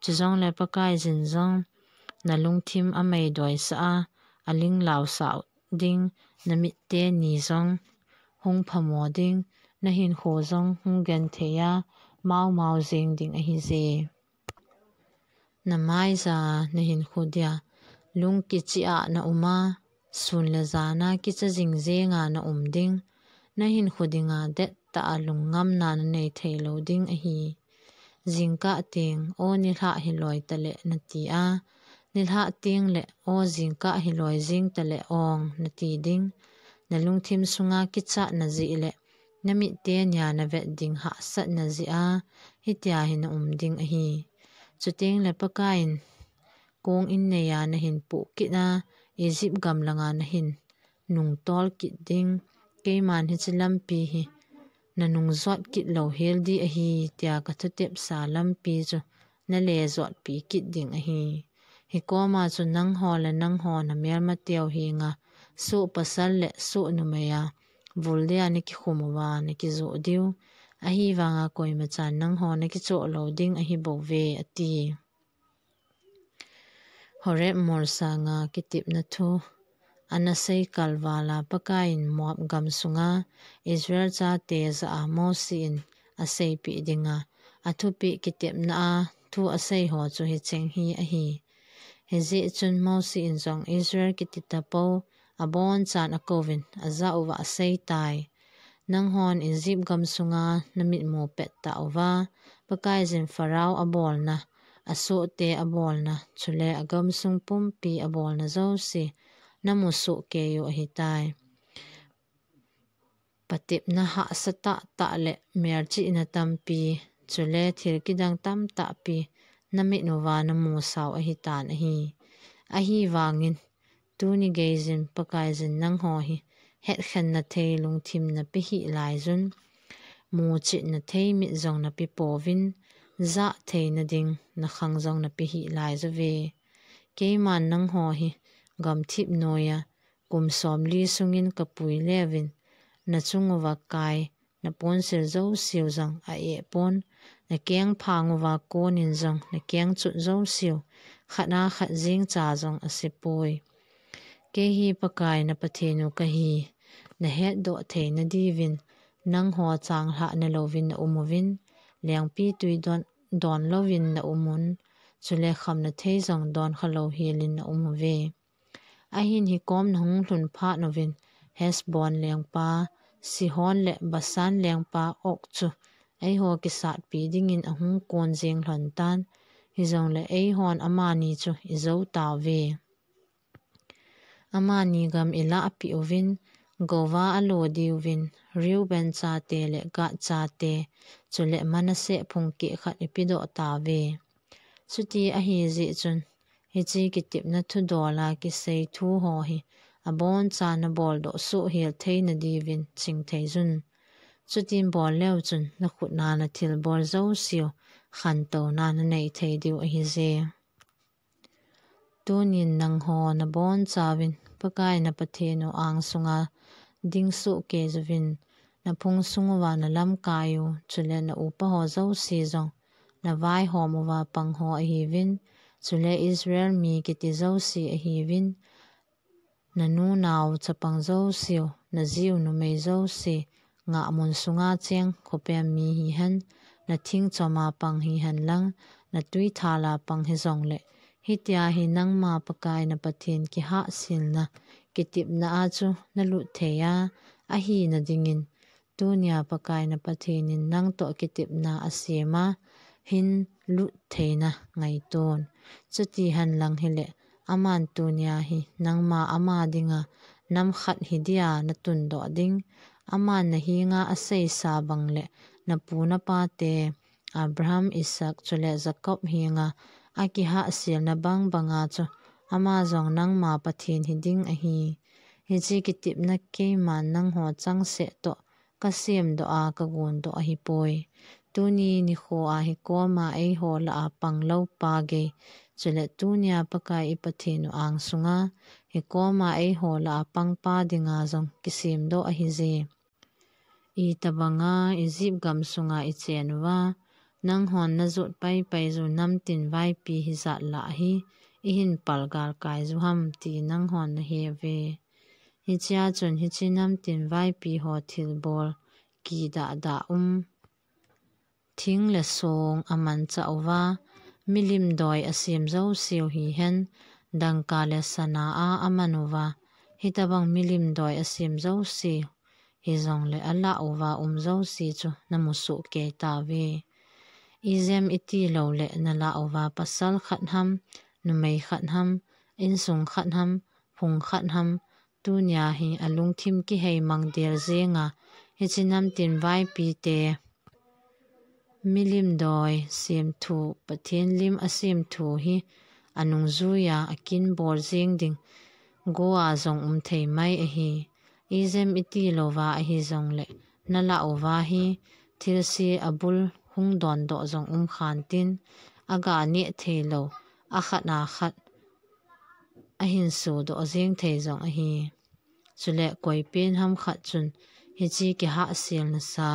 Chujongle Pakaiyin jong na lungthim amei doisah a, aling lausah ding, na mit teni jong hung phamo ding, na hinkho jong hung genthei a, maumau jing ding ahi je. Na maija na hinkho dia lung kichih a na um a, sun le jan a kicha jing jenga na um ding, na hinkho dinga dettah a lungngamna na nei thei lou ding ahi. Jingkah teng, o nilhah hiloi tale na ti a, nilhah teng le, o jingkah hiloi jing tale ong na ti ding. Na lungthim sunga kichatna jeh le, na mit tenia na vet ding hahsatna jeh a, hitia hi na um ding ahi. Chuteng le Pakaiyin kong inneiya na hin poh kit a, Egypt gam langa na hin nungtol kit ding. Keiman hiche lampi hi na nungjot kit lou hel ding ahi, tia ka thutepsa lampi chu na le jotpi kit ding ahi. Hikoma chu nangho le nangho na melmateu henga, soh pasal le soh numeiya, vul dia na kikhum uva na kijoh diu. Ahivanga koimachan nangho na kichoh lou ding ahi bouve, ati. Horeb molsanga kitepna thu. Ana sei kalvala Pakaiyin Moab gam sunga Israel chate jah a Mosi in aseipeh dinga, athupeh kitepna a thu asei ho chu hicheng hi ahi. Hijeh chun Mosi in jong Israel kiti tapou abonchan akouvin, ajah uva aseitai. Nanghon Egypt gam sunga na mitmu pettah uva, Pakaiyin Pharaoh abolna, asohte abolna, chule agamsung pumpi abolna jouse, na musoh keiyu ahitai. Patepna hahsa tahtah le melchihna tampi, chule thil kidang tamtahpi, na mit uva na musau ahitan ahi. Ahivangin, tuni geiyin Pakaiyin nangho hi, hetkhenna thei lungthim na pe hih laiyun, muchetna thei mit jong na pe pouvin, jah theina ding na khang jong na pe hih laiyuve. Keiman nangho hi, gamthip noiya, kum somli sungin kapui leuvin, na chung uva kai, na ponsil jouseu jong a-eh pon, na kengphang uva konin jong na kengchut jouseu, khat a khat jengcha jong asepoi. Kei hi Pakai na Pathen u kahi, na hetdoh theina diuvin, nangho changlhah na louvin na um uvin, lengpitwi don, don louvin na um un, chule khamna thei jong donkha lou helin na um uve. Ahin hikom na hung lhun phat uvin, Heshbon lengpa Sihon le Bashan lengpa Og chu eiho kisatpi dingin ahung kon jeng lhon tan, hijongle eihon amani chu ijou tauve. Amani gam ilahpeh uvin, gouva alo diuvin, Reuben chate le Gad chate, chule Manasseh phung kehkhat ipedoh tauve. Chuti ahijeh chun, hiche kitepna thudola kisei thu ho hi, abonchan na boldoh soh hel theina diuvin chingtheiyun. Chutin bol leu chun, na khutna na thilbol jouseu, khantouna na nei thei diu ahije. Tunin nangho nabonchauvin Pakai na Pathen u ang sunga ding soh kei uvin, na phung sung uva na lamkai u, chule na upa ho jouse jong, na vaihom uva pang ho ahiuvin, chule Israel mi kiti jouse ahiuvin, na nunau chapang jouse u, na jiu numei jouse, ngahmun sunga cheng khopem mi hihen, na thing choma pang hihen lang, na tui thala pang hijongle, hitia hi nangma Pakai na Pathen kihahselna, kitepna a chu na lut thei a, ahina dingin, tunia Pakai na Pathen in nang toh kitepna asem a, hin lut theina ngaiton. Chuti hen lang hile, aman tunia hi nangma ama dinga nam khat hi dia na tundoh ding, aman na henga aseisa bang le na pu na pa te, Abraham, Isaac, chule Jacob henga akihahselna bang banga chu, ama jong nangma Pathen hi ding ahi. Hiche kitepna keiman nangho changseh toh ka semdoh a ka gondoh ahipoi. Tuni nikho a hi koma eiho lah a panglou pa gei, chule tunia Pakai i Pathen u ang sunga hi koma eiho lah a pangpa dinga jong kisemdoh ahije. Itobanga Egypt gam sunga i chen uva, nanghon na jot paipai u namtin vaipi hijat lah hi, i hin palgal kai u ham ti nanghon na he uve. Hichea chun hiche namtin vaipi ho thilbol kidahdah um, thing le song a manchah uva, milim doi a sem jouse u hihen, dangka le sana a a man uva, hitobang milim doi a sem jouse u hijongle a lah uva um jouse chu na mu soh kei tauve. Ijem i tilou le na lah uva pasal khat ham, numei khat ham, insung khat ham, phung khat ham, tunia hi a lungthim kihei mang del jenga, hiche namtin vaipi te, milim doi, sem thu, Pathen lim a sem thu hi a nungjuia a kin bol jeng ding, go a jong um thei mai ahi. Ijem i tilouva ahi jongle, na lah uva hi, thilse a bul hung dondoh jong um khan tin, a ga neh theilou, a khat a khat a hin sudoh jeng thei jong ahi. Chule koi pen ham khat chun, hiche kihahselna sa,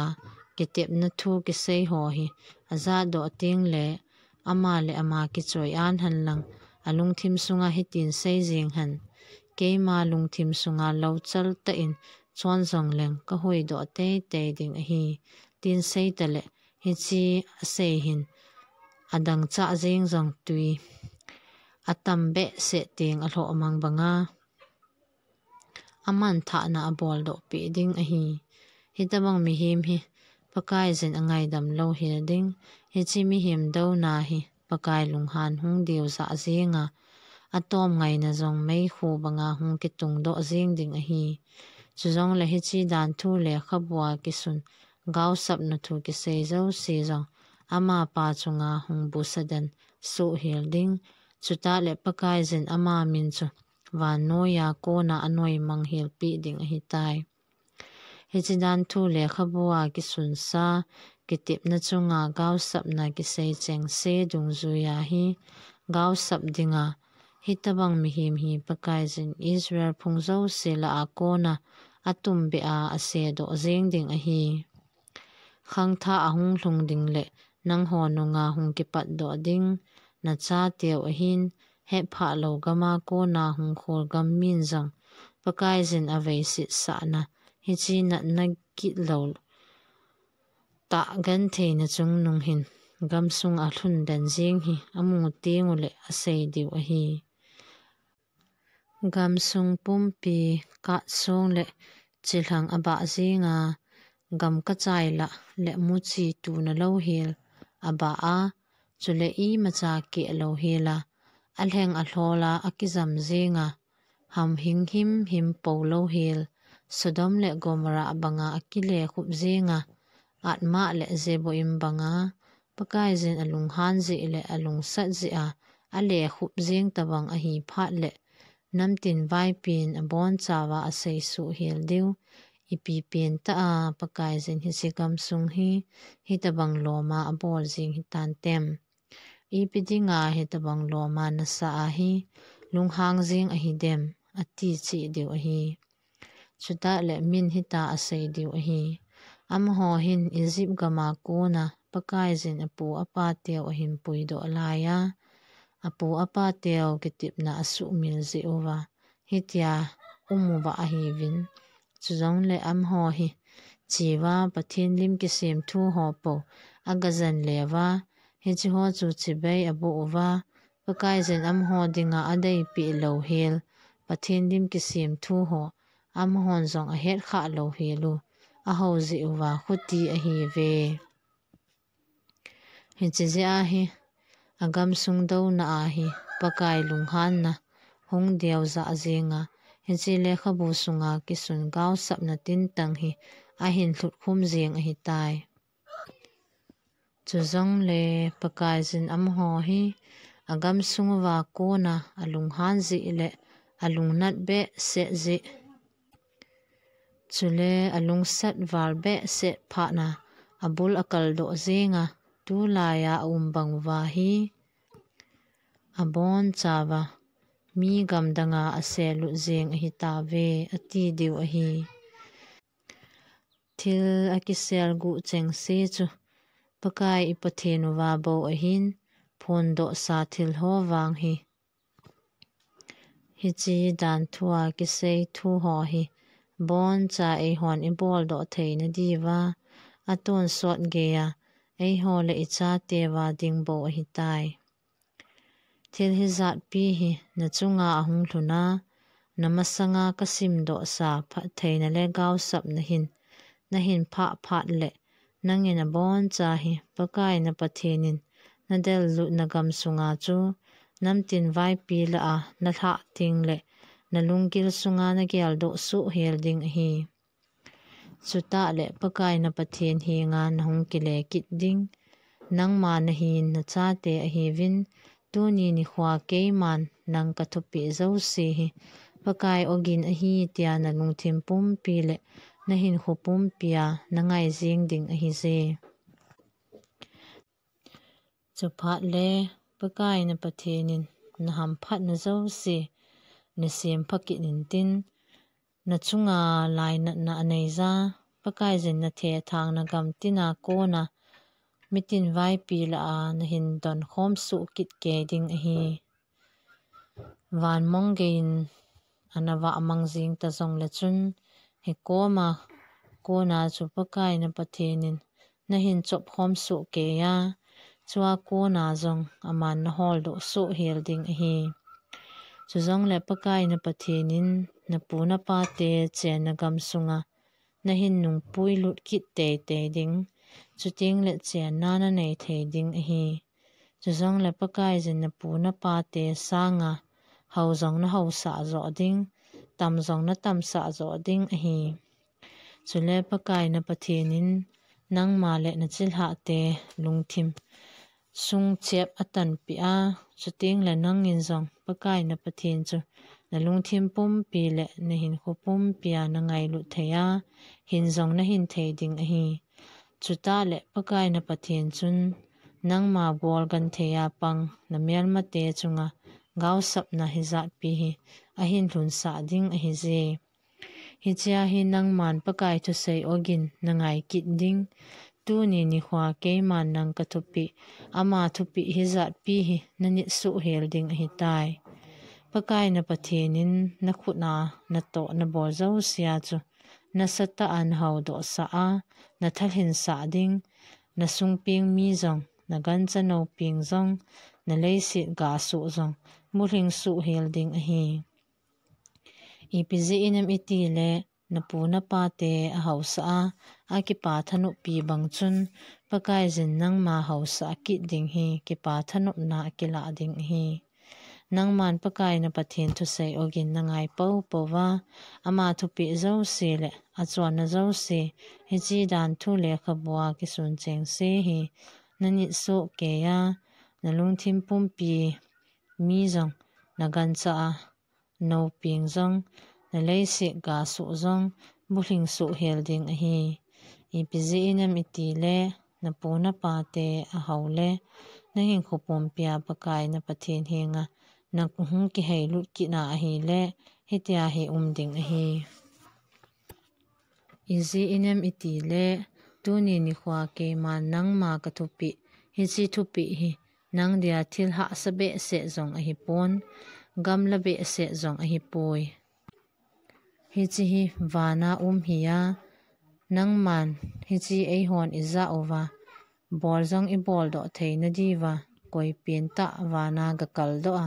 kitepna thu kisei ho hi, a jahdoh teng le, ama le ama kichoi an hen lang, a lungthim sunga hitin sei jeng hen. Keima lungthim sunga louchal tah in chon jong leng ka hoidoh teitei ding ahi, tin sei tale, hiche a sei hin, a dangchah jeng jong tui a tam behseh teng a lhoh mang banga, a manthahna a boldoh peh ding ahi. Hitobang mihem hi, Pakaiyin a ngaidam lou hel ding, hiche mihem douna hi, Pakai lunghan hung deu jah jenga, a tom ngaina jong meikhu banga hung kitungdoh jeng ding ahi. Chujongle hiche danthu lekhabua kisun, gaosapna thu kisei jouse jong, amapa chunga hung busaden soh hel ding, chutah le Pakaiyin ama min chu, vannoiya kona a noimang helpeh ding ahitai. Hiche danthu lekhabua kisunsa, kitepna chunga gaosapna kisei chengse dungjuiya hi, gaosap dinga, hitobang mihem hi Pakaiyin Israel phung jouse lah a kona, a tumbeh a a sedoh jeng ding ahi. Khangthah a hung lhung ding le, nangho nunga hung kipatdoh ding, na chateu ahin, hetphah lou gama kona hung kholgam min jong, Pakaiyin a veisetsahna, hiche natna gitlou tah gentheina chungnung hin, gamsunga lhun den jeng hi, a mu tengule a sei diu ahi. Gamsung pumpi, katsong le chilhang a bah jenga, gamkachai lah le muchi tuna louhel a bah a, chule imacha keh louhel a, a lheng a lhol a a kijam jenga, hamhing himhim po louhel, Sodom le Gomorrah banga a kilekhup jenga, Admah le Zeboim banga, Pakaiyin a lunghan jeh le a lungsat jeh a, a lekhup jeng tobang ahi phat le, namtin vaipin a bonchauva a seisuh hel diu, ipi pentah a Pakaiyin hiche gamsung hi, hitobang loma a bol jeng hitan tem. Ipi dinga hitobang loma nasa ahi, lunghang jeng ahidem, ati cheh diu ahi. Chutah le min hitia asei diu ahi. Amaho hin Egypt gam a kona Pakaiyin apu apa teu ahin puidoh laiya, apu apa teu kitepna asuhmil jeh uva hitia um uva ahiuvin. Chujongle amaho hi cheuva Pathen lim kisem thu ho pou aga jen leuva, hiche ho chu chibai aboh uva, Pakaiyin amaho dinga adeipeh louhel Pathen lim kisem thu ho amahon jong ahet khah louhel u, ahao jeh uva khuti ahiuve. Hiche jeh a hi agamsung douna a hi Pakai lunghanna hung deuja jenga, hiche lekhabu sunga kisun gaosapna tintang hi ahin lhutkhum jeng ahitai. Chujongle Pakaiyin amaho hi agamsung uva kona alunghan jeh le alungnat behseh jeh, chule alungsat val behseh phatna abul akaldoh jenga, tulaiya aum bang uva hi abonchauva mi gamdanga aselut jeng ahitauve, ati diu ahi. Thil akiselguh chengse chu Pakai i Pathen uva bou ahin, phondohsa thil ho vang hi, hiche dan thua kisei thu ho hi boncha eihon iboldoh theina diuva atonsot geiya eiho le ichateuva ding bou ahitai. Thil hijatpi hi nachunga ahung lhuna, namasanga kasimdohsa phattheina le gaosapna hin nahin phah phat le, nangin aboncha hi Pakai na Pathen in nadellut nagam sunga chu namtin vaipi lah a nalhah tengle nalunggil sunga nageldoh sohhel ding ahi. Chutah le Pakai na Pathen henga nahung kile kit ding, nangma nahin nachate ahiuvin, tuni nikhoa keiman nang kathupeh jouse hi Pakai ogin ahi tia nalungthim pumpi le nahinkho pumpia nangai jeng ding ahije. Chuphat le Pakai na Pathen in nahamphatna jouse nasempha kit intin, nachunga lainatna aneija, Pakaiyin nathethang nagam tina kona mitin vaipi lah a nahin donkhom soh kit kei ding ahi. Van mong geiyin ana vahmang jing ta jongle chun, hikoma kona chu Pakai na Pathen in nahin chopkhom soh keiya, chua kona jong aman naholdoh sohhel ding ahi. Chujongle Pakai na Pathen in napu napate chenna gam sunga nahin nungpuilut kit teitei ding, chutengle chenna nanei thei ding ahi. Chujongle Pakaiyin napu napate sanga hao jong nahaosah joh ding, tam jong natamsah joh ding ahi. Chule Pakai na Pathen in nangma le nachilhahte lungthim sungchep atanpeh a, chutengle nangin jong Pakai na Pathen chu nalungthim pumpi le nahinkho pumpia nangailut theiya, hin jong nahin thei ding ahi. Chutah le Pakai na Pathen chun nangma bolgan theiya pang namelmate chunga gaosapna hijatpi hi ahin lhunsah ding ahije. Hichea hi nangman Pakai thusei ogin nangai kit ding, tuni nikhoa keiman nang kathupeh, ama thupeh hijatpi hi nanit sohhel ding ahitai. Pakai na Pathen in nakhut a natoh nabol jousea chu nasatah a nahaodohsah a, nathalhinsah ding, nasungpeng mi jong, nagancha nopeng jong, naleiset gasoh jong, bulhing sohhel ding ahi. Ipi jeh inem itile, napu napate ahaosah a, akipa thanoppi bang chun, Pakaiyin nangma haosah kit ding hi, kipa thanopna akilah ding ahi. Nangman Pakai na Pathen thusei ogin nangai poupouva, ama thupeh jouse le achonna jouse, hiche dan thu lekhabua kisun chengse hi nanit soh keiya, nalungthim pumpi mi jong, nagancha a nopeng jong, naleiset gasoh jong, bulhing sohhel ding ahi. Ipi jeh inem itile, napu napate ahaole, nahinkho pumpia Pakai na Pathen henga nahung kiheilut kit a ahile, hitia hi um ding ahi. Ijeh inem itile, tuni nikhoa keiman nangma kathupeh, hiche thupeh hi nang dia thil hahsa behseh jong ahipon, gamla behseh jong ahipoi. Hiche hi vana um hi a, nangman hiche eihon ijah uva, bol jong iboldoh theina diuva, koipen tah vana gakaldoh a,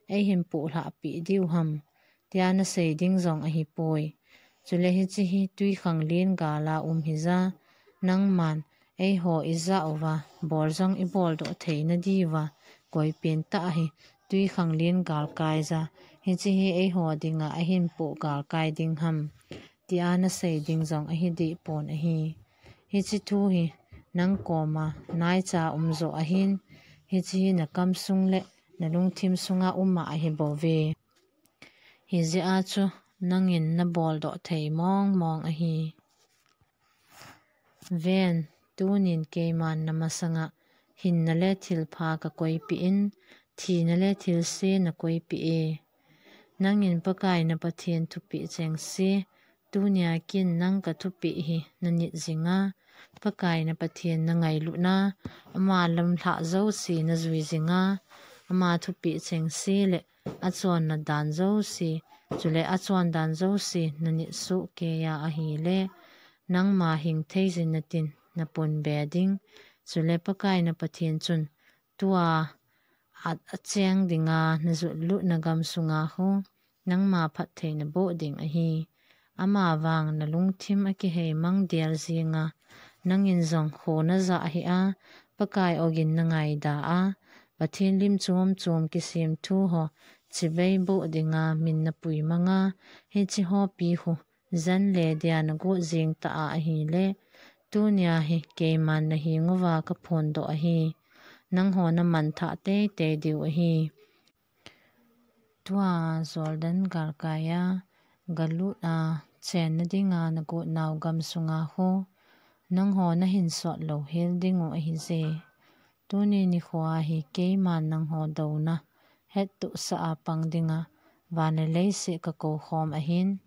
eihin puhlhah peh diu ham, tia nasei ding jong ahipoi. Chule hiche hi twikhanglen gal a um hija, nangman eiho ijah uva, bol jong iboldoh theina diuva, koipen tah hi twikhanglen galkai ja, hiche hi eiho dinga ahin puh galkai ding ham, tia nasei ding jong ahidehpon ahi. Hiche thu hi nang koma naicha umjo ahin, hiche hi nakamsung le nalungthim sunga um ahibouve. Hijeh a chu nangin naboldoh thei mongmong ahi. Ven, tunin keiman namasanga hinna le thilpha kakoipeh in, thina le thilse nakoipeh e. Nangin Pakai na Pathen thupeh chengse, tunia kin nang kathupeh hi nanit jinga, Pakai na Pathen nangailutna, ama lamlhah jouse najui jinga, ama thupeh chengse le achonna dan jouse, chule achondan jouse nanit sohkeiya ahile, nangma hingthei jin natin napunbe ding. Chule Pakai na Pathen chun tua acheng dinga najotlut nagam sunga khu nangma phatthei naboh ding ahi. Amavang nalungthim akiheimang del jinga, nangin jong kho najah hih a, Pakai ogin nangaida a, Pathen lim chom chom kisemthu ho chibai boh dinga min napui manga, hiche hopi khu jan le dia nagot jeng ta ahile, tunia hi keiman nahenguva kaphondoh ahi. Nangho namanthah teitei diu ahi. Tua Jordan galkaiya galut a chenna dinga nagot nau gam sunga khu nangho nahin sotlou hel dingu ahije. Tuni nikhoa hi keiman nangho douna hettohsah a pang dinga van le leiset kakoukhom ahin.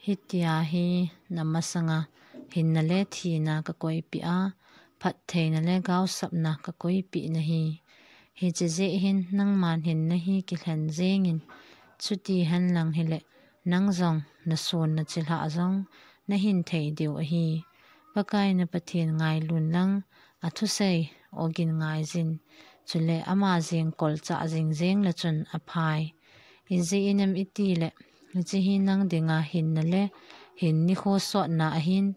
Hitia hi namasanga hinna le thina kakoipeh a, phattheina le gaosapna kakoipeh nahi. Hiche jeh hin nangman hinna hi kilhen jengin, chuti henlang hile nang jong nason nachilhah jong nahin thei diu ahi. Pakai na Pathen ngailun lang, athusei ogin ngaijin, chule ama jeng kolchah jingjeng le chun aphai. Ijeh inem itile, hiche hi nang dinga hinna le hin nikho sotna ahin,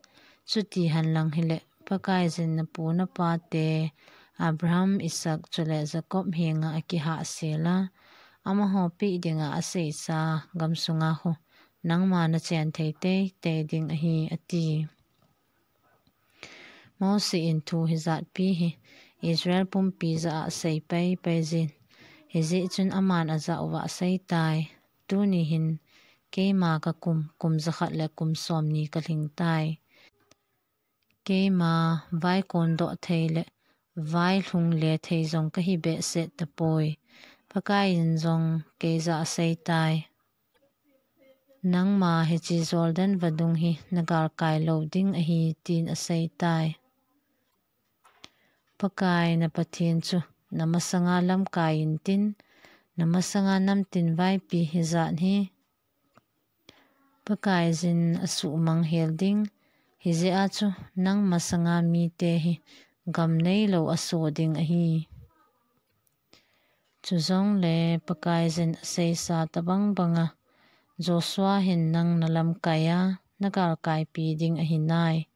chuti henlang hile Pakaiyin napu napate Abraham, Isaac chule Jacob henga akihahsel a, amaho peh dinga aseisa gam sunga khu nangma nachen thei teitei ding ahi, ati. Mosi in thu hijatpi hi Israel pumpi jah a asei paipai jin, hijeh chun aman ajah uva aseitai. Tuni hin keima kakum, kum jakhat le kum somni kalhingtai. Keima vaikondoh thei le vailhung le thei jong kahi behseh tapoi. Pakaiyin jong kei jah a aseitai. Nangma hiche Jordan vadung hi nagalkai lou ding ahi, tin aseitai. Pakai na Pathen chu namasanga lamkai intin, namasanga namtin vaipi hijat hi Pakaiyin asuhmang hel ding, hijeh a chu nang masanga mite hi gam neilou aso ding ahi. Chujongle Pakaiyin aseisa tabang banga Joshua hin nang nalamkai a, nagalkaipi ding ahinai.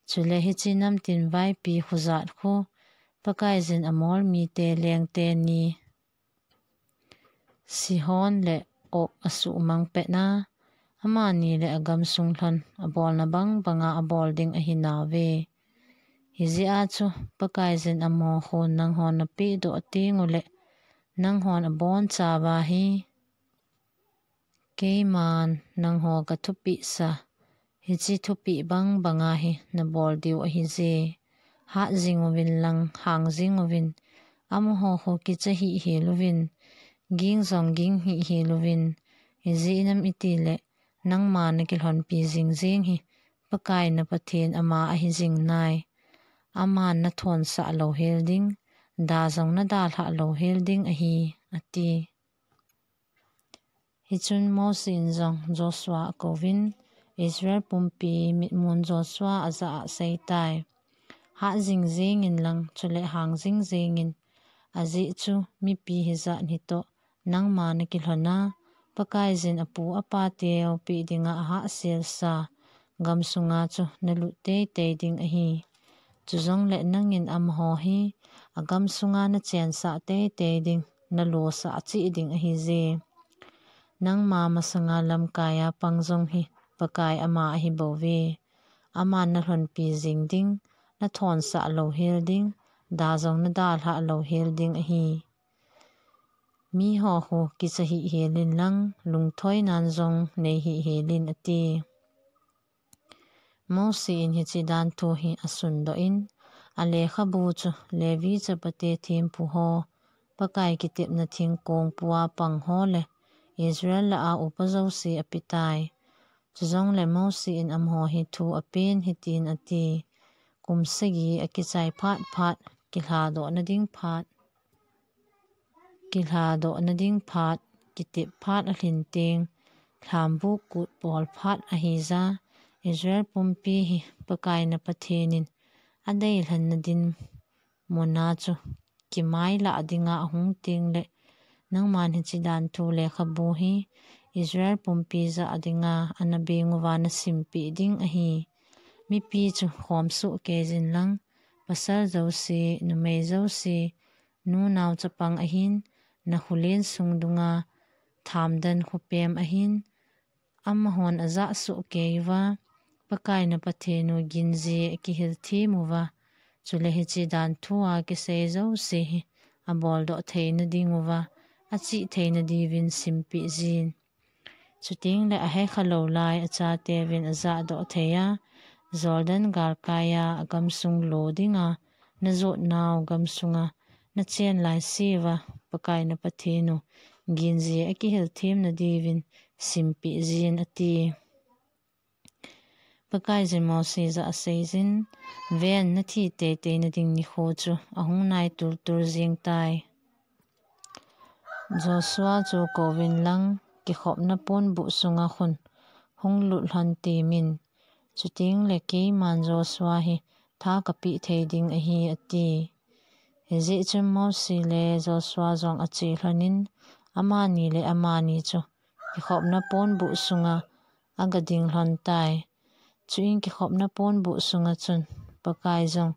Chule hiche namtin vaipi khojat khu Pakaiyin Amor mite lengte ni Sihon le Og asuhmang petna, amani le agamsung lhon abolna bang banga abol ding ahinauve. Hijeh a chu Pakaiyin amaho khun nanghon napehdoh tengule, nanghon abonchauva hi keiman nangho kathupehsa, hiche thupeh bang banga hi nabol diu ahije. Hat jing uvin lang, hang jing uvin, amaho khu kicha hih hel uvin, Ging jong ging hih hel uvin, ijeh inem itile nangma nakilhonpi jing jeng hi Pakai na Pathen ama ahi jing nai. Aman nathonsah lou hel ding, da jong nadalhah lou hel ding ahi, ati. Hichun Mosi in jong Joshua akouvin, Israel pumpi mitmun Joshua ajah a aseitai. Hah jing jengin lang, chule hang jing jengin. Ajeh chu mipi hijat hitoh nangma nakilhon a, Pakaiyin apu apateu peh dinga ahahselsa gamsunga chu nalut teitei ding ahi. Chujongle nangin amaho hi agamsunga nachensah teitei ding, nalosah cheh ding ahije. Nangma masanga lamkaiya pang jong hi Pakai ama ahibouve. Aman nalhonpi jing ding, nathonsah lou hel ding, da jong nadalhah lou hel ding ahi. Miho khu kicha hih helin lang, lungthoinan jong nei hih helin, ati. Mosi in hiche danthu hi asundoh in, alekhabu chu Levi chapate thempuho, Pakai kitepna thingkong pua pangho le Israel lah a upa jouse apetai. Chujongle Mosi in amaho hi thu apen hitin ati, Kum sagi akichai phat phat, kilhadohna ding phat, kilhadohna ding phat, kitep phat alhin teng, lhambuk kut pol phat ahija, Israel pumpi hi Pakai na Pathen in adeilhenna dinmuna chu kimailah dinga ahung tengle, nangman hiche danthu lekhabu hi Israel pumpi jah dinga anabeng uva nasimpeh ding ahi. Mipi chu khomsoh keijin lang, pasal jouse, numei jouse, nu nao chapang ahin, nakholen sung dunga thamdan khopem ahin, amahon ajahsoh kei uva, Pakai na Pathen u ginje akihil them uva, chule hiche danthua kisei jouse hi aboldoh theina ding uva, achih theina diuvin simpeh jin. Chutengle ahekhalou lai achateuvin ajahdoh thei a, Jordan galkaiya agamsung lo dinga najot nau gamsunga nachen laiseuva, Pakai na Pathen u ginje akihil themna diuvin simpeh jin, ati. Pakaiyin Mosi jah a aseijin, Ven, nathi teiteina ding nikho chu ahung nai tultul jengtai. Joshua chu kouvin lang, kikhopna ponbuh sunga khun hung lut lhon temin. Chutengle keiman Joshua hi tha kapeh thei ding ahi, ati. Hijeh chun Mosi le Joshua jong ache lhonin, amani le amani chu kikhopna ponbuh sunga agading lhontai. Chuin kikhopna ponbuh sunga chun Pakai jong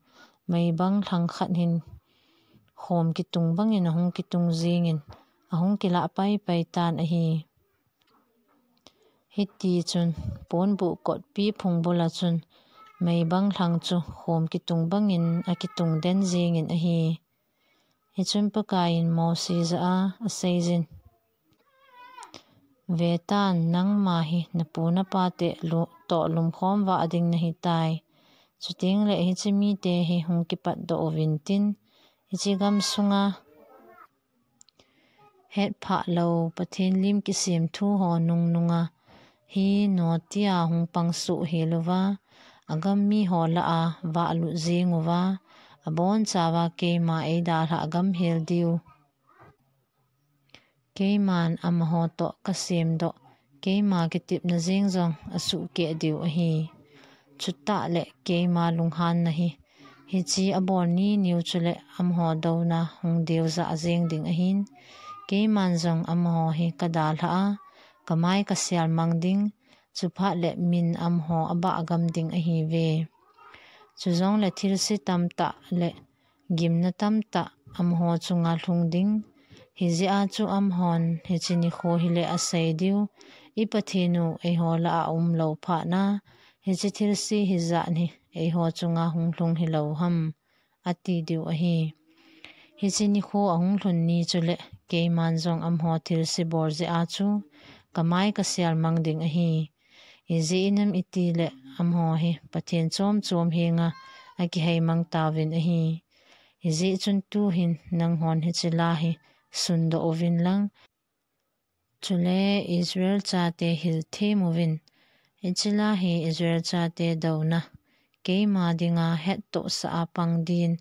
meibang lhang khat hin khom kitung bangin ahung kitung jengin, ahung kilah paipai tan ahi. Hitichun ponbuh kotpi phungbula chun meibang lhang chu khom kitung bangin akitung den jengin ahi. Hichun Pakaiyin Mosi jah a aseijin, Vetan, nangma hi napu napate toh lumkhom vah ding nahitai. Chutengle hiche mite hi hung kipatdoh uvintin, hiche gamsunga hetphah lou Pathen lim kisemthu ho nungnunga hi notia hung pangsoh hel uva, agam miho lah a vahlut jeng uva, abonchauva keima eidalhah gamhel diu, keiman amaho toh kasemdoh keima kitepna jeng jong asuhkeh diu ahi. Chutahle keima lunghanna hi hiche abol niniu chule amaho douna hung deujah jeng ding ahin, keiman jong amaho hi kadalhah a, kamai kaselmang ding, chuphatle min amaho abah gam ding ahiuve. Chujongle thilse tamtah le gimna tamtah amaho chunga lhung ding. Hijeh a chu amahon hiche nikho hile asei diu, I Pathen u eiho lah a aumlou phatna, hiche thilse hijat hi eiho chunga hung lhung hilou ham, ati diu ahi. Hiche nikho ahung lhun ni chule keiman jong amaho thilse bol jeh a chu kamai kaselmang ding ahi. Ijeh inem itile amaho hi Pathen chom chom henga akiheimang tauvin ahi. Hijeh chun tuhin nanghon hiche la hi sundoh uvin lang, chule Israel chate hilthem uvin. Hiche la hi Israel chate douna keima dinga hettohsah a pang din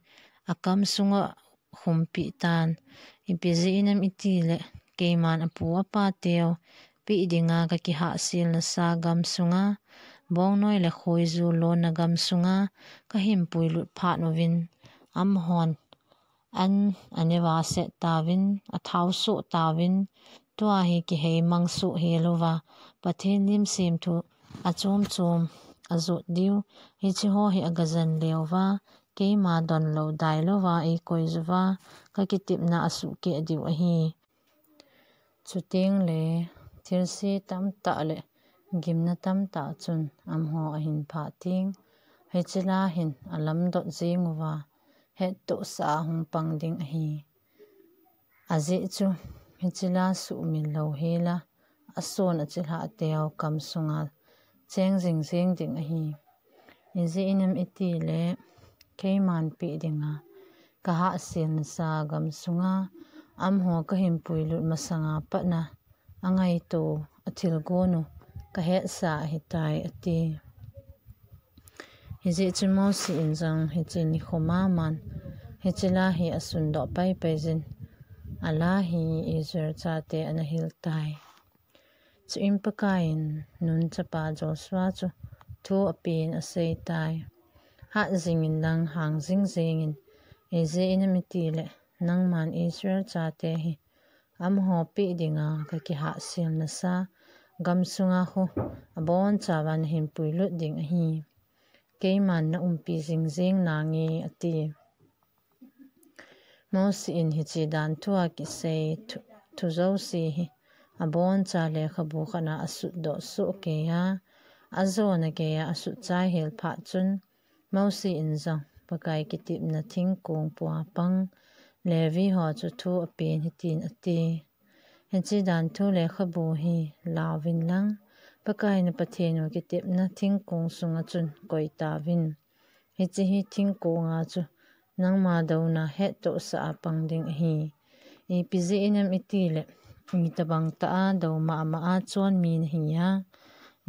akam sunga humpeh tan. Ipi jeh inem itile keiman apu apateu peh dinga kakihahselna sa gam sunga, bongnoi le khoiju lonna gam sunga kahin puilut phat uvin, amahon an aneva set tauvin, athao soh tauvin, tua hi kiheimang soh hel uva, Pathen lim semthu achom chom ajot diu, hiche ho hi agajan leuva, keima donlou dailouva eikoi uva, kakitepna asuhkeh diu ahi. Chuteng le thilse tamtah le gimna tamtah chun amaho ahin phah teng, hiche la hin alamdot jeng uva, hettohsah a hung pang ding ahi. Ajeh chu hiche la suhmil lou hela, ason achilhah teu kam sunga cheng jingjing ding ahi. Ijeh inem itile keiman peh dinga kahahselna sa gam sunga amaho kahin puilut masanga patna angaito athilgon u kahetsa ahitai, ati. Hijeh chun Mose in jong hiche nikho maman hiche la hi asundoh paipai jin, ala hi Israel chate ana hil tai. Chuin Pakaiyin Nun chapa Joshua chu thu apen asei tai. Hat jingin lang hang jingjingin, ijeh inem itile nangman Israel chate hi amaho peh dinga kakihahselna sa gam sunga khu abonchauva nahin puilut ding ahi. Keiman naumpi jingjing nange, ati. Mose in hiche dan thua kisei thu, thu jouse hi aboncha lekhabu khatna asutdoh sohkeiya, ajona keiya asutchai hel phat chun, Mose in jong Pakai kitepna thingkong pua pang Levi ho chu thu apen hitin ati. Hiche dan thu lekhabu hi lauvin lang, Pakai na Pathen u kitepna thingkong sunga chun koi tauvin. Hiche hi thingkonga chu nangma douna hettohsah a pang ding ahi. Ipi jeh inem itile, itobang tah a dou mama a chon mi nahi a,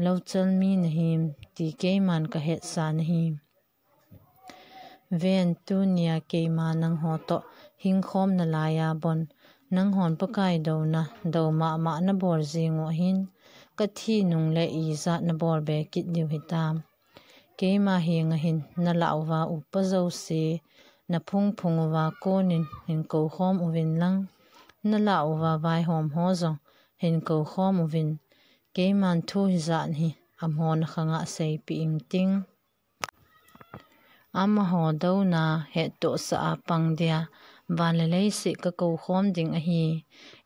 louchal mi nahim ti keiman kahetsa nahi. Ven, tunia keima nangho toh hingkhom nalaiya bon, nanghon Pakai douna dou mama nabol jing u ahin, kathi nung le ijat nabol be kit diu hitam. Keima henga hin nalah uva upa jouse naphung phung uva konin hin koukhom uvin lang, nalah uva vaihom ho jong hin koukhom uvin. Keiman thu hijat hi amaho nakhanga seipeh ingting. Amaho douna hettohsah a pang dia van le leiset kakoukhom ding ahi.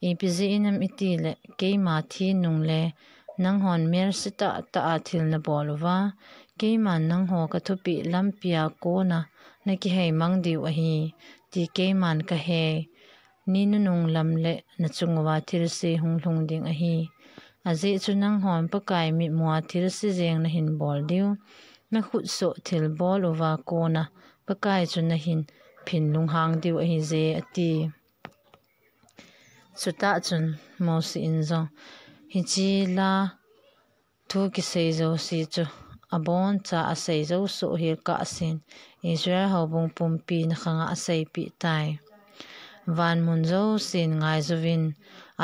Ipi jeh inem itile keima thi nung le nanghon melsetah tah a thil nabol uva, keiman nangho kathupeh lampia kona nakiheimang diu ahi, ti keiman kahei. Ni nunung lam le nachung uva thilse hung lhung ding ahi. Ajeh chu nanghon Pakai mitmua thilse jeng nahin bol diu, nakhutsoh thilbol uva kona Pakai chu nahin phin lunghang diu ahije, ati. Chutah chun Mose in jong hiche la thu kisei jouse chu aboncha asei jou soh hel kahsen, Israel houbung pumpi nakhanga aseipeh tai. Van mun jousen ngaijuvin,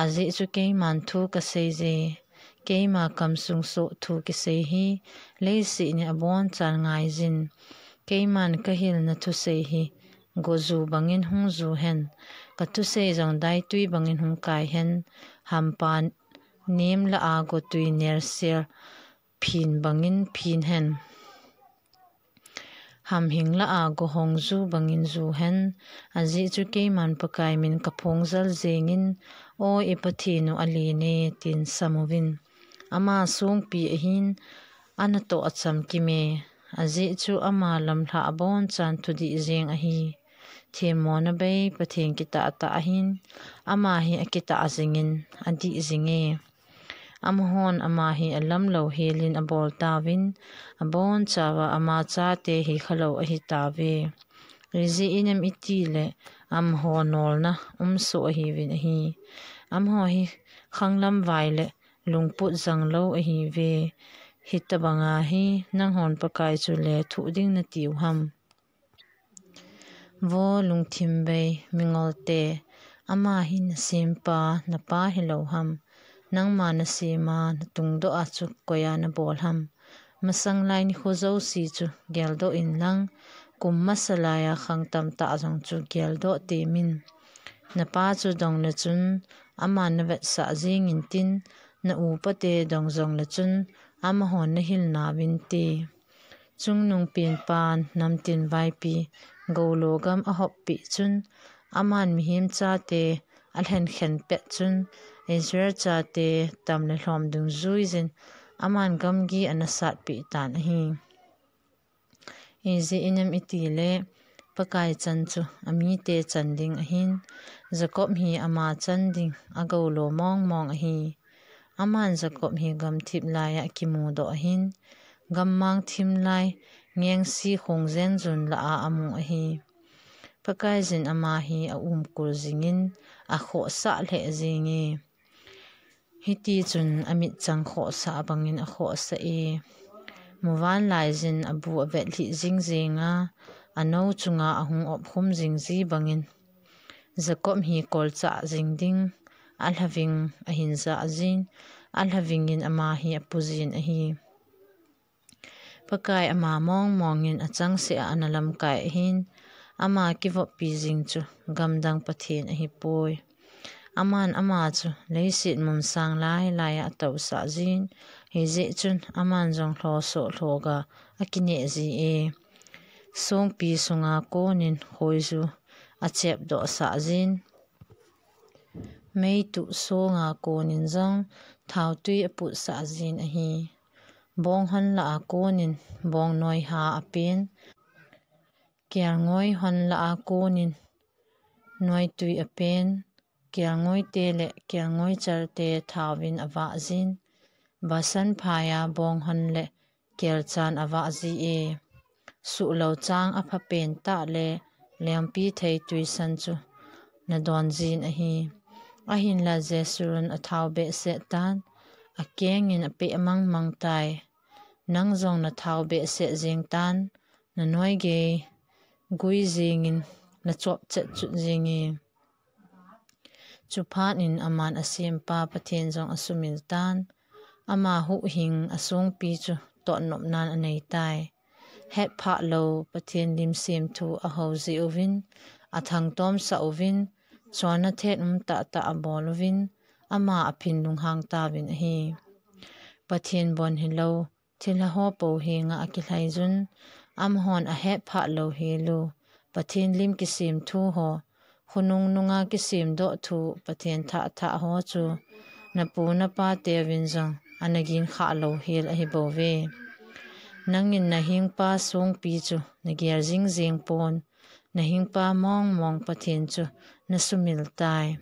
ajeh chu keiman thu kaseije. Keima kamsung soh thu kisei hi leiset in abonchan ngaijin. Keiman kahilna thusei hi goju bangin hung ju hen, kathusei jong daitui bangin hung kai hen, hampa nem lah a gotui nersel phin bangin phin hen, hamhing lah a gohong ju bangin ju hen, ajeh chu keiman Pakai min kaphong jal jengin, O i Pathen u alen e, tin sam uvin. Ama songpi ahin, anatoh achamkime, ajeh chu ama lamlhah abonchan thudih jeng ahi. Themmona bei Pathen kitah tah ahin, ama hi akitah jingin adih jinge. Amahon ama hi alamlou helin abol tauvin, abonchauva ama chate hikhalou ahitauve. Ijeh inem itile amaho nolna umsoh ahiuvin ahi. Amaho hi khanglam vai le lungput janglou ahiuve. Hitobanga hi nanghon Pakai chu lethuh ding natiu ham? Vo lungthim bei mingol te, ama hi nasempa napa hilou ham? Nangma nasema natungdoh a chu koiya nabol ham? Masang lai nikho jouse chu geldoh inlang, kum masa laiya khang tamtah jong chu geldoh temin. Napa chu dong le chun aman navetsah jengin tin, na upa te dong jongle chun amahon nahil nauvinte. Chungnungpen pan namtin vaipi goulo gam ahoppeh chun, aman mihem chate alhenkhen pet chun, Israel chate tam le lhom dungjuiyin aman gamgi anasatpeh tan ahi. Ijeh inem itile Pakai chan chu amite chan ding ahin, Jacob hi ama chan ding agoulo mongmong ahi. Aman Jacob hi gamthip laiya akimudoh ahin, gammang thim lai ngengse khong jenjun lah a amu ahi. Pakaiyin ama hi aumkul jingin akhohsah lheh jenge. Hitichun amitchang khohsah bangin akhohsah e. Muvanlaiyin abu avetlhih jingjenga, anou chunga ahung opkhum jingji bangin, Jacob hi kolchah jing ding alhaving ahin jahjin, alhavingin ama hi apujin ahi. Pakai ama mongmongin achangseh a analamkai ahin, ama kivoppi jing chu gamdang Pathen ahipoi. Aman ama chu leiset mumsang lailaiya atousah jin, hijeh chun aman jong lhosoh lhoga akineh ji e. Songpi sunga konin khoiju achepdohsah jin, meituh songa konin jong thaotwi aputsah jin ahi. Bonghon lah a konin bongnoi ha apen, kelngoi hon lah a konin noitwi apen, kelngoi te le kelngoi chalte thaovin avahjin, Bashan phaiya bonghon le kelchan avahji e. Suhlou chang aphapen tah le lengpithei twisan chu nadonjin ahi. Ahinla Jeshurun athao behseh tan, akengin apeh mangmang tai. Nang jong nathao behseh jeng tan, nanoigei gui jengin nachop chetchut jenge. Chuphatnin aman asempa Pathen jong asumil tan, ama huhhing asongpi chu totnopnan aneitai. Hetphah lou Pathen lim semthu ahou jeh uvin, athangtomsah uvin, chonna thet umtahtah abol uvin, ama aphin lunghang tauvin ahi. Pathen bon hilou thilha ho pou henga akilhaiyun, amahon ahetphah lou helu Pathen lim kisemthu ho, khonung nunga kisemdoh thu Pathen thahthah ho chu napu napateuvin jong anaginkhah lou hel ahibouve. Nangin nahengpa songpi chu nagel jingjeng pon, nahengpa mongmong Pathen chu nasumil tai.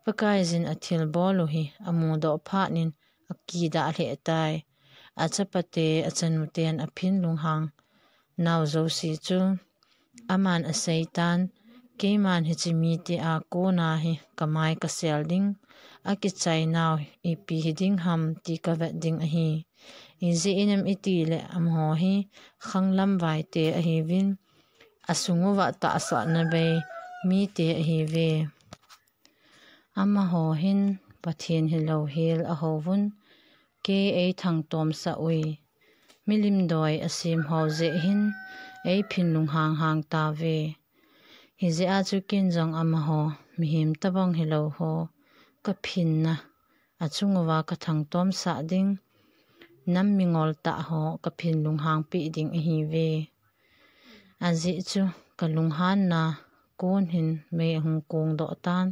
Pakaiyin athilbol u hi amudoh phatnin akidah lheh tai. Achapate achanuten aphin lunghang nau jouse chu aman aseitan, keiman hiche mite a kona hi kamai kasel ding, akichai nau ipi hiding ham ti kavet ding ahi. Ijeh inem itile amaho hi khanglam vaite ahiuvin, asung uva tahsahna bei mite ahiuve. Amaho hin Pathen hilou hel ahouvun, kei eithangtomsah ui. Milim doi asemho jeh hin eiphin lunghang hang tauve. Hijeh a chu ken jong amaho mihem tobang hilou ho kaphinna achung uva kathangtomsah ding, nam mingol tah ho kaphin lunghangpeh ding ahiuve. Ajeh chu kalunghanna kon hin mei ahung kongdoh tan.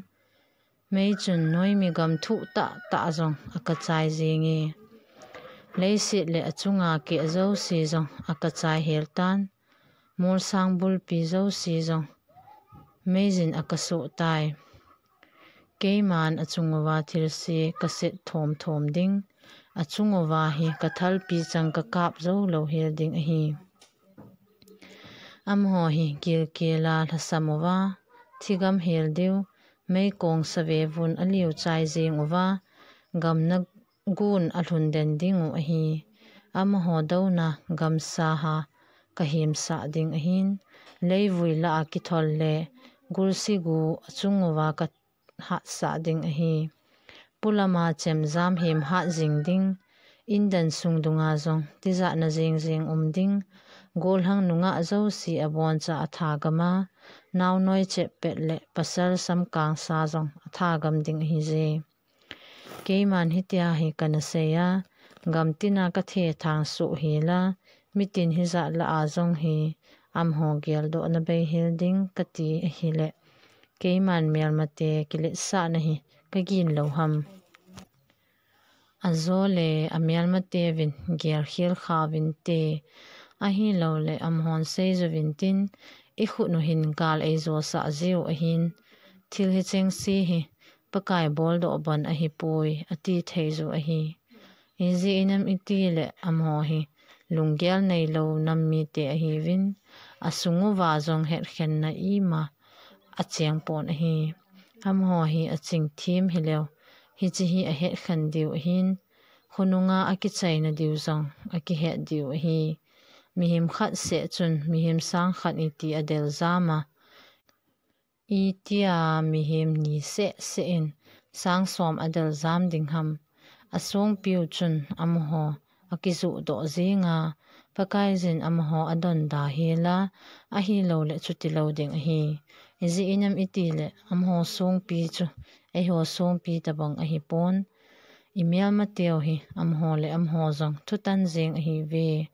Mei chun noimi gam thuh tahtah jong akachai jenge. Leiset le achunga keh jouse jong akachai hel tan. Molsang bulpi jouse jong meiyin akasoh tai. Keiman achung uva thilse kaset thomthom ding, achung uva hi kathalpi chang kakap joulou hel ding ahi. Amaho hi gilkela lhasam uva, thigam hel diu, meikong save vun aliu chai jing uva, gamna gun alhun den ding u ahi. Amaho douna gamsa ha kahimsah ding ahin, leivui lah a kithol le gulsigu achung uva ka hatsah ding ahi. Pulama chemjam him hat jing ding, indan sung dunga jong tijatna jing jing um ding, golhang nungah jouse aboncha athagama, naunoi chep pet le pasal samkangsa jong athagam ding ahi je. Keiman hitia hi kana seiya, gamtina kathethang suh hila, mitin hijat lah a jong hi, amaho geldohna beihel ding kati ahile, keiman melmate kiletsahna hi kagin lou ham. Ajole amelmate vin gelkhel kha vinte, ahilou le amahon seiyu vintin, ikhut u hin gal eijosah jiu ahin, thil hichengse hi Pakai boldoh bon ahipoi, ati theiyu ahi. Ijeh inem itile amaho hi lunggel neilou nam mite ahiuvin, asung uva jong hetkhenna ima acheng pon ahi. Amaho hi aching thim hileu, hiche hi ahetkhen diu ahin, khonunga akichaina diu jong akihet diu ahi. Mihem khat seh chun mihem sang khat iti adel jam a, itia mihem ni seh seh in sang som adel jam ding ham. Asongpiu chun amaho akijuhdoh jinga, Pakaijin amaho adonda hela, ahilou le chuti lou ding ahi. Ijeh inem itile amaho songpi chu eiho songpi tabang ahipon. Imelmateu hi amaho le amaho jong thutan jing ahiuve.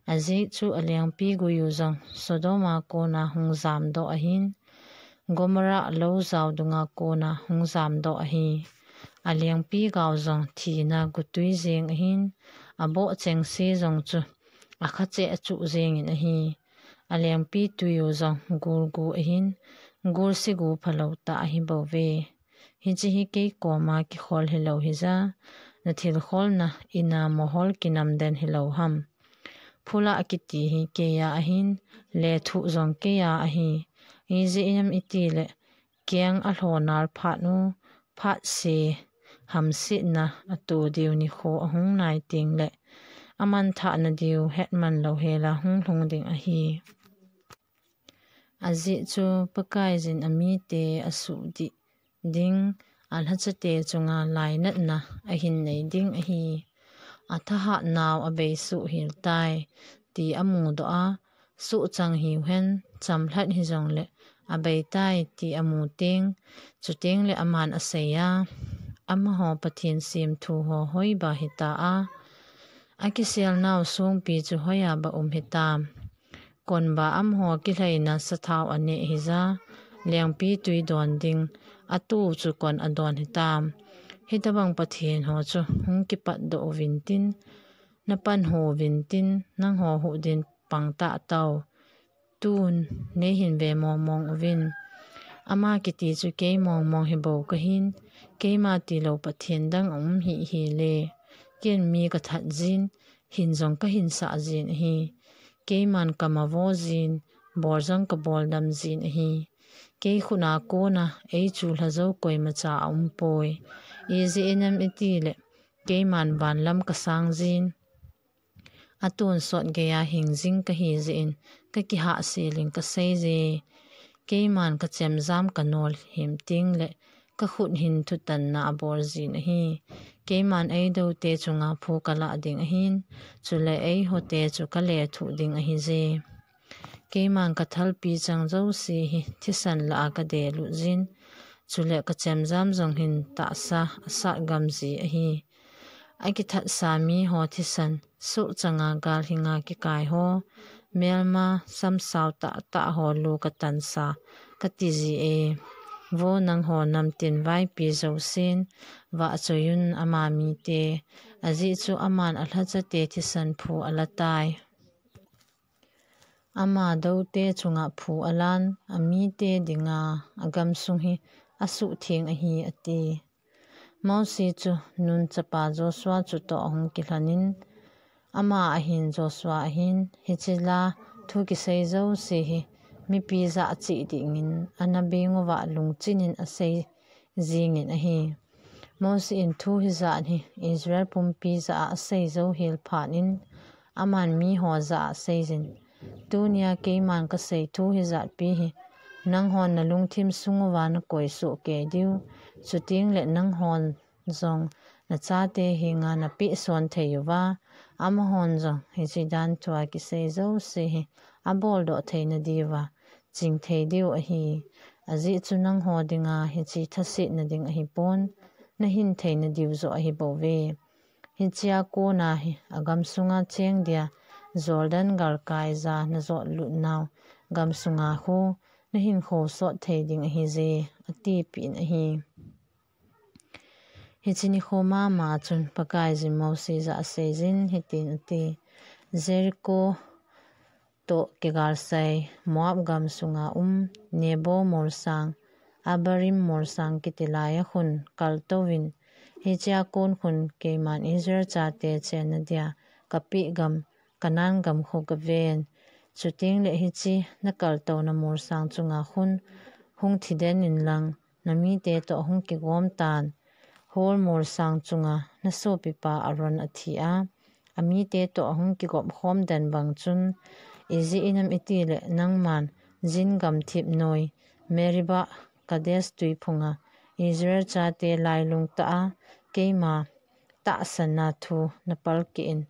Ajeh chu alengpi guiyu jong Sodoma kona hung jamdoh ahin, Gomorrah lou jao dunga kona hung jamdoh ahi. Alengpi gao jong thina gutui jing ahin, aboh chengse jong chu akha cheh achuh jingin ahi. Alengpi tuiyu jong gulgu ahin, gulsigu phalou tah ahibouve. Hiche hi kei koma kikhol hilou hija, nathilkholna ina mohol kinamden hilou ham. Phula kiti hi keiya ahin, lethuh jong keiya ahi. Ijeh inem itile, keng alhonal phat u, phatse hamsetna ato diu nikho ahung nai tengle, amanthahna diu hetman lou hela hung lhung ding ahi. Ajeh chu Pakaijin amite asuhdih ding, alhachate chunga lainatna ahin nei ding ahi. Athahat nau abei suh hel tai, ti amudoh a, suhchang hiuhen, chamlhat hijongle abei tai, ti amu teng, chutengle aman aseiya, amaho Pathen semthu ho hoiba hita a, akisel nau songpi chu hoiya ba um hitam. Konba amaho kilhaina sathao aneh hija, lengpi tui don ding, atu chu kon adon hitam. Hitabang Pathen ho chu hung kipatdoh uvintin, napanhu uvintin, nangho huhdin pang tahtao. Tun, neihin ve mongmong uvin. Ama kiti chu kei mongmong hibou kahin, keima tilou Pathen dang aum hih hile. Ken mi kathat jin, hin jong kahinsah jin ahi. Keiman kamavo jin, bol jong kaboldam jin ahi. Kei khutna kona eichulha jou koimacha aumpoi. Ijeh inem itile, keiman vanlam kasang jin, atonsot geiya hing jing kahi jeh in, kakihahsel in kasei je. Keiman kachemjam kanol him tengle, kakhut hin thutanna abol jin ahi. Keiman eidoute chunga phu kalah ding ahin, chule eihote chu kalethuh ding ahije. Keiman kathalpi chang jouse hi thisan lah a kadelut jin, chule kachemjam jong hin tahsa asat gam ji ahi. Akithatsa miho thisan, sohchanga galhinga kikai ho, melma samsao tahtah ho lu katansa, kati ji e. Vo nangho namtin vaipi jousen, vahchoiyun ama mite, ajeh chu aman alhachate thisan phu alatai. Ama doute chunga phu alan, amite dinga agamsung hi asuhtheng ahi, ati. Mosi chu Nun chapa Joshua chutoh ahung kilhonin, ama ahin Joshua ahin, hichela thu kisei jouse hi mipi jah cheh dingin ana beng uva lungchin in asei jingin ahi. Mose in thu hijat hi Israel pumpi jah a asei jou hel phat in aman miho jah a asei jin, tunia keiman kasei thu hijat pi hi nanghon nalungthim sung uva nakoi soh kei diu, chuteng le nanghon jong nachate henga napeh son thei uva, amahon jong hiche dan thua kisei jouse hi abol doh theina diuva ching thei diu ahi. Ajeh chu nangho dinga hiche thasetna ding ahipon, nahin theina diu joh ahi bouve. Hichea kona hi agam sunga cheng dia Jordan galkai ja najot lut nau gam sunga khu nahin khosot thei ding ahije, atipeh in ahi. Hiche nikho mama chun Pakaiyin Mose jah a asei jin hitin ati, Jericho toh kigalsai Moab gam sunga um Nebo molsang, Abarim molsang kiti laiya khun kaltouvin, hichea kon khun keiman Israel chate chenna dia kapeh gam Canaan gam khu kaven. Chuteng le hiche nakaltouna molsang chunga khun hung thiden in lang, namite toh hung kigom tan. Hor molsang chunga nasopipa Aaron athi a, amite toh ahung kigop khom den bang chun, ijeh inem itile nangman Zin gamthip noi Meribah Kadesh tuiphunga Israel chate lailung tah a keima tahsanna thu napalkeh in.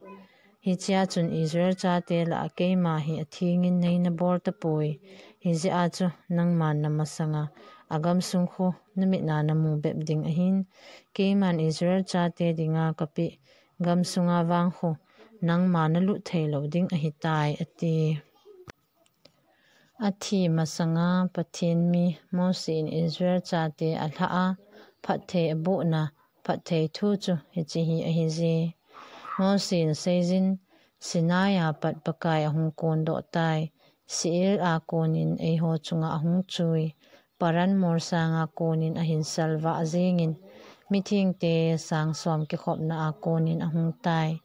Hichea chun Israel chate lah a keima hi athengin neina bol tapoi. Hijeh a chu nangman namasanga agam sung khu namitna namu bep ding ahin, keiman Israel chate dinga kapeh gam sunga vang khu nangma nalut theilou ding ahitai, ati. Athi masanga Pathen mi Mose in Israel chate alhah a, phatthei abohna, phatthei thu chu hiche hi ahije. Mose in aseijin, Sinai a pat Pakai ahung kondoh tai, Seir a konin eiho chunga ahung chui, Paran molsang a konin ahin salvah jengin, mithengte sang som kikhopna a konin ahung tai.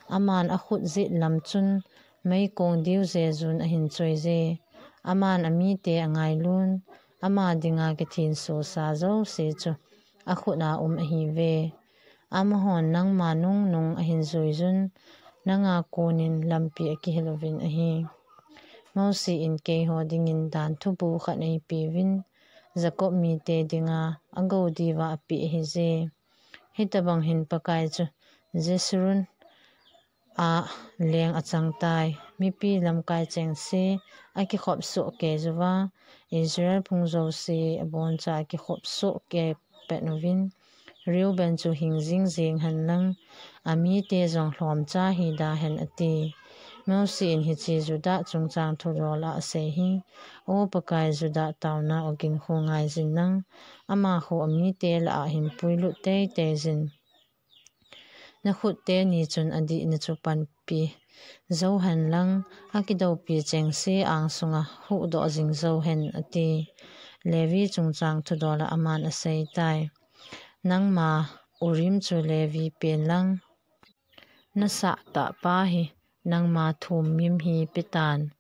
Aman akhut jet lam chun meikong diu jejun ahin choije. Aman amite angailun, ama dinga kithensosa jouse chu akhut a um ahiuve. Amahon nangma nungnung ahin juijun, nanga konin lampi akihil uvin ahi. Mose in keiho dingin danthu bu khat eipeuvin, Jacob mite dinga agou diuva apeh ahije. Hitobang hin Pakai chu Jeshurun a leng achang tai. Mipi lamkai chengse akikhop soh kei uva, Israel phung jouse aboncha akikhop soh kei pet uvin, Reuben chu hing jing jeng hen lang, amite jong lhomcha hida hen, ati. Mose in hiche Judah chungchang thudol a asei hi, O Pakai, Judah taona ogin khu ngaijin lang, ama khu amite lah a hin puilut teitei jin. Nakhut teni chun adihna chu panpi jou hen lang, akidoupi chengse angsunga huhdoh jing jou hen, ati. Levi chungchang thudol a aman asei tai. Nangma Urim chu Levi pen lang, nasah tah pa hi nangma thum mim hi petan.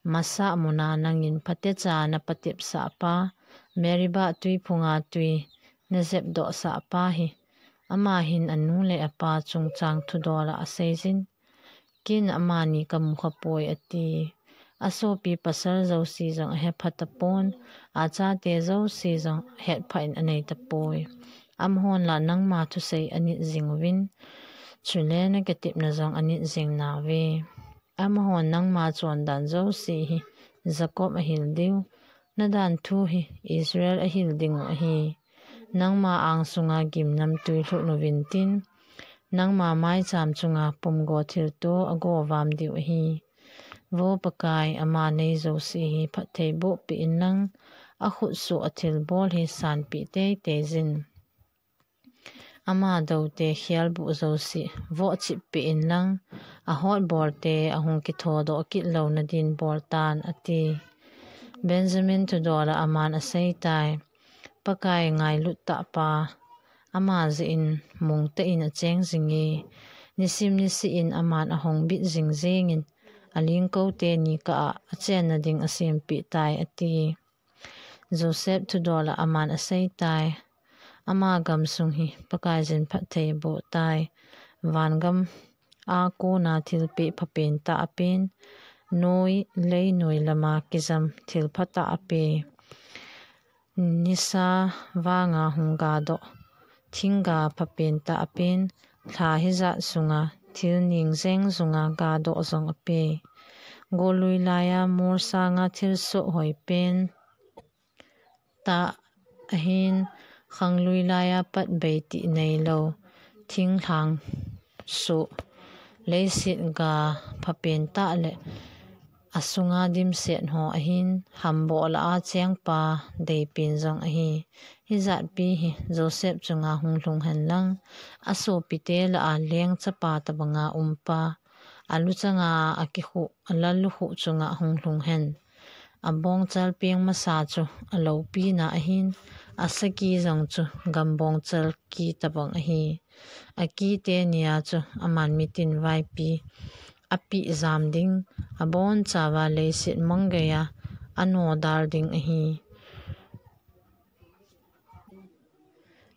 Massah muna nangin phatecha napatepsah pa, Meribah tuiphunga tui najepdohsah pa hi, ama hin anu le apa chungchang thudol a aseijin, Ken amani kamu khapoi, ati. Asopi pasal jouse jong ahepha tapon, achate jouse jong hetphah in anei tapoi. Amahon la nangma thusei anit jing uvin, chule nakitepna jong anit jing nauve. Amahon nangma chondan jouse hi Jacob ahil diu, nadanthu hi Israel ahil dingu ahi. Nangma angsunga gimnamtui lhut uvin tin, nangma maicham chunga pumgo thilto agovam diu ahi. Vo Pakai, ama nei jouse hi phatthei bohpeh in lang, akhutsoh athilbol hi sanpeh teitei jin. Ama doute khelbuh jouse vohchip peh in lang, ahotbolte ahung kithodoh kit louna din boltan, ati. Benjamin thudol a aman asei tai. Pakai ngailut tah pa, ama jeh in mungtah in acheng jinge, nisim nisih in aman ahongbit jing jengin, alingkote ni kah a achenna ding asempeh tai, ati. Joseph thudol a aman asei tai. Ama gamsung hi Pakaiyin phatthei boh tai. Vangam a kona thilpeh phapen tah apen, noi lei noi lama kijam thil phatah ape. Nisa vanga hung gadoh, thingga phapen tah apen, lha hijat sunga thil ning jeng junga gadoh jong ape. Gollui laiya mol sanga thil soh hoi pen tah ahin, khanglui laiya pat bei tih neilou, thinglhang soh, leiset ga phapen tah le asunga dimset ho ahin, hamboh lah a chengpa deipen jong ahi. Hijatpi hi Joseph chunga hung lhung hen lang, asopite lah a leng chapa tabanga umpa, aluchanga akikhuh, alal lukhuh chunga hung lhung hen. Abongchal peng masa chu aloupina ahin, asaki jong chu gam bongchal ki tabang ahi. Akite nia chu aman mitin vaipi apeh jam ding, abonchauva leiset mang geiya anodal ding ahi.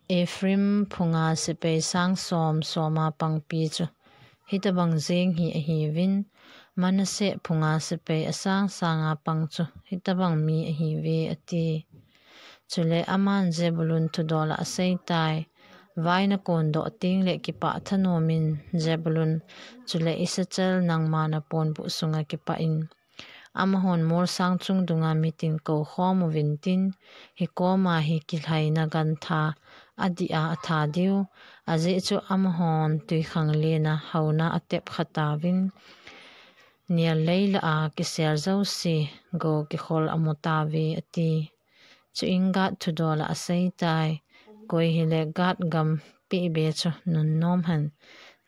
Ephraim phunga sepai sang som soma pangpi chu hitabang jeng hi ahiuvin, Manasseh phunga sepai asang sanga pang chu hitabang mi ahiuve, ati. Chule aman Zebulun thudol a asei tai. Vai nakondoh teng le kipah thanom in, Zebulun, chule Issachar, nangma naponbuh sunga kipah in. Amahon molsang chung dunga mitin koukhom uvin tin, hikoma hi kilhaina gantha adih a atha diu, ajeh chu amahon twikhanglen a hauna atep kha tauvin, nial lei lah a kisel jouse go kikhol amu tauve, ati. Chuin Gad thudol a asei tai. Koi hile Gad gam pehbe chu nunnom hen.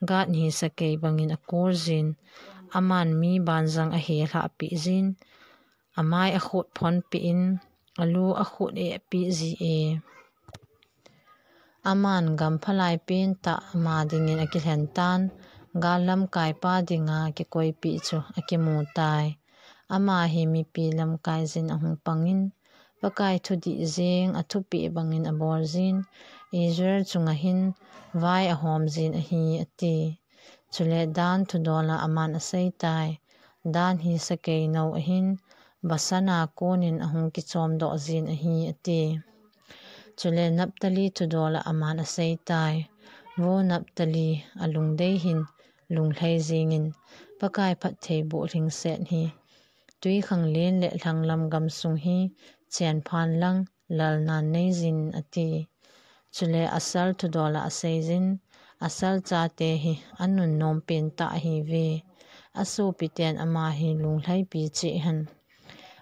Gad hi sakei bangin akur jin, aman mi banjang ahelhah peh jin, amai akhut phonpeh in, alu akhut ehpeh ji e. Aman gam phalai pentah ama dingin akilhen tan, gal lamkaipa dinga kikoipeh chu akimu tai. Ama hi mipi lamkai jin ahung pangin, Pakai thudih jeng athupeh bangin abol jin, Israel chunga hin vai ahom jin ahi, ati. Chule Dan thudol a aman asei tai. Dan hi sakei nou ahin, Bashan a konin ahung kichomdoh jin ahi, ati. Chule Naphtali thudol a aman asei tai. Vo Naphtali, alungdei hin lunglhai jingin, Pakai phattheiboh lhingset hi twikhanglen le lhanglam gamsung hi chenphan lang lalnan nei jin, ati. Chule Asher thudol a asei jin, Asher chate hi anunnom pentah ahiuve. Asopiten ama hi lunglhaipi cheh hen.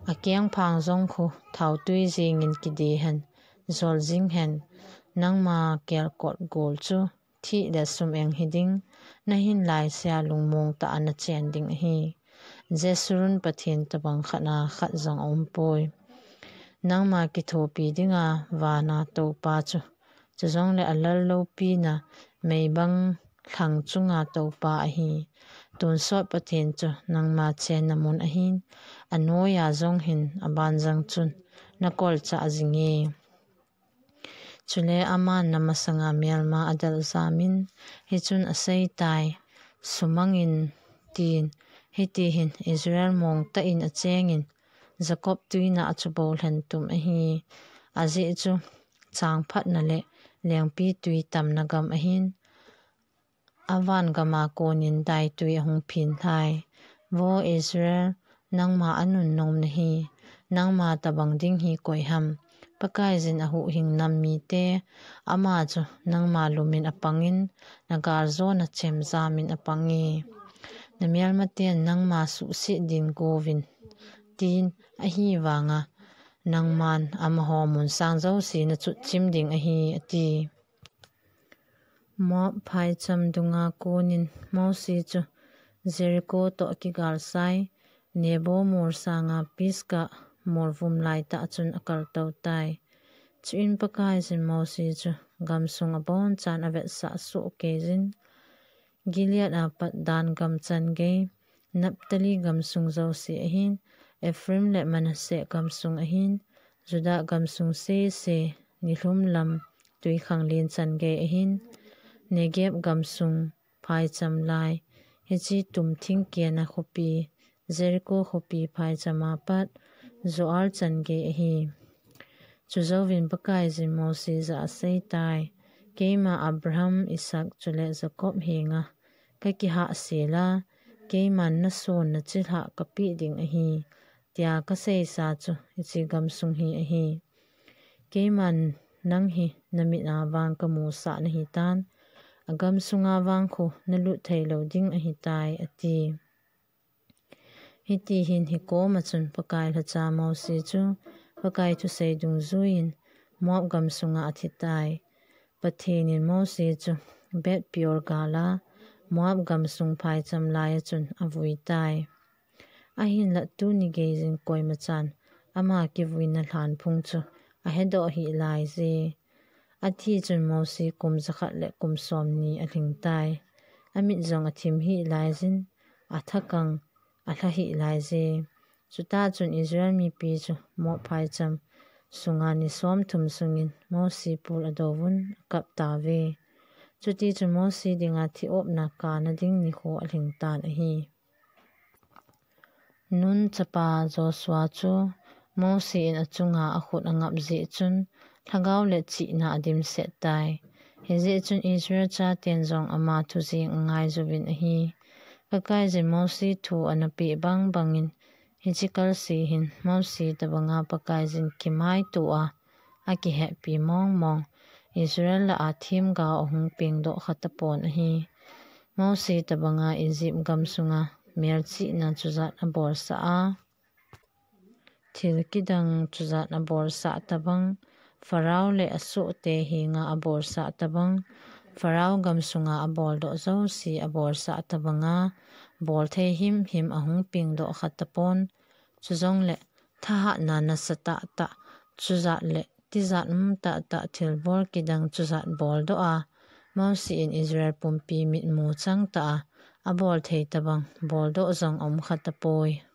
Akengphang jong khu thaotui jingin kide hen, jol jing hen. Nangma kelkot gol chu thih le sum eng hiding, nahin laisea lungmong tah a nachen ding ahi. Jeshurun Pathen tabang khat a khat jong aumpoi. Nangma kithopi dinga vana Toupa chu, chujongle alal loupina meibang lhang chunga Toupa ahi. Tonsot Pathen chu nangma chenna mun ahin, anoiya jong hin abanjang chun nakolchah jinge. Chule aman namasanga melma adel jamin, hichun asei tai, Sumangin, tin, hiti hin Israel mongtah in achengin, Jacob tuina a chu boulhen tum ahi. Ajeh chu changphatna le lengpitwi tamna gam ahin, avan gama konin daitwi ahung phin tai. Vo Israel, nangma anunnom nahi, nangma tabang ding hi koi ham? Pakaiyin ahuhhing nam mite, ama chu nangma lumin apangin, nagaljona chemjamin apange. Namelmaten nangma suhset din gouvin, tin, ahivanga nangman amaho mun sang jouse nachutchim ding ahi, ati. Moab phaicham dunga konin Mosi chu Jericho toh kigalsai, Nebo mol sanga Pisgah molvum laitah chun akaltou tai. Chuin Pakaiyin Mosi chu gamsung abonchan avetsah sohkeijin, Gilead a pat Dan gam chan gei, Naphtali gamsung jouse ahin, Ephraim le Manasseh gamsung ahin, Judah gamsung sese, nilhum lam tuikhanglen changei ahin, Negeb gamsung phaicham lai, hiche tumthing kena khopi, Jericho khopi phaicham apat, Zoar changei ahi. Chujouvin Pakaiyin Mose jah a aseitai, Keima Abraham, Isaac chule Jacob henga kakihahsel a, keiman nason nachilhah kapeh ding ahi, tia kaseisa chu hiche gamsung hi ahi. Keiman nang hi namit a vang kamusah nahitan, agamsunga vang khu nalut theilou ding ahitai, ati. Hitihin hikoma chun Pakai lhacha Mose chu Pakai thusei dungjuiyin Moab gamsunga athitai. Pathenin Mose chu Beth Peor gala Moab gamsung phaicham laiya chun avuitai. Ahinlah tuni geiyin koimachan ama kivuina lhanphung chu ahedoh hih laiye. Athi chun Mose kum jakhat le kum somni alhingtai. Amit jong athim hih laiyin, athakang alha hih laiye. Chutah chun Israel mipi chu Moab phaicham sunga ni somthum sungin Mose pul adouvun akap tauve. Chutichun Mose dinga thi-opna kana ding nikho alhingtan ahi. Nun chapa Joshua chu Mose in achunga akhut angap jeh chun lhagao le chihna adimset tai. Hijeh chun Israel chaten jong ama thu jeng angaijuvin ahi. Pakaiyin Mose thu anapeh bang bangin hiche kalse hin Mose tobanga Pakaiyin kimaitoa akihetpi mong mong Israel lah a themgao ahung pengdoh khatapon ahi. Mose tobanga Egypt gamsunga melchihna chujat abolsah a, thil kidang chujat abolsah tobang, Pharaoh le asohte henga abolsah tobang, Pharaoh gamsunga aboldoh jouse abolsah tobanga bolthei himhim ahung pengdoh khatapon. Chujongle thahatna nasatahtah chujat le tijat umtahtah thilbol kidang chujat boldoh a, Mose in Israel pumpi mitmu changtah a abolthei tobang boldoh jong aumkhatapoi.